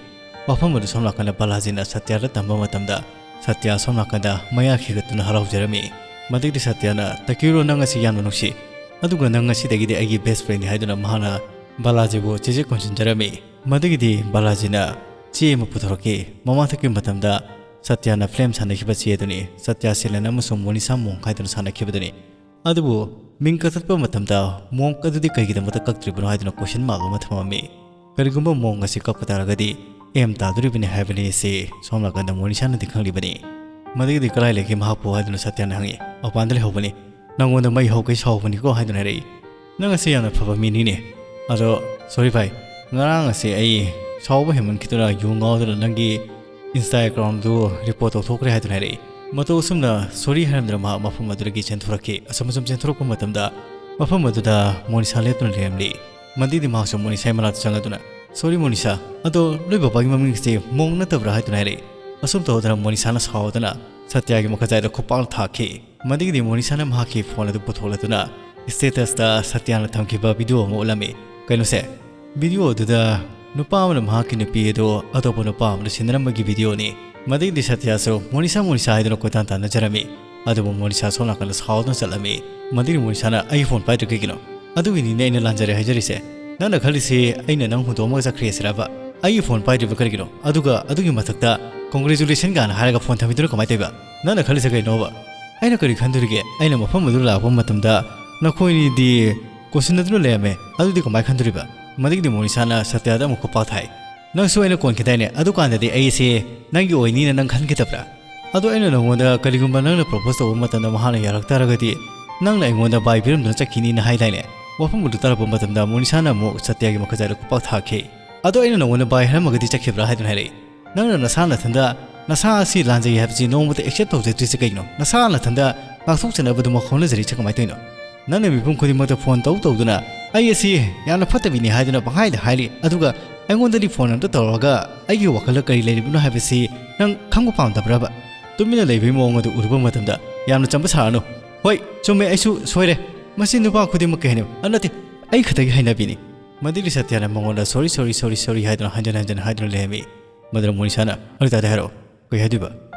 ꯋꯥꯐꯝ ꯑꯗꯨ ꯁꯣꯝ ꯅꯥꯀꯟꯗ ꯕꯥꯂꯥꯖꯤꯅ ꯁꯇ꯭ꯌꯥꯗ ꯇꯝꯕ ꯃꯇꯝꯗ ꯁꯇ꯭ꯌꯥ ꯁꯣꯝ ꯅꯥꯀꯟꯗ ꯃꯌꯥ ꯈꯤꯒꯠꯇꯨꯅ ꯍꯔꯥꯎꯖꯔꯝꯃꯤ꯫ ꯃꯗꯨꯒꯤꯗꯤ ꯁꯇ꯭ꯌꯥꯅ, "ꯇꯀꯤꯔꯣ, ꯅꯪ ꯑꯁꯤ ꯌꯥꯝꯅ ꯅꯨꯡꯁꯤ꯫ ꯑꯗꯨꯒ ꯅꯪ ꯉꯁꯤꯗꯒꯤꯗꯤ ꯑꯩꯒꯤ best friendꯅꯤ" ꯍꯥꯏꯗꯨꯅ ꯃꯍꯥꯛꯅ ꯕꯥꯂꯥꯖꯤꯕꯨ ꯆꯦꯆꯦ ꯀꯣꯟꯁꯤꯟꯖꯔꯝꯃꯤ꯫ ꯃꯗꯨꯒꯤꯗꯤ ꯕꯥꯂꯥꯖꯤꯅ ꯆꯦ ꯑꯃ ꯄꯨꯊꯣꯔꯛꯈꯤ꯫ ꯃꯃꯥꯡꯊꯛꯀꯤ ꯃꯇꯝꯗ ꯁꯇ꯭ꯌꯥꯅ film ꯁꯥꯟꯅꯈꯤꯕ ꯆꯦ ꯑꯗꯨꯅꯤ꯫ ꯁꯇ꯭ꯌꯥ ꯁꯤꯂꯦꯟ ꯑꯃꯁꯨꯡ ꯃꯣꯅꯤꯁꯥ ꯃꯣꯡ ꯍꯥꯏꯗꯨꯅ ꯁꯥꯟꯅꯈꯤꯕꯗꯨꯅꯤ꯫ ꯑꯗꯨꯕꯨ ꯃꯤꯡ ꯀꯛꯊꯠꯄ ꯃꯇꯝꯗ ꯃꯣꯡ ꯑꯗꯨꯗꯤ ꯀꯩꯒꯤꯗꯃꯛꯇ ꯀꯛꯇ꯭ꯔꯤꯕꯅꯣ ꯍꯥꯏꯗꯨꯅ question mark ꯑꯃ ꯊꯝꯃꯝꯃꯤ꯫ ꯀꯔꯤꯒꯨꯝꯕ ꯃꯣꯡ ꯑꯁꯤ ꯀꯛꯄ ꯇꯥꯔꯒꯗꯤ M ꯇꯥꯗꯣꯔꯤꯕꯅꯤ ꯍꯥꯏꯕꯅꯤ꯫ ꯁꯤ ꯁꯣꯝ ꯅꯥꯀꯟꯗ ꯃꯣꯅꯤꯁꯥꯅꯗꯤ ꯈꯪꯂꯤꯕꯅꯤ꯫ "ꯃꯗꯨꯒꯤꯗꯤ ꯀꯗꯥꯏ ꯂꯩꯒꯦ ꯃꯍꯥꯛꯄꯨ?" ꯍꯥꯏꯗꯨꯅ ꯁꯇ꯭ꯌꯥꯅ ꯍꯪꯉꯤ꯫ "ꯃꯄꯥꯟꯗ ꯂꯩꯍꯧꯕꯅꯤ, ꯅꯪꯉꯣꯟꯗ ꯃꯩ ꯍꯧꯒꯩ ꯁꯥꯎꯕꯅꯤꯀꯣ" ꯍꯥꯏꯗꯨꯅ ꯍꯥꯏꯔꯛꯏ꯫ "ꯅꯪ ꯑꯁꯤ ꯌꯥꯝꯅ ꯐꯕ ꯃꯤꯅꯤꯅꯦ꯫ ꯑꯗꯣ sorry ꯚꯥꯏ, ꯉꯔꯥꯡ ꯑꯁꯤ ꯑꯩ ꯁꯥꯎꯕ ꯍꯦꯟꯃꯟꯈꯤꯗꯨꯅ ꯌꯨ ꯉꯥꯎꯗꯨꯅ ꯅꯪꯒꯤ Instagram ꯗꯨ report ꯇꯧꯊꯣꯛꯈ꯭ꯔꯦ" ꯍꯥꯏꯗꯨꯅ ꯍꯥꯏꯔꯛꯏ꯫ ꯃꯇꯧ ꯑꯁꯨꯝꯅ sorry ꯍꯥꯏꯔꯝꯗꯨꯅ ꯃꯍꯥꯛ ꯃꯐꯝ ꯑꯗꯨꯗꯒꯤ ꯆꯦꯟꯊꯣꯔꯛꯈꯤ꯫ ꯑꯁꯨꯝ ꯑꯁꯨꯝ ꯆꯦꯟꯊꯣꯔꯛꯄ ꯃꯇꯝꯗ ꯃꯐꯝ ꯑꯗꯨꯗ ꯃꯣꯅꯤꯁꯥ ꯂꯦꯞꯇꯨꯅ ꯂꯩꯔꯝꯂꯤ꯫ ꯃꯗꯨꯗꯤ ꯃꯍꯥꯛꯁꯨ ꯃꯣꯅꯤꯁꯥꯒꯤ ꯃꯅꯥꯛꯇ ꯆꯪꯂꯗꯨꯅ, "Sorry ꯃꯣꯅꯤꯁꯥ, ꯑꯗꯣ ꯅꯣꯏ ꯕꯕꯥꯒꯤ ꯃꯃꯤꯡꯁꯦ ꯃꯣꯡ ꯅꯠꯇꯕ꯭ꯔꯥ?" ꯍꯥꯏꯗꯨꯅ ꯍꯥꯏꯔꯛꯏ꯫ ꯑꯁꯨꯝ ꯇꯧꯗꯨꯅ ꯃꯣꯅꯤꯁꯥꯅ ꯁꯥꯎꯗꯨꯅ ꯁꯇ꯭ꯌꯥꯒꯤ ꯃꯈꯨꯠꯇ ꯈꯨꯄꯥꯛꯅ ꯊꯥꯈꯤ꯫ ꯃꯗꯨꯒꯤꯗꯤ ꯃꯣꯅꯤꯁꯥꯅ ꯃꯍꯥꯛꯀꯤ phone ꯑꯗꯨ ꯄꯨꯊꯣꯛꯂꯗꯨꯅ status ꯇ ꯁꯇ꯭ꯌꯥꯅ ꯊꯝꯈꯤꯕ video ꯑꯃ ꯎꯠꯂꯝꯃꯤ꯫ ꯀꯩꯅꯣꯁꯦ, video ꯑꯗꯨꯗ ꯅꯨꯄꯥ ꯑꯃꯅ ꯃꯍꯥꯛꯀꯤ ꯅꯨꯄꯤ ꯑꯗꯨ ꯑꯇꯣꯞꯄ ꯅꯨꯄꯥ ꯑꯃꯗ ꯁꯤꯟꯅꯔꯝꯕꯒꯤ video ꯅꯤ꯫ ꯃꯗꯨꯒꯤꯗꯤ ꯁꯇ꯭ꯌꯥꯁꯨ ꯃꯣꯅꯤꯁꯥ, ꯃꯣꯅꯤꯁꯥ ꯍꯥꯏꯗꯨꯅ ꯀꯣꯏꯇꯥꯟ ꯇꯥꯟꯅꯖꯔꯝꯃꯤ꯫ ꯑꯗꯨꯕꯨ ꯃꯣꯅꯤꯁꯥ ꯁꯣꯝ ꯅꯥꯀꯟꯗ ꯁꯥꯎꯗꯨꯅ ꯆꯠꯂꯝꯃꯤ꯫ ꯃꯗꯨꯒꯤ ꯃꯣꯅꯤꯁꯥꯅ, "ꯑꯩꯒꯤ phone ꯄꯥꯏꯗ꯭ꯔꯤ ꯀꯩꯒꯤꯅꯣ? ꯑꯗꯨꯒꯤꯅꯤꯅꯦ ꯑꯩꯅ ꯂꯥꯟꯖꯔꯦ ꯍꯥꯏꯖꯔꯤꯁꯦ꯫ ꯅꯪꯅ ꯈꯜꯂꯤꯁꯤ ꯑꯩꯅ ꯅꯪ ꯍꯨꯟꯗꯣꯛꯑꯝꯃꯒ ꯆꯠꯈ꯭ꯔꯦ ꯁꯤꯔꯕ? ꯑꯩꯒꯤ ꯐꯣꯟ ꯄꯥꯏꯗ꯭ꯔꯤꯕ ꯀꯔꯤꯒꯤꯅꯣ? ꯑꯗꯨꯒ ꯑꯗꯨꯒꯤ ꯃꯊꯛꯇ "Congratulation" ꯀꯥꯏꯅ ꯍꯥꯏꯔꯒ ꯐꯣꯟ ꯊꯝꯃꯤꯗꯨꯅ ꯀꯃꯥꯏꯅ ꯇꯧꯕ? ꯅꯪꯅ ꯈꯜꯂꯤꯁꯦ ꯀꯩꯅꯣꯕ? ꯑꯩꯅ ꯀꯔꯤ ꯈꯟꯗꯣꯔꯤꯒꯦ? ꯑꯩꯅ ꯃꯐꯝ ꯑꯗꯨ ꯂꯥꯛꯄ ꯃꯇꯝꯗ ꯅꯈꯣꯏꯅꯤꯗꯤ ꯀꯣꯟꯁꯤꯟꯅꯗꯨꯅ ꯂꯩꯔꯝꯃꯦ꯫ ꯑꯗꯨꯗꯤ ꯀꯃꯥꯏꯅ ꯈꯟꯗꯣꯔꯤꯕ? ꯃꯗꯨꯒꯤꯗꯤ ꯃꯣꯅꯤꯁꯥꯅ ꯁꯇ꯭ꯌꯗ ꯑꯃꯨꯛ ꯈꯨꯄꯥꯛ ꯊꯥꯏ꯫ "ꯅꯪꯁꯨ ꯑꯩꯅ ꯀꯣꯟꯈꯤꯗꯥꯏꯅꯦ? ꯑꯗꯨꯀꯥꯟꯗꯗꯤ ꯑꯩꯁꯦ ꯅꯪꯒꯤ ꯑꯣꯏꯅꯤꯅ ꯅꯪ ꯈꯟꯈꯤꯗꯕ꯭ꯔꯥ? ꯑꯗꯣ ꯑꯩꯅ ꯅꯉꯣꯟꯗ ꯀꯔꯤꯒꯨꯝꯕ ꯅꯪꯅ propose ꯇꯧꯕ ꯃꯇꯝꯗ ꯃꯍꯥꯛꯅ ꯌꯥꯔꯛ ꯇꯥꯔꯒꯗꯤ ꯅꯪꯅ ꯑꯩꯉꯣꯟꯗ bye ꯄꯤꯔꯝꯗꯨꯅ ꯆꯠꯈꯤꯅꯤꯅ ꯍꯥꯏꯗꯥꯏꯅꯦ?" ꯋꯥꯐꯝ ꯑꯗꯨ ꯇꯥꯔꯛꯄ ꯃꯇꯝꯗ ꯃꯣꯅꯤꯁꯥꯅ ꯑꯃꯨꯛ ꯁꯇ꯭ꯌꯒꯤ ꯃꯈꯨꯠꯇ ꯈꯨꯄꯥꯛ ꯊꯥꯈꯤ꯫ "ꯑꯗꯣ ꯑꯩꯅ ꯅꯉꯣꯟꯗ bye ꯍꯥꯏꯔꯝꯃꯒꯗꯤ ꯆꯠꯈꯤꯕ꯭ꯔꯥ?" ꯍꯥꯏꯗꯨꯅ ꯍꯥꯏꯔꯛꯏ꯫ "ꯅꯪꯅ ꯅꯁꯥ ꯅꯊꯟꯗ ꯅꯁꯥ ꯑꯁꯤ ꯂꯥꯟꯖꯩ ꯍꯥꯏꯕꯁꯤ ꯅꯣꯡꯃꯇ accept ꯇꯧꯖꯗ꯭ꯔꯤꯁꯦ ꯀꯩꯒꯤꯅꯣ? ꯅꯁꯥ ꯅꯊꯟꯗ ꯉꯥꯛꯊꯣꯛꯆꯅꯕꯗꯨꯃꯛ ꯍꯣꯠꯅꯖꯔꯤꯁꯦ ꯀꯃꯥꯏꯅ ꯇꯧꯔꯤꯅꯣ? ꯅꯪꯅ ꯃꯤꯄꯨꯝ ꯈꯨꯗꯤꯡꯃꯛꯇ ꯐꯣꯟ ꯇꯧ ꯇꯧꯗꯨꯅ ꯑꯩ ꯑꯁꯤ ꯌꯥꯝꯅ ꯐꯠꯇꯕꯤꯅꯤ ꯍꯥꯏꯗꯨꯅ ꯄꯪꯍꯥꯏꯗ ꯍꯥꯏꯔꯤ, ꯑꯗꯨꯒ ꯑꯩꯉꯣꯟꯗꯗꯤ ꯐꯣꯟ ꯑꯝꯇ ꯇꯧꯔꯛꯑꯒ ꯑꯩꯒꯤ ꯋꯥꯈꯜꯗ ꯀꯔꯤ ꯂꯩꯔꯤꯕꯅꯣ ꯍꯥꯏꯕꯁꯤ ꯅꯪ ꯈꯪꯕ ꯄꯥꯝꯗꯕ꯭ꯔꯕ?" ꯇꯨꯃꯤꯟꯅ ꯂꯩꯕꯒꯤ ꯃꯑꯣꯡ ꯑꯗꯨ ꯎꯔꯨꯕ ꯃꯇꯝꯗ, "ꯌꯥꯝꯅ ꯆꯝꯕ ꯁꯥꯔꯅꯨ꯫ ꯍꯣꯏ, ꯆꯨꯝꯃꯦ, ꯑꯩꯁꯨ ꯁꯣꯏꯔꯦ꯫ ꯃꯁꯤ ꯅꯨꯄꯥ ꯈꯨꯗꯤꯡꯃꯛꯀꯤ ꯍꯩꯅꯕꯤ, ꯑ, ꯅꯠꯇꯦ, ꯑꯩ ꯈꯛꯇꯒꯤ ꯍꯩꯅꯕꯤꯅꯤ꯫" ꯃꯗꯨꯒꯤ ꯁꯇ꯭ꯌꯅ ꯃꯉꯣꯟꯗ "Sorry, sorry, sorry, sorry" ꯍꯥꯏꯗꯨꯅ ꯍꯟꯖꯤꯟ ꯍꯟꯖꯤꯟ ꯍꯥꯏꯗꯨꯅ ꯂꯩꯔꯝꯃꯤ꯫ ꯃꯗꯨꯗ ꯃꯣꯅꯤꯁꯥꯅ, "ꯑꯗꯨ ꯇꯥꯔꯗꯤ ꯍꯥꯏꯔꯛꯑꯣ, ꯀꯩ ꯍꯥꯏꯗꯣꯏꯕ?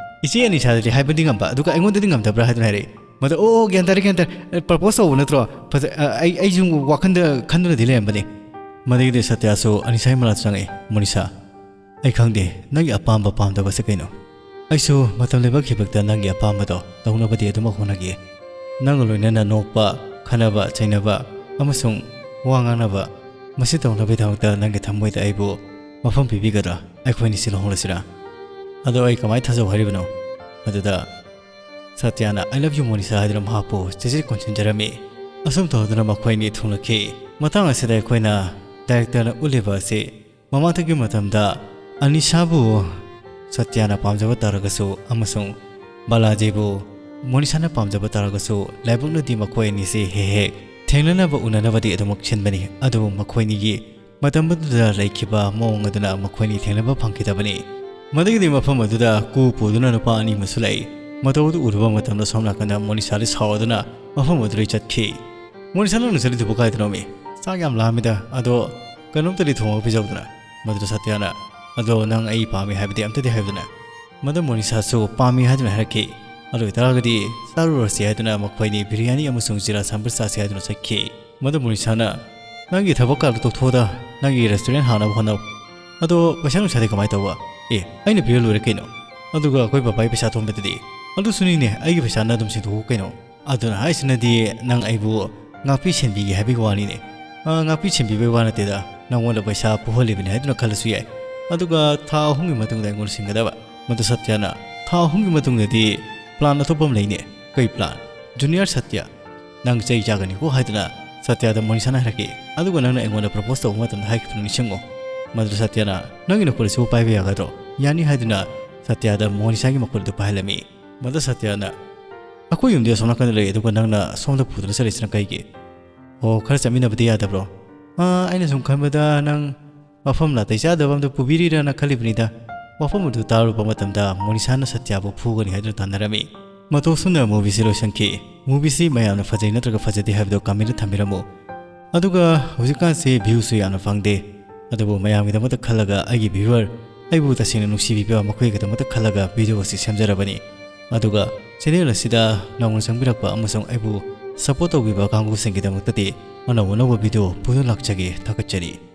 ꯏꯆꯦ ꯑꯅꯤꯁꯥꯗꯗꯤ ꯍꯥꯏꯕꯗꯤ ꯉꯝꯕ, ꯑꯗꯨꯒ ꯑꯩꯉꯣꯟꯗꯗꯤ ꯉꯝꯗꯕ꯭ꯔꯥ?" ꯍꯥꯏꯗꯨꯅ ꯍꯥꯏꯔꯛꯏ꯫ ꯃꯗꯨ, "ꯑꯣ, ꯑꯣ, ꯒ꯭ꯌꯥꯟ ꯇꯥꯔꯦ, ꯒ꯭ꯌꯥꯟ ꯇꯥꯔꯦ꯫ ꯑꯦ, propose ꯇꯧꯕ ꯅꯠꯇ꯭ꯔꯣ? ꯐꯖ-, ꯑ, ꯑꯩ, ꯑꯩꯁꯨ ꯋꯥꯈꯟꯗ ꯈꯟꯗꯨꯅꯗꯤ ꯂꯩꯔꯝꯕꯅꯤ꯫" ꯃꯗꯒꯤꯗꯤ ꯁꯇ꯭ꯌꯁꯨ ꯑꯅꯤꯁꯥꯒꯤ ꯃꯅꯥꯛꯇ ꯆꯪꯉꯛꯏ꯫ "ꯃꯣꯅꯤꯁꯥ, ꯑꯩ ꯈꯪꯗꯦ ꯅꯪꯒꯤ ꯑꯄꯥꯝꯕ ꯄꯥꯝꯗꯕꯁꯦ ꯀꯩꯅꯣ꯫ ꯑꯩꯁꯨ ꯃꯇꯝ ꯂꯩꯕ ꯈꯤꯕꯛꯇ ꯅꯪꯒꯤ ꯑꯄꯥꯝꯕꯗꯣ ꯇꯧꯅꯕꯗꯤ ꯑꯗꯨꯃꯛ ꯍꯣꯠꯅꯒꯦ꯫ ꯅꯪꯒ ꯂꯣꯏꯅꯅ ꯅꯣꯛꯄ, ꯈꯟꯅꯕ, ꯆꯩꯅꯕ ꯑꯃꯁꯨꯡ ꯋꯥ ꯉꯥꯡꯅꯕ, ꯃꯁꯤ ꯇꯧꯅꯕꯒꯤꯗꯃꯛꯇ ꯅꯪꯒꯤ ꯊꯃꯣꯏꯗ ꯑꯩꯕꯨ ꯃꯐꯝ ꯄꯤꯕꯤꯒꯗ꯭ꯔꯥ? ꯑꯩꯈꯣꯏꯅꯤꯁꯤ ꯂꯨꯍꯣꯡꯂꯁꯤꯔꯥ?" "ꯑꯗꯣ ꯑꯩ ꯀꯃꯥꯏꯅ ꯊꯥꯖꯧ ꯍꯥꯏꯔꯤꯕꯅꯣ?" ꯃꯗꯨꯗ ꯁꯇ꯭ꯌꯅ "I love you, ꯃꯣꯅꯤꯁꯥ" ꯍꯥꯏꯗꯨꯅ ꯃꯍꯥꯛꯄꯨ ꯆꯦꯠꯆꯦꯠ ꯀꯣꯟꯁꯤꯟꯖꯔꯝꯃꯤ꯫ ꯑꯁꯨꯝ ꯇꯧꯗꯨꯅ ꯃꯈꯣꯏ ꯑꯅꯤ ꯊꯨꯡꯂꯈꯤ꯫ ꯃꯇꯥꯡ ꯑꯁꯤꯗ ꯑꯩꯈꯣꯏꯅ directorꯅ ꯎꯠꯂꯤꯕ ꯑꯁꯤ ꯃꯃꯥꯡꯊꯪꯒꯤ ꯃꯇꯝꯗ ꯑꯅꯤꯁꯥꯕꯨ ꯁꯇ꯭ꯌꯅ ꯄꯥꯝꯖꯕ ꯇꯥꯔꯒꯁꯨ ꯑꯃꯁꯨꯡ ꯕꯥꯂꯥꯖꯤꯕꯨ ꯃꯣꯅꯤꯁꯥꯅ ꯄꯥꯝꯖꯕ ꯇꯥꯔꯒꯁꯨ, ꯂꯥꯏꯕꯛꯅꯗꯤ ꯃꯈꯣꯏ ꯑꯅꯤꯁꯤ ꯍꯦꯛ ꯍꯦꯛ ꯊꯦꯡꯅꯅꯕ ꯎꯅꯅꯕꯗꯤ ꯑꯗꯨꯃꯛ ꯁꯤꯟꯕꯅꯤ꯫ ꯑꯗꯨꯕꯨ ꯃꯈꯣꯏ ꯑꯅꯤꯒꯤ ꯃꯇꯝ ꯑꯗꯨꯗ ꯂꯩꯈꯤꯕ ꯃꯑꯣꯡ ꯑꯗꯨꯅ ꯃꯈꯣꯏ ꯑꯅꯤ ꯊꯦꯡꯅꯕ ꯐꯪꯈꯤꯗꯕꯅꯤ꯫ ꯃꯗꯨꯒꯤꯗꯤ ꯃꯐꯝ ꯑꯗꯨꯗ ꯀꯨ ꯄꯨꯗꯨꯅ ꯅꯨꯄꯥ ꯑꯅꯤ ꯑꯃꯁꯨ ꯂꯩ꯫ ꯃꯇꯧ ꯑꯗꯨ ꯎꯔꯨꯕ ꯃꯇꯝꯗ ꯁꯣꯝ ꯅꯥꯀꯟꯗ ꯃꯣꯅꯤꯁꯥꯗꯤ ꯁꯥꯎꯔꯗꯨꯅ ꯃꯐꯝ ꯑꯗꯨꯗꯒꯤ ꯆꯠꯈꯤ꯫ "ꯃꯣꯅꯤꯁꯥ, ꯅꯪꯅ ꯆꯠꯂꯤꯗꯨꯕꯨ ꯀꯥꯏꯗꯅꯣꯃꯤ? ꯆꯥꯛ ꯌꯥꯝ ꯂꯥꯝꯃꯤꯗ, ꯑꯗꯣ ꯀꯩꯅꯣꯝꯇꯗꯤ ꯊꯣꯡꯉꯒ ꯄꯤꯖꯧꯗꯅ꯫" ꯃꯗꯨꯗ ꯁꯇ꯭ꯌꯅ, "ꯑꯗꯣ ꯅꯪ ꯑꯩ ꯄꯥꯝꯃꯤ ꯍꯥꯏꯕꯗꯤ ꯑꯝꯇꯗꯤ ꯍꯥꯏꯌꯨꯗꯅ꯫" ꯃꯗꯨ ꯃꯣꯅꯤꯁꯥꯁꯨ ꯄꯥꯝꯃꯤ ꯍꯥꯏꯗꯨꯅ ꯍꯥꯏꯔꯛꯈꯤ꯫ ꯑꯗꯨ ꯑꯣꯏꯇꯥꯔꯒꯗꯤ ꯆꯥꯔꯨꯔꯁꯤ ꯍꯥꯏꯗꯨꯅ ꯃꯈꯣꯏꯅꯤ ꯕꯤꯔꯌꯥꯅꯤ ꯑꯃꯁꯨꯡ ꯖꯤꯔꯥ ꯁꯝꯕꯔ ꯆꯥꯁꯤ ꯍꯥꯏꯗꯨꯅ ꯆꯠꯈꯤ꯫ ꯃꯗꯨ ꯃꯣꯅꯤꯁꯥꯅ, "ꯅꯪꯒꯤ ꯊꯕꯛ ꯀꯥꯗꯨ ꯇꯣꯛꯊꯣꯛꯑꯣꯗ, ꯅꯪꯒꯤ restaurant ꯍꯥꯡꯅꯕ ꯍꯣꯠꯅꯧ꯫ ꯑꯗꯣ ꯄꯩꯁꯥ ꯅꯨꯡꯁꯥꯗꯤ ꯀꯃꯥꯏꯅ ꯇꯧꯕ? ꯑꯦ, ꯑꯩꯅ ꯄꯤꯔ ꯂꯣꯏꯔꯦ ꯀꯩꯅꯣ꯫ ꯑꯗꯨꯒ ꯑꯩꯈꯣꯏ ꯕꯕꯥꯒꯤ ꯄꯩꯁꯥ ꯊꯣꯟꯕꯗꯨꯗꯤ? ꯑꯗꯨꯁꯨꯅꯤꯅꯦ, ꯑꯩꯒꯤ ꯄꯩꯁꯥꯅ ꯑꯗꯨꯝ ꯁꯤꯡꯗꯣꯛꯎ ꯀꯩꯅꯣ꯫ ꯑꯗꯨꯅ ꯍꯥꯏꯁꯤꯅꯗꯤ ꯅꯪ ꯑꯩꯕꯨ ꯉꯥꯛꯄꯤ ꯁꯦꯟꯕꯤꯒꯦ ꯍꯥꯏꯕꯒꯤ ꯋꯥꯅꯤꯅꯦ꯫ ꯑ, ꯉꯥꯛꯄꯤ ꯁꯦꯟꯕꯤꯕꯒꯤ ꯋꯥ ꯅꯠꯇꯦꯗ, ꯅꯪꯉꯣꯟꯗ ꯄꯩꯁꯥ ꯄꯨꯍꯜꯂꯤꯕꯅꯤ ꯍꯥꯏꯗꯨꯅ ꯈꯜꯂꯁꯨ ꯌꯥꯏ꯫ ꯑꯗꯨꯒ ꯊꯥ ꯑꯍꯨꯝꯒꯤ ꯃꯇꯨꯡꯗ ꯑꯩꯉꯣꯟꯗ ꯁꯤꯡꯒꯗꯕ꯫ ꯃꯗꯨ ꯁꯇ꯭ꯌꯅ, "ꯊꯥ ꯑꯍꯨꯝꯒꯤ ꯃꯇꯨꯡꯗꯗꯤ ꯄ꯭ꯂꯥꯟ ꯑꯇꯣꯞꯄ ꯑꯃ ꯂꯩꯅꯦ"꯫ "ꯀꯩ ꯄ꯭ꯂꯥꯟ?" "ꯖꯨꯅꯤꯌꯔ ꯁꯇ꯭ꯌ, ꯅꯪ ꯆꯩ ꯆꯥꯒꯅꯤꯀꯣ" ꯍꯥꯏꯗꯨꯅ ꯁꯇ꯭ꯌꯗ ꯃꯣꯅꯤꯁꯥꯅ ꯍꯥꯏꯔꯛꯈꯤ꯫ ꯑꯗꯨꯒ ꯅꯪꯅ ꯑꯩꯉꯣꯟꯗ ꯄ꯭ꯔꯄꯣꯁ ꯇꯧꯕ ꯃꯇꯝꯗ ꯍꯥꯏꯈꯤꯕꯗꯨ ꯅꯤꯡꯁꯤꯡꯉꯨ꯫ ꯃꯗꯨꯗ ꯁꯇ꯭ꯌꯅ, "ꯅꯪꯒꯤ ꯅꯈꯨꯠ ꯑꯁꯤꯕꯨ ꯄꯥꯏꯕ ꯌꯥꯒꯗ꯭ꯔꯣ?" "ꯌꯥꯅꯤ" ꯍꯥꯏꯗꯨꯅ ꯁꯇ꯭ꯌꯗ ꯃꯣꯅꯤꯁꯥꯒꯤ ꯃꯈꯨꯠ ꯑꯗꯨ ꯄꯥꯏꯍꯜꯂꯝꯃꯤ꯫ ꯃꯗꯨ ꯁꯇ꯭ꯌꯅ, "ꯑꯩꯈꯣꯏ ꯌꯨꯝꯗꯤ ꯑꯁꯣꯝ ꯅꯥꯀꯟꯗ ꯂꯩ, ꯑꯗꯨꯒ ꯅꯪꯅ ꯁꯣꯝꯗ ꯄꯨꯗꯨꯅ ꯆꯠꯂꯤꯁꯤꯅ ꯀꯩꯒꯤ?" "ꯑꯣ, ꯈꯔ ꯆꯠꯃꯤꯟꯅꯕꯗꯤ ꯌꯥꯗꯕ꯭ꯔꯣ?" "ꯑꯥ, ꯑꯩꯅ ꯁꯨꯝ ꯈꯟꯕꯗ ꯅꯪ ꯃꯐꯝ ꯅꯥꯇꯩ ꯆꯥꯗꯕ ꯑꯝꯗ ꯄꯨꯕꯤꯔꯤꯔꯅ ꯈꯜꯂꯤꯕꯅꯤꯗ"꯫ ꯋꯥꯐꯝ ꯑꯗꯨ ꯇꯥꯔꯨꯕ ꯃꯇꯝꯗ ꯃꯣꯅꯤꯁꯥꯅ ꯁꯇ꯭ꯌꯕꯨ ꯐꯨꯒꯅꯤ ꯍꯥꯏꯗꯨꯅ ꯇꯥꯟꯅꯔꯝꯃꯤ꯫ ꯃꯇꯧ ꯑꯁꯨꯝꯅ movieꯁꯤ ꯂꯣꯏꯁꯤꯟꯈꯤ꯫ Movieꯁꯤ ꯃꯌꯥꯝꯅ ꯐꯖꯩ ꯅꯠꯇ꯭ꯔꯒ ꯐꯖꯗꯦ ꯍꯥꯏꯕꯗꯨ commentꯇ ꯊꯝꯕꯤꯔꯝꯃꯨ꯫ ꯑꯗꯨꯒ ꯍꯧꯖꯤꯛꯀꯥꯟꯁꯤ viewꯁꯨ ꯌꯥꯝꯅ ꯐꯪꯗꯦ꯫ ꯑꯗꯨꯕꯨ ꯃꯌꯥꯝꯒꯤꯗꯃꯛꯇ ꯈꯜꯂꯒ, ꯑꯩꯒꯤ viewer, ꯑꯩꯕꯨ ꯇꯁꯦꯡꯅ ꯅꯨꯡꯁꯤꯕꯤꯕ ꯃꯈꯣꯏꯒꯤꯗꯃꯛꯇ ꯈꯜꯂꯒ video ꯑꯁꯤ ꯁꯦꯝꯖꯔꯕꯅꯤ꯫ ꯑꯗꯨꯒ channel ꯑꯁꯤꯗ ꯅꯧꯅ ꯆꯪꯕꯤꯔꯛꯄ ꯑꯃꯁꯨꯡ ꯑꯩꯕꯨ support ꯇꯧꯕꯤꯕ ꯀꯥꯡꯕꯨꯁꯤꯡꯒꯤꯗꯃꯛꯇꯗꯤ ꯑꯅꯧ ꯑꯅꯧꯕ video ꯄꯨꯗꯨꯅ ꯂꯥꯛꯆꯒꯦ꯫ ꯊꯥꯒꯠꯆꯔꯤ꯫